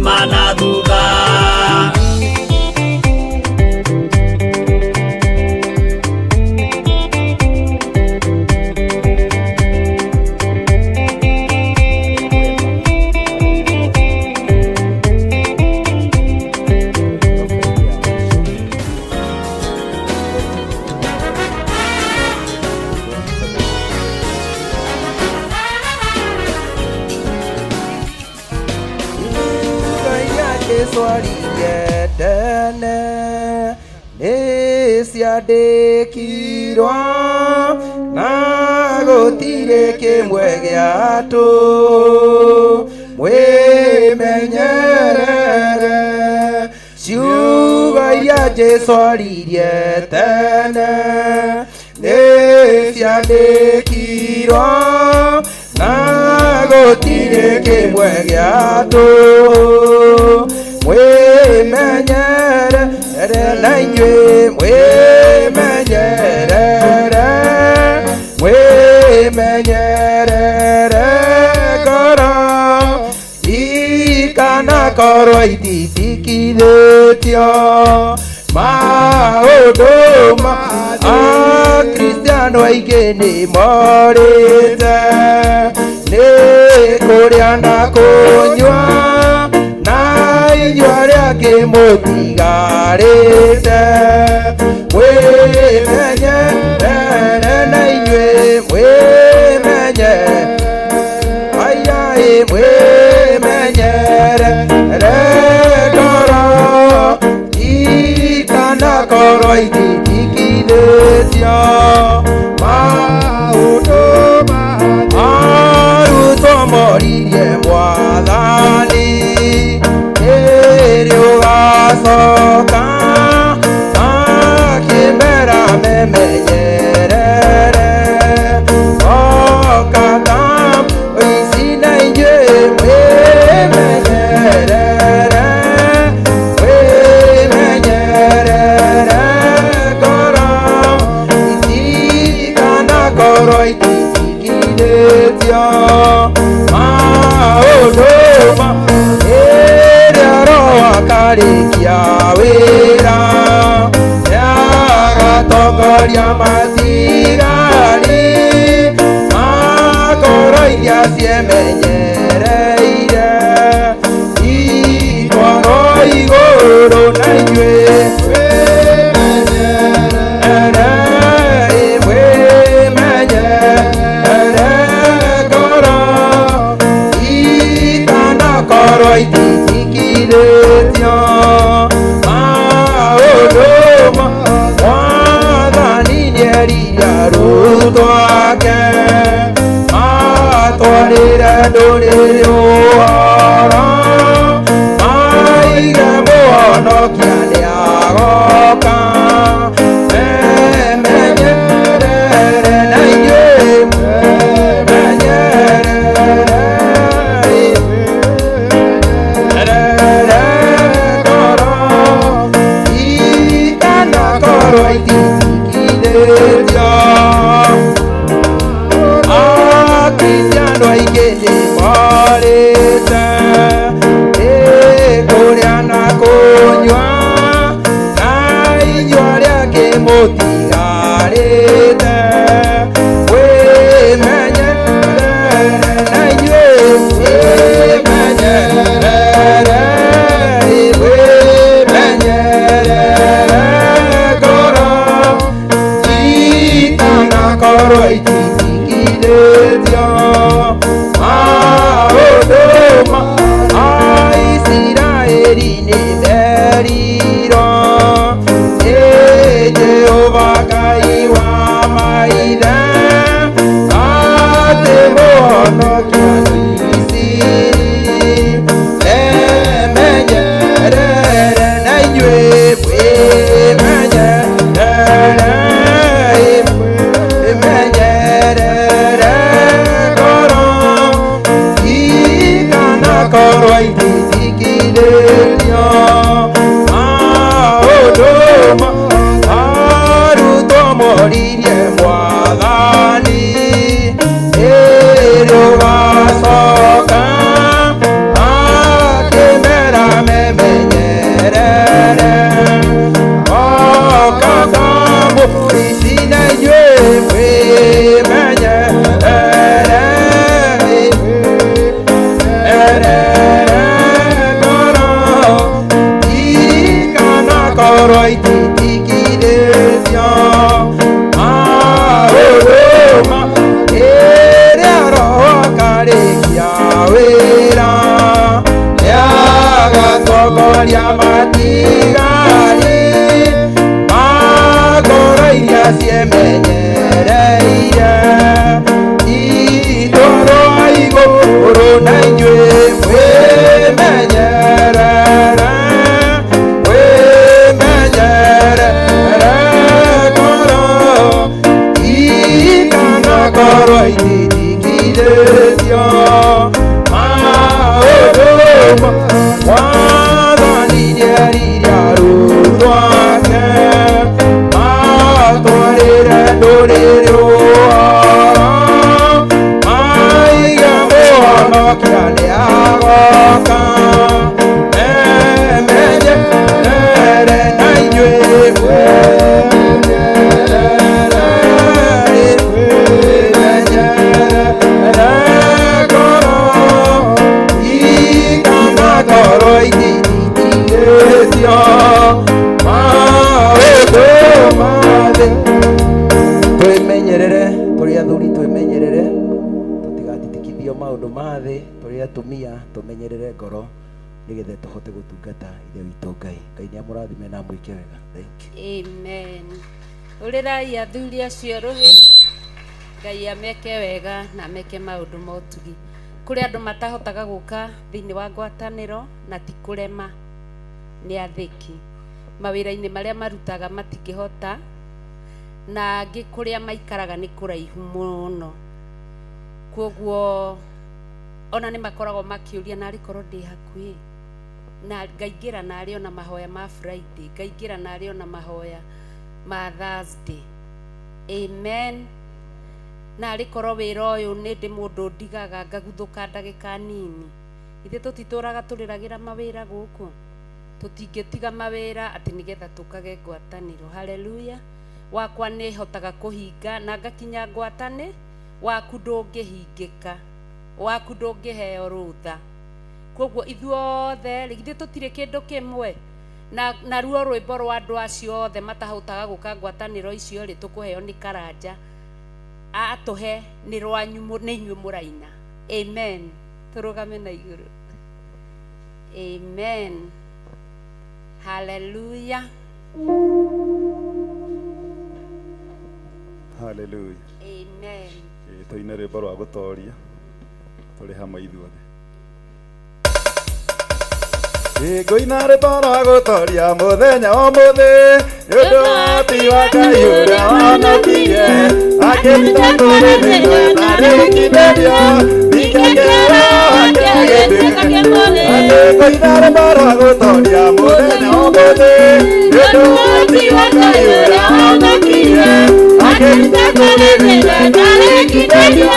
Kuma na thutha. Tene nĩciandĩkirwo na gũtirĩ kĩmwe gĩatũ mwĩmenyerere ciugo iria Jesũ aririe tene nĩciandĩkirwo na gũtirĩ kĩmwe gĩatũ mwimenyerere na inyuĩ mwimenyerere mwimenyerere ngoro ikanakorwo ititikithĩtio maũndũ ma Akristiano aingĩ nĩ morĩte nĩ kũrĩa na kũnyua na inyuĩ arĩa angĩ mũtigarĩte mwĩmenyerere na inyuĩ mwĩmenyerere aiai mwĩmenyerere ngoro ikanakorwo ititikithĩtio maũndũ arutwo moririe Mwathani ĩrĩ ũgacoka akĩmera memenyerere oka ta ici na inyuĩ mwĩmenyerere mwĩmenyerere ngoro itikanakorwo ititikithĩtio maũndũ ma ĩrĩa Roho akarĩkia wĩra nĩagatongoria matigari makoro iria ciemenyereire itwarwo igũrũ na inyuĩ mwĩmenyerere mwĩmenyerere ngoro ikanakorwo ititikithĩtio maũndũ ma Mwathani nĩerire arutwo ake matwarĩre ndũrĩrĩ ũhoro maige mũhonokia nĩagoka memenyerere na inyuĩ mwĩmenyerere rere ngoro ikanakorwo ititikithĩtio Akristiano aingĩ nĩ morĩte nĩ kũrĩa na kũnyua na inyuĩ arĩa angĩ mũtigarĩte mwĩmenyerere na inyuĩ mwĩmenyerere mwĩmenyerere ngoro ikanakorwo ititikithĩtio maũndũ ma Aisiraeli nĩ merirwo nĩ Jehova Ngai wa maithe atĩ mũhonokia Misiri memenyerere na inyuĩ mwĩmenyerere mwĩmenyerere ngoro ikanakorwo ititikithĩtio maũndũ ma arutwo moririe Mwathani ĩrĩ ũgacoka akĩmera ititikithĩtio maũndũ Mwathani nĩerire arutwo ake matwarĩre ndũrĩrĩ ũhoro maiga mũhonokia nĩagoka memenyerere na inyuĩ mwĩmenyerere ngoro ikana ngoro ititikithĩtio maũndũ ma thĩ. Twĩmenyerere tũrĩ athuri, twĩmenyerere tũtigatitikithio maũndũ ma thĩ, tũrĩ atumia tũmenyerere ngoro nĩgetha tũhote gũtungata Ithe witũ Ngai. Ngai nĩamũrathime na amwĩke wega. Thank you. Amen. Ũrĩrai athuri acio rũhĩ, Ngai ameke wega na ameke maũndũ ma ũtugi. Kũrĩ andũ matahotaga gũka thĩinĩ wa ngwatanĩro na ti kũrema, nĩ athĩki. Mawĩra-inĩ marĩa marutaga matingĩhota, na angĩ kũrĩa maikaraga nĩ kũraihu mũno. Kwoguo ona nĩ makoragwo makĩũria narĩ korwo ndĩ hakuhĩ, na ngaingĩra narĩ ona mahoya ma Friday, ngaingĩra narĩ ona mahoya ma Thursday. Amen. Narĩ korwo wĩra ũyũ nĩ ndĩ mũndũ ndigaga ngaguthũka ndagĩka nini. Ithe tũtitũraga tũrĩragĩra mawĩra gũkũ, tũtingĩtiga mawĩra atĩ nĩgetha tũkage ngwatanĩro. Haleluya. Wakwa nĩ hotaga kũhinga na ngakinya ngwatanĩ, waku ndũngĩhingĩka, waku ndũngĩheo rũtha. Koguo ithuothe rĩ, githĩ tũtirĩ kĩndũ kĩmwe? Na naruo rwĩmbo rwa andũ acio othe matahotaga gũka ngwatanĩro icio rĩ, tũkũheo nĩ Karanja atũhe nĩ rwanyu, nĩ inyuĩ mũraina. Amen. Tũrũgame na igũrũ. Amen. Haleluya. Hallelujah. Amen. Tũine rwĩmbo rwa gũtoria tũrĩ hamwe ithuothe. Ngũina rwĩmbo rwa gũtoria mũthenya ũmũthĩ nĩ ũndũ wa ũhoti wa Ngai ũrĩa wahonokirie akĩruta kũrĩ thĩna na rĩkindĩrio ikĩngera akĩgĩtuĩka. Atĩ ngũina rwĩmbo rwa gũtoria mũthenya ũmũthĩ nĩ ũndũ wa ũhoti wa Ngai ũrĩa wahonokirie akĩruta kũrĩ thĩna na rĩkindĩrio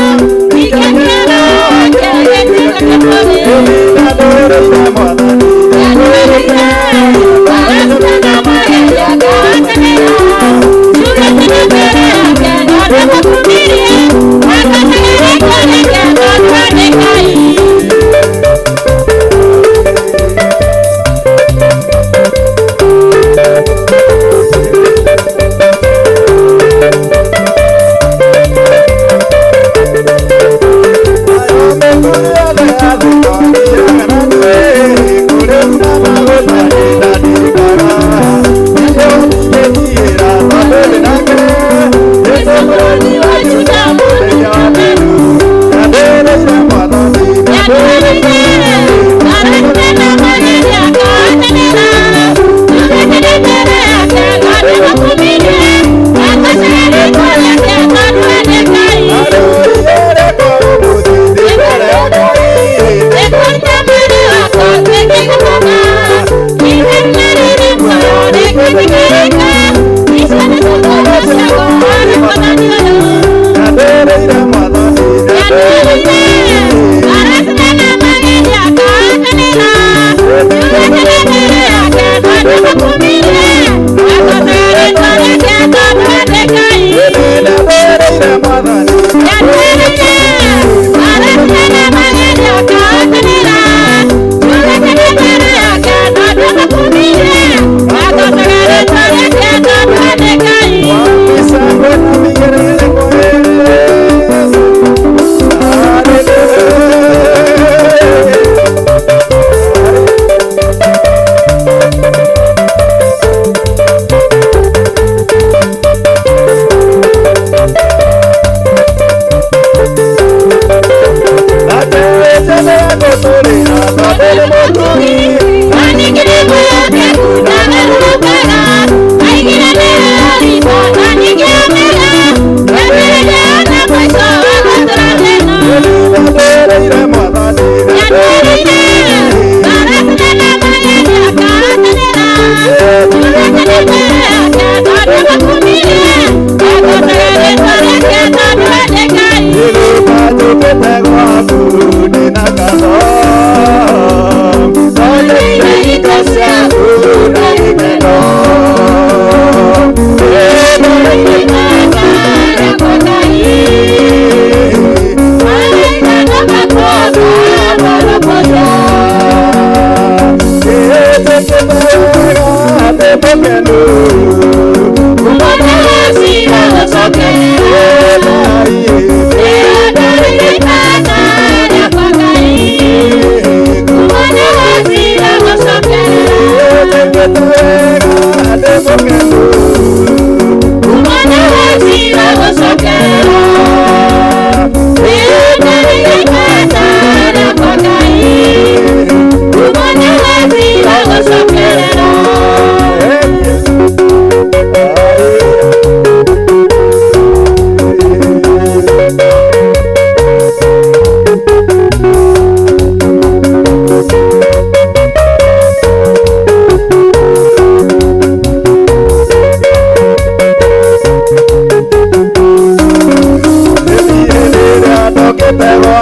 ikĩngera akĩgĩtuĩka. Ĩhinda ndũrĩire Mwathani Thank you.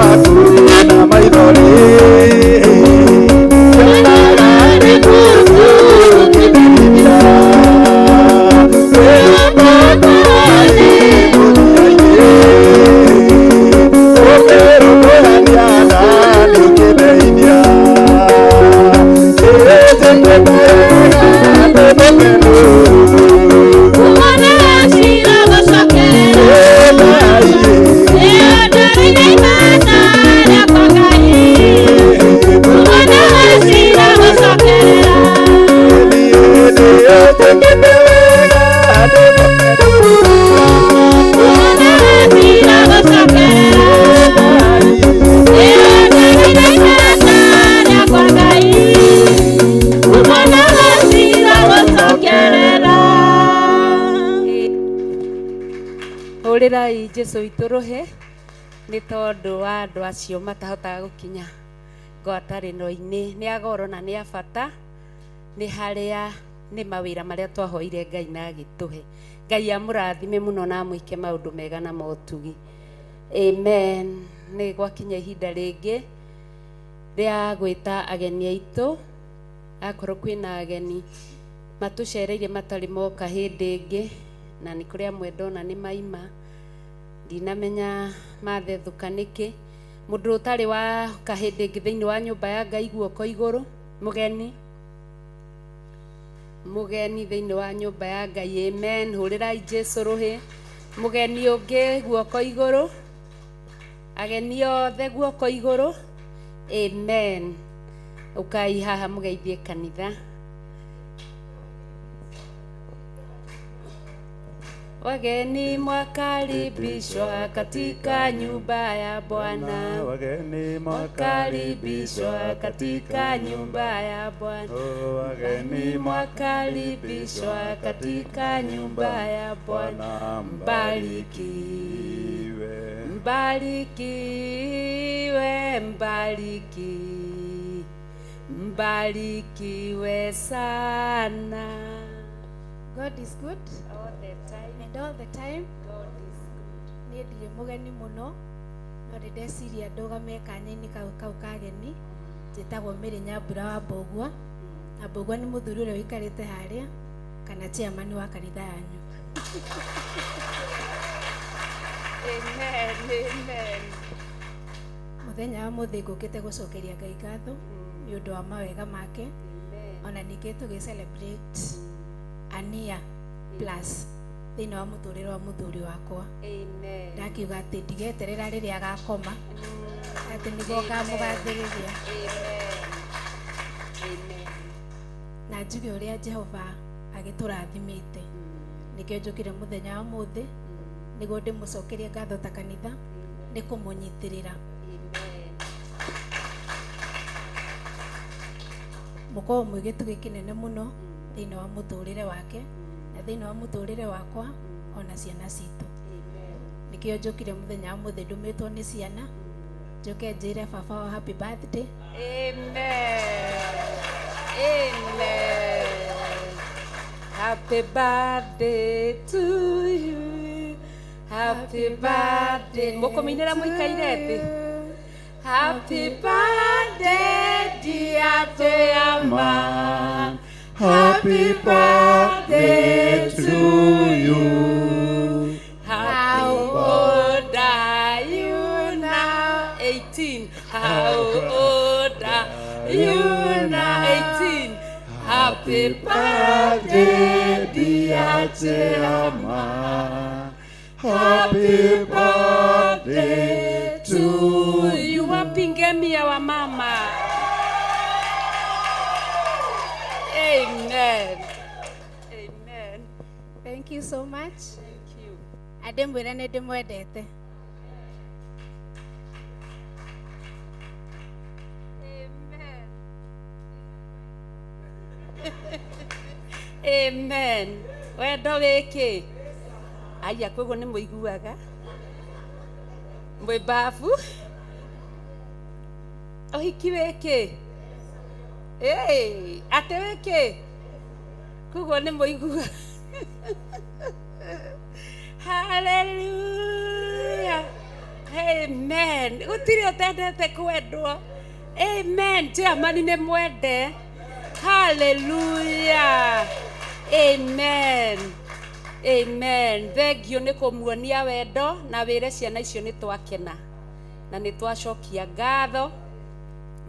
waku na maithori Nyonaga nĩ Jesũ ũkĩndeithia Wĩra ũkĩrũmbũyania nani ũkĩndeithia Njĩtĩkĩte wega ndĩ mũkenu Hũrĩrai Jesũ witũ rũhĩ nĩ tondũ wa andũ acio matahotaga gũkinya ngwatanĩro-inĩ nĩ a goro na nĩ a bata nĩ harĩa nĩ mawĩra marĩa twahoire Ngai na agĩtũhe. Ngai amũrathime mũno na amwĩke maũndũ mega na motugi. Amen. Nĩ gwakinya ihinda rĩngĩ rĩa gwĩta ageni aitũ, akorwo kwĩna ageni matũcereire matarĩ moka hĩndĩ ĩngĩ, na nĩ kũrĩ amwe ndona nĩ maima, ndinamenya mathethũka nĩkĩ. Mũndũ ũtarĩ woka hĩndĩ ĩngĩ thĩinĩ wa nyũmba ya Ngai guoko igũrũ, mũgeni mũgeni thĩinĩ wa nyũmba ya Ngai, amen. Hũrĩrai Jesũ rũhĩ. Mũgeni ũngĩ guoko igũrũ, ageni othe guoko igũrũ, amen. Ũkai haha mũgeithie kanitha. Wageni mwakaribishwa katika nyumba ya Bwana. Wageni Mwakaribishwa katika nyumba ya Bwana. Wageni Mwakaribishwa katika nyumba ya Bwana. Mbarikiwe, Mbarikiwe, mbariki, mbarikiwe sana. God is good all the time and all the time. God is good. Niĩ ndirĩ mũgeni mũno no nĩ ndeciria ndũgame kanya-inĩ kau kau ka ageni. Njĩtagwo Mary Nyambura wa Mbũgua, na Mbũgua nĩ mũthuri ũrĩa ũikarĩte harĩa kana chairman wa kanitha yanyu. Amen, amen. Mũthenya wa mũthĩ ngũkĩte gũcokeria Ngai ngatho nĩ ũndũ wa mawega make, ona ningĩ tũgĩ celebrate ania plus thĩinĩ wa mũtũrĩre wa mũthuri wakwa. Amen. Ndakiuga atĩ ndigeterera rĩrĩa agakoma atĩ nĩguo ngamũgathĩrĩria. Amen. Na njuge ũrĩa Jehova agĩtũrathimĩte, nĩkĩo njũkire mũthenya wa mũthĩ nĩguo ndĩmũcokerie ngatho ta kanitha nĩ kũmũnyitĩrĩra. Mũkorwo mwĩ gĩtugĩ kĩnene mũno thĩinĩ wa mũtũrĩre wake na thĩinĩ wa mũtũrĩre wakwa ona ciana citũ. Nĩkĩo njũkire mũthenya wa mũthĩ ndũmĩtwo nĩ ciana njũke njĩre baba wa happy birthday. Amen. Amen. Happy birthday to you. Happy birthday. Mũkũmĩinĩra mũikaire thĩ. Happy birthday dear Toyama. Happy birthday to you. How old are you now? 18. How old are you now? 18. Happy birthday, dear Chairman. Happy birthday to you. Wapingemia wa mama. Amen. Amen. Thank you so much. Thank you. Na ndĩmwĩre nĩ ndĩmwendete. Amen. Amen. Wendo wĩkĩ? Aya koguo nĩ mũiguaga mwĩ mbabu. Ũhiki wĩkĩ? Ĩĩ, atĩ wĩkĩ? Koguo nĩ mũiguaga. Hallelujah. Amen. Gũtirĩ ũtendete kwendwo. Amen. Chairman nĩ mwende. Hallelujah. Amen. Amen. Thengiũ nĩ kũmuonia wendo na wĩre ciana icio nĩ twakena na nĩ twacokia ngatho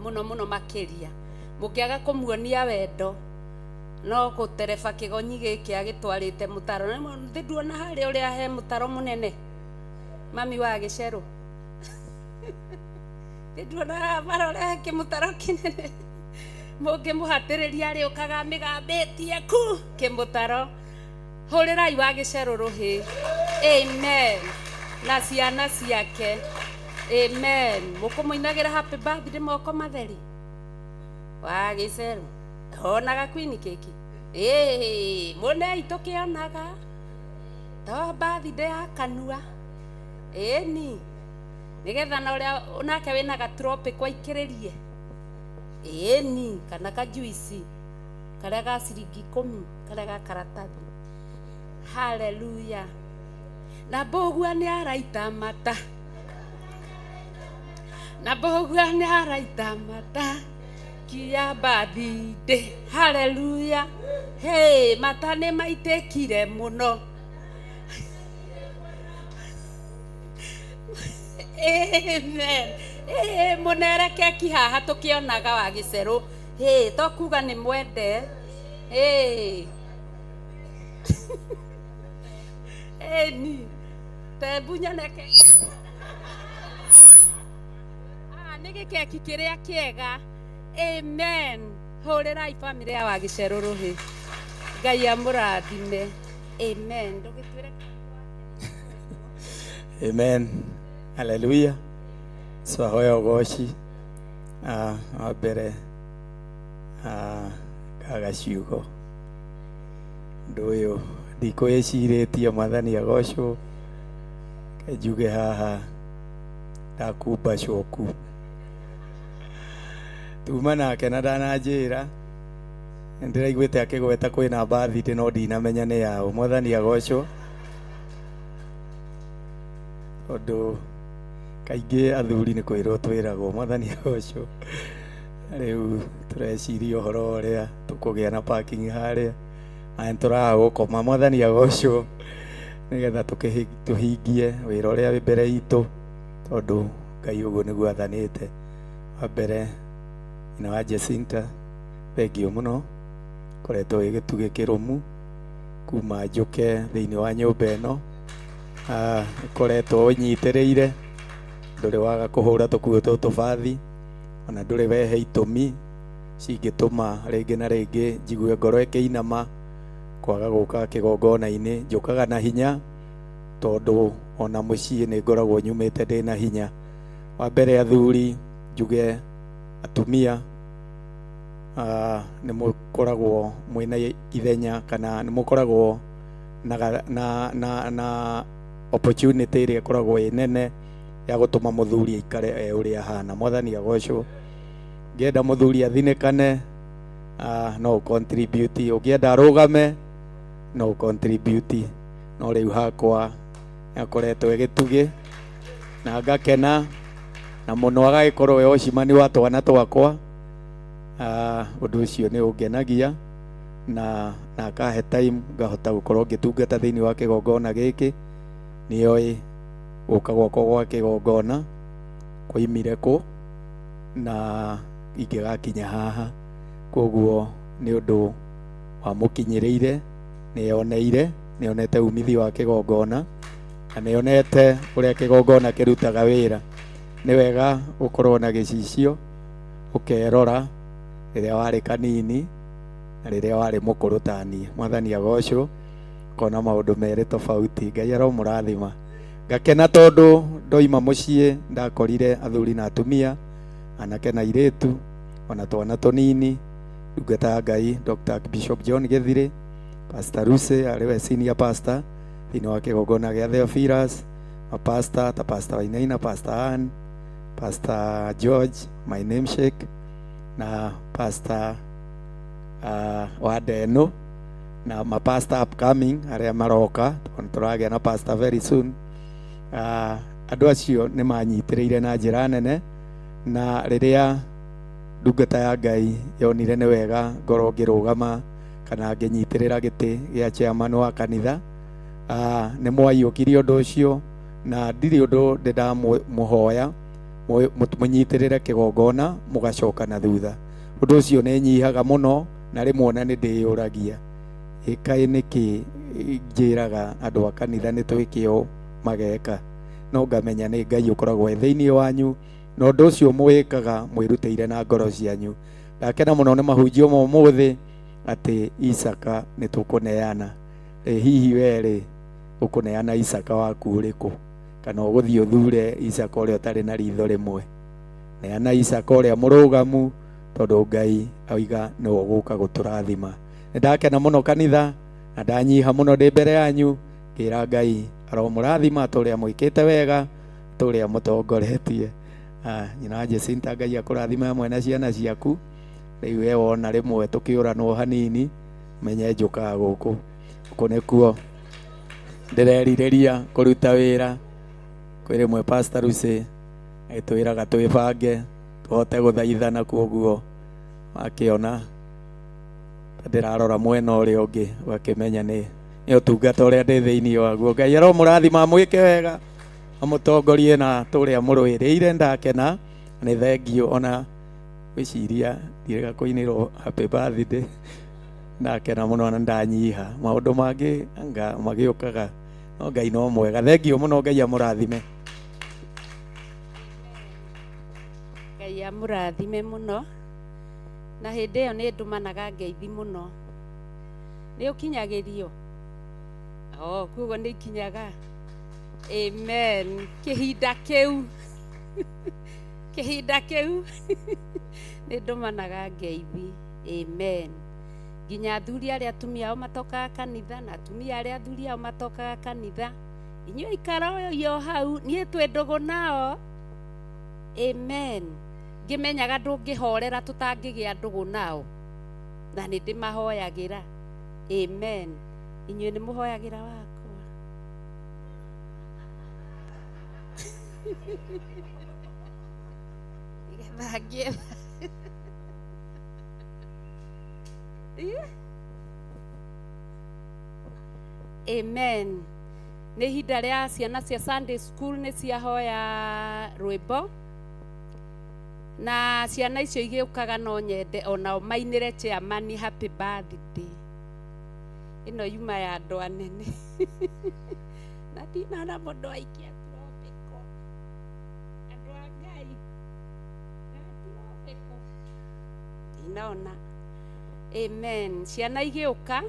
mũno mũno makĩria. Mũngĩaga kũmuonia wendo no gũtereba kĩgonyi gĩkĩ agĩtwarĩte mũtaro. Thĩ nduona harĩa ũrĩa he mũtaro mũnene mami wa gĩcerũ. Thĩ nduona haha bara ũrĩa he kĩmũtaro kĩnene. Mũngĩmũhatĩrĩria arĩũkaga mĩgambĩtie ku kĩmũtaro. Hũrĩrai wa gĩcerũ rũhĩ. Amen. Na ciana ciake. Amen. Mũkũmũinagĩra happy birthday moko matheri. Wa gĩcerũ. Onaga queen keki. Ĩĩ, mũnei tũkĩonaga. To birthday ya kanua. Ĩni. Nĩgetha na ũrĩa nake wĩna gatropic waikĩrĩrie. Ĩni, kana kajuici karĩa ga ciringi ikũmi karĩa ga karatathi. Haleluya. Na mbũgua nĩ araita mata. Na mbũgua nĩ araita mata. Kia birthday. Haleluya. Hey, mata nĩ maitĩkire mũno. Amen. Ĩĩ, mũnere keki haha tũkĩonaga wa gĩcerũ. Ĩĩ, to kuga nĩ mwende. Ĩĩ. Ĩni. Tembu nyone keki. Ah, nĩ gĩkeki kĩrĩa kĩega. Amen. Hũrĩrai bamĩrĩ ya wa gĩcerũ rũhĩ. Ngai amũrathime. Amen. Ndũgĩtwĩre. Amen. Hallelujah. Swahoya ugoci. Wa mbere kaga ciugo. Ũndũ ũyũ ndikwĩcirĩtie mwathani agocwo. Reke njuge haha ndakumba coku. Tuma nake na ndananjĩra. Nĩndĩraiguĩte akĩgweta kwĩna birthday no ndinamenya nĩ yaũ. Mwathani agocwo. Tondũ kaingĩ athuri nĩ kwĩrwo twĩragwo mwathani agocwo. Rĩu tũreciria ũhoro ũrĩa tũkũgĩa na parking harĩa na nĩtũraga gũkoma. Mwathani agocwo nĩgetha tũhingie wĩra ũrĩa wĩ mbere itũ tondũ Ngai ũguo nĩguo athanĩte. Wa mbere nyina wa Jacinta thengiũ mũno, koretwo wĩ gĩtugĩ kĩrũmu kuma njũke thĩinĩ wa nyũmba ĩno. Ũkoretwo ũnyitĩrĩire, ndũrĩ waga kũhũra tũkuo tũtũ bathi, ona ndũrĩ wehe itũmi cingĩtũma rĩngĩ na rĩngĩ njigue ngoro ĩkĩinama kwaga gũka kĩgongona-inĩ. Njũkaga na hinya tondũ ona mũciĩ nĩ ngoragwo nyumĩte ndĩna hinya. Wa mbere athuri njuge atumia nĩ mũkoragwo mwĩna ithenya kana nĩ mũkoragwo na opportunity ĩrĩa ĩkoragwo ĩ nene ya gũtũma mũthuri aikare e ũrĩa ahana. Mwathani agocwo. Ũngĩenda mũthuri athinĩkane no ũ contribute, ũngĩenda arũgame no ũ contribute. No rĩu hakwa nĩakoretwo e gĩtugĩ na ngakena na mũno agagĩkorwo e ũcimani wa twana twakwa. Ũndũ ũcio nĩ ũngenagia na akahe time ngahota gũkorwo ngĩtungata thĩinĩ wa kĩgongona gĩkĩ. Nĩoĩ gũka gwakwa gwa kĩgongona kwoimire kũ na ingĩgakinya haha. Koguo nĩ ũndũ wamũkinyĩrĩire, nĩyoneire, nĩonete umithio wa kĩgongona na nĩonete ũrĩa kĩgongona kĩrutaga wĩra. Nĩ wega ũkorwo na gĩcicio ũkerora rĩrĩa warĩ kanini na rĩrĩa warĩ mũkũrũ ta niĩ. Mwathani agocwo, ũkona maũndũ merĩ tofauti. Ngai aromũrathima. Ngakena tondũ ndoima mũciĩ ndakorire athuri na atumia, anake na airĩtu, ona twana tũnini. Ndungata ya Ngai Dr. Bishop John Gĩthirĩ, Pastor Lucy arĩ we senior pastor thĩinĩ wa kĩgongona gĩa Theophilus, mapastor ta Pastor Wainaina, Pastor Ann, Pastor George, my namesake, na Pastor wa Ndenu na mapastor upcoming arĩa maroka, tondũ tũragĩa na pastor very soon. Andũ acio nĩ manyitĩrĩire na njĩra nene, na rĩrĩa ndungata ya Ngai yonire nĩ wega ngorwo ngĩrũgama kana ngĩnyitĩrĩra gĩtĩ gĩa chairman wa kanitha, nĩ mwaiyũkirie ũndũ ũcio, na ndirĩ ũndũ ndĩ ndamũhoya mũnyitĩrĩre kĩgongona mũgacoka na thutha. Ũndũ ũcio nĩ nyihaga mũno, na rĩmwe ona nĩ ndĩyũragia ĩkaĩ nĩkĩ njĩraga andũ a kanitha nĩ twĩke ũũ mageka, no ngamenya nĩ Ngai ũkoragwo e thĩinĩ wanyu, na ũndũ ũcio mwĩkaga mwĩrutĩire na ngoro cianyu. Ndakena mũno nĩ mahunjio ma ũmũthĩ atĩ Isaka nĩ tũkũneana. Hihi we rĩ ũkũneana Isaka waku ũrĩkũ? Kana ũgũthiĩ ũthure Isaka ũrĩa ũtarĩ na ritho rĩmwe? Neana Isaka ũrĩa mũrũgamu, tondũ Ngai oiga nĩwe ũgũka gũtũrathima. Nĩ ndakena mũno kanitha, na ndanyiha mũno ndĩ mbere yanyu, ngĩra Ngai aromũrathima tũrĩa mwĩkĩte wega, tũrĩa mũtongoretie. Nyina Jacinta, Ngai akũrathime hamwe na ciana ciaku. Rĩu we wona rĩmwe tũkĩũranwo hanini, menye njũkaga gũkũ. Gũkũ nĩkuo ndĩrerirĩria kũruta wĩra. Kwĩ rĩmwe Pastor Lucy agĩtwĩraga twĩbange tũhote gũthaithana, kuoguo akĩona ndĩrarora mwena ũrĩa ũngĩ ũgakĩmenya nĩ ũtungata ũrĩa ndĩ thĩinĩ waguo. Ngai aromũrathima amwĩke wega, amũtongorie na tũrĩa mũrũĩrĩire. Ndakena, nĩ thengiũ ona gwĩciria ndirĩga kũinĩrwo happy birthday. Ndakena mũno na ndanyiha, maũndũ mangĩ anga magĩũkaga, no Ngai no mwega. Thengiũ mũno, Ngai amũrathime. Ngai amũrathime mũno. Na hĩndĩ ĩyo nĩ ndũmanaga ngeithi mũno. Nĩ ũkinyagĩrio? Oh, koguo nĩ ikinyaga. Amen. Kĩhinda kĩu. Kĩhinda kĩu nĩ ndũmanaga ngeithi. Amen. Nginya athuri arĩa atumia ao matokaga kanitha na atumia arĩa athuri ao matokaga kanitha, inyuĩ ikara o hau, niĩ twĩ ndũgũ nao. Amen. Ngĩmenyaga ndũngĩhorera tũtangĩgĩa ndũgũ nao, na nĩ ndĩmahoyagĩra. Amen. Inyuĩ nĩ mũhoyagĩra wakwa? Nĩgetha ngĩetha. Amen. Nĩ ihinda rĩa ciana cia Sunday school nĩ ciahoya rwĩmbo, na ciana icio igĩũkaga no nyende onao mainĩre chairman happy birthday. Ĩno yuma ya andũ anene. Na ndinona mũndũ aikia tropical. Andũ a Ngai. Na tropical. Ndinona. Amen. Ciana igĩũka,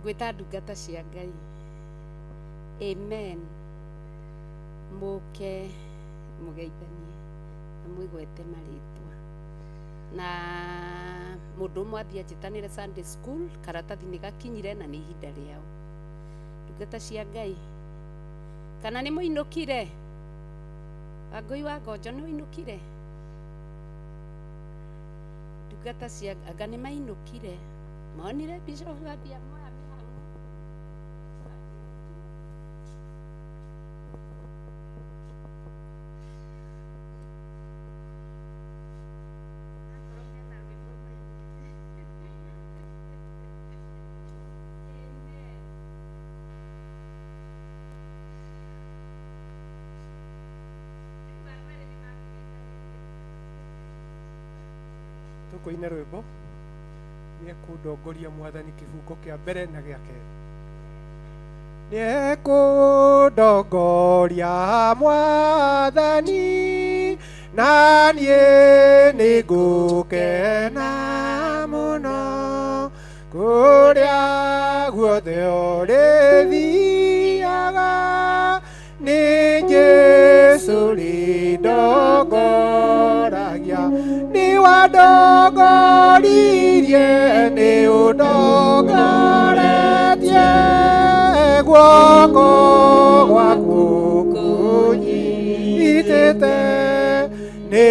ngwĩta ndungata cia Ngai. Amen. Mũke mũgeithanie na mwĩgwete marĩtwa. Na mũndũ ũmwe athiĩ anjĩtanĩre Sunday school, karatathi nĩ gakinyire na nĩ ihinda rĩao. Ndungata cia Ngai, kana nĩ mũinũkire? Wangũi wa Ngonjo nĩ ũinũkire? Ndungata cia anga nĩ mainũkire, monire bishop ambia moya mĩhang'o. Tũkũina rwĩmbo nĩ ekũndongoria Mwathani, kĩbungo kĩa mbere na gĩa kerĩ. Nĩ ekũndongoria Mwathani, na niĩ nĩ ngũkena mũno, kũrĩa guothe ũrĩthiaga, nĩ Jesũ rĩndongoragia. Nĩ wandongoririe, nĩ ũndongoretie, guoko gwaku kũnyitĩte, nĩ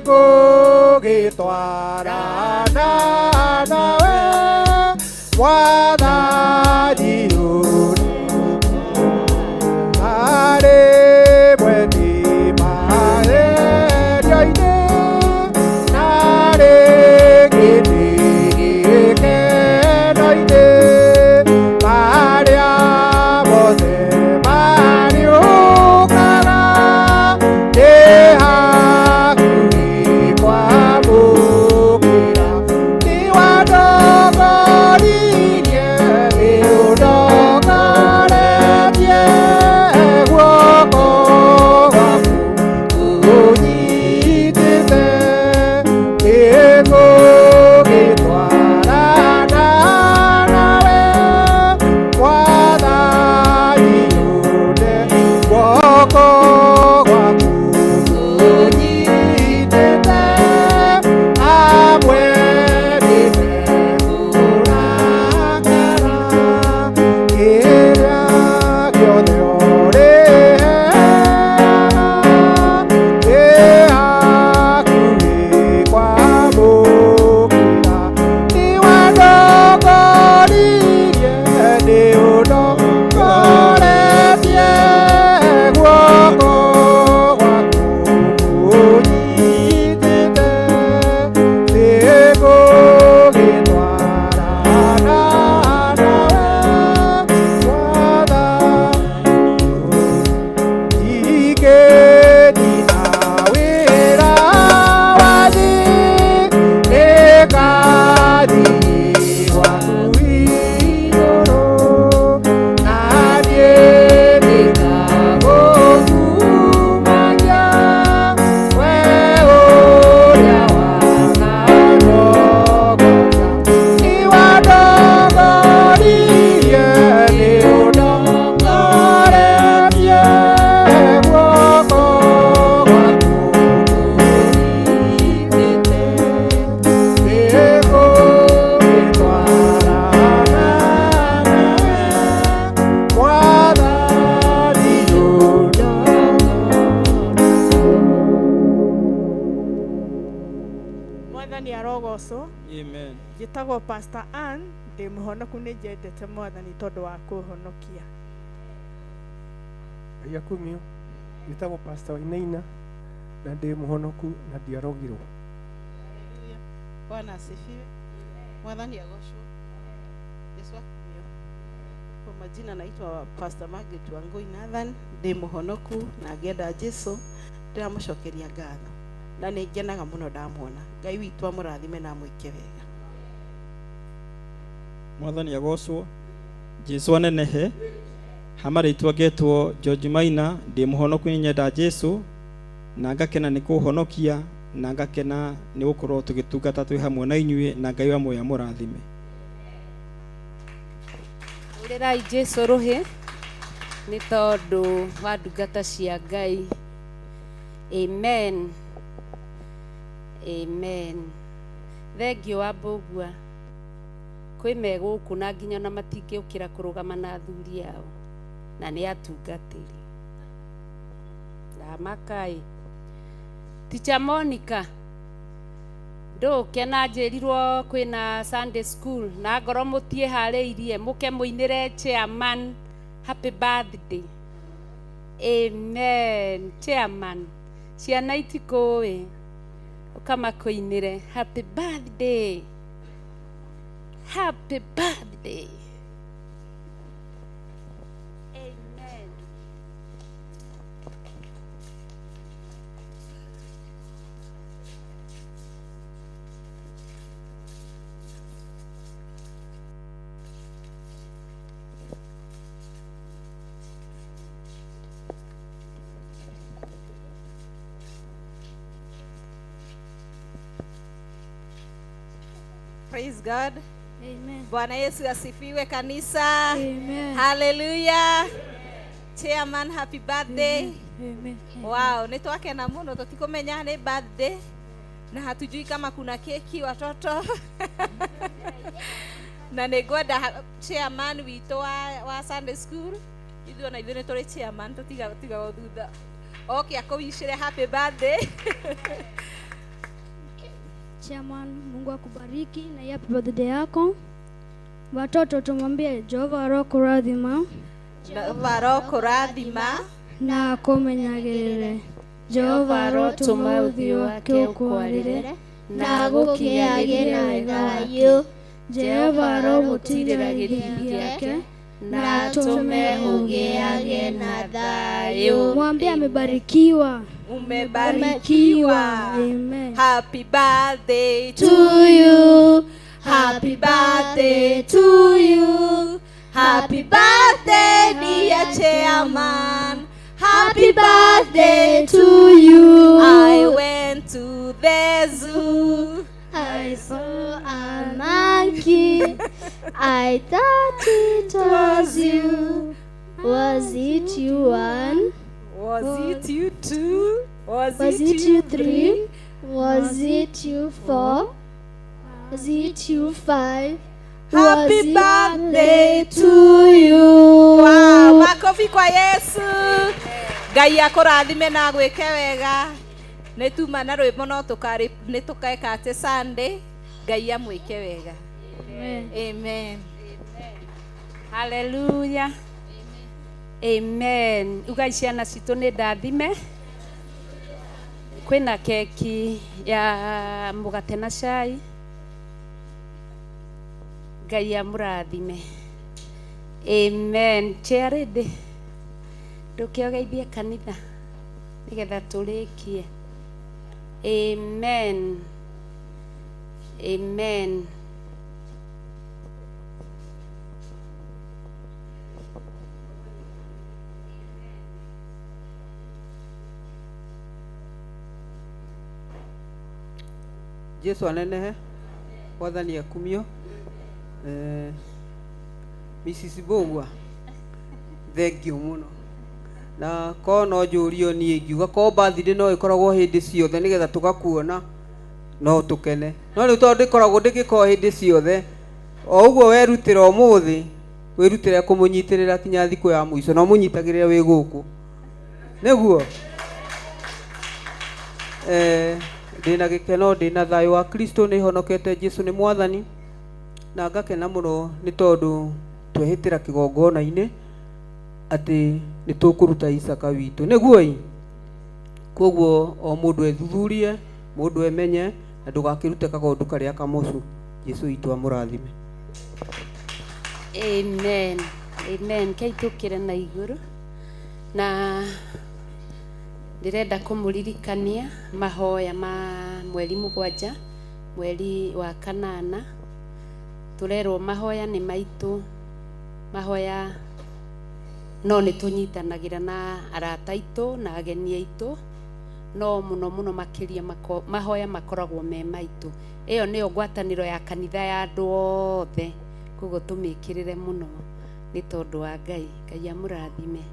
ngũgĩtwarana nawe Mwathani ũrĩ. Mwathani arogocwo. Amen. Njĩtagwo Pastor Ann, ndĩ mũhonoku nĩ njendete Mwathani tondũ wa kũhonokia. Ngai akumio njĩtagwo Pastor Wainaina na ndĩ mũhonoku na ndiarogirwo. Haleluya. Bwana asifiwe. Mwathani agocwo. Yesu akumio. Kwa majina naitwa Pastor Margaret Wangui Nathan, ndĩ mũhonoku na ngĩenda Jesu, ndĩramũcokeria ngatho na nĩ ngenaga mũno ndamuona. Ngai witũ amũrathime na amwĩke wega. Mwathani agocwo. Jesu anenehe. Hama rĩtwa ngetwo George Maina, ndĩ mũhonoku nĩ nyenda Jesu na ngakena nĩ kũhonokia na ngakena nĩ gũkorwo tũgĩtungata twĩ hamwe na inyuĩ na Ngai wa muoyo amũrathime. Hũrĩrai Jesu rũhĩ nĩ tondũ wa ndungata cia Ngai. Amen. Amen. Thengiũ wa Mbũgua. Kwĩ me gũkũ na nginya ona matingĩũkĩra kũrũgama na athuri ao na nĩ atungatĩri. Ndamakaĩ. Teacher Monica, ndũke na njĩrirwo kwĩna Sunday school na ngorwo mũtiĩharĩirie mũke mũinĩre chairman happy birthday. Amen. Chairman, ciana itikũĩ ũkamakũinĩre happy birthday. Happy birthday. Amen. Praise God. Amen. Bwana Yesu asifiwe kanisa. Amen. Hallelujah. Chairman, happy birthday. Amen. Wow, nĩ twakena mũno tũtikũmenya nĩ birthday na hatujui kama kuna keki watoto na nĩ ngwenda chairman witũ wa Sunday school ithuĩ ona ithuĩ nĩ tũrĩ chairman tũtigagwo thutha oke akũwicĩre happy birthday. Chairman, Mungu akubariki na hii happy birthday yako. Watoto tumwambie Jehova arokũrathima Jehova arokũrathima na akũmenyagĩrĩre. Jehova arotũma ũthiũ wake ũkwarĩre na agũkinyagĩre na wega wake. Jehova aromũtiirĩra gĩthiithi gĩake na atũme ũgĩage na thayũ. Mwambie amebarikiwa. Umebarikiwa. Amen. Happy birthday to you. Happy birthday to you. Happy birthday dear chairman. Happy birthday to you. I went to the zoo. I saw a monkey. I thought it was you. Was it you one? Was it you two? Was, Was it you three? Was it you four? Was it you five? Happy Was it birthday to you. Wow, makofi kwa Yesu. Ngai akũrathime na agwĩke wega. Nĩ tuma na rwĩmbo no tũkarĩ nĩ tũkeka atĩ Sunday. Ngai amwĩke wega. Amen. Amen. Hallelujah. Amen. Ugai ciana citũ nĩ ndathime. Kwĩna keki ya mũgate na cai. Ngai amũrathime. Amen. Chairlady, ndũke ũgeithie kanitha nĩgetha tũrĩkie. Amen. Amen. Jesu anenehe. Mwathani akumio. Mrs. Mbũgua, thengiũ mũno. Na korwo no njũrio niĩ ngiuga korwo birthday no ĩkoragwo hĩndĩ ciothe nĩgetha tũgakuona no tũkene. No rĩu tondũ ndĩkoragwo ndĩgĩkorwo hĩndĩ ciothe, o ũguo werutĩra ũmũthĩ, wĩrutĩre kũmũnyitĩrĩra kinya thikũ ya mũico, na ũmũnyitagĩrĩre wĩ gũkũ. Nĩguo? Ndĩna gĩkeno, ndĩna thayũ wa Kristo, nĩ honokete Jesu nĩ mwathani, na ngakena mũno nĩ tondũ twehĩtĩra kĩgongona-inĩ atĩ nĩ tũkũruta Isaka witũ, nĩguo ĩ? Koguo o mũndũ ethuthurie, mũndũ emenye, na ndũgakĩrute kagondu karĩa kamocu. Jesu witũ amũrathime. Amen. Amen. Kei tũkĩre na igũrũ na ndĩrenda kũmũririkania mahoya ma mweri 7, mweri wa kanana. Tũrerwo mahoya nĩ maitũ, mahoya no nĩ tũnyitanagĩra na arata aitũ na ageni aitũ, no mũno mũno makĩria mahoya makoragwo me maitũ. Ĩyo nĩyo ngwatanĩro ya kanitha ya andũ othe, koguo tũmĩkĩrĩre mũno nĩ tondũ wa Ngai. Ngai amũrathime.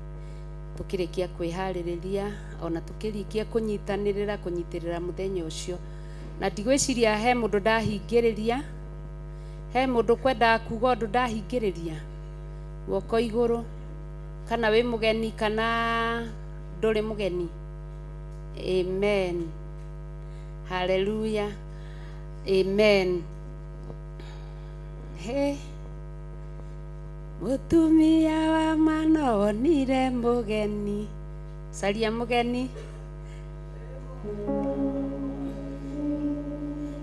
Tũkĩrĩkia kwĩharĩrĩria ona tũkĩrĩkia kũnyitanĩrĩra kũnyitĩrĩra mũthenya ũcio, na ndigwĩciria he mũndũ ndahingĩrĩria, he mũndũ kwendaga kuga ũndũ ndahingĩrĩria guoko igũrũ, kana wĩ mũgeni kana ndũrĩ mũgeni. Amen. Hallelujah. Amen. Hey. Mũtumia wa mano wonire mũgeni, caria mũgeni.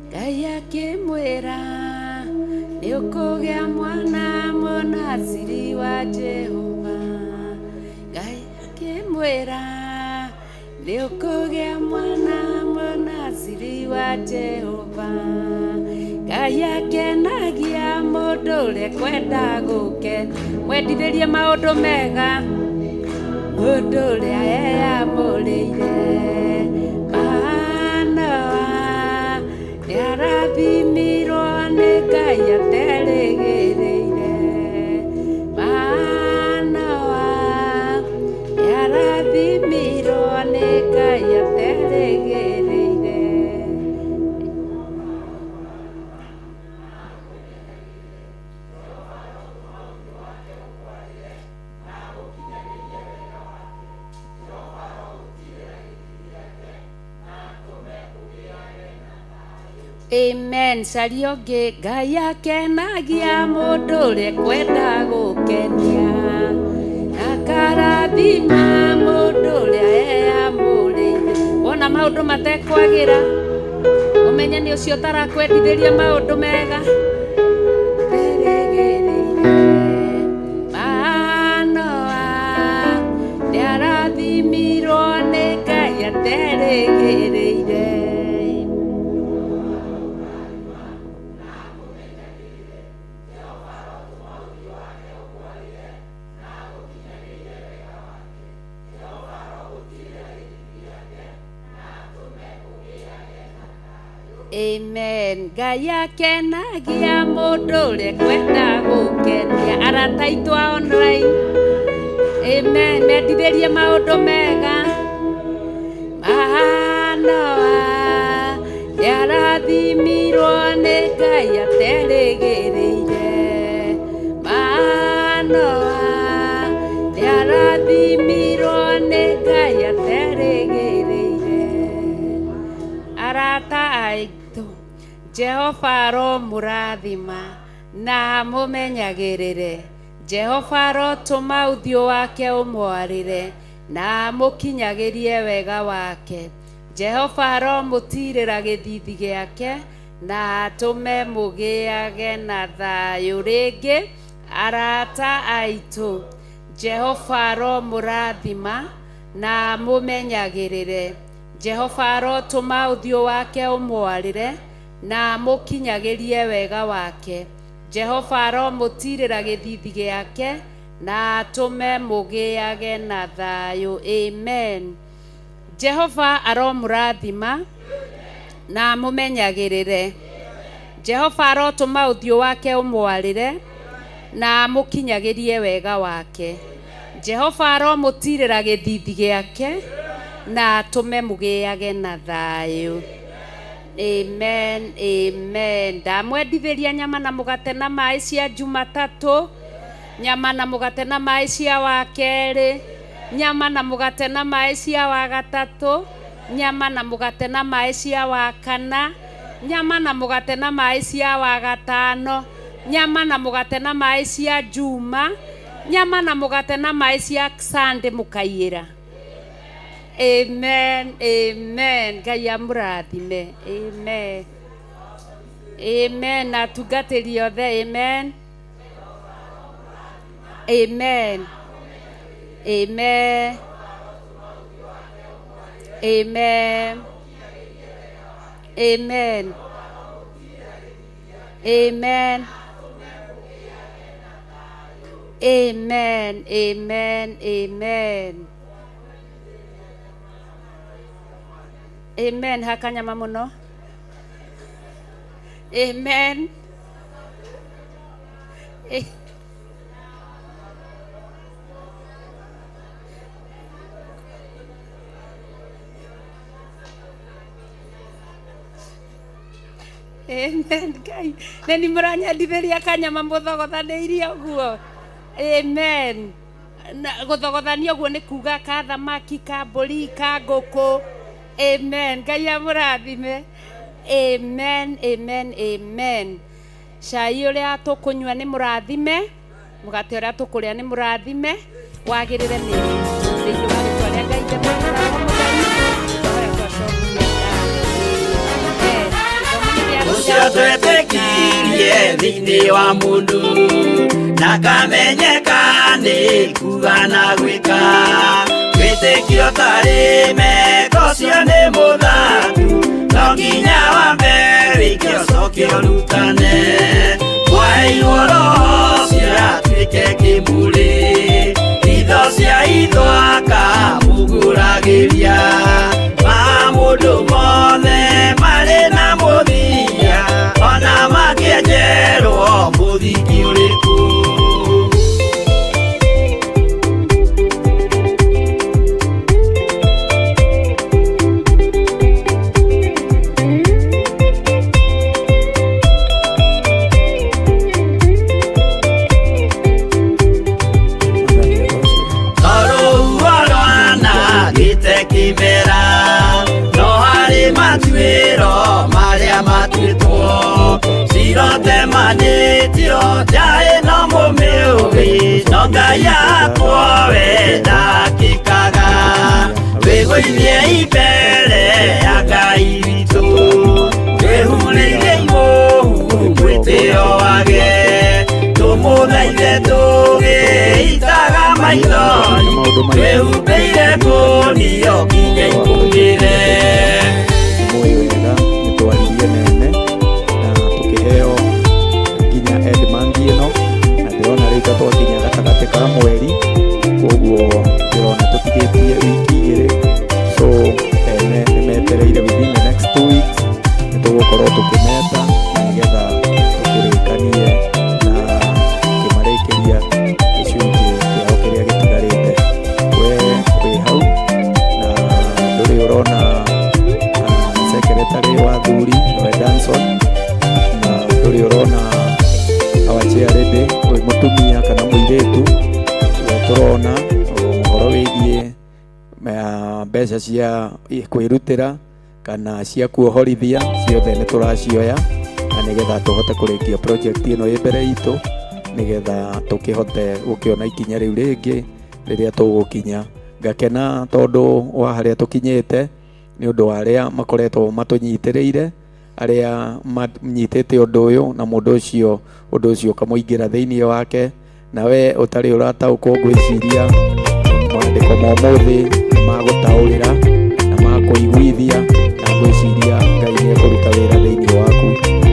Ngai akĩmwĩra nĩ ũkũgĩa mwana mũnaziri wa Jehova. Ngai akĩmwĩra nĩ ũkũgĩa mwana mũnaziri wa Jehova. Ngai akenagia mũndũ ũrĩa kwenda gũke, mwendithĩrie maũndũ mega mũndũ ũrĩa eyamũrĩire. Manoa nĩarathimirwo nĩ Ngai aterĩgĩrĩire. Manoa nĩarathimirwo nĩ Ngai aterĩgĩrĩire. Amen. Caria ũngĩ. Ngai akenagia mũndũ ũrĩa kwenda gũkenia, akarathima mũndũ ũrĩa eyamũrĩire. Wona maũndũ matekwagĩra, ũmenye nĩ ũcio ũtarakwendithĩria maũndũ mega. Manoa nĩarathimirwo nĩ Ngai aterĩgĩrĩire. Amen. Ngai akenagia mũndũ ũrĩa kwenda gũkenia. Arata aitũ a online. Amen. Mendithĩrie maũndũ mega. Manoa nĩarathimirwo nĩ Ngai aterĩgĩrĩire. Manoa nĩarathimirwo nĩ Ngai aterĩgĩrĩire. Arata aitũ, Jehova aromũrathima na amũmenyagĩrĩre. Jehova arotũma ũthiũ wake ũmwarĩre na amũkinyagĩrie wega wake. Jehova aromũtiirĩra gĩthiithi gĩake na atũme mũgĩage na thayũ rĩngĩ. Arata aitũ, Jehova aromũrathima na amũmenyagĩrĩre. Jehova arotũma ũthiũ wake ũmwarĩre na amũkinyagĩrie wega wake. Jehova aromũtiirĩra gĩthiithi gĩake na atũme mũgĩage na thayũ. Amen. Jehova aromũrathima na amũmenyagĩrĩre. Jehova arotũma ũthiũ wake ũmwarĩre na amũkinyagĩrie wega wake. Jehova aromũtiirĩra gĩthiithi gĩake na atũme mũgĩage na thayũ. Amen. Amen. Ndamwendithĩria nyama na mũgate na maĩ cia Jumatatũ, nyama na mũgate na maĩ cia Wakerĩ, nyama na mũgate na maĩ cia Wagatatũ. Nyama na mũgate na maĩ cia wakana, nyama na mũgate na maĩ cia wagatano, nyama na mũgate na maĩ cia juma, nyama na mũgate na maĩ cia Sunday mũkaiyĩra. Amen, amen. Ngai amũrathime. Amen. Amen. Na atungatĩri othe. Amen. Amen. Amen. Amen. Amen. Amen. Amen. Amen. Amen. Amen. Hakanyama muno. Amen. Amen. Ngai. Na nĩ mũranyendithĩria kanyama mũthogothanĩirie ũguo. Amen. Na gũthogothania ũguo nĩ kuga ka thamaki, ka mbũri, ka ngũkũ. Amen. Ngai amũrathime. Amen. Amen. Amen. Cai ũrĩa tũkũnyua nĩ mũrathime, mũgate ũrĩa tũkũrĩa nĩ mũrathime, wagĩrĩre mĩĩrĩ itũ. Thĩinĩ wa rĩtwa rĩa Ngai Ithe Mwana na Roho Mũtheru, twahoya twacokia ngatho. Ũcio twetĩkirie thĩinĩ wa mũndũ na kamenyeka nĩ kuga na gwĩka wĩtĩkio tarĩ meko ũcio nĩ mũthatu no nginya wambe wĩke ũcoke ũrutane mwaheirwo roho ũcio atuĩke kĩmũrĩ itho cia itho akamũgũragĩria ma mũndũ mothe marĩ na mũthia ona makĩenjerwo mũthingi ũrĩkũ. Toro rwana gĩte kĩmera no harĩ matuĩro marĩa matuĩtwo cirotemanĩtio njaĩ no mũmĩũĩ no Ngai akwa we ndakĩkaga wĩgũithie mbere ya Ngai witũ twĩhurĩire imũhu mwĩtĩo wage tũmũthaithe tũgĩitaga maithori twĩhumbĩire ngũnio nginya ikũmĩre. Mũĩ wega nĩ twaririe nene na tũkĩheo nginya Edmund ĩno na ndĩrona rĩu ta twakinya gatagatĩ ka mweri koguo ndĩrona tũtigĩtie wiki igĩrĩ so ene nĩ metereire within the next 2 weeks nĩ tũgũkorwo tũkĩmeta na nĩgetha tũkĩrĩkanie na tũkĩmarĩkĩria gĩcunjĩ kĩao kĩrĩa gĩtigarĩte. We wĩ hau na ndũrĩ ũrona secretary wa thuri nĩwe Danson na ndũrĩ ũrona our chair lady wĩ mũtumia kana mũirĩtu we tũrona ũhoro wĩgiĩ mbeca cia kwĩrutĩra kana cia kuohorithia ciothe nĩ tũracioya na nĩgetha tũhote kũrĩkia project ĩno ĩ mbere itũ nĩgetha tũkĩhote gũkĩona ikinya rĩu rĩngĩ rĩrĩa tũgũkinya. Ngakena tondũ wa harĩa tũkinyĩte nĩ ũndũ wa arĩa makoretwo matũnyitĩrĩire arĩa manyitĩte ũndũ ũyũ na mũndũ ũcio ũndũ ũcio ũkamũingĩra thĩinĩ wake na we ũtarĩ ũrataũkwo ngwĩciria maandĩko ma ũmũthĩ nĩ magũtaũrĩra na makũiguithia na ngwĩciria Ngai nĩ ekũruta wĩra thĩinĩ waku.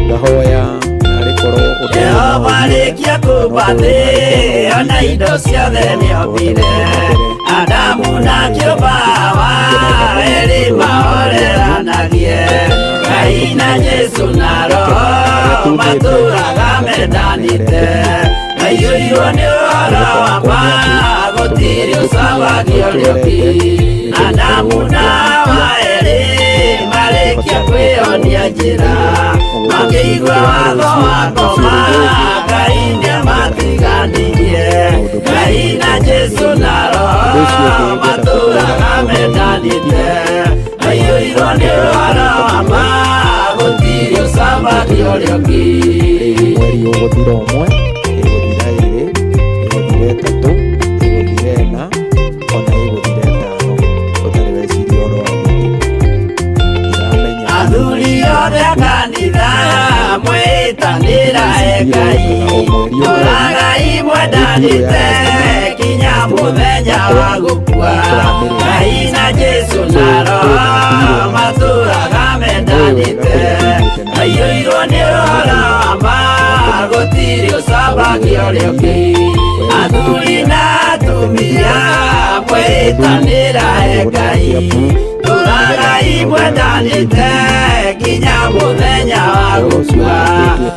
Ngahoya narĩ korwo ũndũ ũyũ no Jehova ũiguwe, arĩkia kũmba thĩ ona indo ciothe nĩombire Adamu na kĩũmba Hawa erĩ mahoreranagie Ngai na Jesũ na Roho matũraga mendanĩte maiyũirwo nĩ ũhoro wa ma gũtirĩ ũcabagio rĩũki Adamu na Hawa erĩ marĩkia kwĩonia njĩra makĩigua watho wa ngoma Ngai nĩamatiganirie Ngai na Jesũ na Roho matũraga mendanĩte. ũrĩa ũngĩ. Rĩu mweri ũgũthira ũmwe, ĩgũthira ĩrĩ, ĩgũthira ĩtatũ, ĩgũthira ĩna, ona ĩgũthira ĩtano ũtarĩ weciria ũhoro wa thitima. Ndiramenya. Athuri othe a kanitha mwĩtanĩra Ngai, tũragai mwendanĩte kinya mũthenya wa gũkua. Ngai na Jesũ na Roho matũraga mendanĩte, maiyũirwo nĩ ũhoro wa ma, gũtirĩ ũcambagia ũrĩa ũngĩ. Athuri na atumia mwĩtanĩra Ngai, tũragai mwendanĩte kinya mũthenya wa gũkua.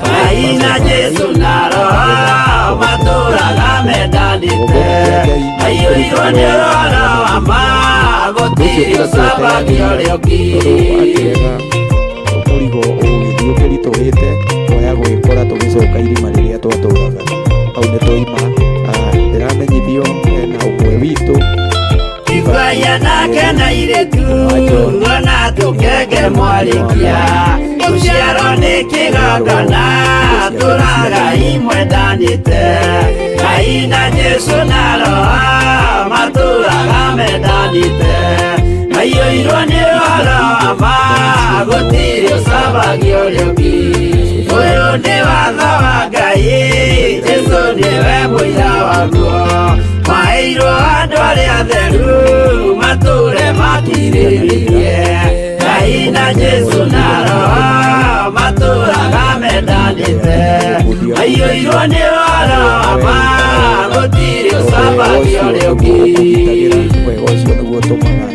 Ngai na Jesũ na Roho matũraga mendanĩte, maiyũirwo nĩ ũhoro wa ma, gũtirĩ ũcambagia ũrĩa ũngĩ. Akĩrega mũrigo ũgĩthiĩ ũkĩritũhĩte twaya gwĩkora tũgĩcoka irima rĩrĩa twatũraga hau nĩ twaima. Ndĩramenyithio hena ũmwe witũ. Ibaya nake na irĩtu ona tũkenge mwarĩkia gũciarwo nĩ kĩgongona tũragai mwendanĩte. Ngai na Jesũ na Roho matũraga mendanĩte, maiyũirwo nĩ ũhoro wa ma, gũtirĩ ũcambagia ũrĩa ũngĩ. Ũyũ nĩ watho wa Ngai, Jesũ nĩwe mũira waguo, maheirwo andũ arĩa atheru matũre makirĩrĩirie. Ngai na Jesũ na Roho matũraga mendanĩte, maiyũirwo nĩ ũhoro wa ma, gũtirĩ ũcambagia ũrĩa ũngĩ. Ũgitagĩra wega ũcio nĩguo ũtũmaga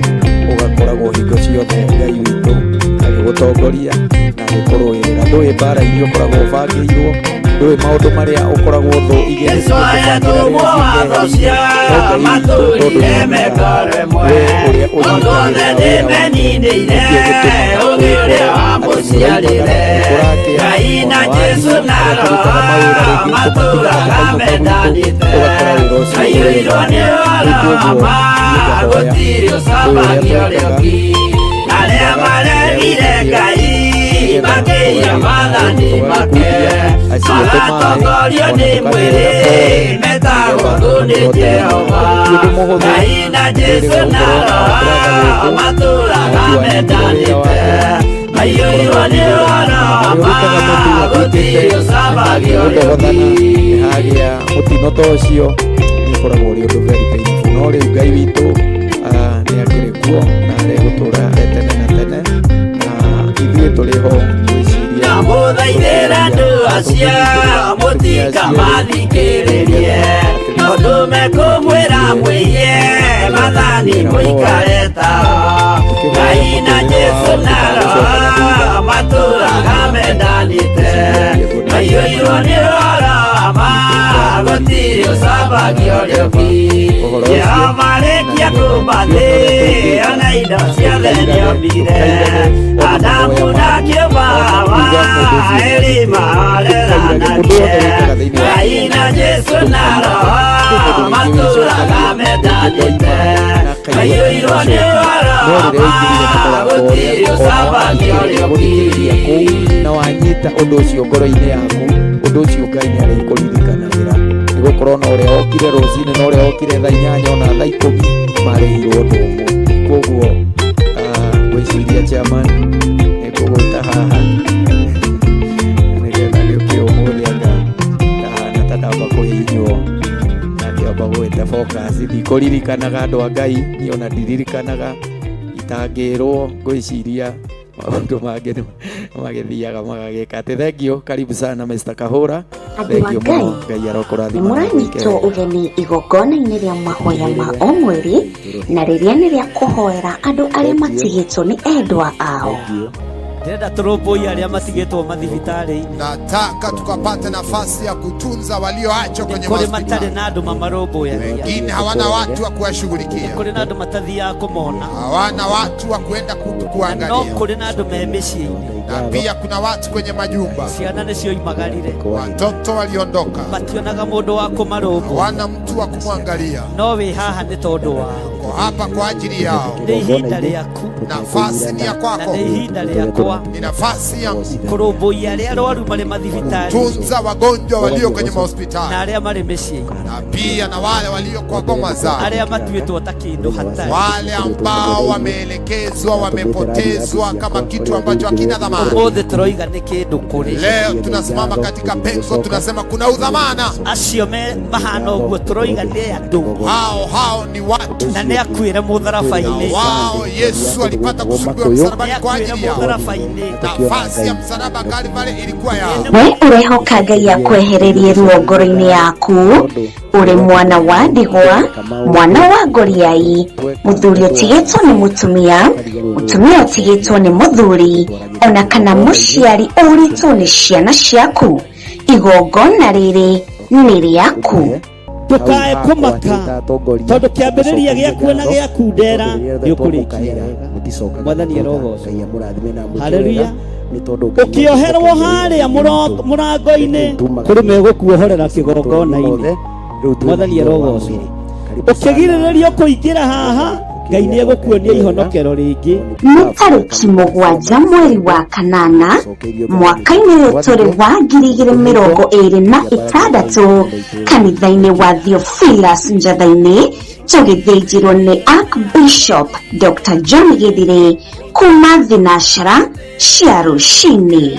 ũgakoragwo hingo ciothe Ngai witũ agĩgũtongoria na agĩkũrũĩrĩra. Ndũĩ mbara iria ũkoragwo ũbangĩirwo, ndũĩ maũndũ marĩa ũkoragwo thũ Jesũ aretũmwo watho cia matũrire mekore mwe, ũndũ othe ndĩmeninĩire ũgĩ ũrĩa wamũciarire. Ngai na Jesũ na Roho matũraga mendanĩte, maiyũirwo nĩ ũhoro wa ma, gũtirĩ ũcambagia ũrĩa ũngĩ. Arĩa maregire Ngai makĩiya maathani make, magatongorio nĩ mwĩrĩ, metagwo thũ nĩ Jehova. Ngai na Jesũ na Roho matũraga mendanĩte, maiyũirwo nĩ ũhoro wa ma, gũtirĩ ũcambagia ũrĩa ũngĩ. Hagĩa mũtino ta ũcio nĩ ũkoragwo ũrĩ ũndũ very painful, no rĩu Ngai witũ nĩ akĩrĩ kuo na aregũtũra e tene na tene na ithuĩ tũrĩ ho gwĩciria. Ndamũthaithĩra andũ acio mũtikamathikĩrĩrie, tondũ mekũmwĩra mwĩiye maathani mũikare tao. Ngai na Jesũ na Roho matũraga mendanĩte, maiyũirwo nĩ ũhoro wa ma, gũtirĩ ũcambagia ũrĩa ũngĩ. Jehova arĩkia kũũmba thĩ ona indo ciothe nĩombire, Adamu na akĩũmba Hawa, erĩ mahoreranagie. Ngai na Jesũ na Roho matũraga mendanĩte, maiyũirwo nĩ ũhoro no wa rĩrĩa ma, ũingĩrire na mũrango gũtirĩ ũrĩa ũcambagia ũrĩa ũngĩ. gũthikĩrĩria kũu na wanyita ũndũ ũcio ngoro-inĩ yaku, ũndũ ũcio Ngai nĩ arĩkũririkanagĩra, nĩ gũkorwo na ũrĩa okire rũcinĩ na ũrĩa okire thaa 8 ona thaa 10 marĩhirwo ũndũ ũmwe. Koguo ngwĩciria chairman nĩ ngũgwĩta haha nĩgetha gĩũke ũmũthĩ anga ndahana ta ndamba kũhihinywo na ngĩamba gwĩte focus. Ndikũririkanaga andũ a Ngai, niĩ ona ndiririkanaga itangĩrwo, ngwĩciria maũndũ mangĩ nĩ magĩthiaga magagĩka atĩ. Thank you, karibu sana Mr. Kahũra. Andũ a Thank you mũno. Ngai, Ngai nĩ arokũrathima na gwĩke mũranyitwo wega. ũgeni igongona-inĩ rĩa mahoya ma o mweri, na rĩrĩa nĩ rĩa kũhoera andũ arĩa matigĩtwo nĩ endwa ao. Ndĩrenda tũrũmbũiye arĩa matigĩtwo mathibitarĩ-inĩ. Nataka tukapate nafasi ya kutunza walioachwa kwenye Kũrĩ matarĩ mahospitali. na andũ mamarũmbũyagia. Wengine hawana watu wa kuwashughulikia, Kũrĩ na andũ matathiaga kũmona. hawana watu wa kuenda No kuangalia, kũrĩ na andũ me mĩciĩ-inĩ. na pia kuna watu kwenye majumba, Ciana nĩ cioimagarire. watoto waliondoka, Mationaga mũndũ wa kũmarũmbũiya. hawana mtu wa kumwangalia. No wĩ haha nĩ tondũ wao. Kwa Hapa kwa ajili yao. Nĩ ihinda rĩaku. Nafasi ni ya Na kwako, nĩ ihinda rĩakwa ni nafasi yangu. Kũrũmbũiya arĩa arwaru marĩ mathibitarĩ Tunza wagonjwa walio kwenye mahospitali na arĩa marĩ mĩciĩ na pia na wale walio kwa boma zao, arĩa matuĩtwo ta kĩndũ hatarĩ wale ambao wameelekezwa, wamepotezwa kama kitu ambacho hakina dhamana. Ũmũthĩ tũroiga nĩ kĩndũ kũrĩ. Leo tunasimama katika pengo, tunasema kuna udhamana. Acio me mahana ũguo tũroiga nĩ andũ. Hao hao ni watu na nĩ akuĩre mũtharaba-inĩ. Wao Yesu alipata kusulubiwa msalabani kwa ajili yao. Mũtharaba-inĩ. Nafasi ya msalaba Kalvari ilikuwa yao. We ũrehoka Ngai akwehererie ruo ngoro-inĩ yaku ũrĩ mwana wa ndigwa, mwana wa ngoriai, mũthuri ũtigĩtwo nĩ mũtumia, mũtumia ũtigĩtwo nĩ mũthuri, ona kana mũciari ũrĩtwo nĩ ciana ciaku, igongona rĩrĩ nĩ rĩaku. Ndũkae kũmaka tondũ kĩambĩrĩria gĩaku na gĩaku ndera nĩ ũkũrĩkia. Mwathani arogocwo. Haleluya. Ũkĩoherwo harĩa mũrango-inĩ kũrĩ megũkuohorera kĩgongona-inĩ. Mwathani arogocwo. Ũkĩgirĩrĩrio kũingĩra haha, Ngai nĩ egũkuonia ihonokero rĩngĩ. Nĩ tarĩki 7 mweri wa kanana mwaka-inĩ ũyũ tũrĩ wa 2026 kanitha-inĩ wa Theophilus Njatha-inĩ, tũgĩthĩnjĩrwo nĩ Archbishop Dr. John Gĩthirĩ kuma thinacara cia rũcinĩ.